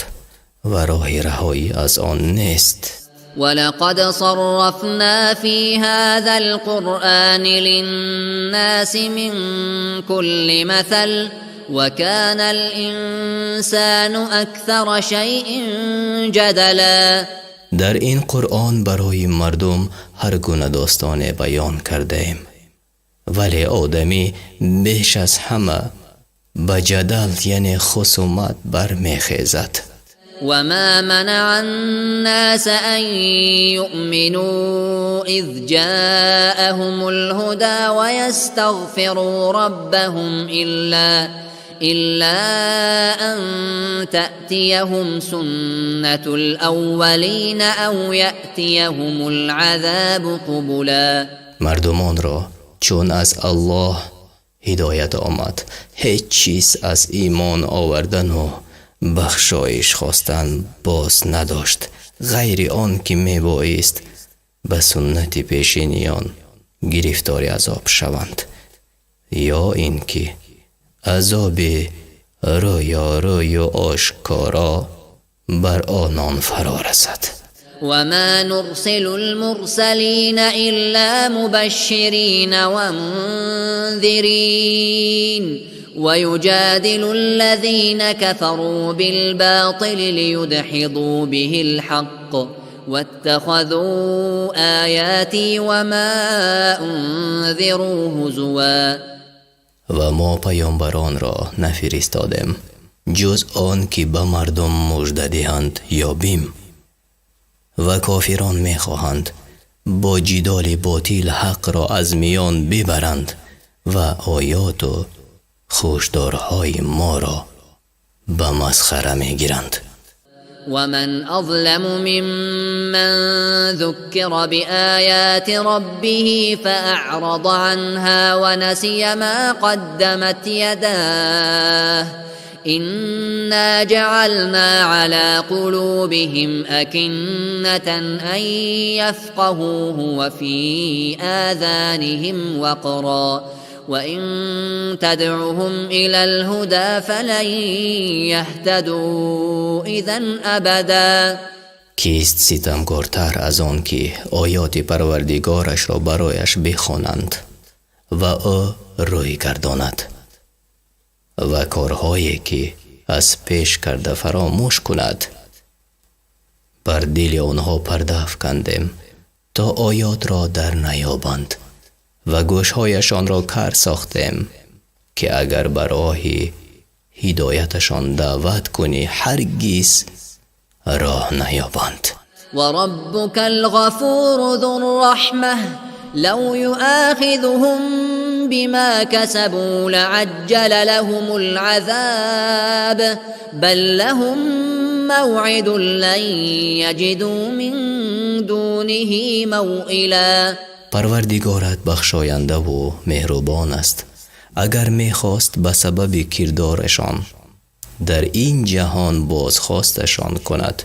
ва роҳи раҳоӣ аз он нест. ولقد صرفنا في هذا القرآن للناس من كل مثل وكان الإنسان أكثر شيء جدلا. Дар ин Қуръон барои мардум ҳар гуна достоне баён кардаем, вале одамӣ беш аз ҳама ба ҷадал, яъне хусумат, бармехезад. وما منع الناس أن يؤمنوا إذ جاءهم الهدى ويستغفروا ربهم إلا أن تأتيهم سنة الأولين أو يأتيهم العذاب قبلا. Мардумонро чун аз Аллоҳ ҳидоят омад, ҳеҷ чиз аз имон овардану бахшоиш хостан боз надошт, ғайри он ки мебоист ба суннати пешиниён гирифтори азоб шаванд ё ин ки азоби рӯёрӯю ошкоро бар онон фаро расад. وما نرسل المرسلين إلا مبشرين ومنذرين ويجادل الذين كفروا بالباطل ليدحضوا به الحق واتخذوا آياتي وما أنذروا هزوا. Ва мо паёмбаронро нафиристодем, ҷуз он ки ба мардум мужда диҳанд ё бим. Ва кофирон мехоҳанд бо ҷидоли ботил ҳақро аз миён бибаранд ва оёту хушдорҳои моро ба масхара мегиранд. ومن أظلم ممن ذكر بآيات ربه فأعرض عنها ونسي ما قدمت يداه إنا جعلنا على قلوبهم أكنة أن يفقهوه وفي آذانهم وقرا وإن تدعهم إلى الهدى فلن يهتدوا إذا أبدا. Кист ситамкортар аз он ки оёти Парвардигорашро барояш бихонанд ва ӯ рӯй гардонад ва корҳое ки аз пеш карда фаромӯш кунад? Бар дили онҳо парда афкандем, то оётро дар наёбанд, ва гӯшҳояшонро кар сохтем, ки агар ба роҳи ҳидояташон даъват кунӣ, ҳаргиз роҳ наёбанд. وربك الغفور ذو الرحمة لو يؤاخذهم بما كسبوا لعجل لهم العذاب بل لهم موعد لن يجدوا من دونه موئلا. Парвардигорат бахшояндаву меҳрубон аст. Агар мехост, ба сабаби кирдорашон дар ин ҷаҳон бозхосташон кунад,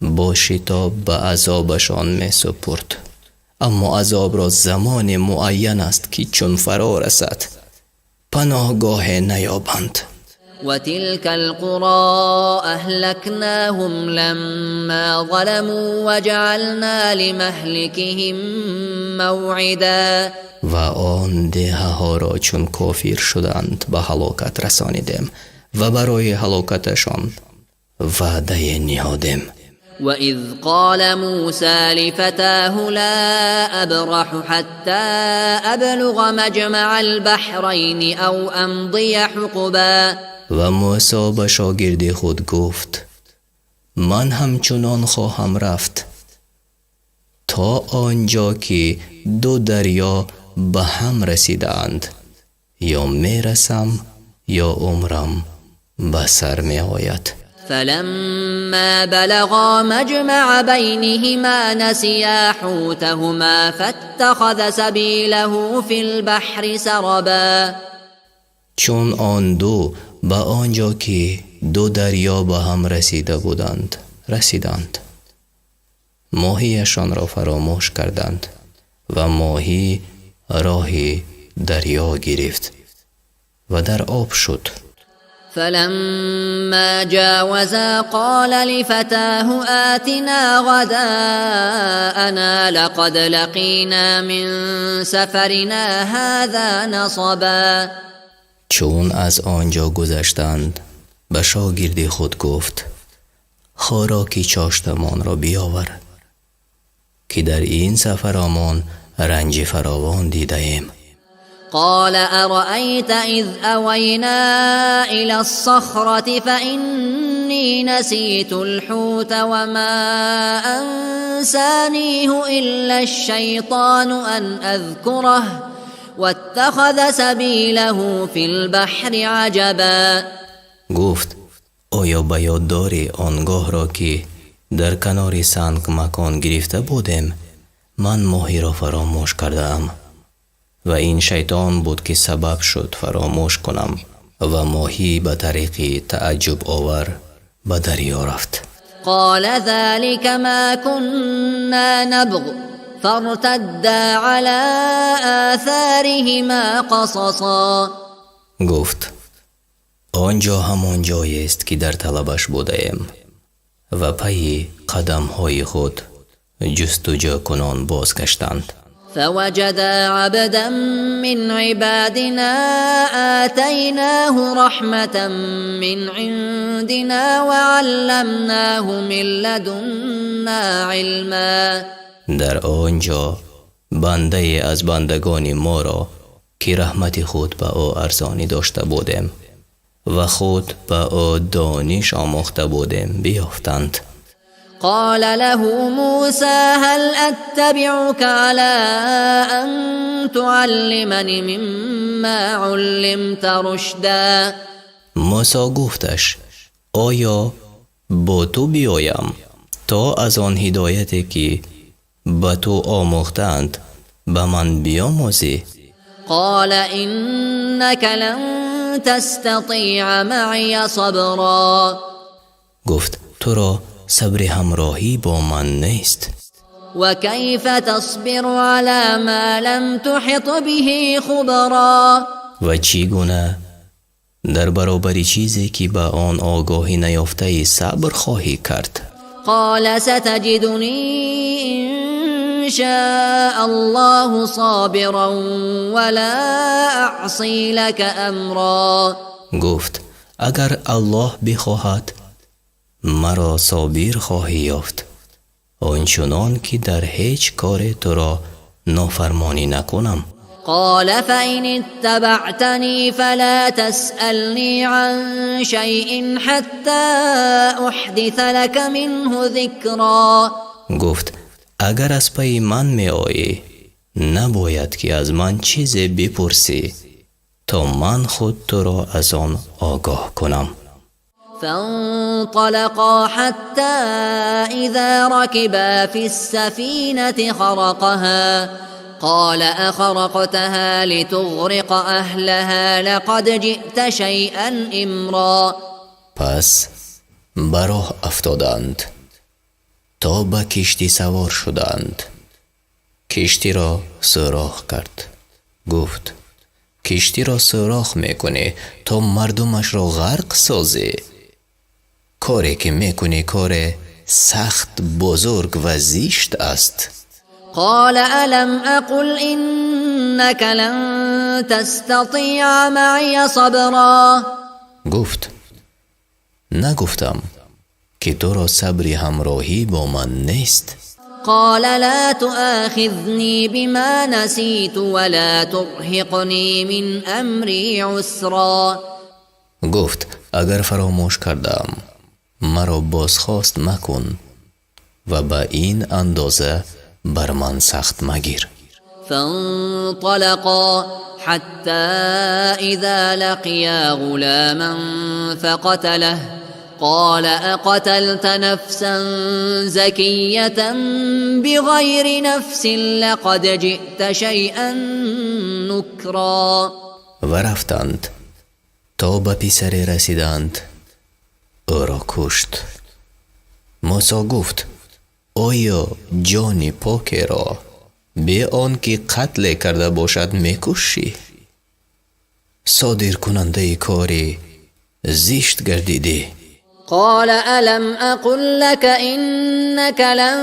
бо шитоб ба азобашон месупурд, аммо азобро замоне муайян аст, ки чун фаро расад, паноҳгоҳе наёбанд. وتلك القرى أهلكناهم لما ظلموا وجعلنا لمهلكهم موعدا. Ва он деҳаҳоро, чун кофир шуданд, ба ҳалокат расонидем ва барои ҳалокаташон ваъдае ниҳодем. وإذ قال موسى لفتاه لا أبرح حتى أبلغ مجمع البحرين أو أمضي حقبا. Ва Мӯсо ба шогирди худ гуфт: «Ман ҳамчунон хоҳам рафт, то он ҷо ки ду дарё ба ҳам расидаанд, ё мерасам, ё умрам ба сар меояд». فلما بلغا مجمع بينهما نسيا حوتهما فاتخذ سبيله في البحر سربا. Чун он ду ба он ҷо, ки ду дарё ба ҳам расида буданд, расиданд, моҳияшонро фаромӯш карданд ва моҳӣ роҳи дарё гирифт ва дар об шуд. فلما جاوزا قال لفتاه آتنا غداءنا لقد لقينا من سفرنا هذا نصبا. Чун аз он ҷо гузаштанд, ба шогирди худ гуфт: хӯроки чоштамонро биёвар, ки дар ин сафарамон ранҷи фаровон дидаем. قال أرأيت إذ أوينا إلى الصخرة فإني نسيت الحوت وما أنسانيه إلا الشيطان أن أذكره واتخذ سبيله في البحر عجبا. Гуфт: оё ба ёд дорӣ он гоҳро, ки дар канори санг макон гирифта будем? Ман моҳиро фаромӯш кардаам ва ин шайтон буд, ки сабаб шуд фаромӯш кунам, ва моҳӣ ба тариқи тааҷҷубовар ба дарё рафт. قال ذلك ما كنا نبغ فارتدا على آثارهما قصصا. Гуфт: он ҷо ҳамон ҷоест, ки дар талабаш будаем. Ва пайи қадамҳои худ ҷустуҷӯкунон бозгаштанд. فوجدا عبدا من عبادنا آتيناه رحمة من عندنا وعلمناه من لدنا علما. Дар он ҷо бандае аз бандагони моро, ки раҳмати худ ба ӯ арзонӣ дошта будем ва худ ба ӯ дониш омӯхта будем, биёфтанд. قال له موسى هل أتبعك على أن تعلمني مما علمت رشدا؟ Мусо гуфташ: оё бо ту биёям, то аз он ҳидояте, ки ба ту омӯхтаанд, ба ман биёмӯзӣ? قال إنك لن تستطيع معي صبرا. Гуфт: туро сабри ҳамроҳӣ бо ман нест. وكيف تصبر على ما لم تحط به خبرا؟ Ва чӣ гуна дар баробари чизе, ки ба он огоҳӣ наёфтаӣ, сабр хоҳӣ кард? قال ستجدني إن شاء الله صابرا ولا أعصي لك أمرا. Гуфт: агар Аллоҳ бихоҳад, маро собир хоҳӣ ёфт, он чунон ки дар ҳеҷ коре туро нофармонӣ накунам. قال فإن اتبعتني فلا تسألني عن شيء حتى أحدث لك منه ذكرا. Гуфт: агар аз пайи ман меоӣ, набояд ки аз ман чизе бипурсӣ, то ман худ туро аз он огоҳ кунам. فانطلقا حتى إذا ركبا في السفينة خرقها قال أخرقتها لتغرق أهلها لقد جئت شيئا إمرا. Пас ба роҳ афтоданд, то ба киштӣ савор шуданд. Киштиро сӯрох кард. Гуфт: киштиро сӯрох мекунӣ, то мардумашро ғарқ созӣ? Коре ки мекунӣ, коре сахт бузург ва зишт аст. قال ألم أقل إنك لن تستطيع معي صبرا؟ Гуфт: нагуфтам, ки туро сабри ҳамроҳӣ бо ман нест? قال لا تؤاخذني بما نسيت ولا ترهقني من أمري عسرا. Гуфт: агар фаромӯш кардам, маро бозхост макун ва ба ин андоза бар ман сахт магир. فانطلقا حتى إذا لقيا غلاما فقتله قال أقتلت نفسا زكية بغير نفس لقد جئت شيئا نكرا. Ва рафтанд. То ба писаре расиданд, ӯро кушт. Мусо гуфт: Оё ҷони покеро бе он ки қатле карда бошад мекушӣ? Содиркунандаи кори зишт гардидӣ. قال ألم أقل لك إنك لن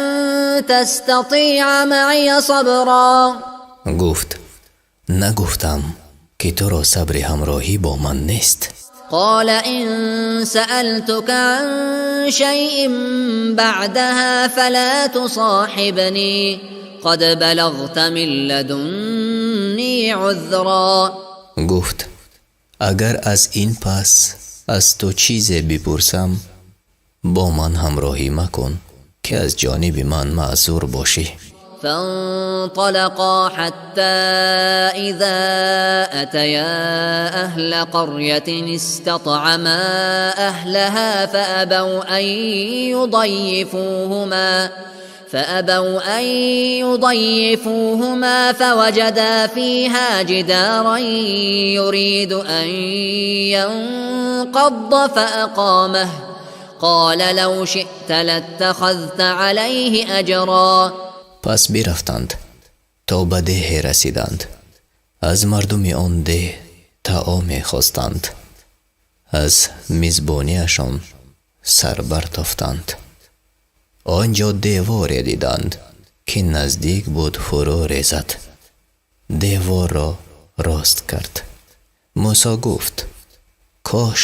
تستطيع معي صبرا. Гуфт: Нагуфтам, ки туро сабри ҳамроҳӣ бо ман нест? قال إن سألتك عن شيء بعدها فلا تصاحبني قد بلغت من لدني عذرا. Гуфт: Агар аз ин пас аз ту чизе бипурсам, бо ман ҳамроҳӣ макун, ки аз ҷониби ман маъзур бошӣ. فانطلقا حتى إذا أتيا أهل قرية استطعما أهلها فأبوا أن يضيفوهما فوجدا فيها جدارا يريد أن ينقض فأقامه قال لو شئت لاتخذت عليه أجرا. Пас бирафтанд, то ба деҳе расиданд. Аз мардуми он деҳ таоме хостанд, аз мизбониашон сар бартофтанд. Он ҷо деворе диданд, ки наздик буд фурӯ резад. Деворро рост кард. Мусо гуфт: Кош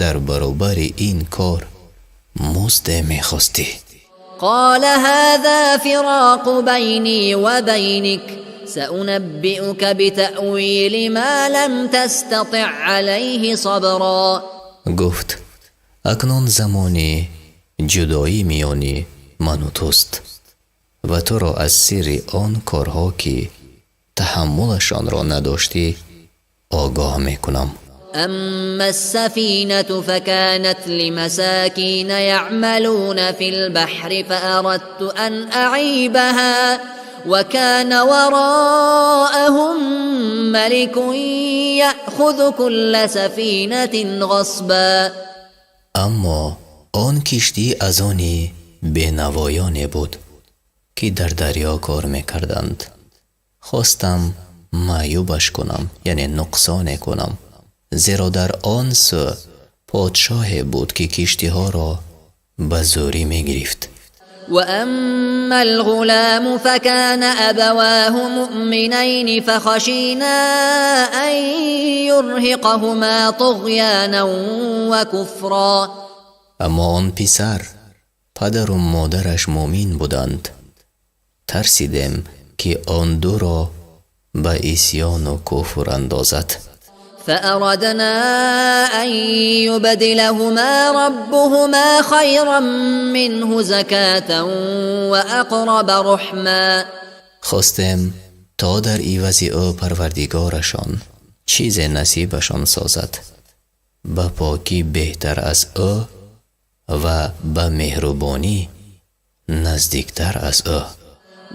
дар баробари ин кор музде мехостӣ. قال هذا فراق بيني وبينك سأنبئك بتأويل ما لم تستطع عليه صبرا. Гуфт: Акнун замони ҷудоӣ миёни ману туст ва туро аз сирри он корҳо, ки таҳаммулашонро надоштӣ, огоҳ мекунам. أما السفينة فكانت لمساكين يعملون في البحر فأردت أن أعيبها وكان وراءهم ملك يأخذ كل سفينة غصبا. Аммо он киштӣ аз они бенавоёне буд, ки дар дарё кор мекарданд. Хостам маъюбаш кунам, яъне нуқсоне кунам, зеро дар он сӯ подшоҳе буд, ки киштиҳоро ба зӯрӣ мегирифт. وأما الغلام فكان أبواه مؤمنين فخشينا أن يرهقهما طغيانا وكفرا. Аммо он писар, падару модараш муъмин буданд. Тарсидем, ки он дуро ба исьёну куфр андозад. فأردنا أن يبدلهما ربهما خيرا منه زكاة وأقرب رحما. Хостем, то дар ивази ӯ Парвардигорашон чизе насибашон созад ба покӣ беҳтар аз ӯ ва ба меҳрубонӣ наздиктар аз ӯ.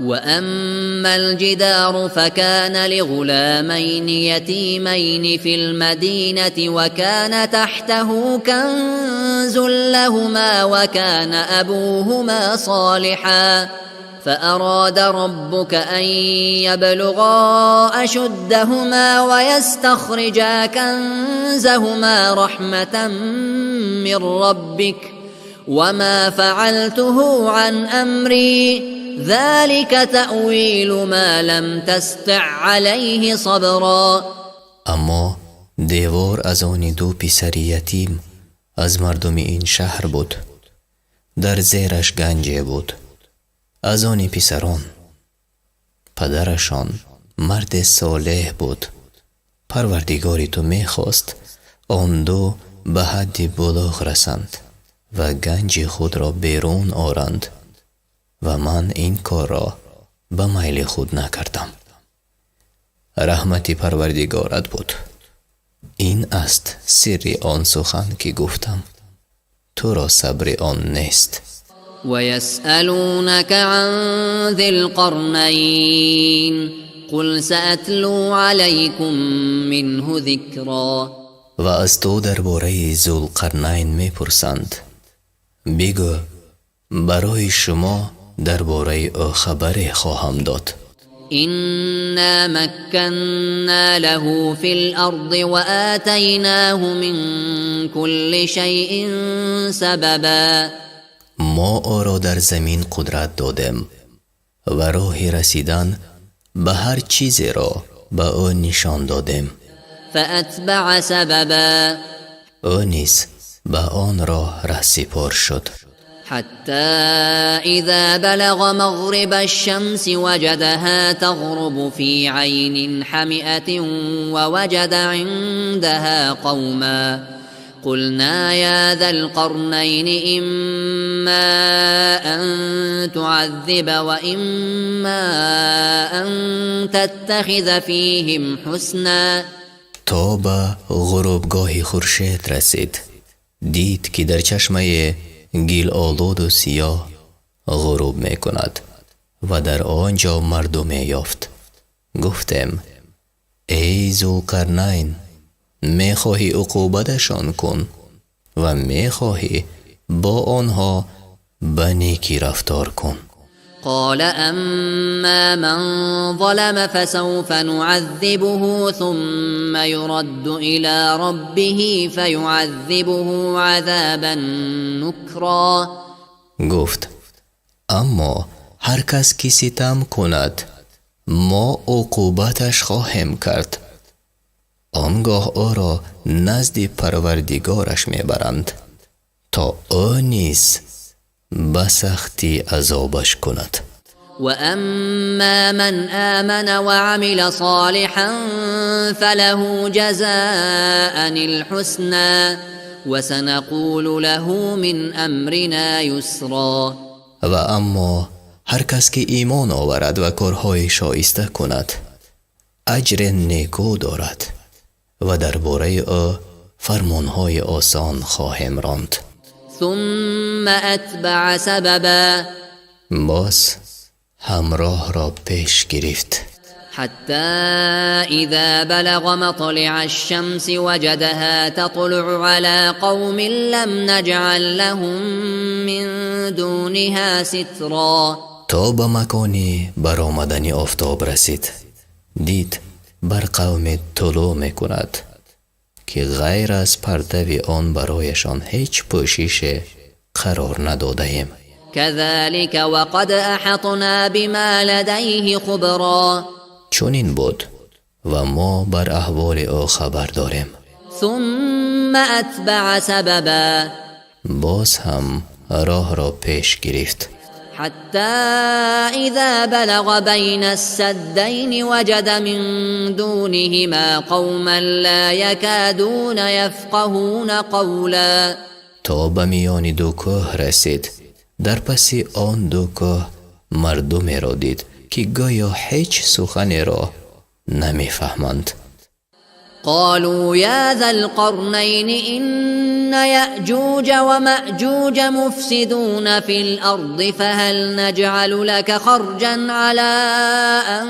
وأما الجدار فكان لغلامين يتيمين في المدينة وكان تحته كنز لهما وكان أبوهما صالحا فأراد ربك أن يبلغا أشدهما ويستخرجا كنزهما رحمة من ربك وما فعلته عن أمري ذلك تأويل ما لم تسطع عليه صبرا. Аммо девор аз они ду писари ятим аз мардуми ин шаҳр буд. Дар зераш ганҷе буд аз они писарон. Падарашон марде солеҳ буд. Парвардигори ту мехост, он ду ба ҳадди булуғ расанд ва ганҷи худро берун оранд, ва ман ин корро ба майли худ накардам. Раҳмати Парвардигорат буд. Ин аст сирри он сухан, ки гуфтам, туро сабри он нест. ويسألونك عن ذي القرنين قل سأتلو عليكم منه ذكرا. Ва аз ту дар бораи Зулқарнайн мепурсанд. Бигӯ: барои шумо дар бораи ӯ хабаре хоҳам дод. إنا مكنا له في الأرض وآتيناه من كل شيء سببا. Мо ӯро дар замин қудрат додем ва роҳи расидан ба ҳар чизеро ба ӯ нишон додем. فأتبع سببا. Ӯ низ ба он роҳ раҳсипор шуд. حتى إذا بلغ مغرب الشمس وجدها تغرب في عين حمئة ووجد عندها قوما قلنا يا ذا القرنين إما أن تعذب وإما أن تتخذ فيهم حسنا. То ба ғурубгоҳи хуршед расид, дид, ки дар чашмаи гилолуду сиёҳ ғуруб мекунад ва дар он ҷо мардуме ёфт. Гуфтем: эй Зулқарнайн, мехоҳӣ, уқубаташон кун ва мехоҳӣ, бо онҳо ба некӣ рафтор кун. قال أما من ظلم فسوف نعذبه ثم يرد إلى ربه فيعذبه عذابا نكرا. Гуфт: аммо ҳар кас ки ситам кунад, мо уқубаташ хоҳем кард, он гоҳ ӯро назди Парвардигораш мебаранд, то ӯ низ ба сахтӣ азобаш кунад. وأما من آمن وعمل صالحا فله جزاء الحسنى وسنقول له من أمرنا يسرا. Ва аммо ҳар кас ки имон оварад ва корҳои шоиста кунад, аҷре некӯ дорад ва дар бораи ӯ фармонҳои осон хоҳем ронд. ثم أتبع سببا. Боз ҳамроҳро пеш гирифт. حتى إذا بلغ مطلع الشمس وجدها تطلع على قوم لم نجعل لهم من دونها سترا. То ба макони баромадани офтоб расид, дид, бар қавме тулӯъ мекунад, ки ғайр аз партави он барояшон ҳеҷ пӯшише қарор надодаем. كذلك وقد أحطنا بما لديه خبرا. Чунин буд ва мо бар аҳволи ӯ хабар дорем. ثم أتبع سببا. Боз ҳам роҳро пеш гирифт. حتى إذا بلغ بين السدين وجد من دونهما قوما لا يكادون يفقهون قولا. То ба миёни ду кӯҳ расид, дар паси он ду кӯҳ мардумеро дид, ки гӯё ҳеҷ суханеро намефаҳманд. قالوا يا ذا القرنين إن يأجوج ومأجوج مفسدون في الأرض فهل نجعل لك خرجا على أن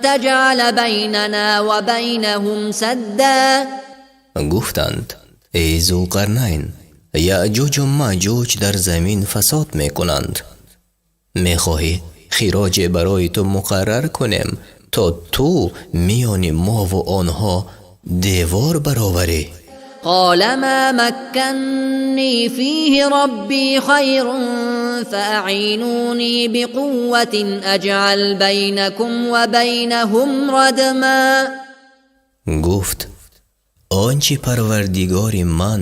تجعل بيننا وبينهم سدا؟ Гуфтанд: эй Зулқарнайн, Яъҷуҷу Маъҷуҷ дар замин фасод мекунанд. Мехоҳӣ, хироҷе барои ту муқаррар кунем, то ту миёни мову онҳо девор бароварӣ? قال ما مكني فيه ربي خير فأعينوني بقوة أجعل بينكم وبينهم ردما. Гуфт: он чӣ Парвардигори ман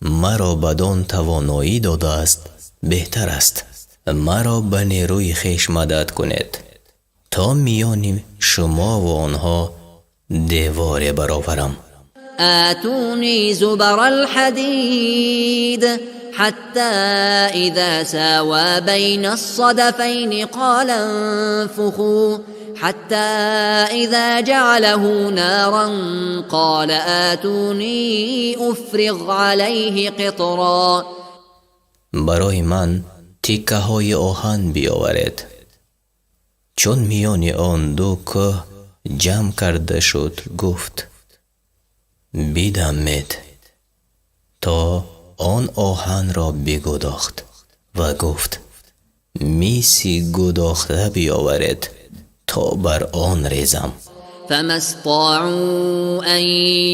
маро бадон тавоноӣ додааст, беҳтар аст. Маро ба нерӯи хеш мадад кунед, то миёни шумову онҳо деворе бароварам. آتوني زبر الحديد. حتى إذا ساوى بين الصدفين قال انفخوا، حتى إذا جعله نارا قال آتوني أفرغ عليه قطرا. Барои ман тиккаҳои оҳан биёваред. Чун миёни он ду кӯҳ ҷамъ карда шуд, гуфт: бидамед. То он оҳанро бигудохт ва гуфт: миси гудохта биёваред, то бар он резам. فما استطاعوا أن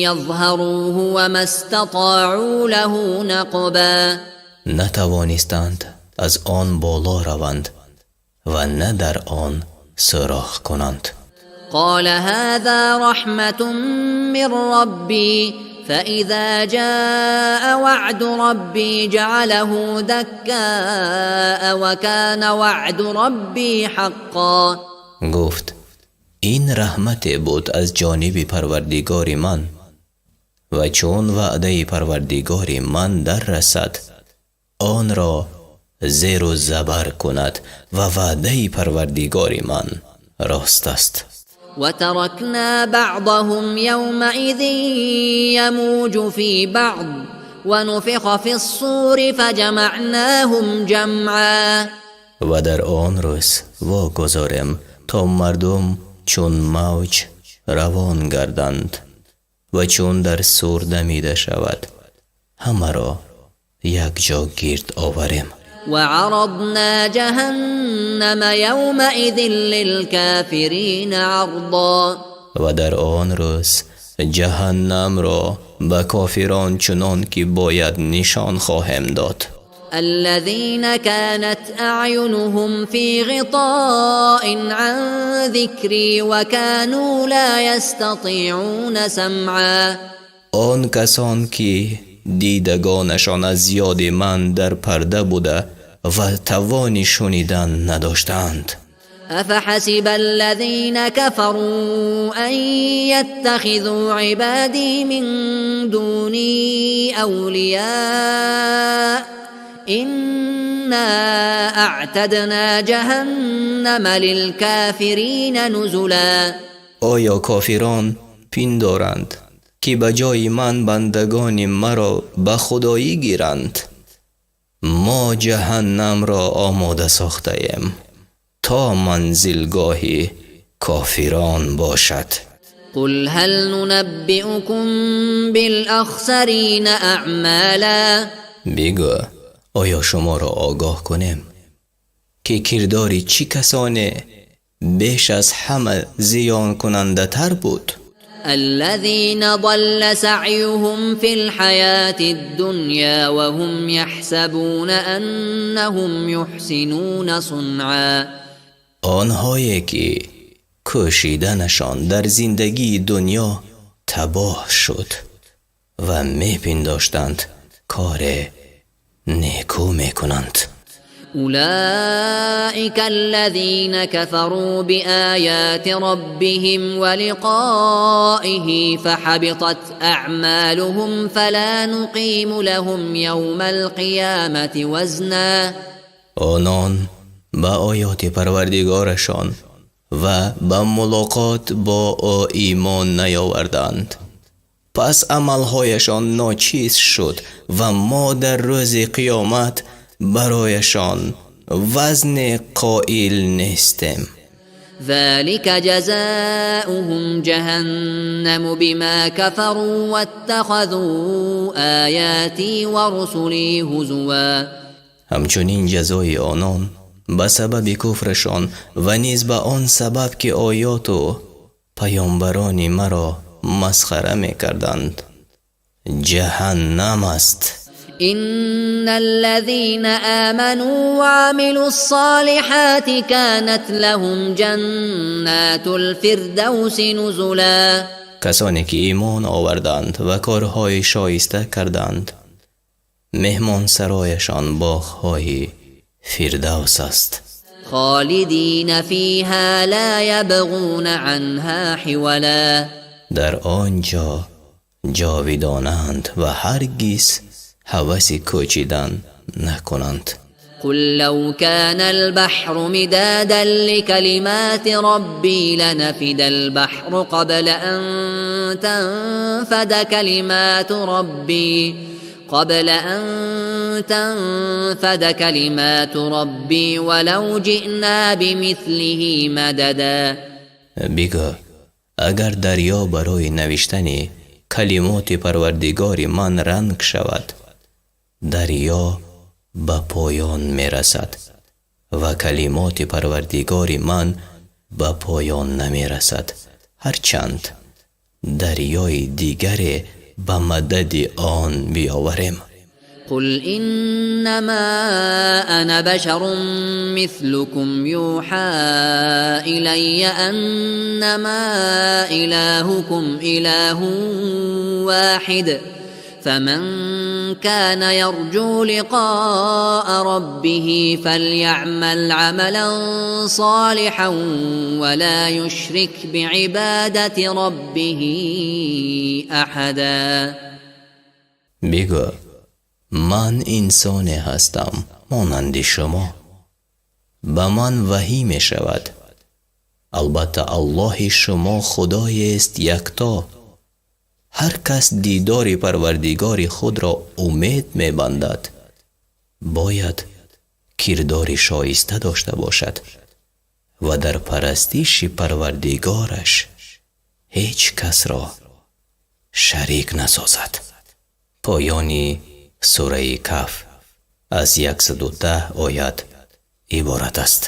يظهروه وما استطاعوا له نقبا. Натавонистанд аз он боло раванд ва на дар он сӯрох кунанд. قال هذا رحمة من ربي، فإذا جاء وعد ربي جعله دكاء، وكان وعد ربي حقا. Гуфт: ин раҳмате буд аз ҷониби Парвардигори ман, ва чун ваъдаи Парвардигори ман дар расад, онро зеру забар кунад, ва ваъдаи Парвардигори ман рост аст. وتركنا بعضهم يومئذ يموج في بعض، ونفخ في الصور فجمعناهم جمعا. Ва дар он рӯз вогузорем, то мардум чун мавҷ равон гарданд, ва чун дар сур дамида шавад, ҳамаро якҷо гирд оварем. وعرضنا جهنم يومئذ للكافرين عرضا. Ва дар он рӯз Ҷаҳаннамро ба кофирон чунон ки бояд нишон хоҳем дод. الذين كانت أعينهم في غطاء عن ذكري وكانوا لا يستطيعون سمعا. Он касон ки дидагонашон аз ёди ман дар парда буда ва тавони шунидан надоштаанд. أفحسب الذين كفروا أن يتخذوا عبادي من دوني أولياء، إنا أعتدنا جهنم للكافرين نزلا. Оё кофирон пиндоранд, ки ба ҷои ман бандагони маро ба худоӣ гиранд? Мо Ҷаҳаннамро омода сохтаем, то манзилгоҳи кофирон бошад. قل هل ننبئكم بالأخسرين أعمالا. Бигӯ: оё шуморо огоҳ кунем, ки кирдори чӣ касоне беш аз ҳама зиёнкунандатар буд? الذين ضل سعيهم في الحياة الدنيا وهم يحسبون أنهم يحسنون صنعا. Онҳое ки кӯшиданашон дар зиндагии дунё табоҳ шуд ва мепиндоштанд, коре некӯ мекунанд. أولئك الذين كفروا بآيات ربهم ولقائه، فحبطت أعمالهم فلا نقيم لهم يوم القيامة وزنا. Онон ба оёти Парвардигорашон ва ба мулоқот бо ӯ имон наёварданд, пас амалҳояшон ночиз шуд ва мо дар рӯзи қиёмат барояшон вазне қоил нестем. ذلك جزاؤهم جهنم بما كفروا واتخذوا آياتي ورسلي هزوا. Ҳамчунин ҷазои онон ба сабаби куфрашон ва низ ба он сабаб, ки оёту паёмбарони маро масхара мекарданд, Ҷаҳаннам аст. إن الذين آمنوا وعملوا الصالحات كانت لهم جنات الفردوس نزلا. Касоне ки имон оварданд ва корҳои шоиста карданд, меҳмонсарояшон боғҳои Фирдавс аст. خالدين فيها لا يبغون عنها حولا. Дар он ҷо ҷовидонаанд ва ҳаргиз ҳаваси кӯчидан накунанд. قل لو كان البحر مدادا لكلمات ربي لنفد البحر قبل أن تنفد كلمات ربي ولو جئنا بمثله مددا. Бигӯ: агар дарё барои навиштани калимоти Парвардигори ман ранг шавад. Дарё ба поён мерасад ва калимоти Парвардигори ман ба поён намерасад, ҳарчанд дарёи дигаре ба мадади он биёварем. قل إنما أنا بشر مثلكم يوحى إلي أنما إلهكم إله واحد فمن كان يرجو لقاء ربه فليعمل عملا صالحا ولا يشرك بعبادة ربه أحدا. Бигӯ: ман инсоне ҳастам монанди шумо, ба ман ваҳӣ мешавад, албатта Аллоҳи шумо Худоест якто. Ҳар кас дидори Парвардигори худро умед мебандад, бояд кирдори шоиста дошта бошад ва дар парастиши Парвардигораш ҳеҷ касро шарик насозад. Поёни сураи Каҳф аз 110 оят иборат аст.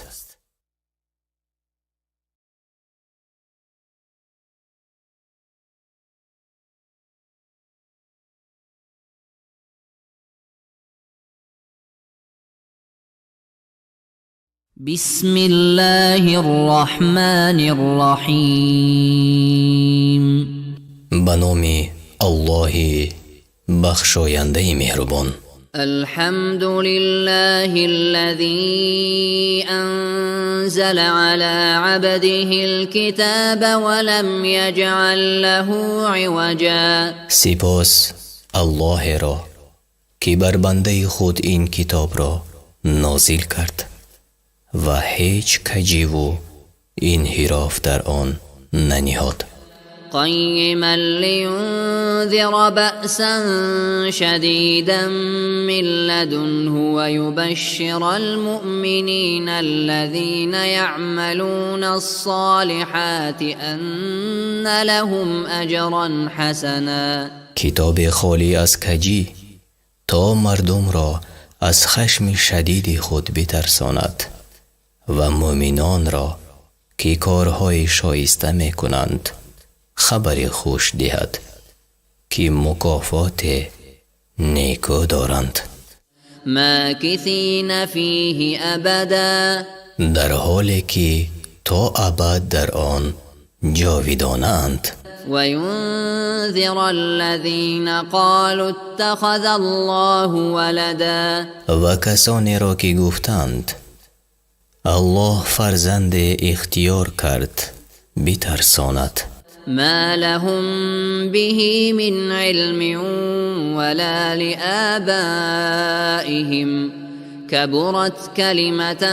بسم الله الرحمن الرحیم. Ба номи Аллоҳи бахшояндаи меҳрубон. الحمد لله الذي أنزل على عبده الكتاب ولم يجعل له عوجا. Сипос Аллоҳеро, ки бар бандаи худ ин китобро нозил кард ва ҳеҷ каҷиву инҳироф дар он наниҳод. قيما لينذر بأسا شديدا من لدنه ويبشر المؤمنين الذين يعملون الصالحات أن لهم أجرا حسنا. Китобе холӣ аз каҷӣ, то мардумро аз хашми шадиди худ битарсонад ва мӯъминонро, ки корҳои шоиста мекунанд, хабари хуш диҳад, ки мукофоте некӯ доранд. ماكثين فيه أبدا. Дар ҳоле ки то абад дар он ҷовидонаанд. وينذر الذين قالوا اتخذ الله ولدا. Ва касонеро, ки гуфтанд: Аллоҳ фарзанде ихтиёр кард, битарсонад. ما لهم به من علم ولا لآبائهم كبرت كلمة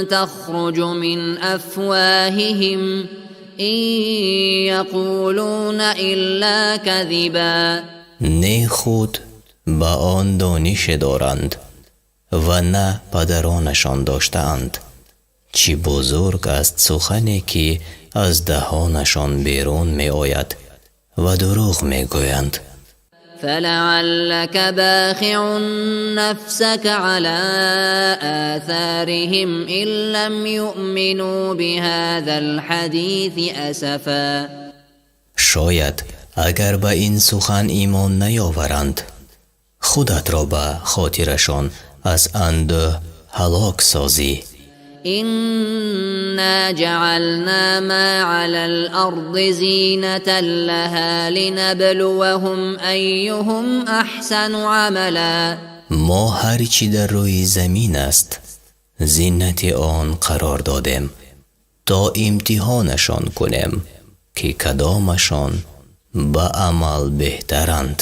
تخرج من أفواههم إن يقولون إلا كذبا. Не худ ба он донише доранд ва на падаронашон доштаанд. Чӣ бузург аст сухане, ки аз даҳонашон берун меояд, ва дурӯғ мегӯянд. فلعلك باخع نفسك على آثارهم إن لم يؤمنوا بهذا الحديث أسفا. Шояд агар ба ин сухан имон наёваранд, худатро ба хотирашон аз андӯҳ ҳалок созӣ. إنا جعلنا ما على الأرض زينة لها لنبلوهم أيهم أحسن عملا. Мо ҳар чӣ дар рӯи замин аст, зинати он қарор додем, то имтиҳонашон кунем, ки кадомашон ба амал беҳтаранд.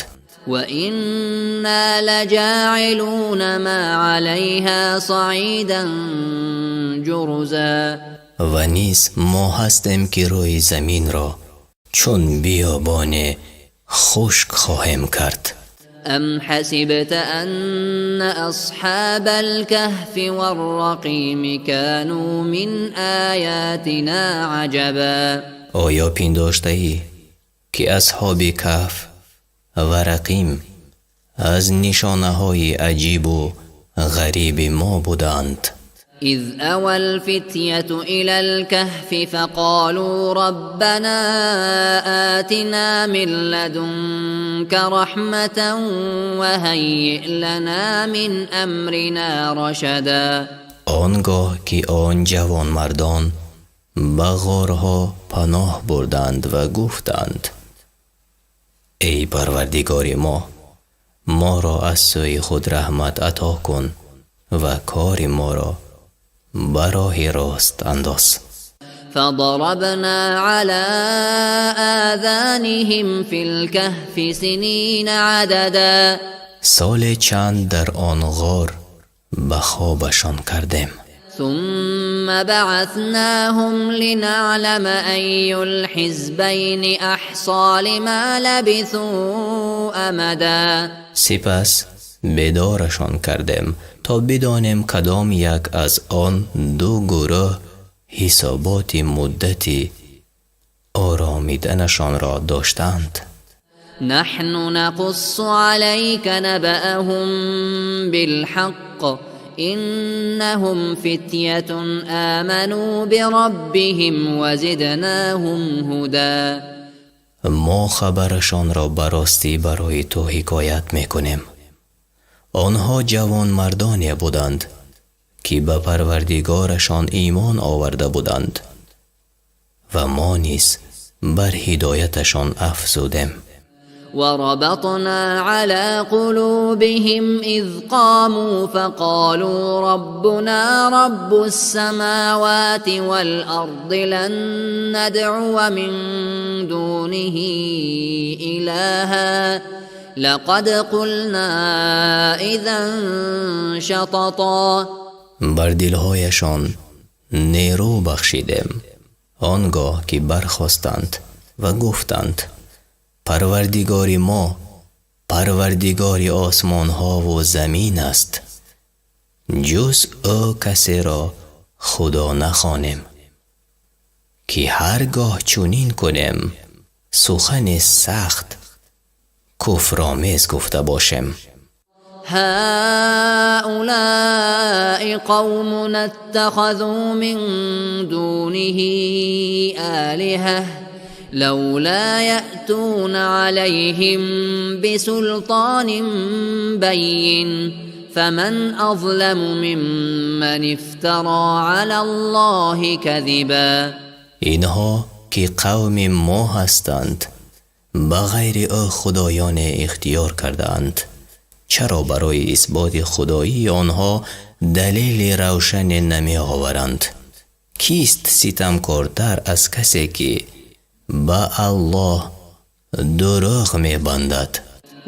وإنا لجاعلون ما عليها صعيدا جرزا. Ва низ мо ҳастем, ки рӯи заминро чун биёбоне хушк хоҳем кард. أم حسبت أن أصحاب الكهف والرقيم كانوا من آياتنا عجبا. Оё пиндоштаӣ, ки асҳоби Каҳф ва Рақим аз нишонаҳои аҷибу ғариби мо буданд. إذ أوى الفتية إلى الكهف فقالوا ربنا آتنا من لدنك رحمة وهيئ لنا من أمرنا رشدا. Он гоҳ ки он ҷавонмардон ба ғорҳо паноҳ бурданд ва гуфтанд: эй Парвардигори мо, моро аз сӯи худ раҳмат ато кун ва кори моро ба роҳи рост андоз. فضربنا على آذانهم في الكهف سنين عددا. Соле чанд дар он ғор ба хобашон кардем. ثم بعثناهم لنعلم أي الحزبين أحصى لما لبثوا أمدا. Сипас бедорашон кардем, то бидонем, кадом як аз он ду гурӯҳ ҳисоботи муддати оромиданашонро доштанд. نحن نقص عليك نبأهم بالحق إنهم فتية آمنوا بربهم وزدناهم هدى. Мо хабарашонро ба ростӣ барои ту ҳикоят мекунем. Онҳо ҷавонмардоне буданд, ки ба Парвардигорашон имон оварда буданд, ва мо низ бар ҳидояташон афзудем. وربطنا على قلوبهم إذ قاموا فقالوا ربنا رب السماوات والأرض لن ندعو من دونه إلها لقد قلنا إذا شططا. Бар дилҳояшон нерӯ бахшидем, он гоҳ ки бархостанд ва гуфтанд: Парвардигори мо Парвардигори осмонҳову замин аст, ҷуз ӯ касеро худо нахонем, ки ҳар гоҳ чунин кунем, сухани сахт куфромез гуфта бошем. هؤلاء قومنا اتخذوا من دونه آلهة لولا يأتون عليهم بسلطان بين فمن أظلم ممن افترى على الله كذبا. Инҳо ки қавми мо ҳастанд, ба ғайри ӯ худоёне ихтиёр кардаанд. Чаро барои исботи худоии онҳо далели равшане намеоваранд? Кист ситамкортар аз касе, ки ба Аллоҳ дурӯғ мебандад?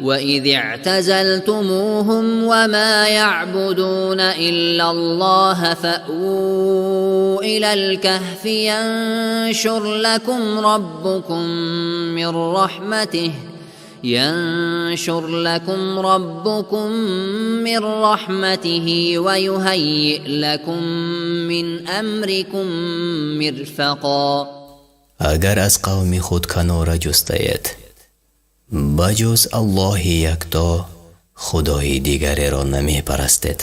وإذ اعتزلتموهم وما يعبدون إلا الله فأووا إلى الكهف ينشر لكم ربكم من رحمته ويهيئ لكم من أمركم مرفقا. Агар аз қавми худ канора ҷустаед, ба ҷуз Аллоҳи якто худои дигареро намепарастед,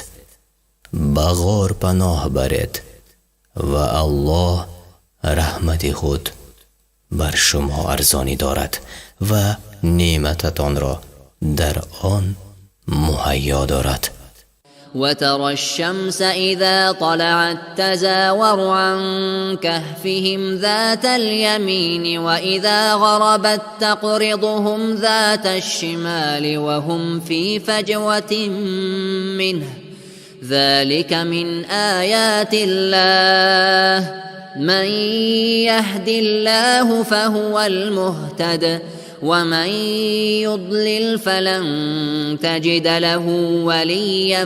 ба ғор паноҳ баред, ва Аллоҳ раҳмати худ бар шумо арзонӣ дорад ва неъмататонро дар он муҳайё дорад. وترى الشمس إذا طلعت تزاور عن كهفهم ذات اليمين وإذا غربت تقرضهم ذات الشمال وهم في فجوة منه ذلك من آيات الله من يهد الله فهو المهتد ومن يضلل فلن تجد له وليا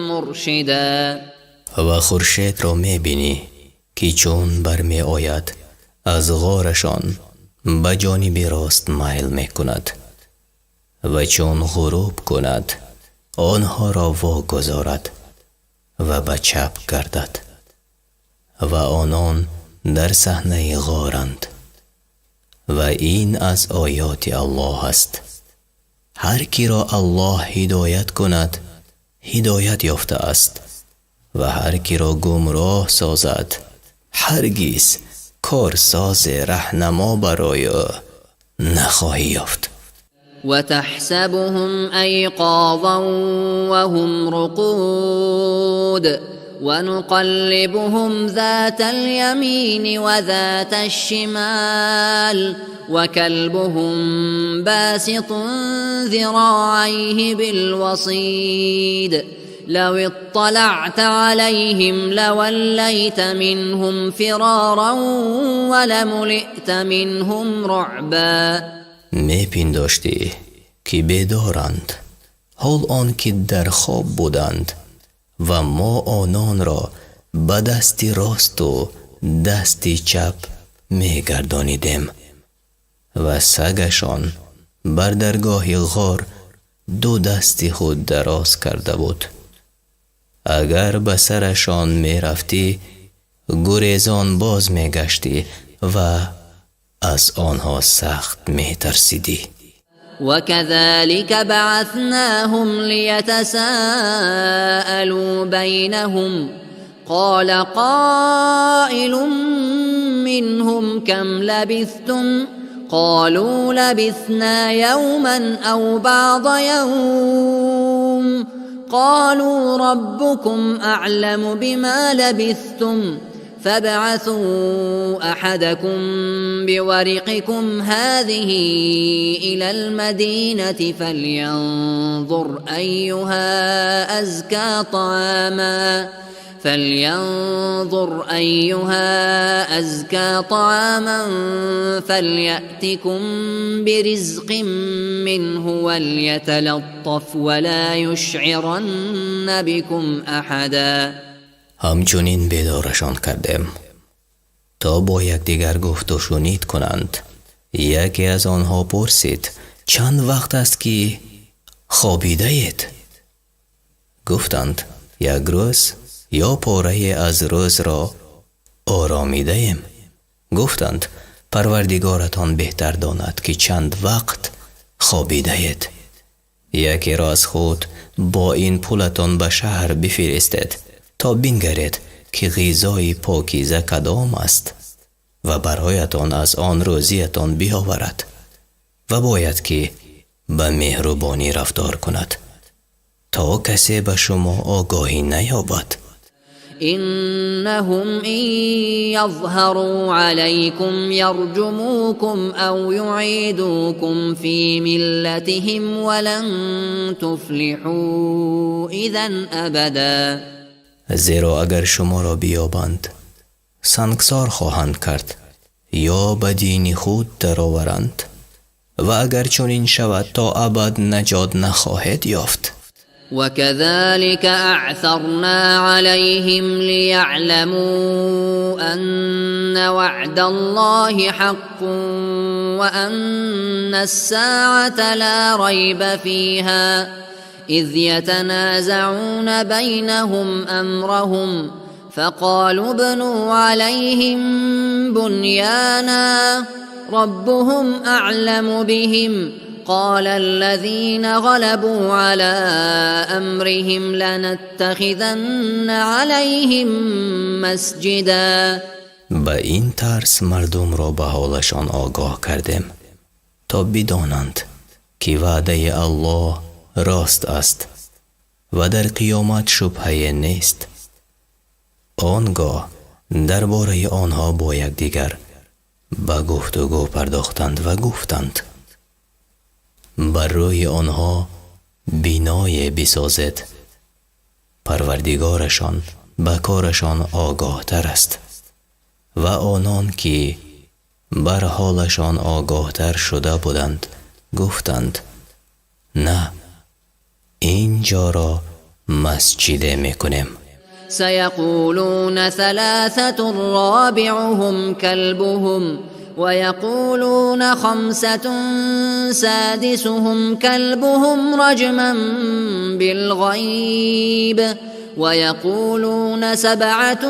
مرشدا. Ва хуршедро мебинӣ, ки чун бармеояд, аз ғорашон ба ҷониби рост майл мекунад ва чун ғуруб кунад, онҳоро вогузорад ва ба чап гардад ва онон дар саҳнаи ғоранд, ва ин аз оёти Аллоҳ аст. Ҳар киро Аллоҳ ҳидоят кунад, ҳидоят ёфта аст, ва ҳар киро гумроҳ созад, ҳаргиз корсози раҳнамо барои ӯ нахоҳӣ ёфт. وتحسبهم أيقاظا وهم رقود ونقلبهم ذات اليمين وذات الشمال وكلبهم باسط ذراعيه بالوصيد لو اطلعت عليهم لوليت منهم فرارا ولملئت منهم رعبا. Мепиндоштӣ, ки бедоранд, ҳол он ки дар хоб буданд, ва мо ононро ба дасти росту дасти чап мегардонидем, ва сагашон бар даргоҳи ғор ду дасти худ дароз карда буд. Агар ба сарашон мерафтӣ, гурезон боз мегаштӣ ва аз онҳо сахт метарсидӣ. وكذلك بعثناهم ليتساءلوا بينهم قال قائل منهم كم لبثتم قالوا لبثنا يوما أو بعض يوم قالوا ربكم أعلم بما لبثتم فابعثوا أحدكم بورقكم هذه إلى المدينة فلينظر أيها أزكى طعاما فليأتكم برزق منه وليتلطف ولا يشعرن بكم أحدا. Ҳамчунин бедорашон кардем, то бо якдигар гуфту шунид кунанд. Яке аз онҳо пурсид: «Чанд вақт аст, ки хобидаед?» Гуфтанд: «Як рӯз ё порае аз рӯзро оромидаем». Гуфтанд: «Парвардигоратон беҳтар донад, ки чанд вақт хобидаед. Якеро аз худ бо ин пулатон ба шаҳр бифиристед, то бингаред, ки ғизои покиза кадом аст, ва бароятон аз он рӯзиятон биёварад, ва бояд ки ба меҳрубонӣ рафтор кунад, то касе ба шумо огоҳӣ наёбад. إنهم إن يظهروا عليكم يرجموكم أو يعيدوكم في ملتهم ولن تفلحوا إذا أبدا. Зеро агар шуморо биёбанд, сангсор хоҳанд кард ё ба дини худ дароваранд, ва агар чунин шавад, то абад наҷот нахоҳед ёфт. وكذلك أعثرنا عليهم ليعلموا أن وعد الله حق وأن الساعة لا ريب فيها إذ يتنازعون بينهم أمرهم فقالوا ابنوا عليهم بنيانا ربهم أعلم بهم قال الذين غلبوا على أمرهم لنتخذن عليهم مسجدا. Ба ин тарз мардумро ба ҳолашон огоҳ кардем, то бидонанд, ки ваъдаи Аллоҳ рост аст ва дар қиёмат шубҳае нест. Он гоҳ дар бораи онҳо бо якдигар ба гуфтугӯ пардохтанд ва гуфтанд: «Бар рӯи онҳо биное бисозед, Парвардигорашон ба корашон огоҳтар аст». Ва онон ки бар ҳолашон огоҳтар шуда буданд, гуфтанд: «На, ин ҷоро масҷиде мекунем». سيقولون ثلاثة رابعهم كلبهم ويقولون خمسة سادسهم كلبهم رجما بالغيب ويقولون سبعة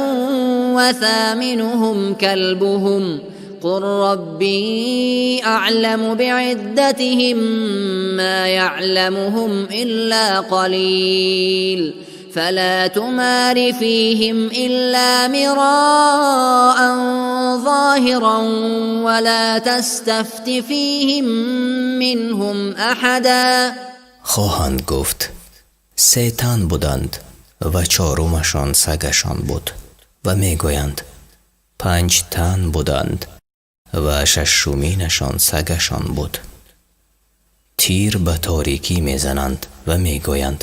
وثامنهم كلبهم. قل ربي أعلم بعدتهم ما يعلمهم إلا قليل فلا تمار فيهم إلا مراء ظاهرا ولا تستفت فيهم منهم أحدا. Хоҳанд гуфт: се тан буданд ва чорумашон сагашон буд ва мегӯянд: панҷ тан буданд ва шашуминашон сагашон буд. Тир ба торикӣ мезананд ва мегӯянд: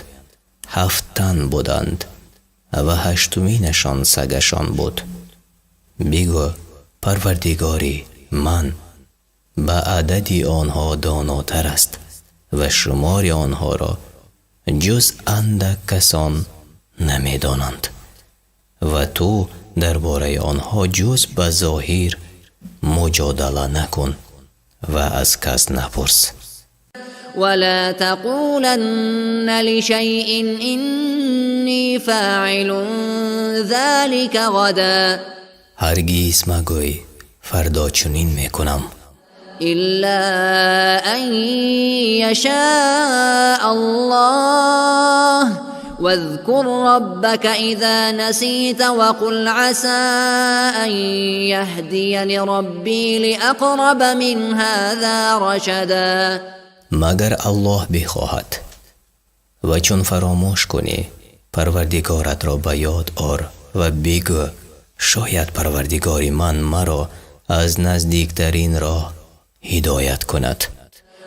ҳафт тан буданд ва ҳаштуминашон сагашон буд. Бигӯ: Парвардигори ман ба адади онҳо донотар аст ва шумори онҳоро ҷуз андак касон намедонанд ва ту дар бораи онҳо ҷуз ба зоҳир муҷодала накун ва аз кас напурс. ولا تقولن لشيء إني فاعل ذلك غدا. Ҳаргиз магӯй: фардо чунин мекунам. إلا أن يشاء الله. واذكر ربك إذا نسيت وقل عسى أن يهديني ربي لأقرب من هذا رشدا. Магар Аллоҳ бихоҳад. Ва чун фаромӯш кунӣ, Парвардигоратро ба ёд ор ва бигӯ: шояд Парвардигори ман маро аз наздиктарин роҳ ҳидоят кунад.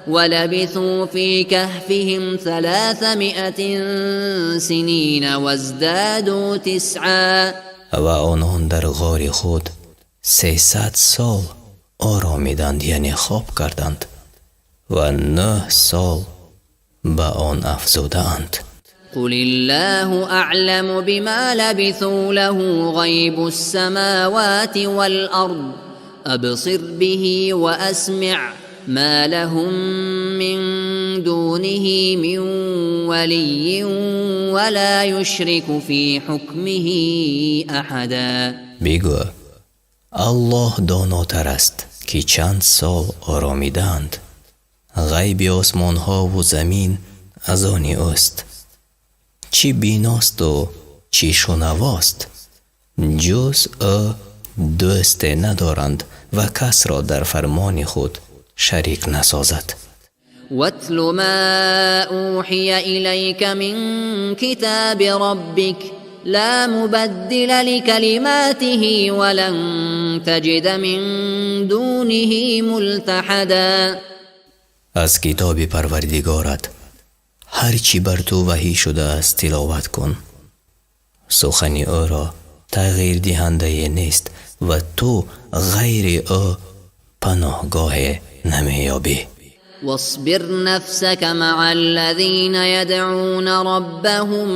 ولبثوا في كهفهم 300 سنين وازدادوا تسعا. Ва онон дар ғори худ 300 сол оромиданд, яъне хоб карданд, ва нӯҳ сол ба он афзудаанд. قل الله أعلم بما لبثوا، له غيب السماوات والأرض، أبصر به وأسمع، ما لهم من دونه من ولي ولا يشرك في حكمه أحدا. Бигӯ: Аллоҳ донотар аст, ки чанд сол оромидаанд. Ғайби осмонҳову замин аз они ӯст. Чӣ биносту чӣ шунавост. Ҷуз ӯ дӯсте надоранд ва касро дар фармони худ шарик насозад. واتل ما أوحي إليك من كتاب ربك، لا مبدل لكلماته ولن تجد من دونه ملتحدا. Аз китоби Парвардигорат ҳар чӣ бар ту ваҳӣ шудааст, тиловат кун. Сухани ӯро тағйирдиҳандае нест ва ту ғайри ӯ паноҳгоҳе намеёбӣ. واصبر نفسك مع الذين يدعون ربهم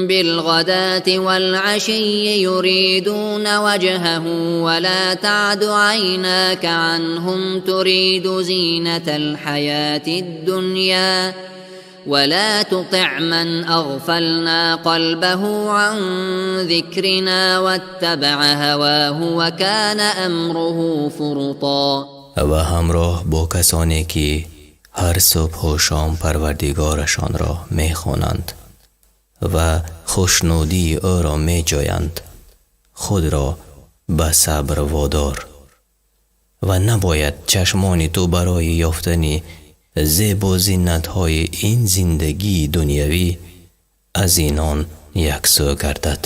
بالغداة والعشي يريدون وجهه، ولا تعد عيناك عنهم تريد زينة الحياة الدنيا، ولا تطع من أغفلنا قلبه عن ذكرنا واتبع هواه وكان أمره فرطا. Ва ҳамроҳ бо касоне ки ҳар субҳу шом Парвардигорашонро мехонанд ва хушнудии ӯро меҷӯянд, худро ба сабр водор ва набояд чашмони ту барои ёфтани зебу зинатҳои ин зиндагии дунявӣ аз инон яксӯ гардад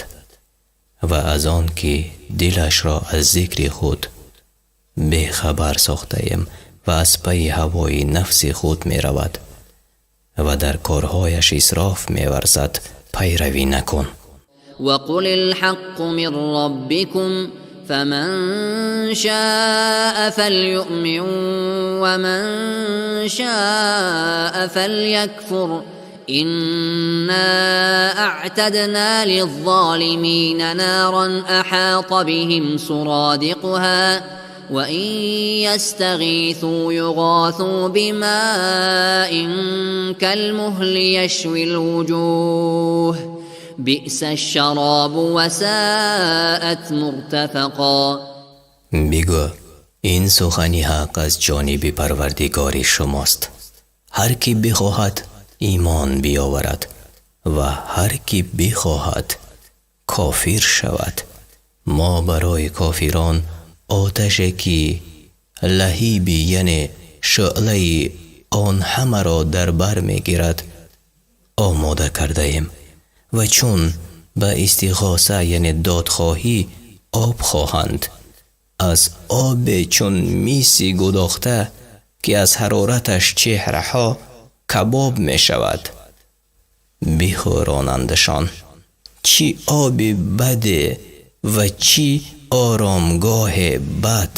ва аз он ки дилашро аз зикри худ бехабар сохтаем ва аз пайи ҳавои нафси худ меравад ва дар корҳояш исроф меварзад, пайравӣ накун. وقل الحق من ربكم، فمن شاء فليؤمن ومن شاء فليكفر، إنا أعتدنا للظالمين نارا أحاط بهم سرادقها، وإن يستغيثوا يغاثوا بماء كالمهل يشوي الوجوه، بئس الشراب وساءت مرتفقا. Бигӯ: Ин сухани ҳақ аз ҷониби Парвардигори шумост. Ҳар кӣ бихоҳад, имон биёварад ва ҳар кӣ бихоҳад, кофир шавад. Мо барои кофирон оташе, ки лаҳибе, яъне шӯълаи он ҳамаро дар бар мегирад, омода кардаем ва чун ба истиғоса, яъне додхоҳӣ, об хоҳанд, аз обе чун миси гудохта, ки аз ҳарораташ чеҳраҳо кабоб мешавад, бихӯронандашон. Чӣ оби баде ва чӣ оромгоҳе бад!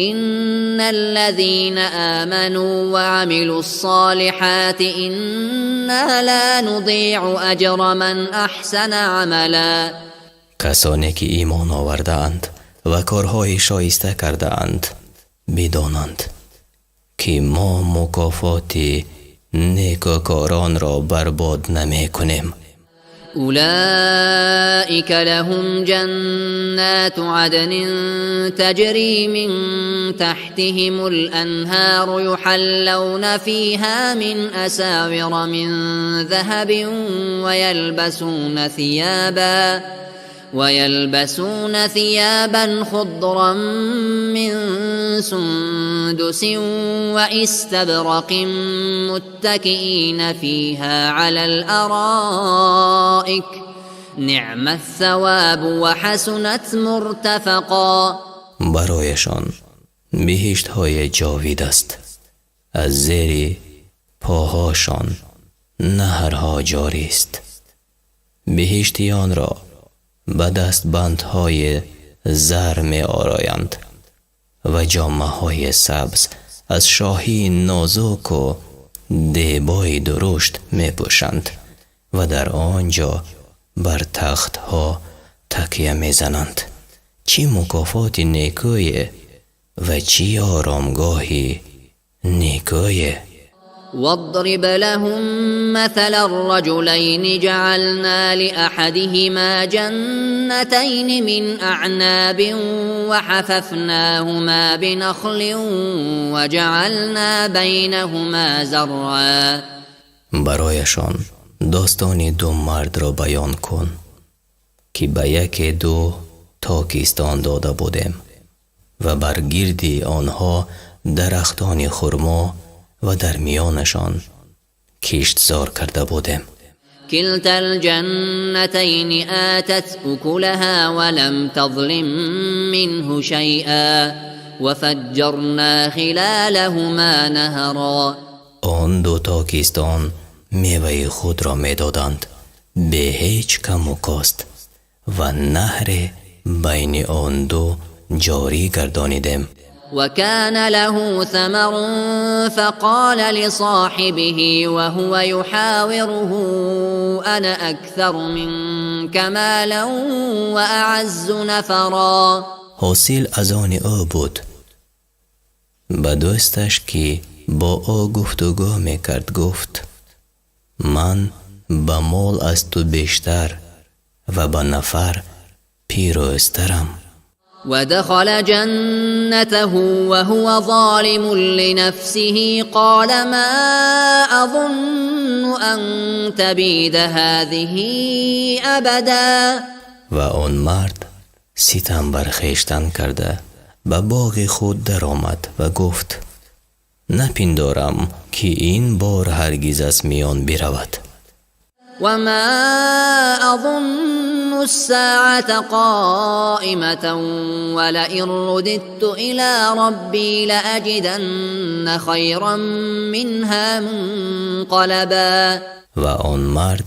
إن الذين آمنوا وعملوا الصالحات إنا لا نضيع أجر من أحسن عملا. Касоне ки имон овардаанд ва корҳои шоиста кардаанд, бидонанд, ки мо мукофоти некӯкоронро барбод намекунем. أولئك لهم جنات عدن تجري من تحتهم الأنهار يحلون فيها من أساور من ذهب ويلبسون ثيابا خضرا من سندس واستبرق متكئين فيها على الأرائك نعم الثواب وحسنت مرتفقا. Барояшон биҳиштҳои ҷовид аст, аз зери поҳошон наҳрҳо ҷорист. Биҳиштиёнро ба дастбандҳои зар меороянд ва ҷомаҳои сабз аз шоҳии нозуку дебои дурушт мепӯшанд ва дар он ҷо бар тахтҳо такя мезананд. Чӣ мукофоти некӯе ва чӣ оромгоҳи некӯе! واضرب لهم مثل الرجلين جعلنا لأحدهما جنتين من أعناب وحففناهما بنخل وجعلنا بينهما زرعا. Барояшон достони ду мардро баён кун, ки ба яке ду токистон дода будем ва бар гирди онҳо дарахтони хурмо ва дар миёнашон киштзор карда будем. كلتا الجنتين آتت أكلها ولم تظلم منه شيئا وفجرنا خلالهما نهرا. Он ду токистон меваи худро медоданд бе ҳеҷ каму кост ва наҳре байни он ду ҷорӣ гардонидем. وكان له ثمر فقال لصاحبه وهو يحاوره أنا أكثر منك مالا وأعز نفرا. Ҳосил аз они ӯ буд. Ба дӯсташ, ки бо ӯ гуфтугӯ мекард, гуфт: «Ман ба мол аз ту бештар ва ба нафар пирӯзтарам». ودخل جنته وهو ظالم لنفسه قال ما أظن أن تبيد هذه أبدا. Ва он мард ситам бар хештан карда, ба боғи худ даромад ва гуфт: «Напиндорам, ки ин бор ҳаргиз аз миён биравад». وما أظن الساعة قائمة ولئن رددت إلى ربي لأجدن خيرا منها منقلبا. Ва он мард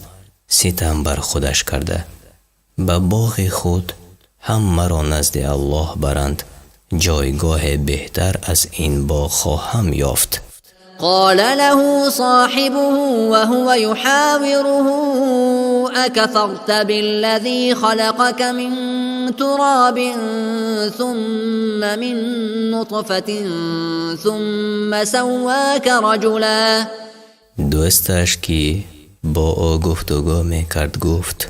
ситам бар худаш карда, ба боғи худ ҳам маро назди Аллоҳ баранд, ҷойгоҳе беҳтар аз ин боғ хоҳам ёфт. قال له صاحبه وهو يحاوره أكفرت بالذي خلقك من تراب ثم من نطفة ثم سواك رجلا. Дӯсташ, ки бо ӯ гуфтугӯ мекард, гуфт: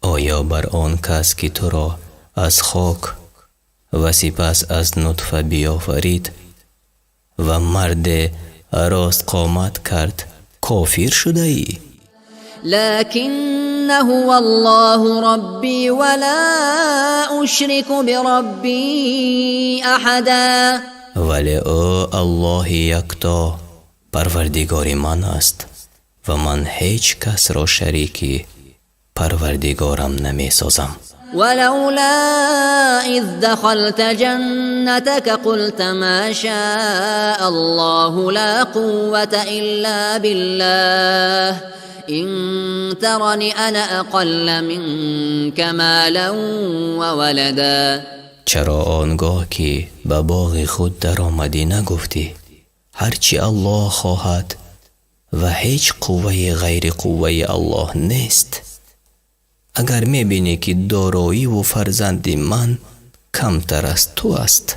«Оё бар он кас, ки туро аз хок Ва сипас аз нутфа биёфарид ва марде ростқомат кард, кофир шудаӣ? لكن هو الله ربي ولا أشرك بربي أحدا. Вале ӯ Аллоҳи якто Парвардигори ман аст ва ман ҳеҷ касро шарики Парвардигорам намесозам. ولولا إذ دخلت جنتك قلت ما شاء الله لا قوة إلا بالله إن ترن أنا أقل منك مالا وولدا. Чаро он гоҳ ки ба боғи худ даромадӣ, нагуфтӣ: ҳарчи Аллоҳ хоҳад ва ҳеҷ қуввае ғайри қувваи Аллоҳ нест, агар мебинӣ ки дороиву фарзанди ман камтар аз ту аст?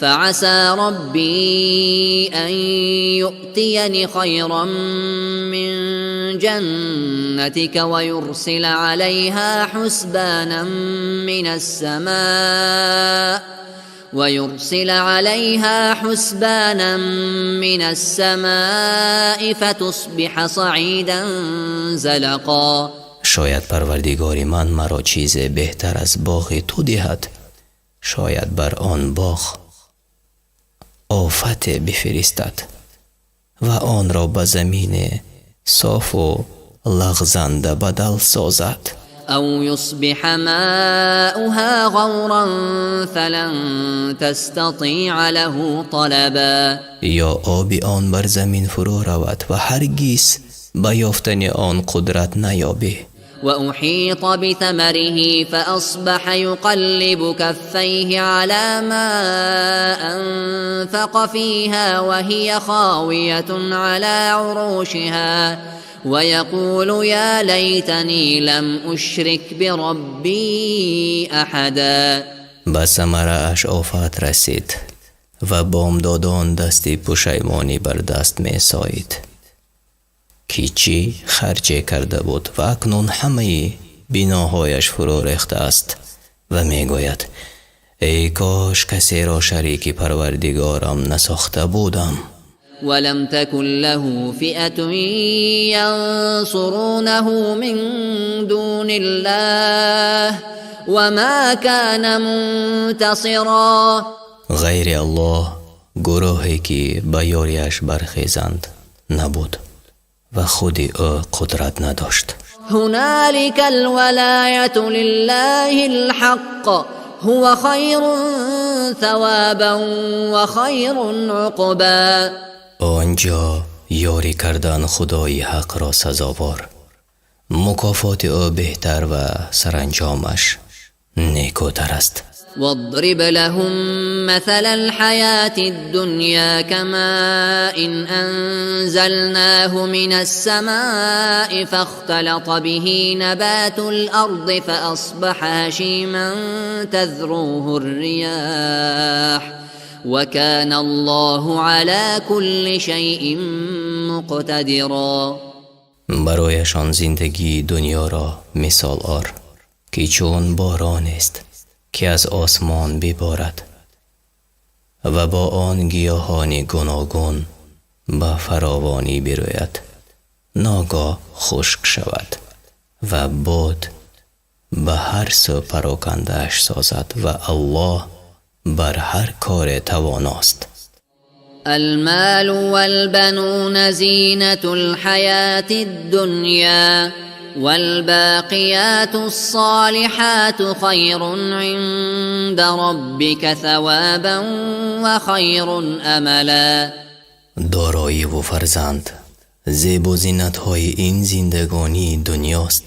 فعسى ربي أن يؤتيني خيرا من جنتك ويرسل عليها حسبانا من السماء ويرسل عليها حسبانا من السماء فتصبح صعيدا زلقا. Шояд Парвардигори ман маро чизе беҳтар аз боғи ту диҳад, шояд бар он боғ офате бифиристад ва онро ба замине софу лағзанда бадал созад. أو يصبح ماؤها غورا فلن تستطيع له طلبا. Ё оби он бар замин фурӯ равад ва ҳаргиз ба ёфтани он қудрат наёбӣ. وأحيط بثمره فأصبح يقلب كفيه على ما أنفق فيها وهي خاوية على عروشها ويقول يا ليتني لم أشرك بربي أحدا. Ба самарааш офат расид ва бомдодон дасти пушаймонӣ бар даст месоид, ки чӣ харҷе карда буд ва акнун ҳамаи биноҳояш фурӯ рехтааст ва мегӯяд: эй кош касеро шарики Парвардигорам насохта будам. ولم تكن له فئة ينصرونه من دون الله وما كان منتصرا. Ғайри Аллоҳ гурӯҳе ки ба ёрияш бархезанд набуд ва худи ӯ қудрат надошт. هنالك الولاية لله الحق هو خير ثوابا وخير عقبا. Он ҷо ёрӣ кардан Худои ҳақро сазовор, мукофоти ӯ беҳтар ва саранҷомаш некӯтар аст. واضرب لهم مثل الحياة الدنيا كماء أنزلناه من السماء فاختلط به نبات الأرض فأصبح هشيما تذروه الرياح وكان الله على كل شيء مقتدرا. Барояшон зиндагии дунёро мисол ор, ки чун боронест, ки аз осмон биборад ва бо он гиёҳони гуногун ба фаровонӣ бирӯяд, ногоҳ хушк шавад ва бод ба ҳар сӯ парокандааш созад, ва Аллоҳ бар ҳар коре тавоност. المال والبنون زينة الحياة الدنيا والباقيات الصالحات خير عند ربك ثوابا وخير أملا. Дороиву фарзанд зебу зинатҳои ин зиндагонии дунёст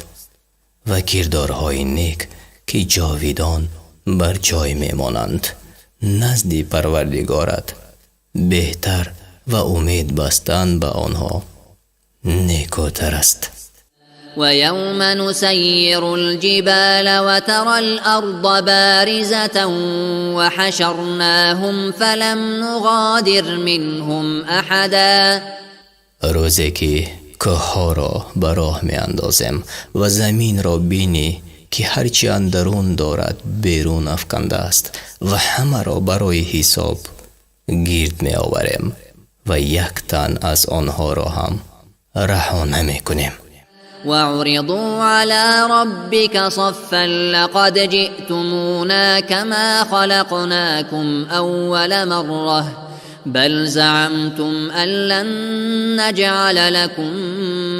ва кирдорҳои нек, ки ҷовидон бар ҷой мемонанд, назди Парвардигорат беҳтар ва умед бастан ба онҳо некӯтар аст. ويوم نسير الجبال وترى الأرض بارزة وحشرناهم فلم نغادر منهم أحدا. Рӯзе ки кӯҳҳоро ба роҳ меандозем ва заминро бинӣ ки ҳарчи андарун дорад берун афкандааст ва ҳамаро барои ҳисоб гирд меоварем ва як тан аз онҳоро ҳам раҳо намекунем. وعرضوا على ربك صفا لقد جئتمونا كما خلقناكم أول مرة بل زعمتم أن لن نجعل لكم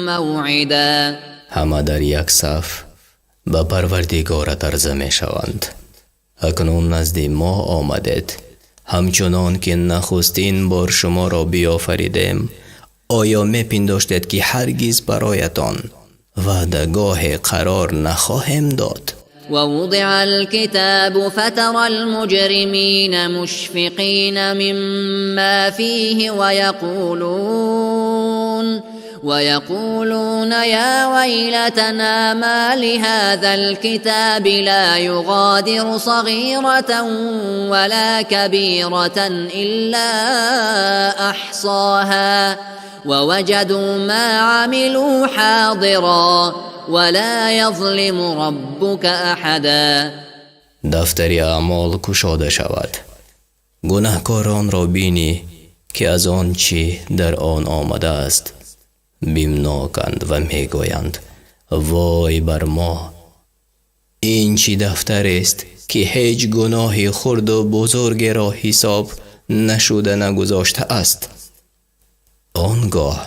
موعدا. Ҳама дар як саф ба Парвардигорат арза мешаванд. Акнун назди мо омадед, ҳамчунон ки нахустин бор шуморо биёфаридем. Оё мепиндоштед, ки ҳаргиз бароятон ваъдагоҳе қарор нахоҳем дод? ووضع الكتاب فترى المجرمين مشفقين مما فيه ويقولون يا ويلتنا ما لهذا الكتاب لا يغادر صغيرة ولا كبيرة إلا أحصاها ووجدوا ما عملوا حاضرا ولا يظلم ربك أحدا. Дафтари аъмол кушода шавад, гунаҳкоронро бинӣ, ки аз он чӣ дар он омадааст бимноканд ва мегӯянд: вой бар мо, ин чӣ дафтарест, ки ҳеҷ гуноҳи хурду бузургеро ҳисоб нашуда нагузоштааст. Он гоҳ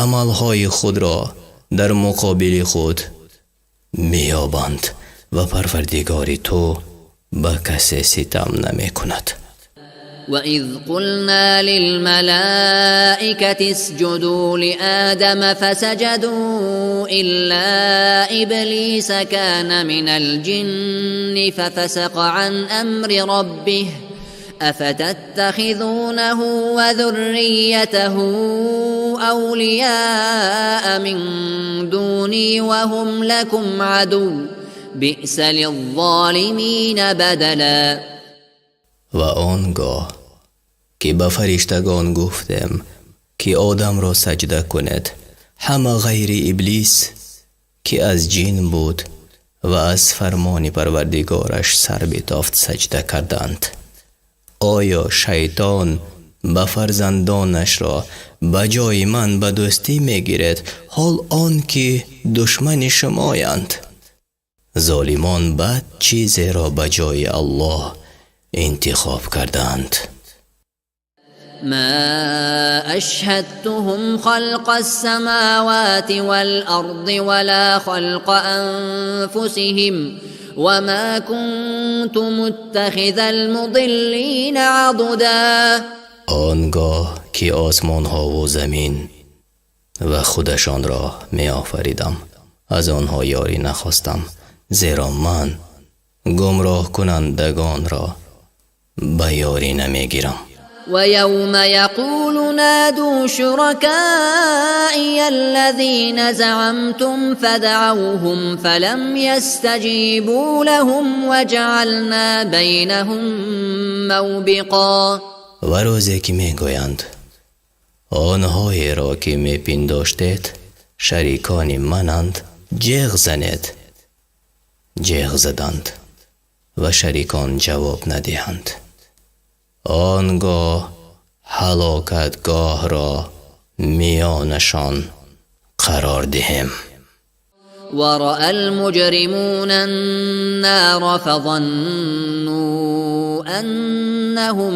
амалҳои худро дар муқобили худ меёбанд ва Парвардигори ту ба касе ситам намекунад. وإذ قلنا للملائكة اسجدوا لآدم فسجدوا إلا إبليس كان من الجن ففسق عن أمر ربه أفتتخذونه وذريته أولياء من دوني وهم لكم عدو بئس للظالمين بدلا. Ва он гоҳ ки ба фариштагон гуфтем, ки Одамро саҷда кунед, ҳама ғайри Иблис, ки аз ҷин буд ва аз фармони Парвардигораш сар битофт, саҷда карданд. Оё шайтон ба фарзандонашро ба ҷои ман ба дӯстӣ мегиред, ҳол он ки душмани шумоянд? Золимон бад чизеро ба ҷои Аллоҳ интихоб карданд. ما أشهدتهم خلق السماوات والأرض ولا خلق أنفسهم وما كنت متخذ المضلين عضدا. Он гоҳ ки осмонҳову замин ва худашонро меофаридам, аз онҳо ёрӣ нахостам, зеро ман гумроҳкунандагонро ба ёрӣ намегирам. ويوم يقول نادوا شركائي الذين زعمتم فدعوهم فلم يستجيبوا لهم وجعلنا بينهم موبقا. Ва рӯзе ки мегӯянд: онҳоеро ки мепиндоштед шарикони мананд ҷеғ занед, ҷеғ заданд ва шарикон ҷавоб надиҳанд, он гоҳ ҳалокатгоҳро миёнашон қарор диҳем. ورأى المجرمون النار فظنوا أنهم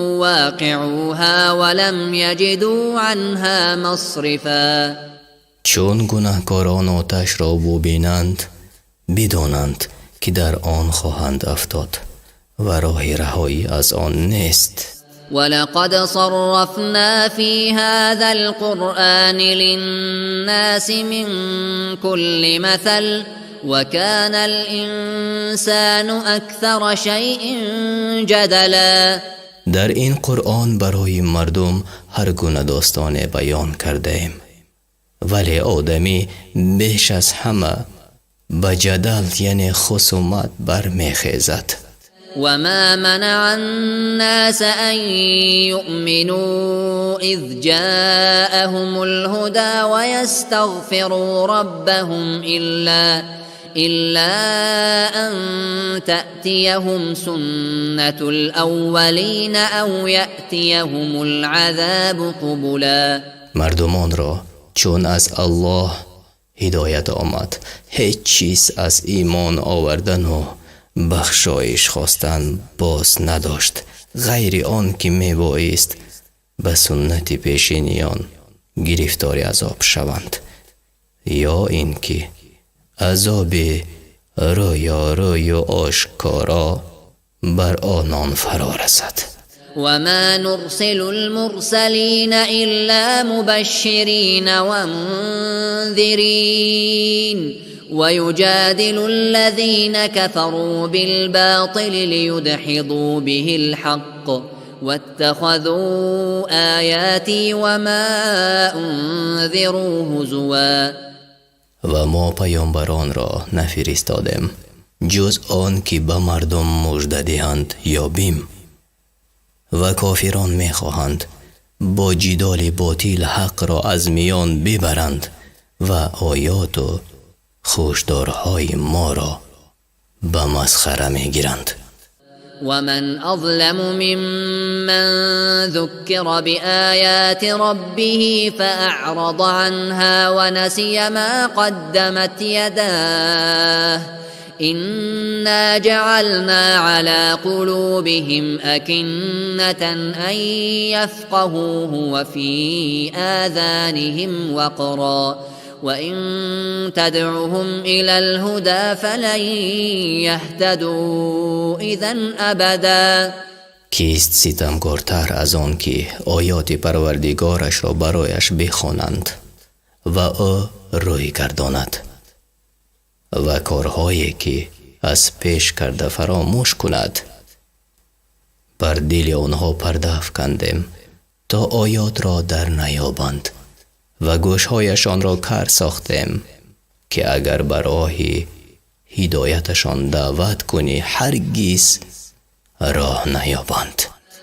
مواقعوها ولم يجدوا عنها مصرفا. Чун гунаҳкорон оташро бубинанд, бидонанд, ки дар он хоҳанд афтод ва роҳи раҳоӣ аз он нест. ولقد صرفنا في هذا القرآن للناس من كل مثل وكان الإنسان أكثر شيء جدلا. Дар ин Қуръон барои мардум ҳар гуна достоне баён кардаем, вале одамӣ беш аз ҳама ба ҷадал, яъне хусумат бармехезад. وما منع الناس أن يؤمنوا إذ جاءهم الهدى ويستغفروا ربهم إلا إلا أن تأتيهم سنة الأولين أو يأتيهم العذاب قبلا. Мардумонро чун аз Аллоҳ ҳидоят омад, ҳеҷ чиз аз имон овардану бахшоиш хостан боз надошт, ғайри он ки мебоист ба суннати пешиниён гирифтори азоб шаванд ё ин ки азоби рӯёрӯю ошкоро бар онон фаро расад. وما نرسل المرسلين إلا مبشرين ومنذرين ويجادل الذين كفروا بالباطل ليدحضوا به الحق واتخذوا آياتي وما أنذروا هزوا. Ва мо паёмбаронро нафиристодем, ҷуз он ки ба мардум мужда диҳанд ё бим. Ва кофирон мехоҳанд бо ҷидоли ботил ҳақро аз миён бибаранд ва оёту хушдорҳои моро ба масхара мегиранд. ومن أظلم ممن ذكر بآيات ربه فأعرض عنها ونسي ما قدمت يداه إنا جعلنا على قلوبهم أكنة أن يفقهوه وفي آذانهم وقرا وإن تدعهم إلى الهدى فلن يهتدوا إذا أبدا. Кист ситамкортар аз он ки оёти Парвардигорашро барояш бихонанд ва ӯ рӯй гардонад ва корҳое ки аз пеш карда фаромӯш кунад? Бар дили онҳо парда афкандем, то оётро дар наёбанд, ва гӯшҳояшонро кар сохтем, ки агар ба роҳи ҳидояташон даъват кунӣ, ҳаргиз роҳ наёбанд.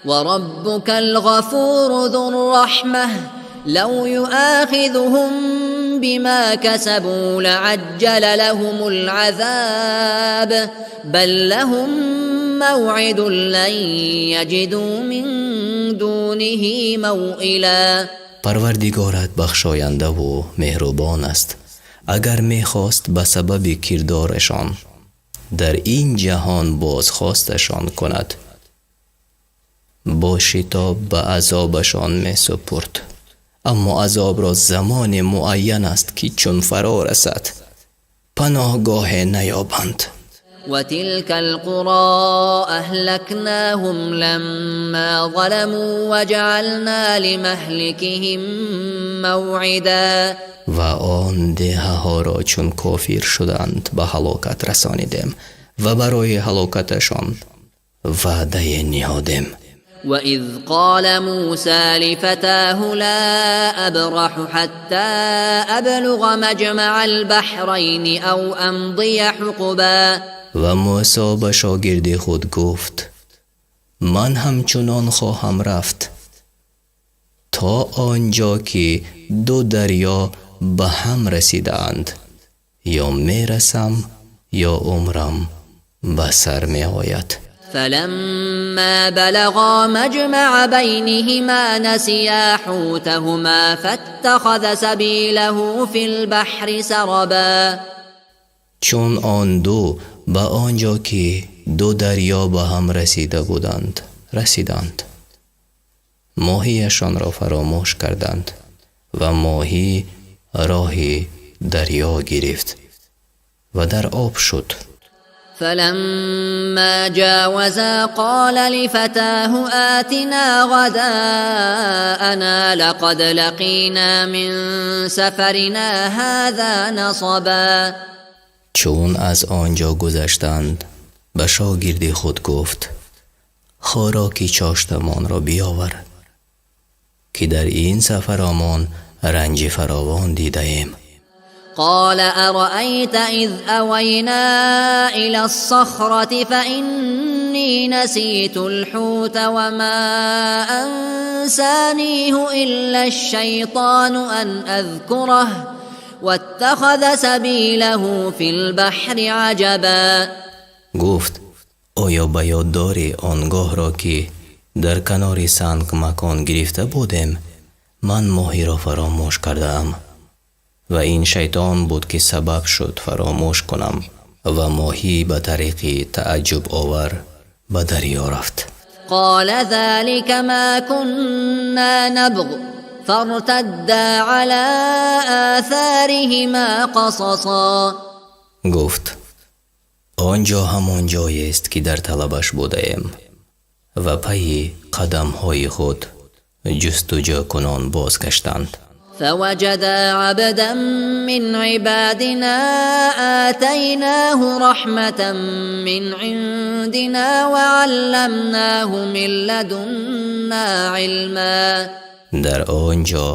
وربك الغفور ذو الرحمة لو يؤاخذهم بما كسبوا لعجل لهم العذاب بل لهم موعد لن يجدوا من دونه موئلا. Парвардигорат бахшояндаву меҳрубон аст. Агар мехост, ба сабаби кирдорашон дар ин ҷаҳон бозхосташон кунад, бо шитоб ба азобашон месупурд, аммо азобро замоне муайян аст, ки чун фаро расад, паноҳгоҳе наёбанд. وتلك القرى أهلكناهم لما ظلموا وجعلنا لمهلكهم موعدا. Ва он деҳаҳоро, чун кофир шуданд, ба ҳалокат расонидем ва барои ҳалокаташон ваъдае ниҳодем. وإذ قال موسى لفتاه لا أبرح حتى أبلغ مجمع البحرين أو أمضي حقبا. Ва Мӯсо ба шогирди худ гуфт: «Ман ҳамчунон хоҳам рафт то он ҷо ки ду дарё ба ҳам расидаанд, ё мерасам, ё умрам ба сар меояд». فلما بلغا مجمع بينهما نسيا حوتهما فاتخذ سبيله في البحر سربا. Чун он ду ба он ҷо ки ду дарё ба ҳам расида буданд, расиданд, моҳияшонро фаромӯш карданд, ва моҳӣ роҳи дарё гирифт ва дар об шуд. فلما جاوزا قال لفتاه آتنا غداءنا لقد لقينا من سفرنا هذا نصبا. Чун аз он ҷо гузаштанд, ба шогирди худ гуфт: «Хӯроки чоштамонро биёвар, ки дар ин сафаромон ранҷи фаровон дидаем». قال أرأيت إذ أوينا إلى الصخرة فإني نسيت الحوت وما أنسانيه إلا الشيطان أن أذكره. واتخذ سبيله في البحر عجبا. Гуфт: оё ба ёд дорӣ он гоҳро, ки дар канори санг макон гирифта будем? Ман моҳиро фаромӯш кардаам ва ин шайтон буд, ки сабаб шуд фаромӯш кунам, ва моҳӣ ба тариқи тааҷҷубовар ба дарё рафт. قال ذلك ما كنا نبغ فارتدا على آثارهما قصصا. Гуфт: он ҷо ҳамон ҷоест, ки дар талабаш будаем. Ва пайи қадамҳои худ ҷустуҷӯкунон бозгаштанд. فوجدا عبدا من عبادنا آتيناه رحمة من عندنا وعلمناه من لدنا علما. Дар он ҷо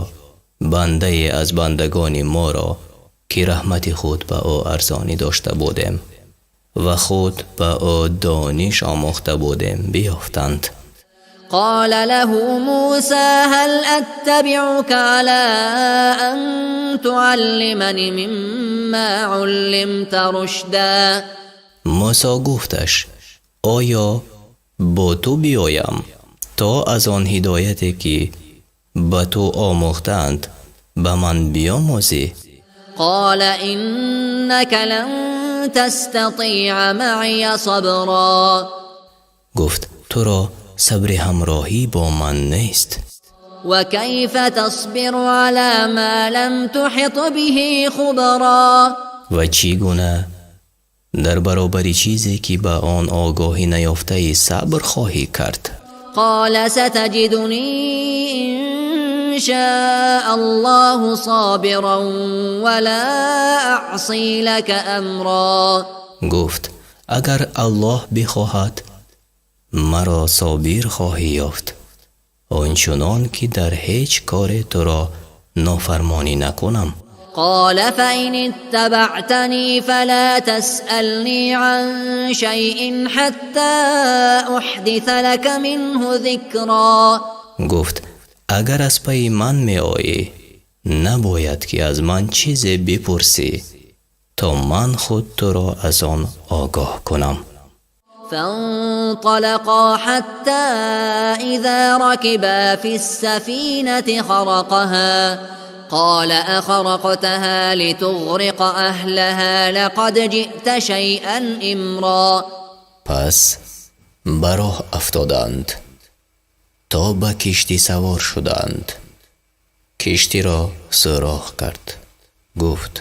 бандае аз бандагони моро, ки раҳмати худ ба ӯ арзонӣ дошта будем ва худ ба ӯ дониш омӯхта будем, биёфтанд. قال له موسى هل أتبعك على أن تعلمني مما علمت رشدا. Мусо гуфташ: оё бо ту биёям, то аз он ҳидояте, ки ба ту омӯхтаанд, ба ман биёмӯзӣ? قال إنك لن تستطيع معي صبرا. Гуфт: туро сабри ҳамроҳӣ бо ман нест. وكيف تصبر على ما لم تحط به خبرا. Ва чӣ гуна дар баробари чизе, ки ба он огоҳӣ наёфтаӣ, сабр хоҳӣ кард? قال ستجدني إن شاء الله صابرا ولا أعصي لك أمرا. Гуфт: агар Аллоҳ бихоҳад, маро собир хоҳӣ ёфт, он чунон ки дар ҳеҷ коре туро нофармонӣ накунам. قال فإن اتبعتني فلا تسألني عن شيء حتى أحدث لك منه ذكرا. Гуфт: агар аз пайи ман меоӣ, набояд ки аз ман чизе бипурсӣ, то ман худ туро аз он огоҳ кунам. فانطلقا حتى إذا ركبا في السفينة خرقها قال أخرقتها لتغرق أهلها لقد جئت شيئا إمرا. Пас ба роҳ афтоданд, то ба киштӣ савор шуданд. Киштиро сӯрох кард. Гуфт: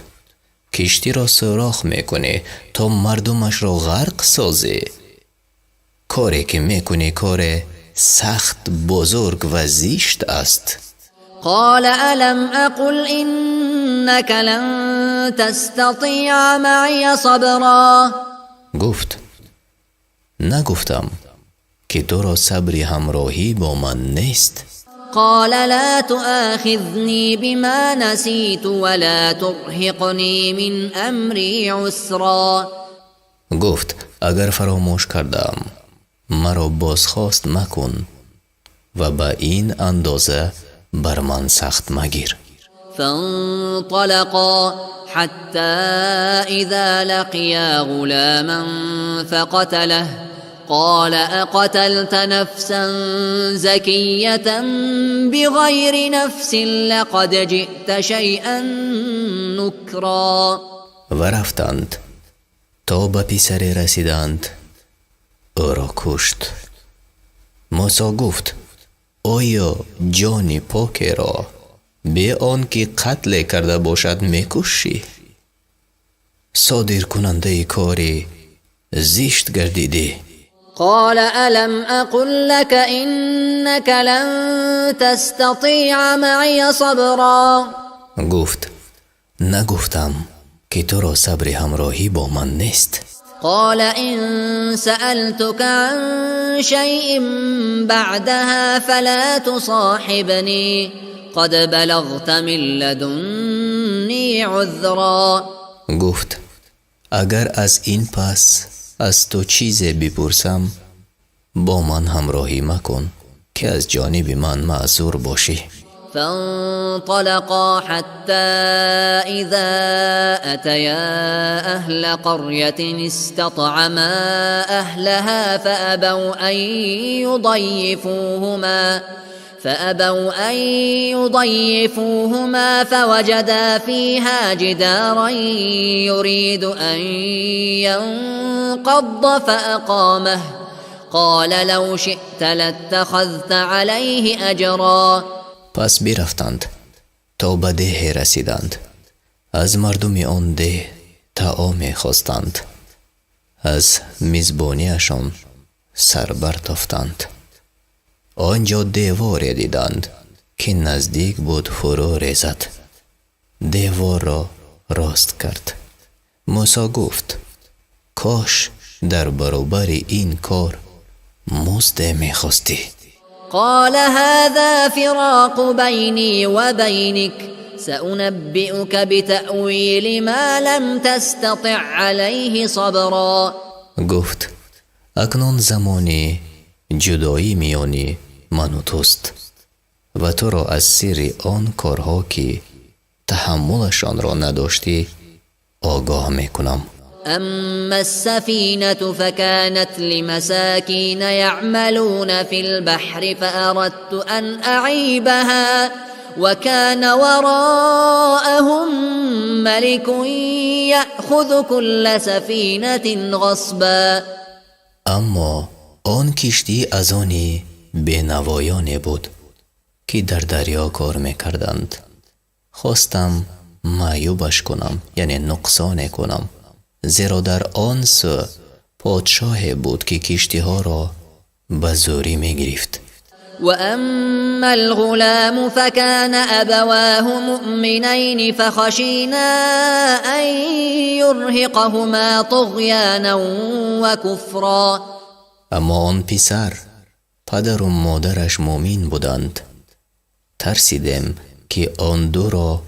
киштиро сӯрох мекунӣ, то мардумашро ғарқ созӣ? Коре ки мекунӣ, коре сахт бузург ва зишт аст. قال ألم أقل إنك لن تستطيع معي صبرا. Гуфт: нагуфтам, ки туро сабри ҳамроҳӣ бо ман нест? قال لا تؤاخذني بما نسيت ولا ترهقني من أمري عسرا. Гуфт: агар фаромӯш кардаам, маро бозхост макун ва ба ин андоза бар ман сахт магир. فانطلقا حتى إذا لقيا غلاما فقتله قال أقتلت نفسا زكية بغير نفس لقد جئت شيئا نكرا. Ва рафтанд, то ба писаре расиданд, ӯро кушт. Мусо гуфт: оё ҷони покеро бе он ки қатле карда бошад мекушӣ? Содиркунандаи кори зишт гардидӣ. قال ألم أقل لك إنك لن تستطيع معي صبرا. Гуфт: нагуфтам, ки туро сабри ҳамроҳӣ бо ман нест? قال إن سألتك عن شيء بعدها فلا تصاحبني قد بلغت من لدني عذرا. Гуфт: агар аз ин пас аз ту чизе бипурсам, бо ман ҳамроҳӣ макун, ки аз ҷониби ман маъзур бошӣ. فانطلقا حتى إذا أتيا أهل قرية استطعما أهلها فأبوا أن يضيفوهما فوجدا فيها جدارا يريد أن ينقض فأقامه قال لو شئت لاتخذت عليه أجرا. Пас бирафтанд, то ба деҳе расиданд. Аз мардуми он деҳ таоме хостанд. Аз мизбониашон сар бартофтанд. Он ҷо деворе диданд, ки наздик буд фурӯ резад. Деворро рост кард. Мусо гуфт: «Кош дар баробари ин кор музде мехостӣ». قال هذا فراق بيني وبينك سأنبئك بتأويل ما لم تستطع عليه صبرا. Гуфт: «Акнун замони ҷудоӣ миёни ману туст ва туро аз сирри он корҳо, ки таҳаммулашонро надоштӣ, огоҳ мекунам». أما السفينة فكانت لمساكين يعملون في البحر فأردت أن أعيبها وكان وراءهم ملك يأخذ كل سفينة غصبا. Аммо он киштӣ аз они бенавоёне буд, ки дар дарё кор мекарданд. Хостам маъюбаш кунам, яъне нуқсоне кунам, зеро дар он сӯ подшоҳе буд, ки киштиҳоро ба зӯрӣ мегирифт. وأما الغلام فكان أبواه مؤمنين فخشينا أن يرهقهما طغيانا وكفرا. Аммо он писар, падару модараш муъмин буданд. Тарсидем, ки он дуро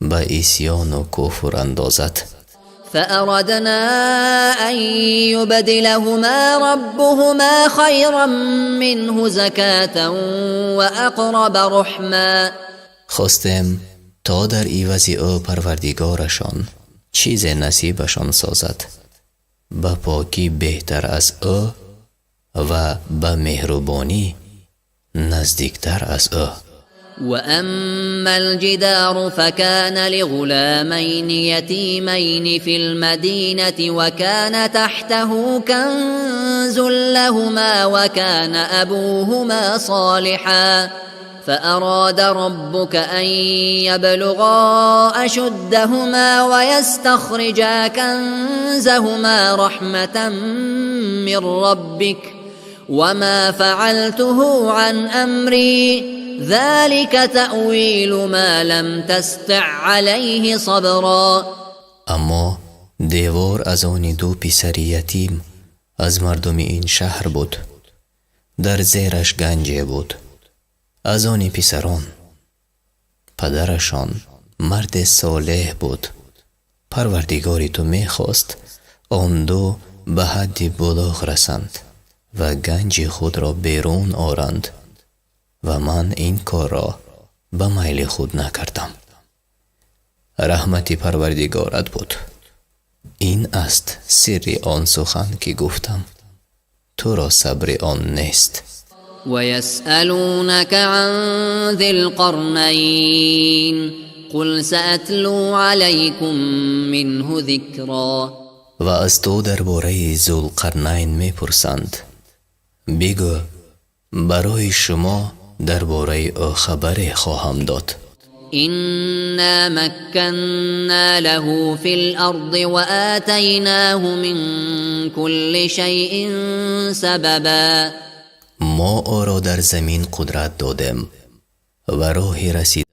ба исьёну куфр андозад. فأردنا أن يبدلهما ربهما خيرا منه زكاة وأقرب رحما. Хостем, то дар ивази ӯ парвардигорашон чизе насибашон созад, ба покӣ беҳтар аз ӯ ва ба меҳрубонӣ наздиктар аз ӯ. وأما الجدار فكان لغلامين يتيمين في المدينة وكان تحته كنز لهما وكان أبوهما صالحا فأراد ربك أن يبلغا أشدهما ويستخرجا كنزهما رحمة من ربك وما فعلته عن أمري ذلك تأويل ما لم تسطع عليه صبرا. Аммо девор аз они ду писари ятим аз мардуми ин шаҳр буд. Дар зераш ганҷе буд аз они писарон. Падарашон марде солеҳ буд. Парвардигори ту мехост, он ду ба ҳадди булуғ расанд ва ганҷи худро берун оранд, ва ман ин корро ба майли худ накардам. Раҳмати парвардигорат буд. Ин аст сирри он сухан, ки гуфтам. Туро сабри он нест. ويسألونك عن ذي القرنين قل سأتلو عليكم منه ذكرا. Ва аз ту дар бораи Зулқарнайн мепурсанд. Бигӯ: «Барои шумо дар бораи ӯ хабаре хоҳам дод». إنا مكنا له في الأرض وآتيناه من كل شيء سببا. Мо ӯро дар замин қудрат додем ва роҳи расидан